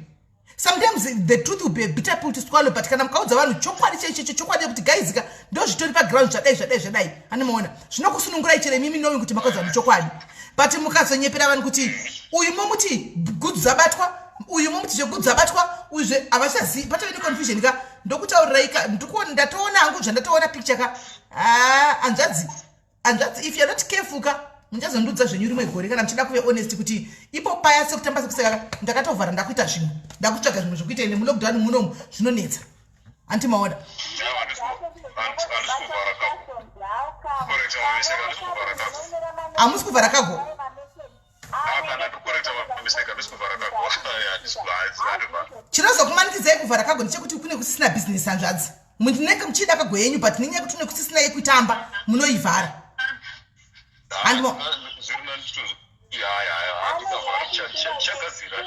Sometimes the truth will be a bitter pill to swallow, but kana mukaudza vanhu chokwadi chaichecho, chokwadi yekuti guys ka, ndo zvitori paground, zvadai, zvadai, zvadai, anomaona zvinokusunungurai chero imimi knowing kuti makaudza vanhu chokwadi. But mukazonyepera vanhu kuti uyu momuti goods dzabatwa, uyu momuti zvegoods dzabatwa, uyuzve havachazivi, patove neconfusion ka. Ndokutaurirai ka, ndatoona hangu zvandatoona picture ka. Ah, hanzvadzi, hanzvadzi, if you are not careful ka, muchazondudza zvenyu rimwe gore kana muchida kuve honest kuti ipo paya sekutamba sekuseka ka, ndakatovhara, ndakuita zvimwe, ndakutsvaga zvimwe zvokuita. Ende mulockdown munomu zvinonetsa, anti maona? Handisi kuvhara kago. Correct, mamiseka, handisi kuvhara kago. Hamusi kuvhara kago? Kana ndikucorrecta mamiseka, handisi kuvhara kago. Handivhara. Chinozokumanikidzai kuvhara kago ndechekuti kune kusisina bhizinesi, hanzvadzi. Munenge muchida kago yenyu, but nenyaya yekuti kune kusisina yekutamba, munoivhara. Zviri nani handingavhari, chagadzira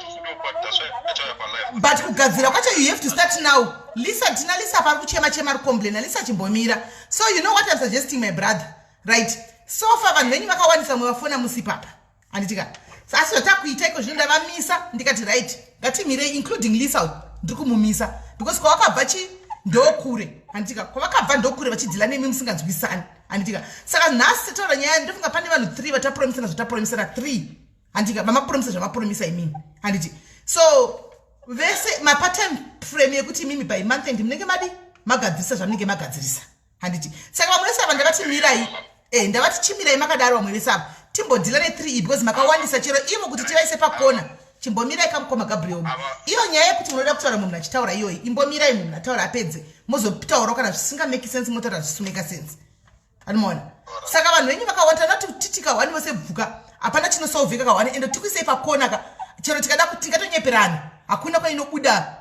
chauya palive. But kugadzira kwacho you have to start now. Lisa, tina Lisa pari kuchema chema, ari complaina. Lisa, chimbomira. So you know what I'm suggesting, my brother? Right, so far vanhu venyu vakawandisa, mwe vafona musi papa, handitika? Asi zvatakuita iko zvino, ndavamisa, ndikati right, ngatimirei, including Lisa, ndiri kumumisa because kwavakabva chi ndokure, handitika? Kwavakabva ndokure, vachideala nemi musinganzwisani, handitika? Saka nhasi taura nyaya, ndofunga pane vanhu three vatapromisana zvatapromisana, three, handika? Vamapromisa zvamapromisa imimi, handiti? So vese mapatime frame yekuti imimi by month end munenge madi magadzirisa zvamunenge magadzirisa, handiti? Saka vamwe vese ava ndavati mirai, ndavati chimirai makadaro. Vamwe vese ava timbodeala ne3 e because makawandisa, chero ivo kuti tivaise pakona. Chimbomirai kamukoma Gabriel. Iyo nyaya yekuti munoda kutaura munhu achitaura iyoyi, imbomirai munhu ataura apedze, mozotaurawo kana zvisingamake sense, motaura zvisimake sense, anomaona? Saka vanhu venyu vakawanda, nati titika hwani vose bvuka, hapana chinosolveka kahwani. Ende tikuisei pakona ka, chero tikada kuti tingatonyeperana, hakuna kwainobuda.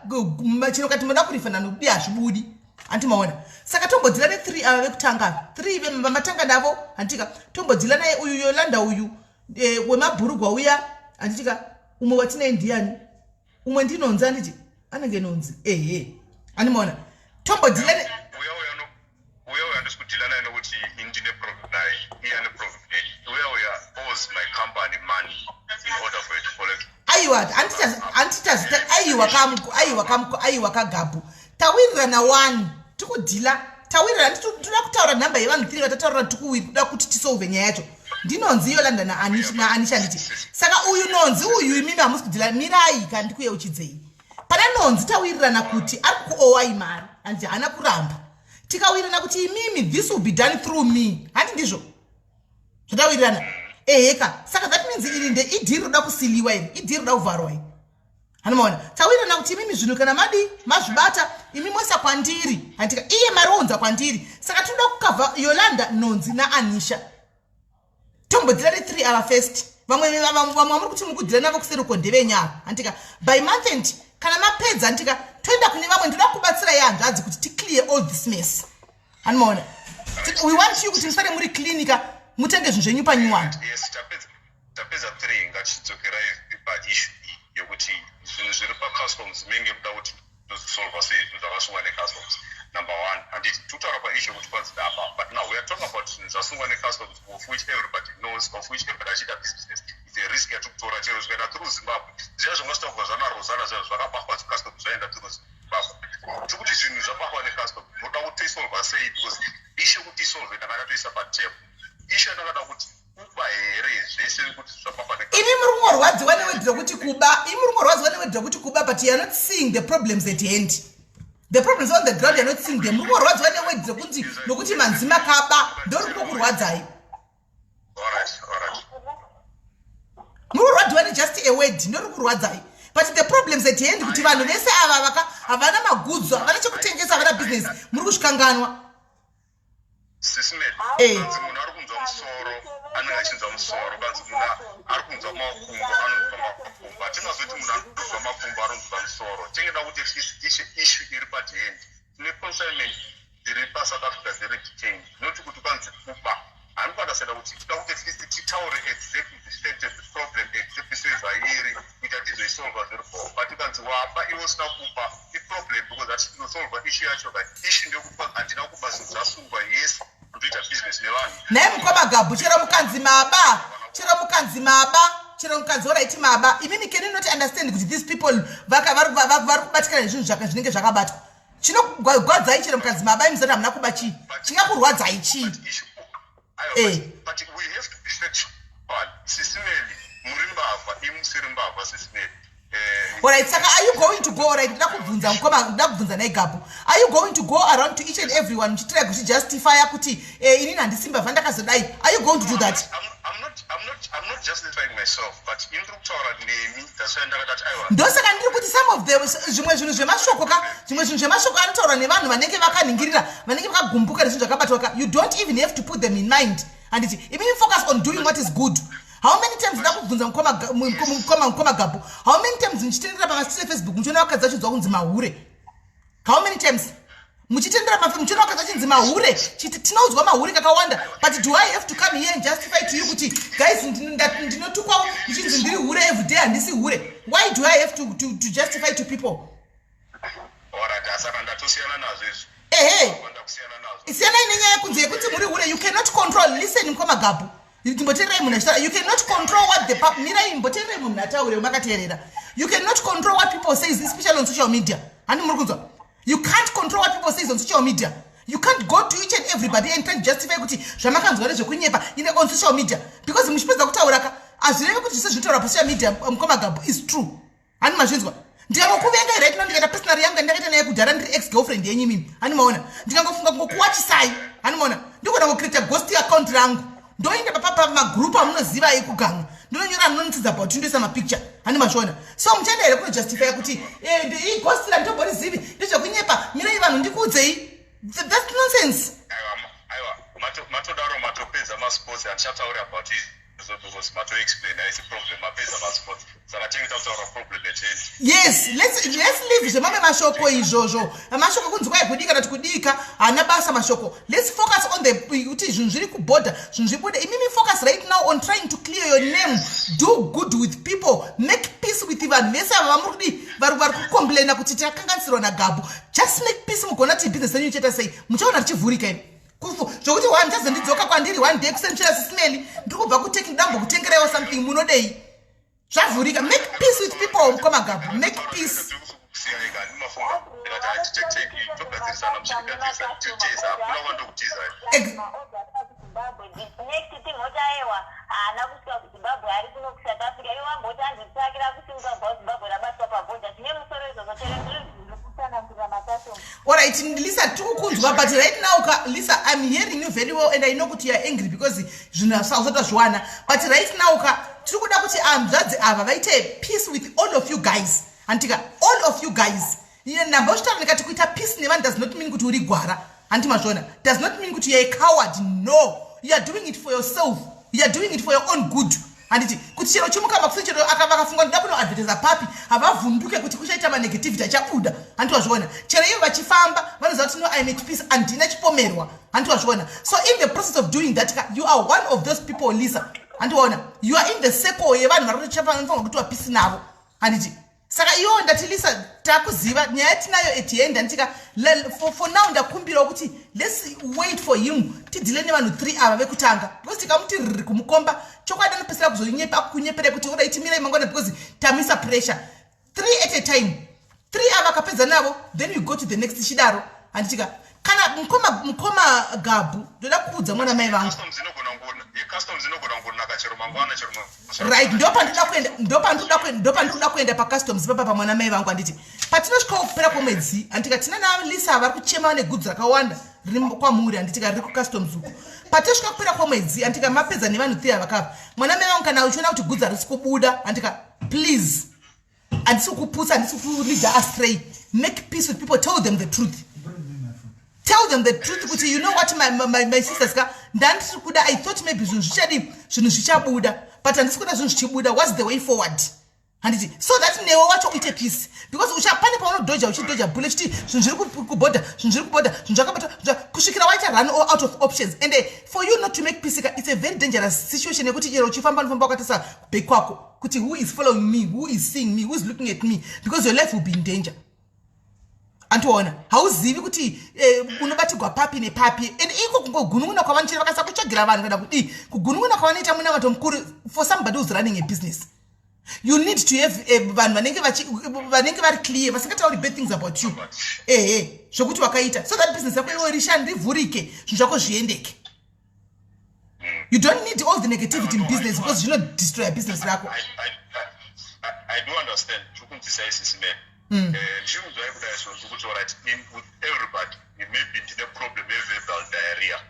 Chero kati moda kurifana nokudi, hazvibudi, handimaona? Saka tombodeala ne3 ava vekutanga ava, 3 vamatanga navo, handitika? Tombodeala naye uyu Yolanda uyu, wemabhurugwa uya, handitika? Umwe watinaye ndiani? Umwe ndinonzi, handiti anenge nonzi? Ehe, handimaona? Tombodeala ne Uya uya no, uya uya handisi kudeala naye nokuti ini ndine problem naye, iye ane problem neni. Uya uya owes my company money in order for you to collect. Aiwa, handitazita, aiwa kamuko, aiwa kamuko, aiwa kagabhu. Tawirirana one, tikudeala, tawirirana. Toda kutaura nhamba yevanhu three vatataurira, tikuda kuti tisolve nyaya yacho. Ndinonzi Yolanda naAnisha, handiti? Saka uyu nonzi uyu, imimi hamusi kudeala. Mirai ka, ndikuyeuchidzei. Pana nonzi tawirirana kuti ari kukuowai mari, handiti? Haana kuramba. Tikawirirana kuti imimi, this will be done through me, handi ndizvo zvatawirirana? Eheka. Saka that means iri nde ideal roda kusealiwa, iri ideal roda kuvharwa iri, hanomaona? Tawirirana kuti imimi zvinhu kana madi mazvibata, imi moisa kwandiri, handika? Iye mari ounza kwandiri. Saka tinoda kucover Yolanda, nonzi naAnisha. Tombodeala ne3 ava first. Vamwe vamuri kuti muri kudeala navo kuseruko ndevenyavo, handika? By month end kana mapedza, handika, toenda kune vamwe. Ndoda kubatsirai, hanzvadzi, kuti ticlear all this mess. Animaona, we want you kuti musare muri clinica, mutenge zvinhu zvenyu panyuwani. Yes, tapedza 3. Ngatichidzokerai paissue iyi yekuti zvinhu zviri pacustoms, menge kuda kuti tozisolva sei zvinhu zvakasungwa necustoms. Number one, handiti tikutaura paissue yekuti kwanzi dapa, but now we are talking about zvinhu zvasungwa necustoms, of which everybody knows, of which everybody achiita this business, it's a risk yatiri kutora. Chero zvikaenda through Zimbabwe, zviya zvanga kubva zvana Rosana, zviya zvakabahwa customs, zvaenda through Zimbabwe. Tikuti zvinhu zvabahwa necustom, munoda kuti toisolva sei? Because issue yekuti isolve, ndakada toisa patable issue yandakada kuti kuba here zvese kuti zvabahwa. Imi muri kungorwadziwa neword rekuti kuba. Imi muri kungorwadziwa neword rekuti kuba, but you are not seeing the problems at hand, the problems on the ground. You are not seeing them. Muri kungorwadziwa neword rekunzi nokuti manzi makaba, ndori kungokurwadzai. Alright. Muri kurwadziwa nejust a word, ndori kurwadzai, but the problems at hand, kuti vanhu vese ava vaka havana magudzo, havana chekutengesa, havana business, muri kuzvikanganwa. Sis Melly, kanzi munhu ari kunzwa musoro anenge achinzwa musoro, kanzi munhu ari kunzwa makumbo anonzwa makumbo. Hatingazoti munhu ari kunzwa makumbo anonzwa musoro. Tingeda kuti issue iri at hand, tine consignment dziri paSouth Africa dziri detained, not kuti kwanzi kuba. Hanikuunderstanda kuti tida kuti at least titaure exactly the fact of the problem, exactly sezvairi, kuita tizoisolva zviri bo. But kanzi wapa iwe usina kupa, iproblem, because hatinosolva issue yacho ka. Issue ndeyekuti kwanzi handina kuba, zvinhu zvasungwa. Yes, ndoita business nevanhu. Naye mukoma Gabhu, chero mukanzi maba, chero mukanzi maba, chero mukanzi alright maba, imimi can you not understand kuti these people vari kubatikana nezvinhu zvinenge zvakabatwa? Chinogwadzai, chero mukanzi maba, imusati hamuna kuba, chii chingakurwadzai? Chii? But aiwa, but we have to be factual. Sis Melly, muri mbavha, imusiri mbavha, Sis Melly. Alright, saka are you going to go, alright, ndida kubvunza mukoma, ndida kubvunza naiGabhu, are you going to go around to each and everyone muchitry kuchijustifya kuti inini handisi mbavha, ndakazodai? Are you going to do that? I'm not justifying myself, but indiri kutaura nemi. That's why ndakadati aiwa. Ndosaka ndiri kuti some of the zvimwe zvinhu zvemashoko ka, zvimwe zvinhu zvemashoko anotaurwa nevanhu vanenge vakaningirira, vanenge vakagumbuka nezvinhu zvakabatwa ka, you don't even have to put them in mind. Handiti imimi focus on doing what is good. How many times, nda kubvunza mukoma Gabhu, how many times muchitendera pamasitire Facebook muchiona vakadzi vachiudzwa kunzi mahure? How many times muchitendera muchiona vakadzi vachinzi mahure? Tinoudzwa mahure kakawanda, but do I have to come here and justify to you kuti guys, ndinotukwa ndichinzi ndiri hure everyday, handisi hure? Why do I have to justify to people? Alright, saka ndatosiyana nazvo izvi. Ehe. Ndakusiyana nazvo. Siyanai nenyaya yekunzi yekuti muri hure. You cannot control. Listen, mukoma Gabhu, imboteererai munhu achitaura. You cannot control what the mirai, imboteererai munhu ataure makateerera. You cannot control what people says, especially on social media. Handi muri kunzwa? You can't control what people says on social media. You can't go to each and everybody and try to justify kuti zvamakanzwa nezvekunyepa ine on social media, because muchipedza kutaura ka, hazvirevi kuti zvese zvinotaura pasocial media, mukoma Gabhu, is true. Hani mazvinzwa? Ndikangokuvengai right now, ndikaita personal yangu ndakaita naye kudhara, ndiri ex girlfriend yenyu imimi, hani maona, ndikangofunga kungokuwachisai, hani maona, ndigona kungocreata ghost account rangu, ndoenda pamagroup amunoziva ekuganga, ndinonyora nonsense about you, ndoisa mapicture. Hani mazviona? So muchaenda here kunojustifya kuti ighost randitomborizivi, ndezvekunyepa? Mirai vanhu ndikuudzei. That's nonsense. Aiwa, matodaro matopedza masports. Handichatauri about izvo because matoexplain, haisi problem, mapedza masports. Saka tinge takutaura problem at hand. Yes, let's leave zvemamwe mashoko izvozvo. Mashoko kunzi kwai kudika kana kuti kudika haana basa mashoko. Let's focus on the kuti zvinhu zviri kubhodha, zvinhu zvibude. Imimi focus right now on trying to clear your name. Do good with people, make peace with vanhu vese ava vamuri kudii, vari kucomplaina kuti takanganisirwa naGabhu. Just make peace, mugona kuti business renyu ichaita sei, muchaona richivhurika imi. Kufu zvokuti one muchazondidzoka kwandiri one day kusenchera, Sis Melly, ndiri kubva kuTurkey, ndambokutengeraiwo something, munodei? Zvavhurika. Make peace with people, mukoma Gabhu, make peace. Kusiyai kani mafunga, ndikati hatiteki, togadzirisana, muchitigadzirisa, titeza, hakuna kwandokutizai. Zimbabwe, next thing oti aiwa, haana kusvika kuZimbabwe, ari kuno kuSouth Africa. Iwo vamboti anditsvakira kusimuka kubva kuZimbabwe, rabatwa pabhodha. Zvine musoro izvozvo, chero ndiri kutsanangurira makasoma. Alright Lisa, tikukunzwa, but right now ka, Lisa, I'm hearing you very well and I know kuti you are angry because zvinhu usati wazviwana, but right now ka, tiri kuda kuti hanzvadzi ava vaite peace with all of you guys. Handika all of you guys, ndambochitaura ndikati kuita peace nevanhu does not mean kuti uri gwara. Handi mazviona? Does not mean kuti you are a coward. No, you are doing it for yourself, you are doing it for your own good. Handiti kuti chero chimuka makuseni, chero vakafunga ndoda kunoadvertisa papi, havavhunduke kuti kuchaita. Manegativity achabuda, hanti wazviona? Chero ivo vachifamba vanoziva kuti, no, I'm at peace, handina chipomerwa, hanti wazviona? So in the process of doing that, you are one of those people, Lisa, handiwaona? You are in the circle yevanhu vari kutofanirwa kuti wapeace navo, handiti? Saka iwo ndati, Lisa, takuziva nyaya yatinayo at hand, handitika? For now ndakumbirawo kuti let's wait for him, tideale nevanhu three ava vekutanga, because tikamuti riri kumukomba, chokwadi anopesera kuzonyepa, kunyeperei kuti oda itimirai mangwana, because tamisa pressure. Three at a time, three ava akapedza navo, then we go to the next, chidaro, handitika? Kana mukoma Gabhu, ndoda kuudza mwana mai vangu. Customs inogona kungonaka chero mangwana, chero Right, ndopandinoda kuenda, ndopandinoda kuenda pacustoms papa pamwana mai vangu, handiti? Patinosvikawo kupera kwomwedzi, handitika, tina naLisa vari kuchema negudzi rakawanda riri kwamuri, handitika, riri kucustoms uko. Patinosvika kupera kwomwedzi, handitika, mapedza nevanhu three avakava, mwana mai vangu, kana uchiona kuti gudzi harisi kubuda, handitika, please, handisi kukuputsa, handisi kuleada astray, make peace with people. Tell them the truth, tell them the truth kuti, you know what, my sisters ka, ndandiri kuda, I thought maybe zvinhu zvichadi, zvinhu zvichabuda, but handisi kuda zvinhu zvichibuda. What's the way forward, handiti? So that newe wacho uite peace, because pane paunododga, uchidodga bullet, chiti zvinhu zviri kubhodha, zvinhu zviri kubhodha, zvinhu zvakabata, kusvikira waita run out of options. And for you not to make peace, it's a very dangerous situation yekuti chero uchifamba, unofamba wakatarisa back kwako kuti who is following me, who is seeing me, who is looking at me, because your life will be in danger. Andiona, hauzivi kuti unobatirwa papi nepapi. And iko kungogunun'una kwavanochera, vakasa kutsvagira vanhu kana kudii, kugunun'una kwavanoita munamato mukuru. For somebody who's running a business, you need to have vanhu vanenge vari clear, vasingatauri bad things about you, ehe, zvokuti wakaita, so that business yako iwe rishandi, rivhurike, zvinhu zvako zviendeke. You don't need all the negativity in business, because zvinodestroya business rako. I do understand. Tiri kunzwisai isisi mene. Ndiri kunzwai kudai, so ndiri kuti, alright, with everybody, maybe ndine problem yeverbal diarrhea,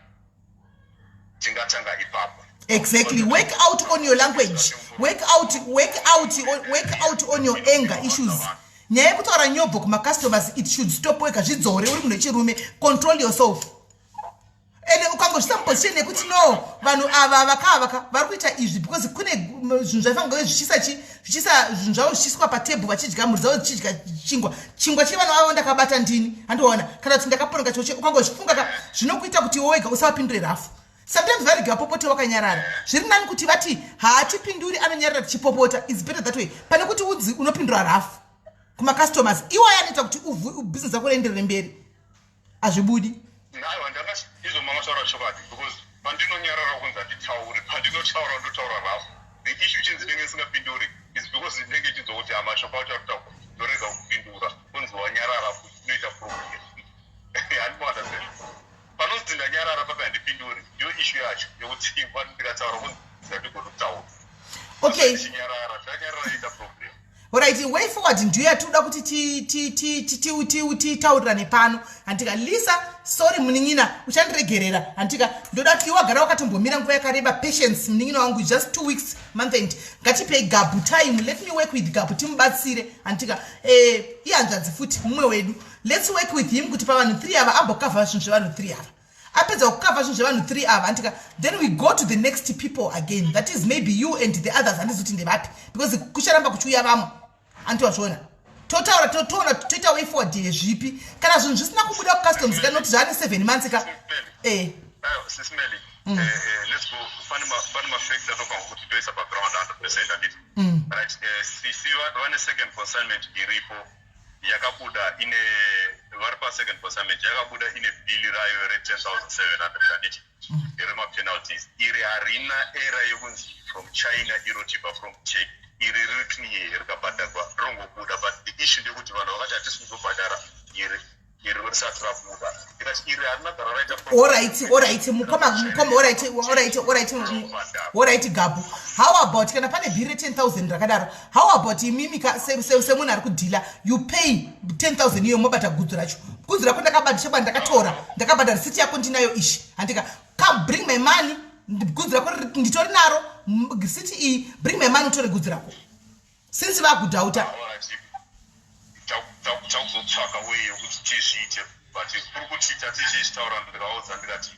tingatanga ipapo. Exactly. Work out on your language, work out on your anger issues. Nyaya yekutaura nyobvo kumacustomers, it should stop. Wega zvidzore, uri munhu wechirume, control yourself. Ende ukangozvisa muposition yekuti, no, vanhu ava vakavaka vari kuita izvi because kune zvinhu zvaifanira kunge zvichiisa zvichiisa zvinhu zvavo zvichiiswa patebhu, vachidya, mhuri dzavo dzichidya chingwa, chingwa chevanhu vavo ndakabata ndini, handiona? Kana kuti ndakaponoka choche. Ukangozvifunga ka, zvinokuita kuti iwe wega usavapindure rough. Sometimes varege vapopote wakanyarara. Zviri nani kuti vati haatipinduri, anonyarara tichipopota. It's better that way pane kuti udzi unopindura rough kumacustomers iwayo anoita kuti business yako rienderere mberi, hazvibudi. Aiwa, ndanga izvo mamataura chokwadi, because pandinonyarara kunzi handitauri, pandinotaura ndotaura rough. The issue chinzi ndinenge ndisingapinduri is because ndinenge ichinzwa kuti hamashoko acho ari kutaurwa, ndorega kupindura, kunzi wanyarara futi inoita problem. Handimuunderstand panonzi ndanyarara papi, handipinduri. Ndiyo issue yacho yekuti ndikataura kunzi handigoni kutaura. Ndichinyarara, ndanyarara ita problem. Alright, way forward ndiyo yatinoda kuti titaurirane pano, handika? Lisa, sorry munin'ina, uchandiregerera, handika? Ndoda kuti iwagara wakatombomira nguva yakareba. Patience, munin'ina wangu, just 2 weeks, month end. Ngatipei Gabu time. Let me work with Gabu, timubatsire, handika? Ihanzvadzi futi, mumwe wedu. Let's work with him kuti pavanhu three ava ambokavha zvinhu zvevanhu three ava. Apedza kukavha zvinhu zvevanhu three ava, handika, then we go to the next people again, that is maybe you and the others. Handizi kuti ndevapi, because kucharamba kuchiuya vamwe, andiwazviona? Totaura, totoona, toita way forward yezvipi kana zvinhu zvisina kubuda kucustoms, kana kuti zvaane 7 months ka. Aiwa, Sis Melly, let's go. Pane mafacts atofanira kuti toisa paground 100%, handiti? Right, sisi vane second consignment iripo yakabuda ine, vari pasecond consignment yakabuda ine bhili rayo re10 700, handiti? Remapenalties iri harina error yekunzi from China, irotipa from Turkey. Iri riri clear, rikabhadharwa rinongobuda. But the issue ndeyekuti vanhu vakati hatisi kuzobhadhara iri, iri risati rabuda. Ikati iri harina gara raita. Alright, mukoma, alright, Gabu, how about kana pane bhiri re10 000 rakadaro, how about imimi semunhu ari kudeala, you pay 10 000 iyo, mobata gudzu racho? Gudzu rako ndakabata chekwa, ndakatora, ndakabhadhara, risiti yako ndinayo ishi, handika? Come, bring my money. Gudzu rako nditori naro, risiti iyi. Bring my money, utore gudzu rako since vakudoubta. Takuzotsvaka way yekuti tizviite, but kuri kuti tatizvitaura, ndikaudza ndikati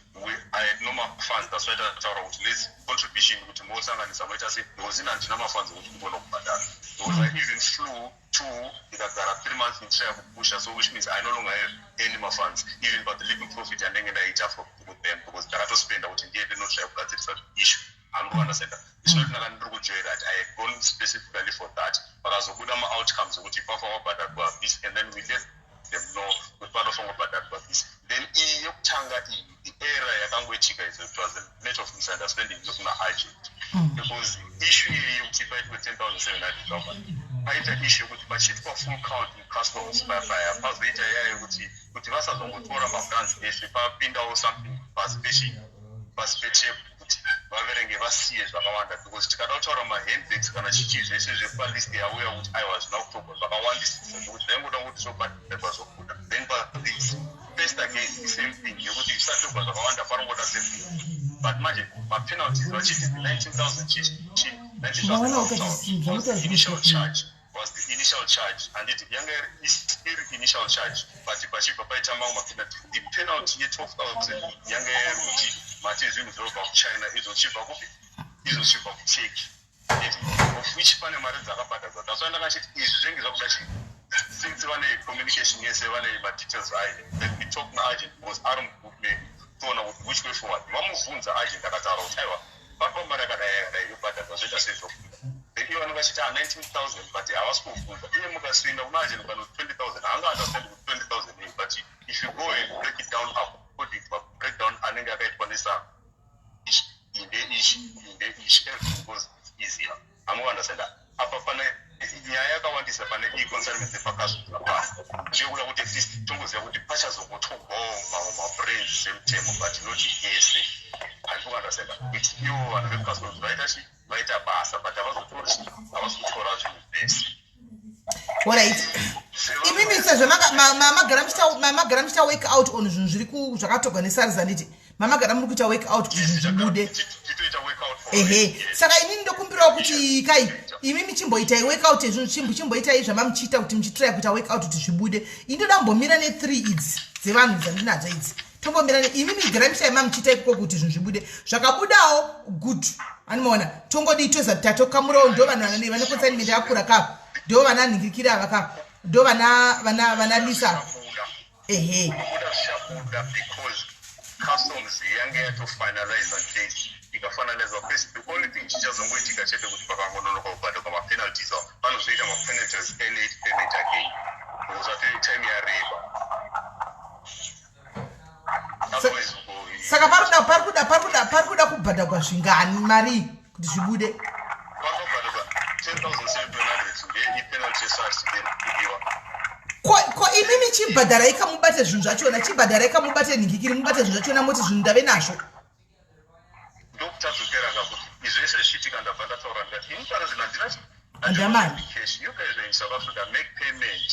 I had no mafunds. That's why tataura kuti let's contribution, kuti mosanganisa moita sei, because ina handina mafunds ekuti kugona kubhadhara. Because I even flew to ndikagara 3 months ndichaya kupusha, so which means I no longer have any mafunds, even but the little profit yandenge ndaita from with them, because ndakatospenda kuti ndiende notsvaya kugadzirisa issue. I'm understand, it's not ndaka ndiri kujoin that. I had gone specifically for that. Pakazobuda ma-outcomes ekuti pafa wabhadharwa this, and then we let them know kuti panofanwa kubhadharwa this. Then iyi yekutanga iyi, the error yakangoitika is it was a matter of misunderstanding nekuna agent, because issue iyi yekuti paitwe 10,700, paita issue yekuti pachiitwa full count mucustoms paya, pazoita yaya yekuti kuti vasazongotora mabrands ese, papindawo something pasi pechi pasi petable kuti vaverenge vasiye zvakawanda, because tikada kutaura mahandbags kana chichi zvese zvepalist yauya kuti aiwa, zvina kutorwa zvakawandisisa zvekuti zvaingoda kuti zvobhadharwa zvobuda. Then pathis first again, the same thing yekuti zvisatorwa zvakawanda, parongoda same thing, but manje mapenalties vachiti the 19,000 chichi 19,000 initial charge was the initial charge, handiti? Yanga iri initial charge, but pachibva paita mamwe mapenalty. The penalty ye12,000 yanga iri kuti mati zvinhu zvinobva kuChina, izvo chibva kupi? Izvo chibva kuTurkey, of which pane mari dzakabhadharwa. That's why ndakachiti izvi zvinenge zvakuda chi since vane communication yese, vane madetails ayo, let me talk naagent, because ari mugroup medu, toona kuti which way forward. Vamubvunza agent, akataura kuti aiwa, paripa mari yakadai yakadai yobhadharwa, zvoita sezvokuda. Then ivo vanenge vachiti a 19,000, but havasi kubvunza iye. Mukasvinda kuna agent kana 20,000, haanga understand kuti 20,000 ei, but if you go and break it down according to breakdown anenge akaitwa nesa inde ichi inde ichi, everything goes easier. Hamuunderstand? Apa pane nyaya yakawandisa, pane e-consignment dzepakazvaa zvekuda kuti at least tongoziva kuti pachazongotogwawo mamwe mabrands semutemo, but not ese. Handikuunderstand kuti ivo vanhu vecustoms vaita chi vaita basa, but havasi kutora zvinhu zvese. Alright, imimi sezvo mamagara muchiita work out on zvinhu zviri zvakatogwa neSARS, handiti? Mamagara muri kuita work out kuti zvinhu zvibude. Titoita work out for Ehe. it, yes. Saka inini ndokumbirawo kuti kai imimi chimboitai work out yezvinhu, chimboitai zvamamuchiita kuti muchitry kuita work out kuti zvibude. Ini ndoda kumbomira ne3 idzi dzevanhu dzandinadzo idzi, tombomira imimi garai muchitai mamuchiita ikoko kuti zvinhu zvibude. Zvakabudawo good, animaona? Tongodii, toza tatokamurawo. Ndo vanhu vane consignment yakakura kapa, ndo vana nhingirikiri ava kapa, ndo vana Lisa. Zvichabuda. Ehe. Kubuda zvichabuda, because customs yange yatofinaliza case. Ikafinalizwa case, the only thing chichazongoitika chete kuti pakangononoka kubhadharwa mapenalties avo, vanozoita mapenalties elate payment again, because ati time yareba. Otherwise, Saka pari kuda kubhadharwa zvingani mari kuti zvibude? Vanobhadharwa 10,700, ndeipenalty yeSARS then kudiwa. Ko imimi chibhadharai kamubate zvinhu zvachona, chibhadharai kamubate nhingikiri, mubate zvinhu zvachona, moti zvinhu ndave nazvo. Ndokutadzokera kakuti izvese zvichiitika, ndabva ndataura ndikati ini pari zvino handina Handina mari. cash. You guys are in South Africa, make payment.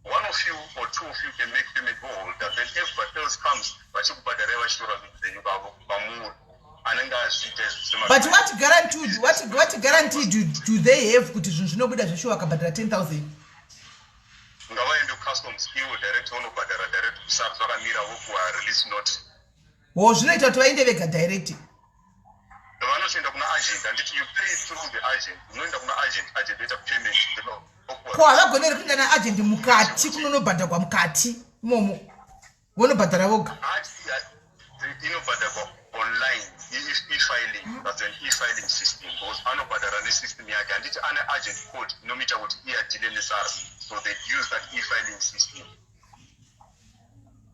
One of you or two of you can make payment, voholda, then everybody else comes vachikubhadharai, vachitora zvinhu zvenyu vavo vamuri anenge azviita izvi. But what guarantee do they have kuti zvinhu zvinobuda zveshuwa vakabhadhara 10,000? Ngavaende kucustoms ivo direct, vanobhadhara direct kuSARS vakamira, vopuwa release note. Ho, zvinoita kuti vaende vega direct? Vanotoenda kuna agent, handiti? You pay through the agent. Unoenda kuna agent, agent oita payment, then Ko havagoneri kuenda naagent mukati kunonobhadharwa mukati imomo, vonobhadhara voga? Inobhadharwa online, e-filing. That's an e-filing system, because anobhadhara nesystem yake, handiti? Ane agent code inomuita kuti iye adeale neSARS, so they use that e-filing system,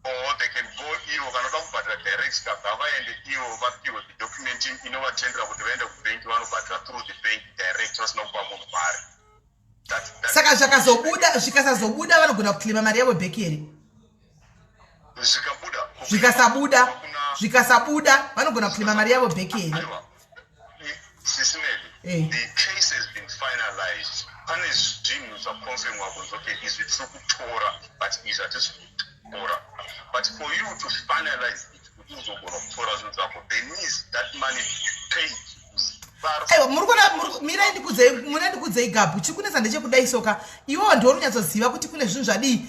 or they can go ivo kana uda kubhadhara direct, kabva vaende ivo vapiwe the document inovatendera kuti vaende kubhenki, vanobhadhara through the bank direct vasina kupa munhu mari. Saka zvakazobuda, zvikasazobuda, vanogona kuclaima mari yavo back here? Zvikabuda? Zvikasabuda, zvikasabuda, vanogona kuclaima mari yavo back here? Aiwa, Sis Melly, the case has been finalized. Pane zvinhu zvaconfirmwa kunzi okay, izvi tiri kutora, but izvi hatisi kutora. But for you to finalize it, kuti uzogona kutora zvinhu zvako, there needs that money to be paid. Aiwa, muri kuona, mirai ndikudzei, muna ndikudzei Gabhu. Chiri kunetsa ndechekudai soka, iwewo ndiwo runyatsoziva kuti kune zvinhu zvadii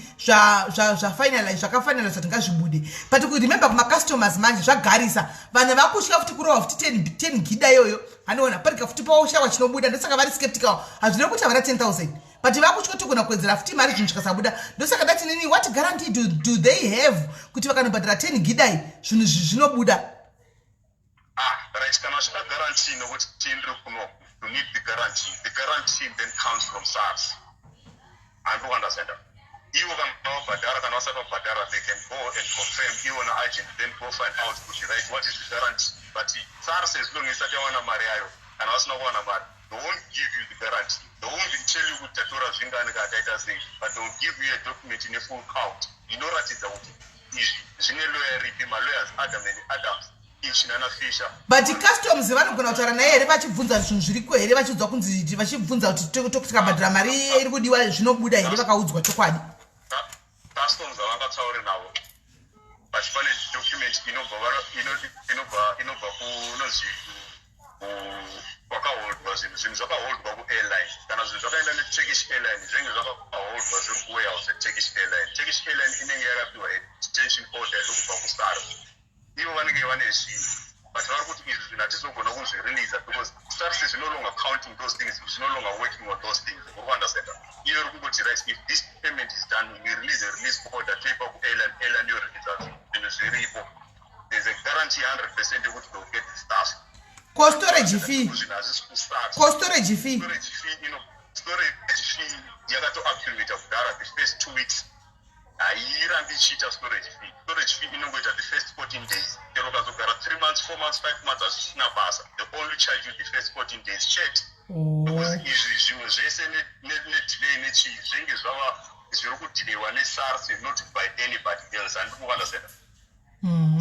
zvafinalize, zvakafinalize kuti ngazvibude, but kuremember kumacustomers manje zvagarisa vanhu vakutya futi kurova futi 10 gida iyoyo. Handiona parika futi paushawa chinobuda, ndosaka vari skeptical. Hazvina kuti havana 10,000, but vakutya kuti kugona kuwedzera futi mari zvinhu zvikasabuda. Ndosaka ndati nini, what guarantee do they have kuti vakanobhadhara 10 gidai zvinhu izvi zvinobuda? Ah, right, kana uchida guarantee, nokuti tiendere kuno, you need the guarantee. The guarantee then comes from SARS. Handiri kuunderstanda. Ivo kana vabhadhara, kana vasati vabhadhara, they can go and confirm ivo naagent, then go find out kuti, right, what is the guarantee? But SARS, as long isati yawana mari yayo, kana vasina kuwana mari, they won't give you the guarantee. They won't even tell you kuti tatora zvingani kana taita sei, but they will give you a document ine full count inoratidza kuti izvi zvine lawyer ripi, malawyers Adam and Adams, ichi nana Fisher. But customs vanogona kutaura naye here vachibvunza zvinhu zviriko here, vachiudzwa kunzi, vachibvunza kuti tikabhadhara mari iri kudiwa zvinobuda here, vakaudzwa chokwadi? Customs havangatauri navo, but pane document inobva kunozi kwakaholdwa zvinhu. Zvinhu zvakaholdwa kuairline. Kana zvinhu zvakaenda neTurkish Airline, zvinenge zvakaholdwa zviri kuwarehouse yeTurkish Airline. Turkish Airline inenge yakapiwa detention order iri kubva kuSARS. Ivo vanenge vane zvinhu, but vari kuti izvi zvinhu hatizogona kuzvireleasa because SARS is no longer counting those things, is no longer working on those things. Uri kuunderstanda? Iyo iri kungoti, right, if this payment is done, we release a release order, toipa kuairline, airline yoreleasa zvinhu zviripo. There's a guarantee 100% yekuti they'll get the stuff. Ko storage fee? Zvinhu hazvisi kustart. Ko storage fee? Storage fee yakatoaccumulata kudhara. The first 2 weeks hairambi ichiita storage fee. Storage fee inongoita the first 14 days. Chero ukazogara 3 months, 4 months, 5 months, hazvisina basa. They only charge you the first 14 days chete, because izvi zvimwe zvese nedelay nechii zvinge zvava zviri kudhilewa neSARS, not by anybody else. Handiri kuunderstanda.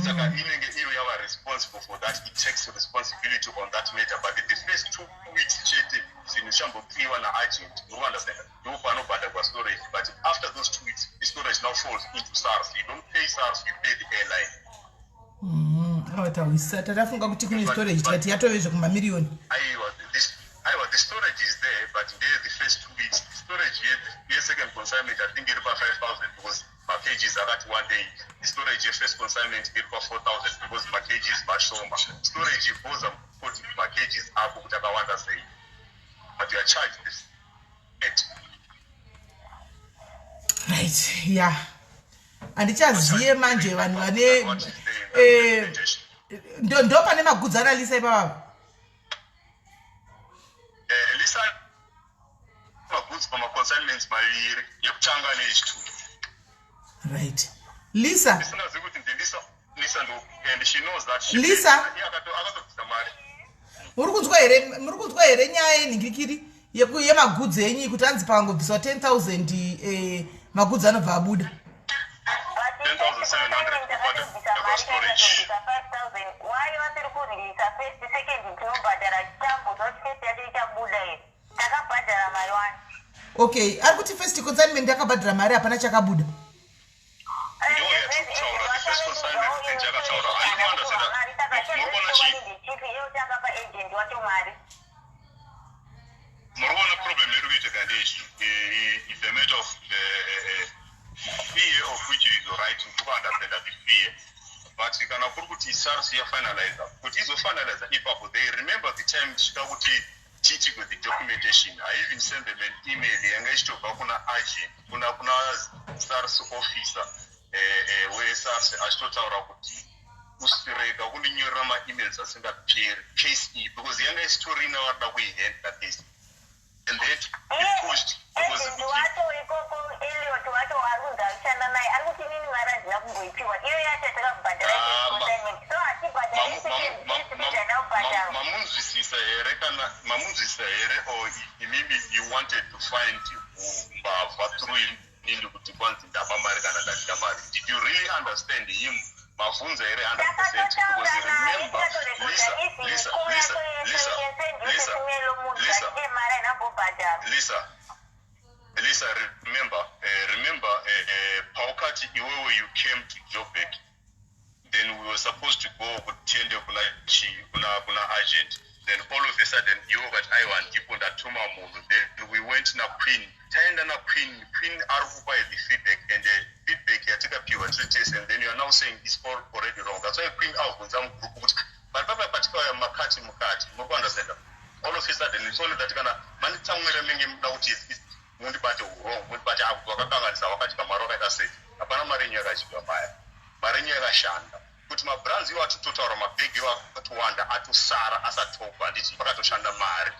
Saka inenge iyo yava responsible for that. It takes responsibility on that matter, but the first 2 weeks chete zvinhu zvichambokliwa naagent. Uri kuunderstanda? Ndo panobhadharwa storage, but after those 2 weeks the storage now falls into SARS. You don't pay SARS, you pay the airline. Awa, tahwisisa. Tatafunga kuti kune storage, tikati yatove zvekumamiriyoni. Aiwa, the storage is there, but ndeye the first 2 weeks. The storage yesecond consignment, I think iri pa5000 because macages akati one day. The storage yefirst consignment iri pa4000 because macages mashoma. Storage igoza kuti macages ako kuti akawanda sei, but you are charged this at Right, ya, handichaziye manje vanhu vane What is the documentation? Ndo pane magudzi ana Lisa ipapapa. Lisa magoods pamaconsignments maviri, yekutanga neyechitwo. Right, Lisa. Ndisingazivi kuti ndiLisa. Lisa ndo, and she knows that she Lisa? Iye akatobvisa mari. Muri kunzwa here? Muri kunzwa here nyaya yenhingirikiri yemagudzi enyu, kuti anzi pakangobviswa 10,000 magudzi anobva abuda? 10,700 kubhadharwa storage. Why vasiri kureleasa first? Second tinobhadhara chitambo zoti first yacho ichabuda here? Takabhadhara mari wani. Okay, ari kuti first consignment yakabhadhara mari, hapana chakabuda. Ndo yatiri kutaura, the first consignment and yakataura. Handiri kuunderstanda. Muri kuona chii? Agent wacho mari. Muri kuona problem iri kuitika ndechi, it's a matter of fear, of which is right to understand the fear, but kana kuri kuti SARS yafinaliza, kuti izofinaliza ipapo, they remember the time tichida kuti tiitigwe the documentation. I even send them an email yanga ichitobva kuna agent, kuna SARS officer weSARS, achitotaura kuti usirega kundinyorera maemails asingaperi case iyi, because yanga isitorina varida kuihandla case, and then it pushed because Agent wacho ikoko, Eliot wacho ari kunzi arikushanda naye, ari kuti inini mari handina kumboipiwa, iyo yacho yatakabhadhara. Ah, So hatibhadhari second haina kubhadharwa. Mamunzwisisa here? Kana mamunzwisisa here, or imimi you wanted to find mbavha through inini kuti kwanzi ndaba mari kana ndadya mari? Did you really understand him? Mavhunza here 100%? Because remember, Lisa, Lisa, Lisa, Lisa, Lisa, Lisa, Mari haina kumbobhadharwa. Lisa, Lisa, remember, paukati iwewe you came to Joburg, then we were supposed to go kuti tiende kuna chi kuna agent. Then all of a sudden iwe ukati, "Aiwa, ndipo ndatuma munhu." Then we went naQueen, taenda naQueen, Queen ari kupa the feedback, and the feedback yatikapiwa tiri tese, and then you are now saying it's all already wrong. That's why Queen avhunza mugroup kuti but papa patikauya makati mukati muri kuunderstanda. All of a sudden it's only that kana manditsamwira, menge muda kuti mundibate wrong, mundibate akuti wakakanganisa, wakadya mari, wakaita sei. Hapana mari yenyu yakadyiwa paya, mari yenyu yakashanda. Kuti mabrands iwo atitotaura, mabhegi iwo akatowanda atosara asatogwa, handiti pakatoshanda mari,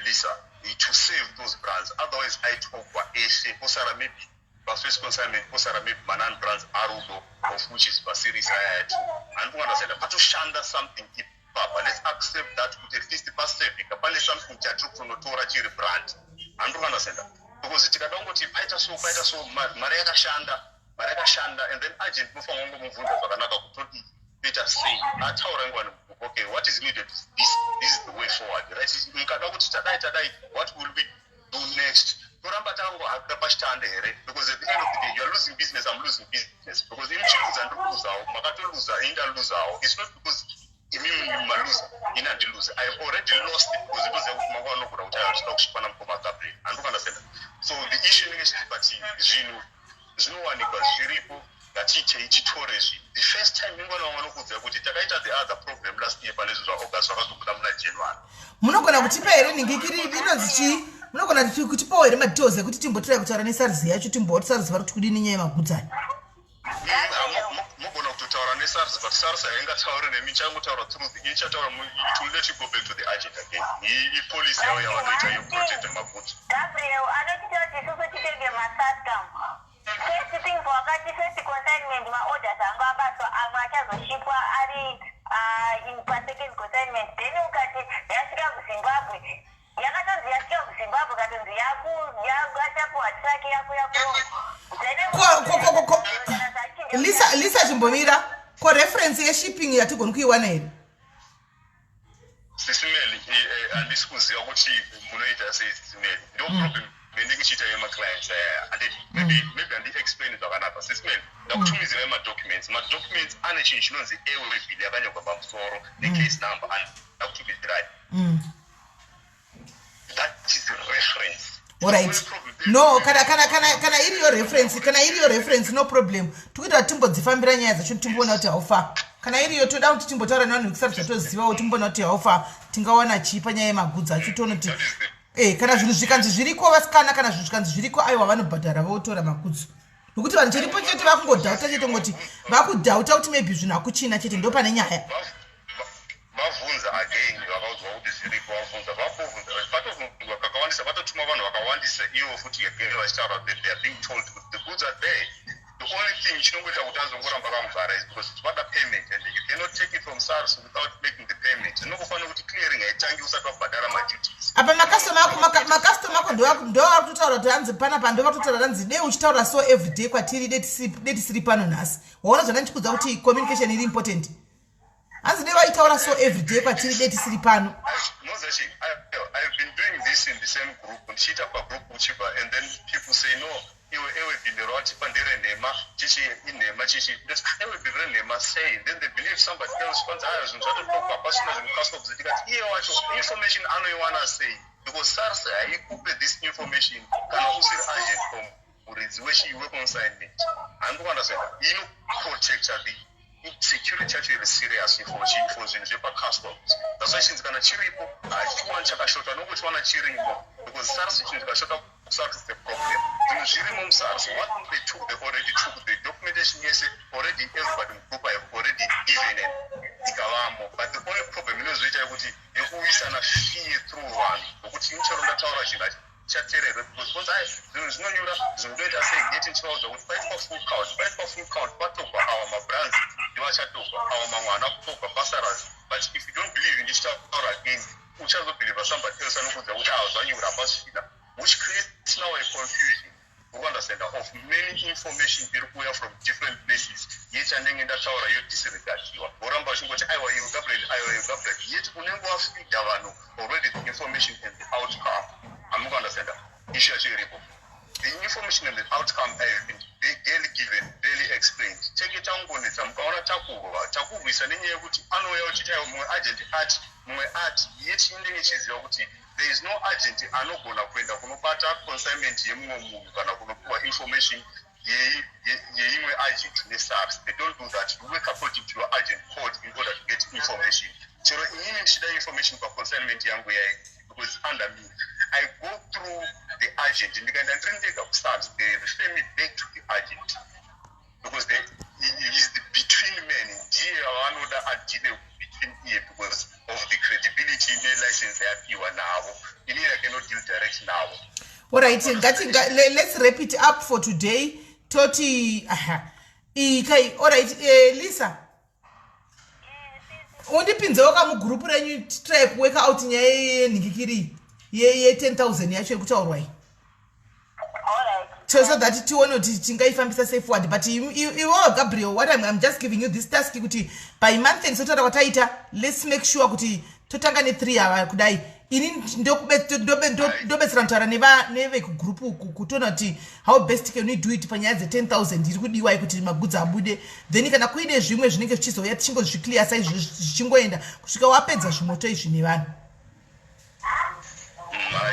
Lisa, to save those brands. Otherwise aitogwa eshe, posara maybe pafirst consignment, posara maybe manon brands arudo, of which is paseries ayati handikuunderstanda. Patoshanda something ipapa. Let's accept that kuti at least pasevhika pane something chatiri kutonotora chiri brand. Handikuunderstanda, because tikada kungoti paita so, paita so, mari yakashanda, mari yakashanda. And then agent mufanira kungomubvunza zvakanaka kutoti toita sei, ataura nguva, "Okay, what is needed is this, this is the way forward," right? Mukada kuti tadai, tadai, what will we do next? Toramba takangohakira pachitande here? Because at the end of the day you are losing business, I'm losing business, because ini chiluza, ndiri kuluzawo, makatoluza, ini ndaluzawo. It's not because imimi maluza, ini handiluze. I have already lost it, because ndoziva kuti manga vanogona kuti aiwa, tinoda kusvipa namukoma Gabriel. Handikuunderstanda. So the issue inenge ichiti, but zvinhu zvinowanikwa zviripo, ngatiitei titore zvinhu. The first time ingwana vamwe vanokuudza kuti takaita the other problem last year pane zvinhu zvaAugust zvakazobuda muna January. Munogona kutipa here nhingikiri inonzi chii? Munogona kutipawo here madetails ekuti timbotirai kutaura neSARS yacho, timbowa SARS vari kuti kudini nyaya yemagoods aya? Mugona kutotaura neSARS, but SARS haingatauri nemi, changotaura through the ichataura. It will let you go back to the agent again. Ipolicy yavo yavanoita yokuprotecta magoods. Gabriel anotiita kuti isusu titenge masatcam. First thing, wakati first consignment maorders anga abatwa, amwe achazoshipwa ari pasecond consignment. Then ukati yasvika kuZimbabwe, yakatonzi yasvika kuZimbabwe, katonzi yachapuwa truck yakuya kurongo. Lisa, Lisa, chimbomira. Ko reference yeshipping yatigoni kuiwana here? Sis Melly, handisi kuziva kuti munoita sei. Sis Melly, ndo problem inenge ichiita yemaclients aya. Handiti maybe handi-explain zvakanaka. Sis Melly, ndakutumidzirai madocuments. Madocuments ane chinhu chinonzi airway bill yakanyorwa pamusoro necase number. Ndakutumidzirai. That is reference. Alright, no, kana iriyo reference, kana iriyo reference, no problem. Tikuita kuti timbodzifambira nyaya dzacho, timboona kuti haufa. Kana iriyo, toda kuti timbotaura nevanhu vekusarudza, tozivawo, timboona kuti haufa tingawana chii panyaya yemagoods acho. Toona kuti kana zvinhu zvikanzi zviriko, vasikana, kana zvinhu zvikanzi zviriko, aiwa, vanobhadhara votora magoods, nokuti vanhu chiripo chete vakungodoubta chete, ngoti vakudoubta kuti maybe zvinhu hakuchina chete, ndo pane nyaya. Vavhunza again, vakaudzwa kuti zviripo. Vavhunza, vabvunza, patovhunzwa kakawandisa, vatotuma vanhu vakawandisa ivo futi again vachitaura that they are being told kuti the goods are there. The only thing chinongoita kuti azongoramba kamuvhara is because vada payment, and you cannot take it from SARS without making the payment. Zvinongofanira kuti clearing haitangi usati wabhadhara maduties. Apa makastoma ako ndo vari kutotaura kuti hanzi panapa, ndo vari kutotaura hanzi dei uchitaura so everyday kwatiri, de tisiri pano nhasi. Waona zvandandichikudza kuti communication iri important? Hanzi dei vaitaura so everyday kwatiri, de tisiri pano. Mozachi, I've been doing this in the same group, ndichiita pagroup uchipa, and then people say, "No, iwe ewe bill rawatipa nderenhema, chichi inhema, chichi." Ndoti, "Ewe bill renhema sei?" Then they believe somebody else. Kwanzi aya zvinhu zvatotogwa, pasina zvinhu customs. Ndikati iye wacho information anoiwana sei? Because SARS haikupe this information kana usiri agent from muridzi weconsignment. Handikuunderstanda. Inoprotecta the security yacho iri serious for zvinhu zvepacustoms. That's why chinzi kana chiripo hachiwani chakashota, nongochiwana chirimo, because SARS chinhu chikashota, SARS is the problem. Zvinhu zvirimo muSARS. What they took, they already took the documentation yese already. Everybody mugroup have already given it, ikavamo. But the only problem inozoita yekuti yekuwisana fear through vanhu, nokuti chero ndataura chinhu chateererwe, because kunzi ai zvinhu zvinonyura, zvinhu sei yeti ndichivaudza kuti paitwa full count, paitwa full count, patogwa awa mabrands ndivachatogwa awa, mamwe haana kutogwa, pasarazi. But if you don't believe ndichitaura again, uchazobelieva somebody else anokuudza kuti awa zvanyura, hapasvina, which creates now a confusion, understand, of many information iri kuuya from different places, yet andenge ndataura yodisregardiwa, voramba vachingoti, "Aiwa, iwe Gabriel, aiwa, iwe Gabriel," yet unenge wafeeda vanhu already the information and the outcome. Hamukuunderstanda issue yacho iripo. The information and the outcome have been barely given, barely explained. Tenge tangonetsa, mukaona takurwa, takurwisa nenyaya yekuti anouya uchiti, "Aiwa, mumwe agent ati." Mumwe ati yet ndenge chiziva kuti there is no agent anogona kuenda kunobata consignment yemumwe munhu kana kunopiwa information yeimwe agent neSARS. They don't do that. You work according to your agent code in order to get information. Chero inini ndichida information paconsignment yangu yayi, because it's under me, I go through the agent. Ndikaenda ndiri ndega kuSARS, they refer me back to the agent because he is the between man. Ndiye vanoda adeale between iye because of the credibility nelicense yapiwa navo. Inini I cannot deal direct navo. Alright, ngati let's wrap it up for today. Toti aha, ikai. Alright, Lisa, undipinzewo kamugurupu renyu, try kuwork out nyaya yenhikikiri ye10 000 yacho yekutaurwa iyi. Alright. So that tione kuti tingaifambisa sei forward. But iwewo Gabriel, what I'm just giving you this task kuti by month end, sotaura kwataita, let's make sure kuti totanga ne3 ava kudai. Ini ndobetsera kutaura nevekugurupu uku kutoona kuti how best can we do it panyaya dze10 000 iri kudiwa kuti magudzi abude. Then kana kuine zvimwe zvinenge zvichizouya, tichingozviclear saizvozvo, zvichingoenda kusvika wapedza zvimoto izvi nevanhu.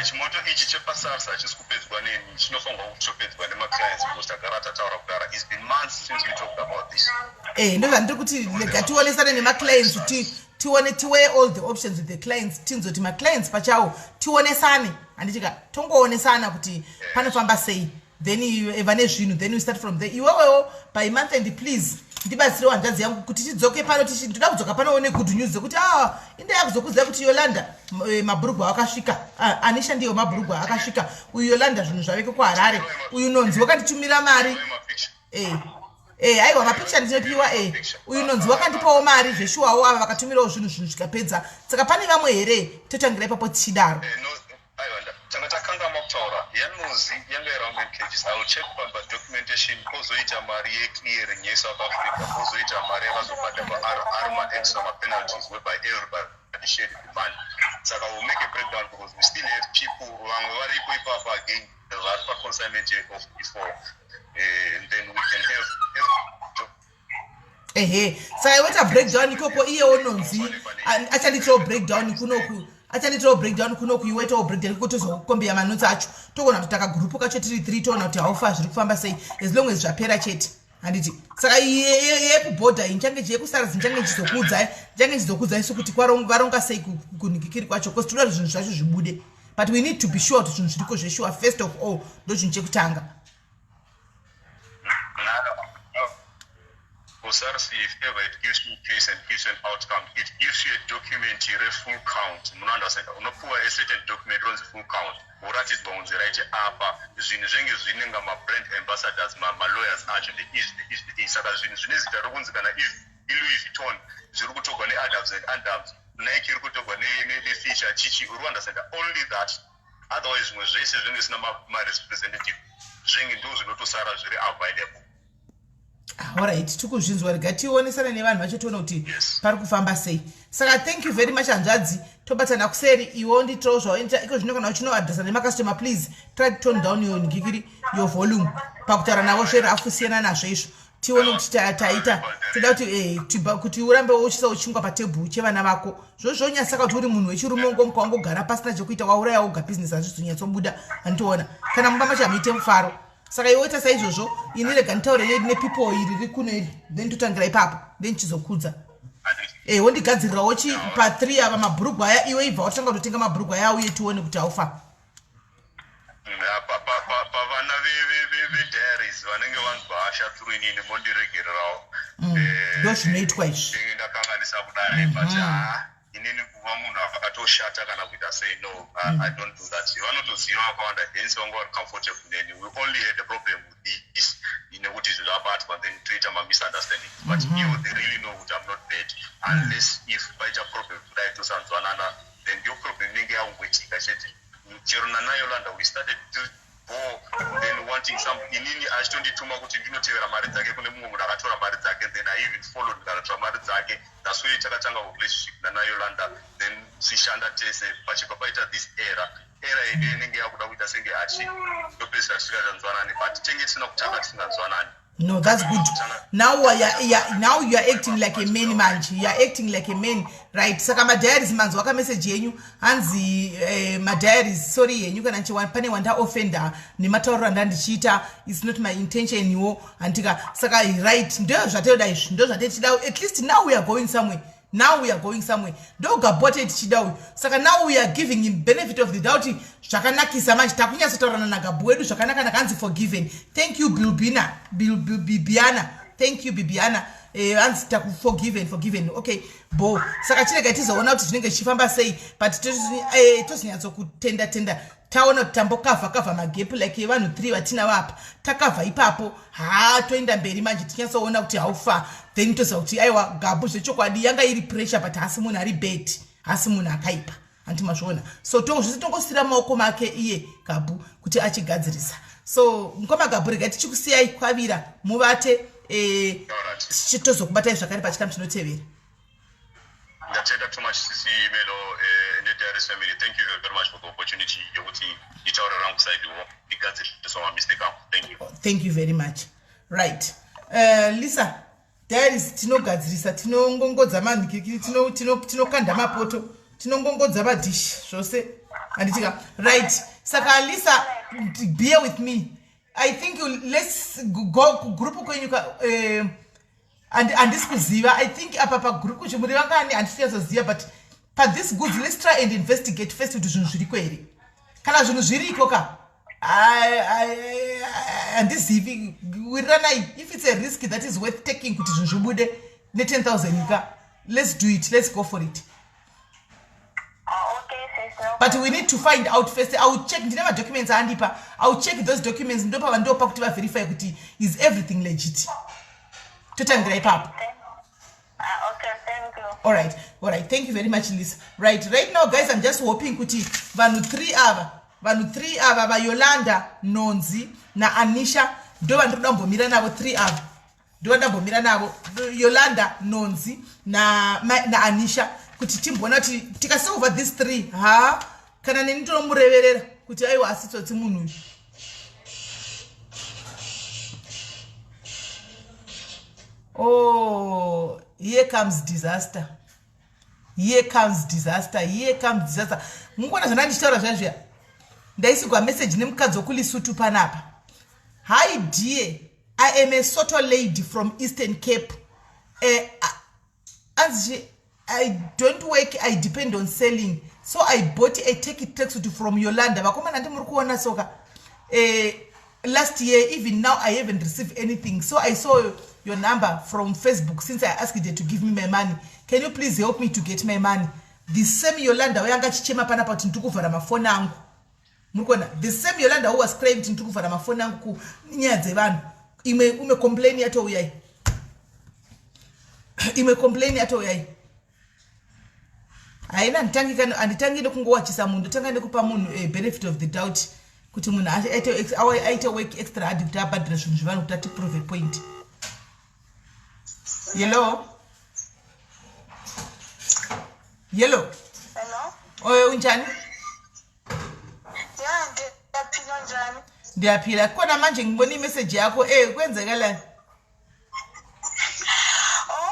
Chimoto ichi chepaSARS hachisi kupedzwa neni, chinofanirwa kutopedzwa nemaclients because tagara tataura kudara. It's been months since we talked about this. Ndozvandiri kuti rega tionesane nemaclients, kuti tione, tiweigh all the options with the clients, tinzoti maclients pachawo tionesane, handitika? Tongoonesana kuti panofamba sei, then vane zvinhu, then we start from there. Iwewewo by month end, please ndibatsirewo hanzvadzi yangu kuti tidzoke pano. Ndoda kudzoka pano negood news dzekuti a indaya kuzokuziva kuti Yolanda, mabhurugwa akasvika. Ah, Anisha ndiyo mabhurugwa akasvika. Uyu Yolanda, zvinhu zvaveko kuHarare. Uyu nonzi wakanditumira mari. Aiwa, mapikicha ndinopiwa. Uyu nonzi wakandipawo mari zveshuwawo. Ava vakatumirawo zvinhu, zvinhu zvikapedza. Saka pane vamwe here? Totangira ipapo tichidaro. No, aiwa, tanga takangama kutaura yanozi yanga iri cages. I will check padocumentation. Kwozoita mari yeclearing yeSouth Africa, kwozoita mari yakazobhadharwa ari maextra mapenalties, whereby everybody shared the money. Saka we'll make a breakdown because we still have people vamwe varipo ipapo again vari paconsignment of before. And then we can have Ehe, saka iweta breakdown ikoko. Iyewo nonzi achanditirawo breakdown kunoku, achanditirawo breakdown kunoku. Iwetawo breakdown ikoko, tozokombeya manotsi acho, toona kuti takagurupu kacho tiri 3, toona kuti haufa zviri kufamba sei, as long as zvapera chete, handiti? Saka yekubhodha iyi nchange yekuSARS nchange ndichizokuudzai sekuti varonga sei kunhikikiri kwacho, because toda kuti zvinhu zvacho zvibude, but we need to be sure kuti zvinhu zviriko zveshuwa first of all. Ndo chinhu chekutanga. KuSARS, if ever it gives you case and gives you an outcome, it gives you a document refull count. Munounderstand? Unopuwa a certain document ronzi full count, woratidzwa kunzi right, apa zvinhu zvenge zvinenge mabrand ambassadors, malawyers acho ndeizvi, ndeizvi, ndeizvi. Saka zvinhu zvine zita rokunzi kana iLouis Vuitton zviri kutorwa neAdams and Adams, Nike iri kutorwa neFisher, chichi. Uri understand? Only that. Otherwise zvimwe zvese zvinenge zvisina marepresentative, zvinge ndo zvinotosara zviri available. Alright, tikuzvinzwa. Rega tionesane nevanhu vacho, tione kuti pari kufamba sei. Saka thank you very much, hanzvadzi. Tobatana kuseri. Iwe nditirawo zvaoita iko zvino. Kana uchinoadresa nemacustomer, please try to tone down your ngikiri, your volume pakutaura navo. Zverafu, siyana nazvo izvo, tione kuti taita. Toda kuti kuti urambe uchisawo chingwa patebhuru chevana vako. Zvozvonyasaka kuti uri munhu wechirume ungomuka wangogara pasina chekuita, wauraya woga bhizinesi, hazvizonyatsobuda, handitoona kana mumba macho hamuite mufaro. Saka iwe ita saizvozvo. Ini rega nditaure nepeople iri riri kuno iri, then totangira ipapo, then chizokudza. Wondigadzirirawo chi pa3 ava mabhurugwa aya. Iwe ibva watanga kutotenga mabhurugwa aya, uye tione kuti haufa. Pavana vediaries vanenge vanzwa hasha through inini, mondiregererawo. Ndo zvinoitwa izvi. Ndenge ndakanganisa kudai, but ha, inini kuva munhu akatoshata kana kuita sei, no, I don't do that. Vanotoziva vakawanda, hence vanga vari comfortable neni. We only had a problem with this nekuti zvinhu zvabatwa, then toita mamisunderstandings, but ivo they really know kuti I'm not bad, unless if paita problem kudai tosanzwanana, then ndiyo problem inenge yakungoitika chete. Chero nanaYolanda we started to go, then wanting some, inini achitondituma kuti ndinotevera mari dzake kune mumwe munhu akatora mari dzake. Then I even followed, ndikanotora mari dzake. That's why takatanga relationship nanaYolanda, then tichishanda tese. Pachibva paita this era, era yedu inenge yakuda kuita senge hachi, topedzisira tisinganzwanani, but tenge tisina kutanga tisinganzwanani. No, that's good. Now yeah, now you are acting like a man manje. You are acting like a man, right? Saka madiaries, manzwa ka message yenyu, hanzi madiaries, sorry yenyu kana nchiwa pane wanda offender nematauriro anda ndichiita. It's not my intention iwo, handika. Saka right, ndo zvatoda izvi, ndo zvatechida. At least now we are going somewhere. Now we are going somewhere. Ndo Gabote tichida uyu. Saka now we are giving him benefit of the doubt. Zvakanakisa manje, takunyatsotaurana naGabu wedu zvakanaka, nakanzi forgiven. Thank you, Bilbina, Bibiana. Thank you, Bibiana. Hanzi takuforgiven, forgiven. Okay, bo saka chirega tizoona kuti zvinenge zvichifamba sei, but tozonyatsokutenda tenda taona kuti tambokavha kavha magaps like evanhu 3 vatinavo apa, takavha ipapo. Ha, toenda mberi manje, tinyatsoona kuti how far, then toziva kuti aiwa, Gabu zvechokwadi yanga iri pressure, but hasi munhu ari bad, hasi munhu akaipa, hanti mazviona? So zvese tongosira maoko make iye Gabu kuti achigadzirisa. So mukoma Gabu, regai tichikusiyai kwavira muvate, tozokubatai zvakare pachikamu chinotevera. Ndatenda too much, Sisi Melo neDiaries family. Thank you very much for the opportunity yokuti nditaure rangu sidewo, ndigadzirise mamistake angu. Thank you. Thank you very much. Right, Lisa, Diaries, tinogadzirisa, tinongongodza manhikikiri, tinokanda mapoto, tinongongodza madhishi, zvose, handitika? Right, saka Lisa, bear with me. I think let's go kugroup kwenyu. Handisi kuziva, I think apa pagroup kuti muri vangani, handisi kunyatsoziva, but pathis goods, let's try and investigate first kuti zvinhu zviriko here. Kana zvinhu zviriko ka, handizivi, wiriranai. If it's a risk that is worth taking kuti zvinhu zvibude ne10 000 ka, let's do it, let's go for it. Ah, okay, sis, no. But we need to find out first. I will check, ndine madocuments aandipa. I will check those documents, ndopa vandopa kuti vaverify kuti is everything legit, totangira ipapo. Ah, okay, thank you. All right, thank you very much, Lisa. Right now, guys, I'm just hoping kuti vanhu 3 ava, vanhu 3 ava, vaYolanda, Nonzi naAnisha, ndo vandinoda kumbomira navo. 3 ava ndo vandambomira navo, Yolanda, Nonzi naAnisha, kuti timboona kuti tikasolva this three, ha, kana neni tonomureverera kuti aiwa, asi tsotsi munhu uyu. Oh, here comes disaster, here comes disaster, here comes disaster. Mukuona zvanda ndichitaura zviya zviya, ndaisigwa message nemukadzi wekuLesotho panapa. "Hi dear, I am a Sotho lady from Eastern Cape. Anzi I don't work, I depend on selling, so I bought a Turkey tracksuit from Yolanda." Vakomana, ndi muri kuona soka. "Last year, even now I haven't received anything. So I saw your number from Facebook. Since I asked you to give me my money, can you please help me to get my money?" The same Yolanda wayanga achichema panapa kuti ndiri kuvhara mafoni angu. Muri kuona, the same Yolanda who was crying kuti ndiri kuvhara mafoni angu kunyaya dzevanhu. Imwe umwe complain yatouyai, imwe complain yatouyai. Haina, handitangi nekungowachisa munhu, ndotanga nekupa munhu a benefit of the doubt kuti munhu aite work extra hard kuti abhadhire zvinhu zvevanhu kuti atiprove point. Hello, hello. Hello. Oyo, unjani? Ya, ndiyaphila, njani? Ndiyaphila. Khona manje ngibona imessage yakho, kwenzekalani?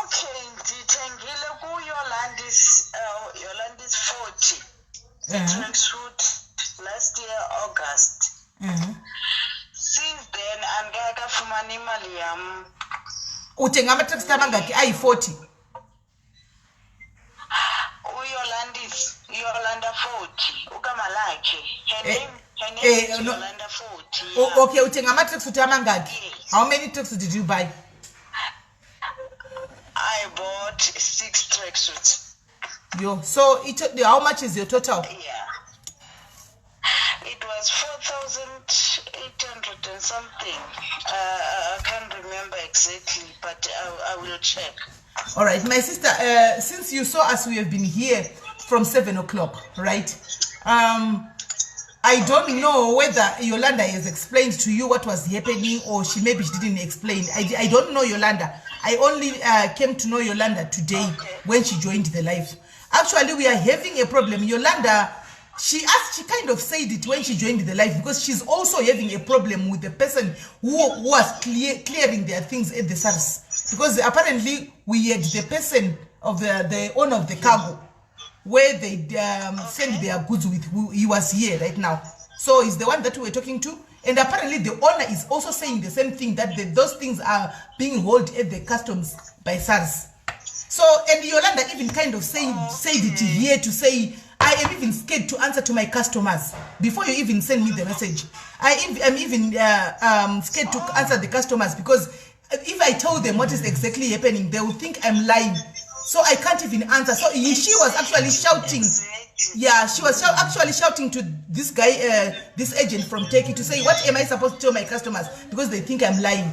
Okay, ndithengile kuYolandis, Yolandis 40 tracksuit last year August. Since then andikakafumani imali yam. Uthenga amatracksuit amangaki ayi-40? UYolandis, Yolanda 40 ugama lakhe. Her name is no. Yolanda 40. Okay, uthenga amatracksuit amangaki? Yes. How many tracksuit did you buy? I bought six tracksuits. Yo, so how much is your total? Yeah. It was 4,800 and something. I can't remember exactly, but I will check. All right, my sister, since you saw us, we have been here from 7 o'clock, right? I don't know whether Yolanda has explained to you what was happening, or she maybe she didn't explain. I don't know Yolanda. I only came to know Yolanda today when she joined the live. Actually, we are having a problem. Yolanda She asked, she kind of said it when she joined the live because she's also having a problem with the person who was clearing their things at the SARS. Because apparently we had the person of the owner of the cargo where they send their goods with, who he was here right now. So he's the one that we were talking to. And apparently the owner is also saying the same thing, that those things are being held at the customs by SARS. So, and Yolanda even kind of said it here to say, I am even scared to answer to my customers before you even send me the message. I am even scared to answer the customers because if I tell them what is exactly happening, they will think I'm lying. So I can't even answer. So she was actually shouting. Yeah, she was actually shouting to this guy, this agent from Turkey, to say, what am I supposed to tell my customers? Because they think I'm lying.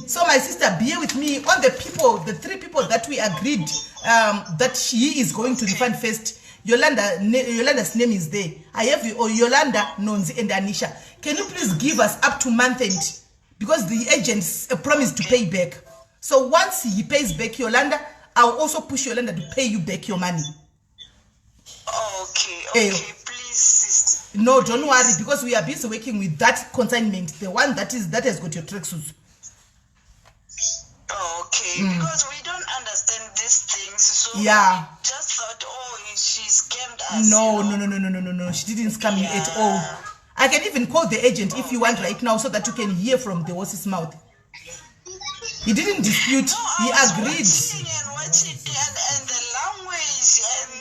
So my sister, bear with me on the people, the three people that we agreed that she is going to refund first. Yolanda's name is there. I have Yolanda, Nonzi and Anisha. Can you please give us up to month end? Because the agents promised to pay back. So once he pays back Yolanda, I'll also push Yolanda to pay you back your money. Okay, okay, please, sister. No, don't worry, because we are busy working with that consignment, the one that has got your tracksuits. Okay, because we don't understand these things, so we just thought, oh, she scammed us. No, no, no, no, no, no, no, no. She didn't scam you at all. I can even call the agent if you want right now so that you can hear from the horse's mouth. He didn't dispute. No, He I was agreed. watching and watching and the language, and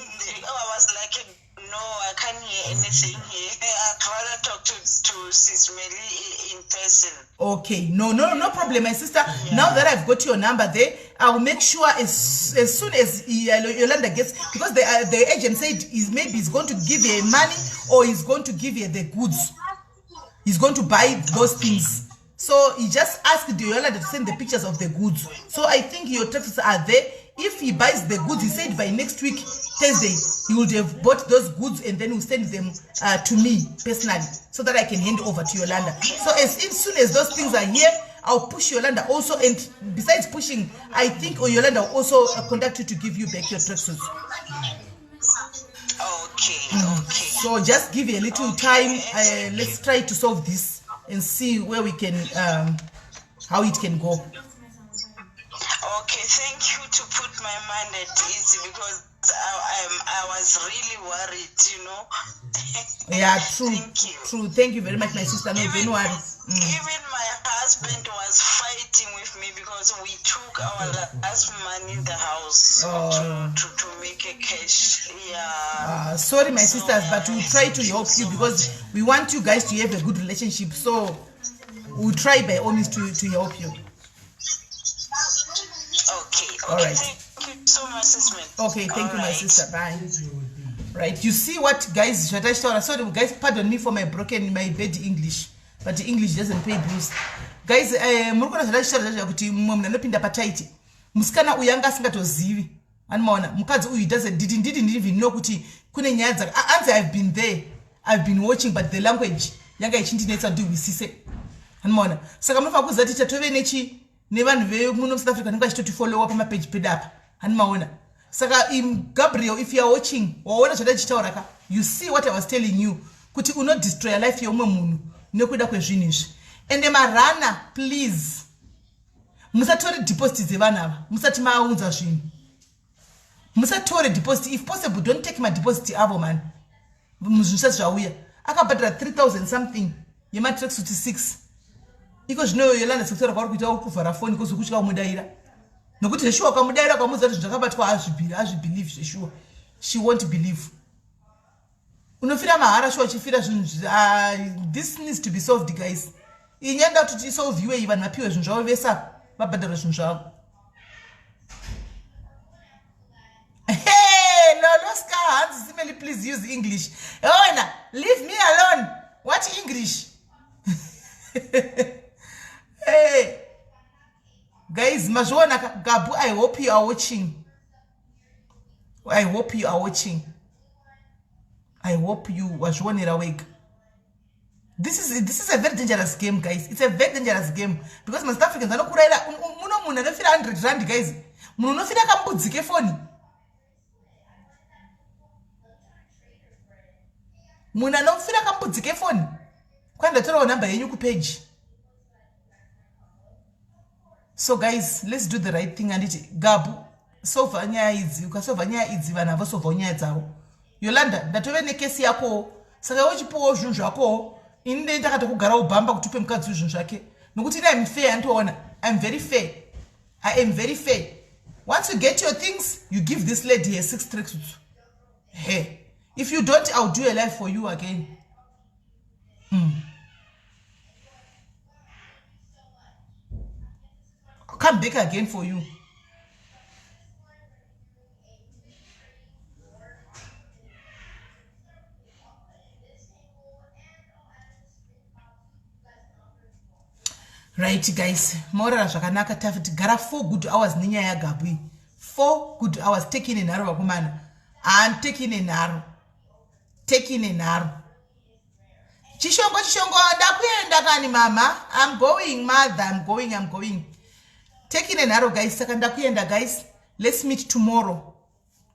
oh, I was like, no, I can't hear anything here. I'd rather talk to Sis Melly in person. Okay, no, no, no problem, my sister. Now that I've got your number there, I'll make sure as soon as Yolanda gets, because the agent said is maybe he's going to give her money or he's going to give her the goods. He's going to buy those things. So he just asked Yolanda to send the pictures of the goods. So I think your taxes are there. If he buys the goods, he said by next week, Thursday, he would have bought those goods and then will send them to me personally so that I can hand over to Yolanda. So as soon as those things are here, I'll push Yolanda also. And besides pushing, I think Yolanda will also contact you to give you back your tracksuits. Okay, okay. So just give you a little time. Let's try to solve this and see where we can, how it can go. Okay, thank you to put my mind at ease because I was really worried. Yeah, true. Thank you. True. Thank you very much, my sister. No, don't worry. Even my husband was fighting with me because we took our last money in the house to make a cash. Yeah. Sorry, my sisters, but we'll try to Thank you help you so because much. we want you guys to have a good relationship. So we'll try by all means to help you. Okay, All okay. right. Thank you so much, sister. Okay, thank you, my All right. sister. Bye. Right, you see what, guys, zvatachitaura. Sorry, guys, pardon me for my bad English, but English doesn't pay bills. Guys, muri kuona zvatachitaura zvacho kuti mumwe munhu anopinda pataiti. Musikana uyu anga asingatozivi. Anomaona, mukadzi uyu doesn't, didn't even know kuti kune nyaya dzaka. Anzi, I've been there, I've been watching, but the language yanga ichindinetsa kuti ndihwisise. Anomaona, saka munofanira kuziva kuti tatove nechi nevanhu vemuno muSouth Africa vanenge vachitotifollowa pamapeji pedu apa. Hanimaona. Saka Gabriel, if you are watching, waona zvandachitaura ka. You see what I was telling you, kuti unodestroya life yeumwe munhu nekuda kwezvinhu izvi. Ende marana, please musatore deposit dzevanhu ava musati maunza zvinhu. Musatore deposit. If possible, don't take madeposit avo, mani, zvinhu zvisati zvauya. Akabhadhara 3000 something yematracksuit 6. Iko zvino Yolanda, sekutaura kwauri kuita, uri kuvhara foni kozokutya umudaira, nokuti zveshuwa ukamudaira ukamuudza kuti zvakabatwa, hazvibelieve. Zveshuwa she won't believe. Unofira mahara shuwa uchifira zvinhu. This needs to be solved, guys. Iyi nyaya ndoda kuti isolviwe iyi, vanhu vapiwe zvinhu zvavo vese, vabhadharwe zvinhu zvavo. Hey, Loloska, hanzi, "Simeli, please use English." Wena, leave me alone. What English? Hey guys, mazviona. Gabu, I hope you are watching. I hope you are watching. I hope you wazvionera wega. This is a very dangerous game, guys. It's a very dangerous game because maSouth Africans anokurayira muno. Munhu anofira 100 rand, guys, munhu unofira kambudzi kefoni. Munhu anofira kambudzi kefoni. Kwandatorawo nhamba yenyu kupeji. So guys, let's do the right thing anditi Gabu sova nyaya idzi, ukasova nyaya idzi vanhu havosovhawo nyaya dzavo. Yolanda, ndatove nekesi yakowo. Saka iwe uchipiwawo zvinhu zvakowo. Ini ndei ndakatokugara ubhamba kuti upe mukadzi zvinhu zvake. Nokuti ini I'm fair, anditoona. I'm very fair. I am very fair. Once you get your things, you give this lady her 6 tracksuits. Hey. If you don't, I'll do a life for you again. I'll come back again for you. Right guys, maurara zvakanaka tafi tigara 4 good hours nenyaya yaGabu iyi. 4 good hours tekine nharo vakomana. Haan tekine nharo. Tekine nharo. Chishongo chishongo ndakuenda kani mama. I'm going mother, I'm going, I'm going. Tekine nharo guys, saka ndakuenda guys. Let's meet tomorrow.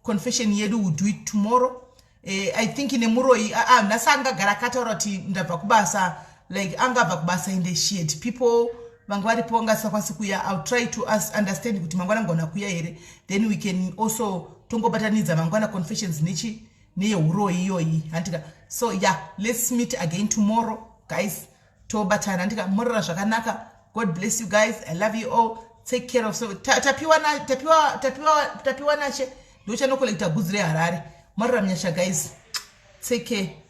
Confession yedu will do it tomorrow. I think nemuroyi nhasi angagara akataura kuti ndabva kubasa, like angabva kubasa and she had people vanga varipo vanga vasingakwanisi kuya. I'll try to ask, understand kuti mangwana ngona kuya here, then we can also tongobatanidza mangwana confessions nechi neyeuroyi iyoyi handika. So yeah, let's meet again tomorrow guys, tobatana handika. Morora zvakanaka. God bless you guys, I love you all, take care of. So tapiwa na tapiwa tapiwa tapiwa nashe ndochanokolekta goods reHarare. Morora munyasha guys, take care.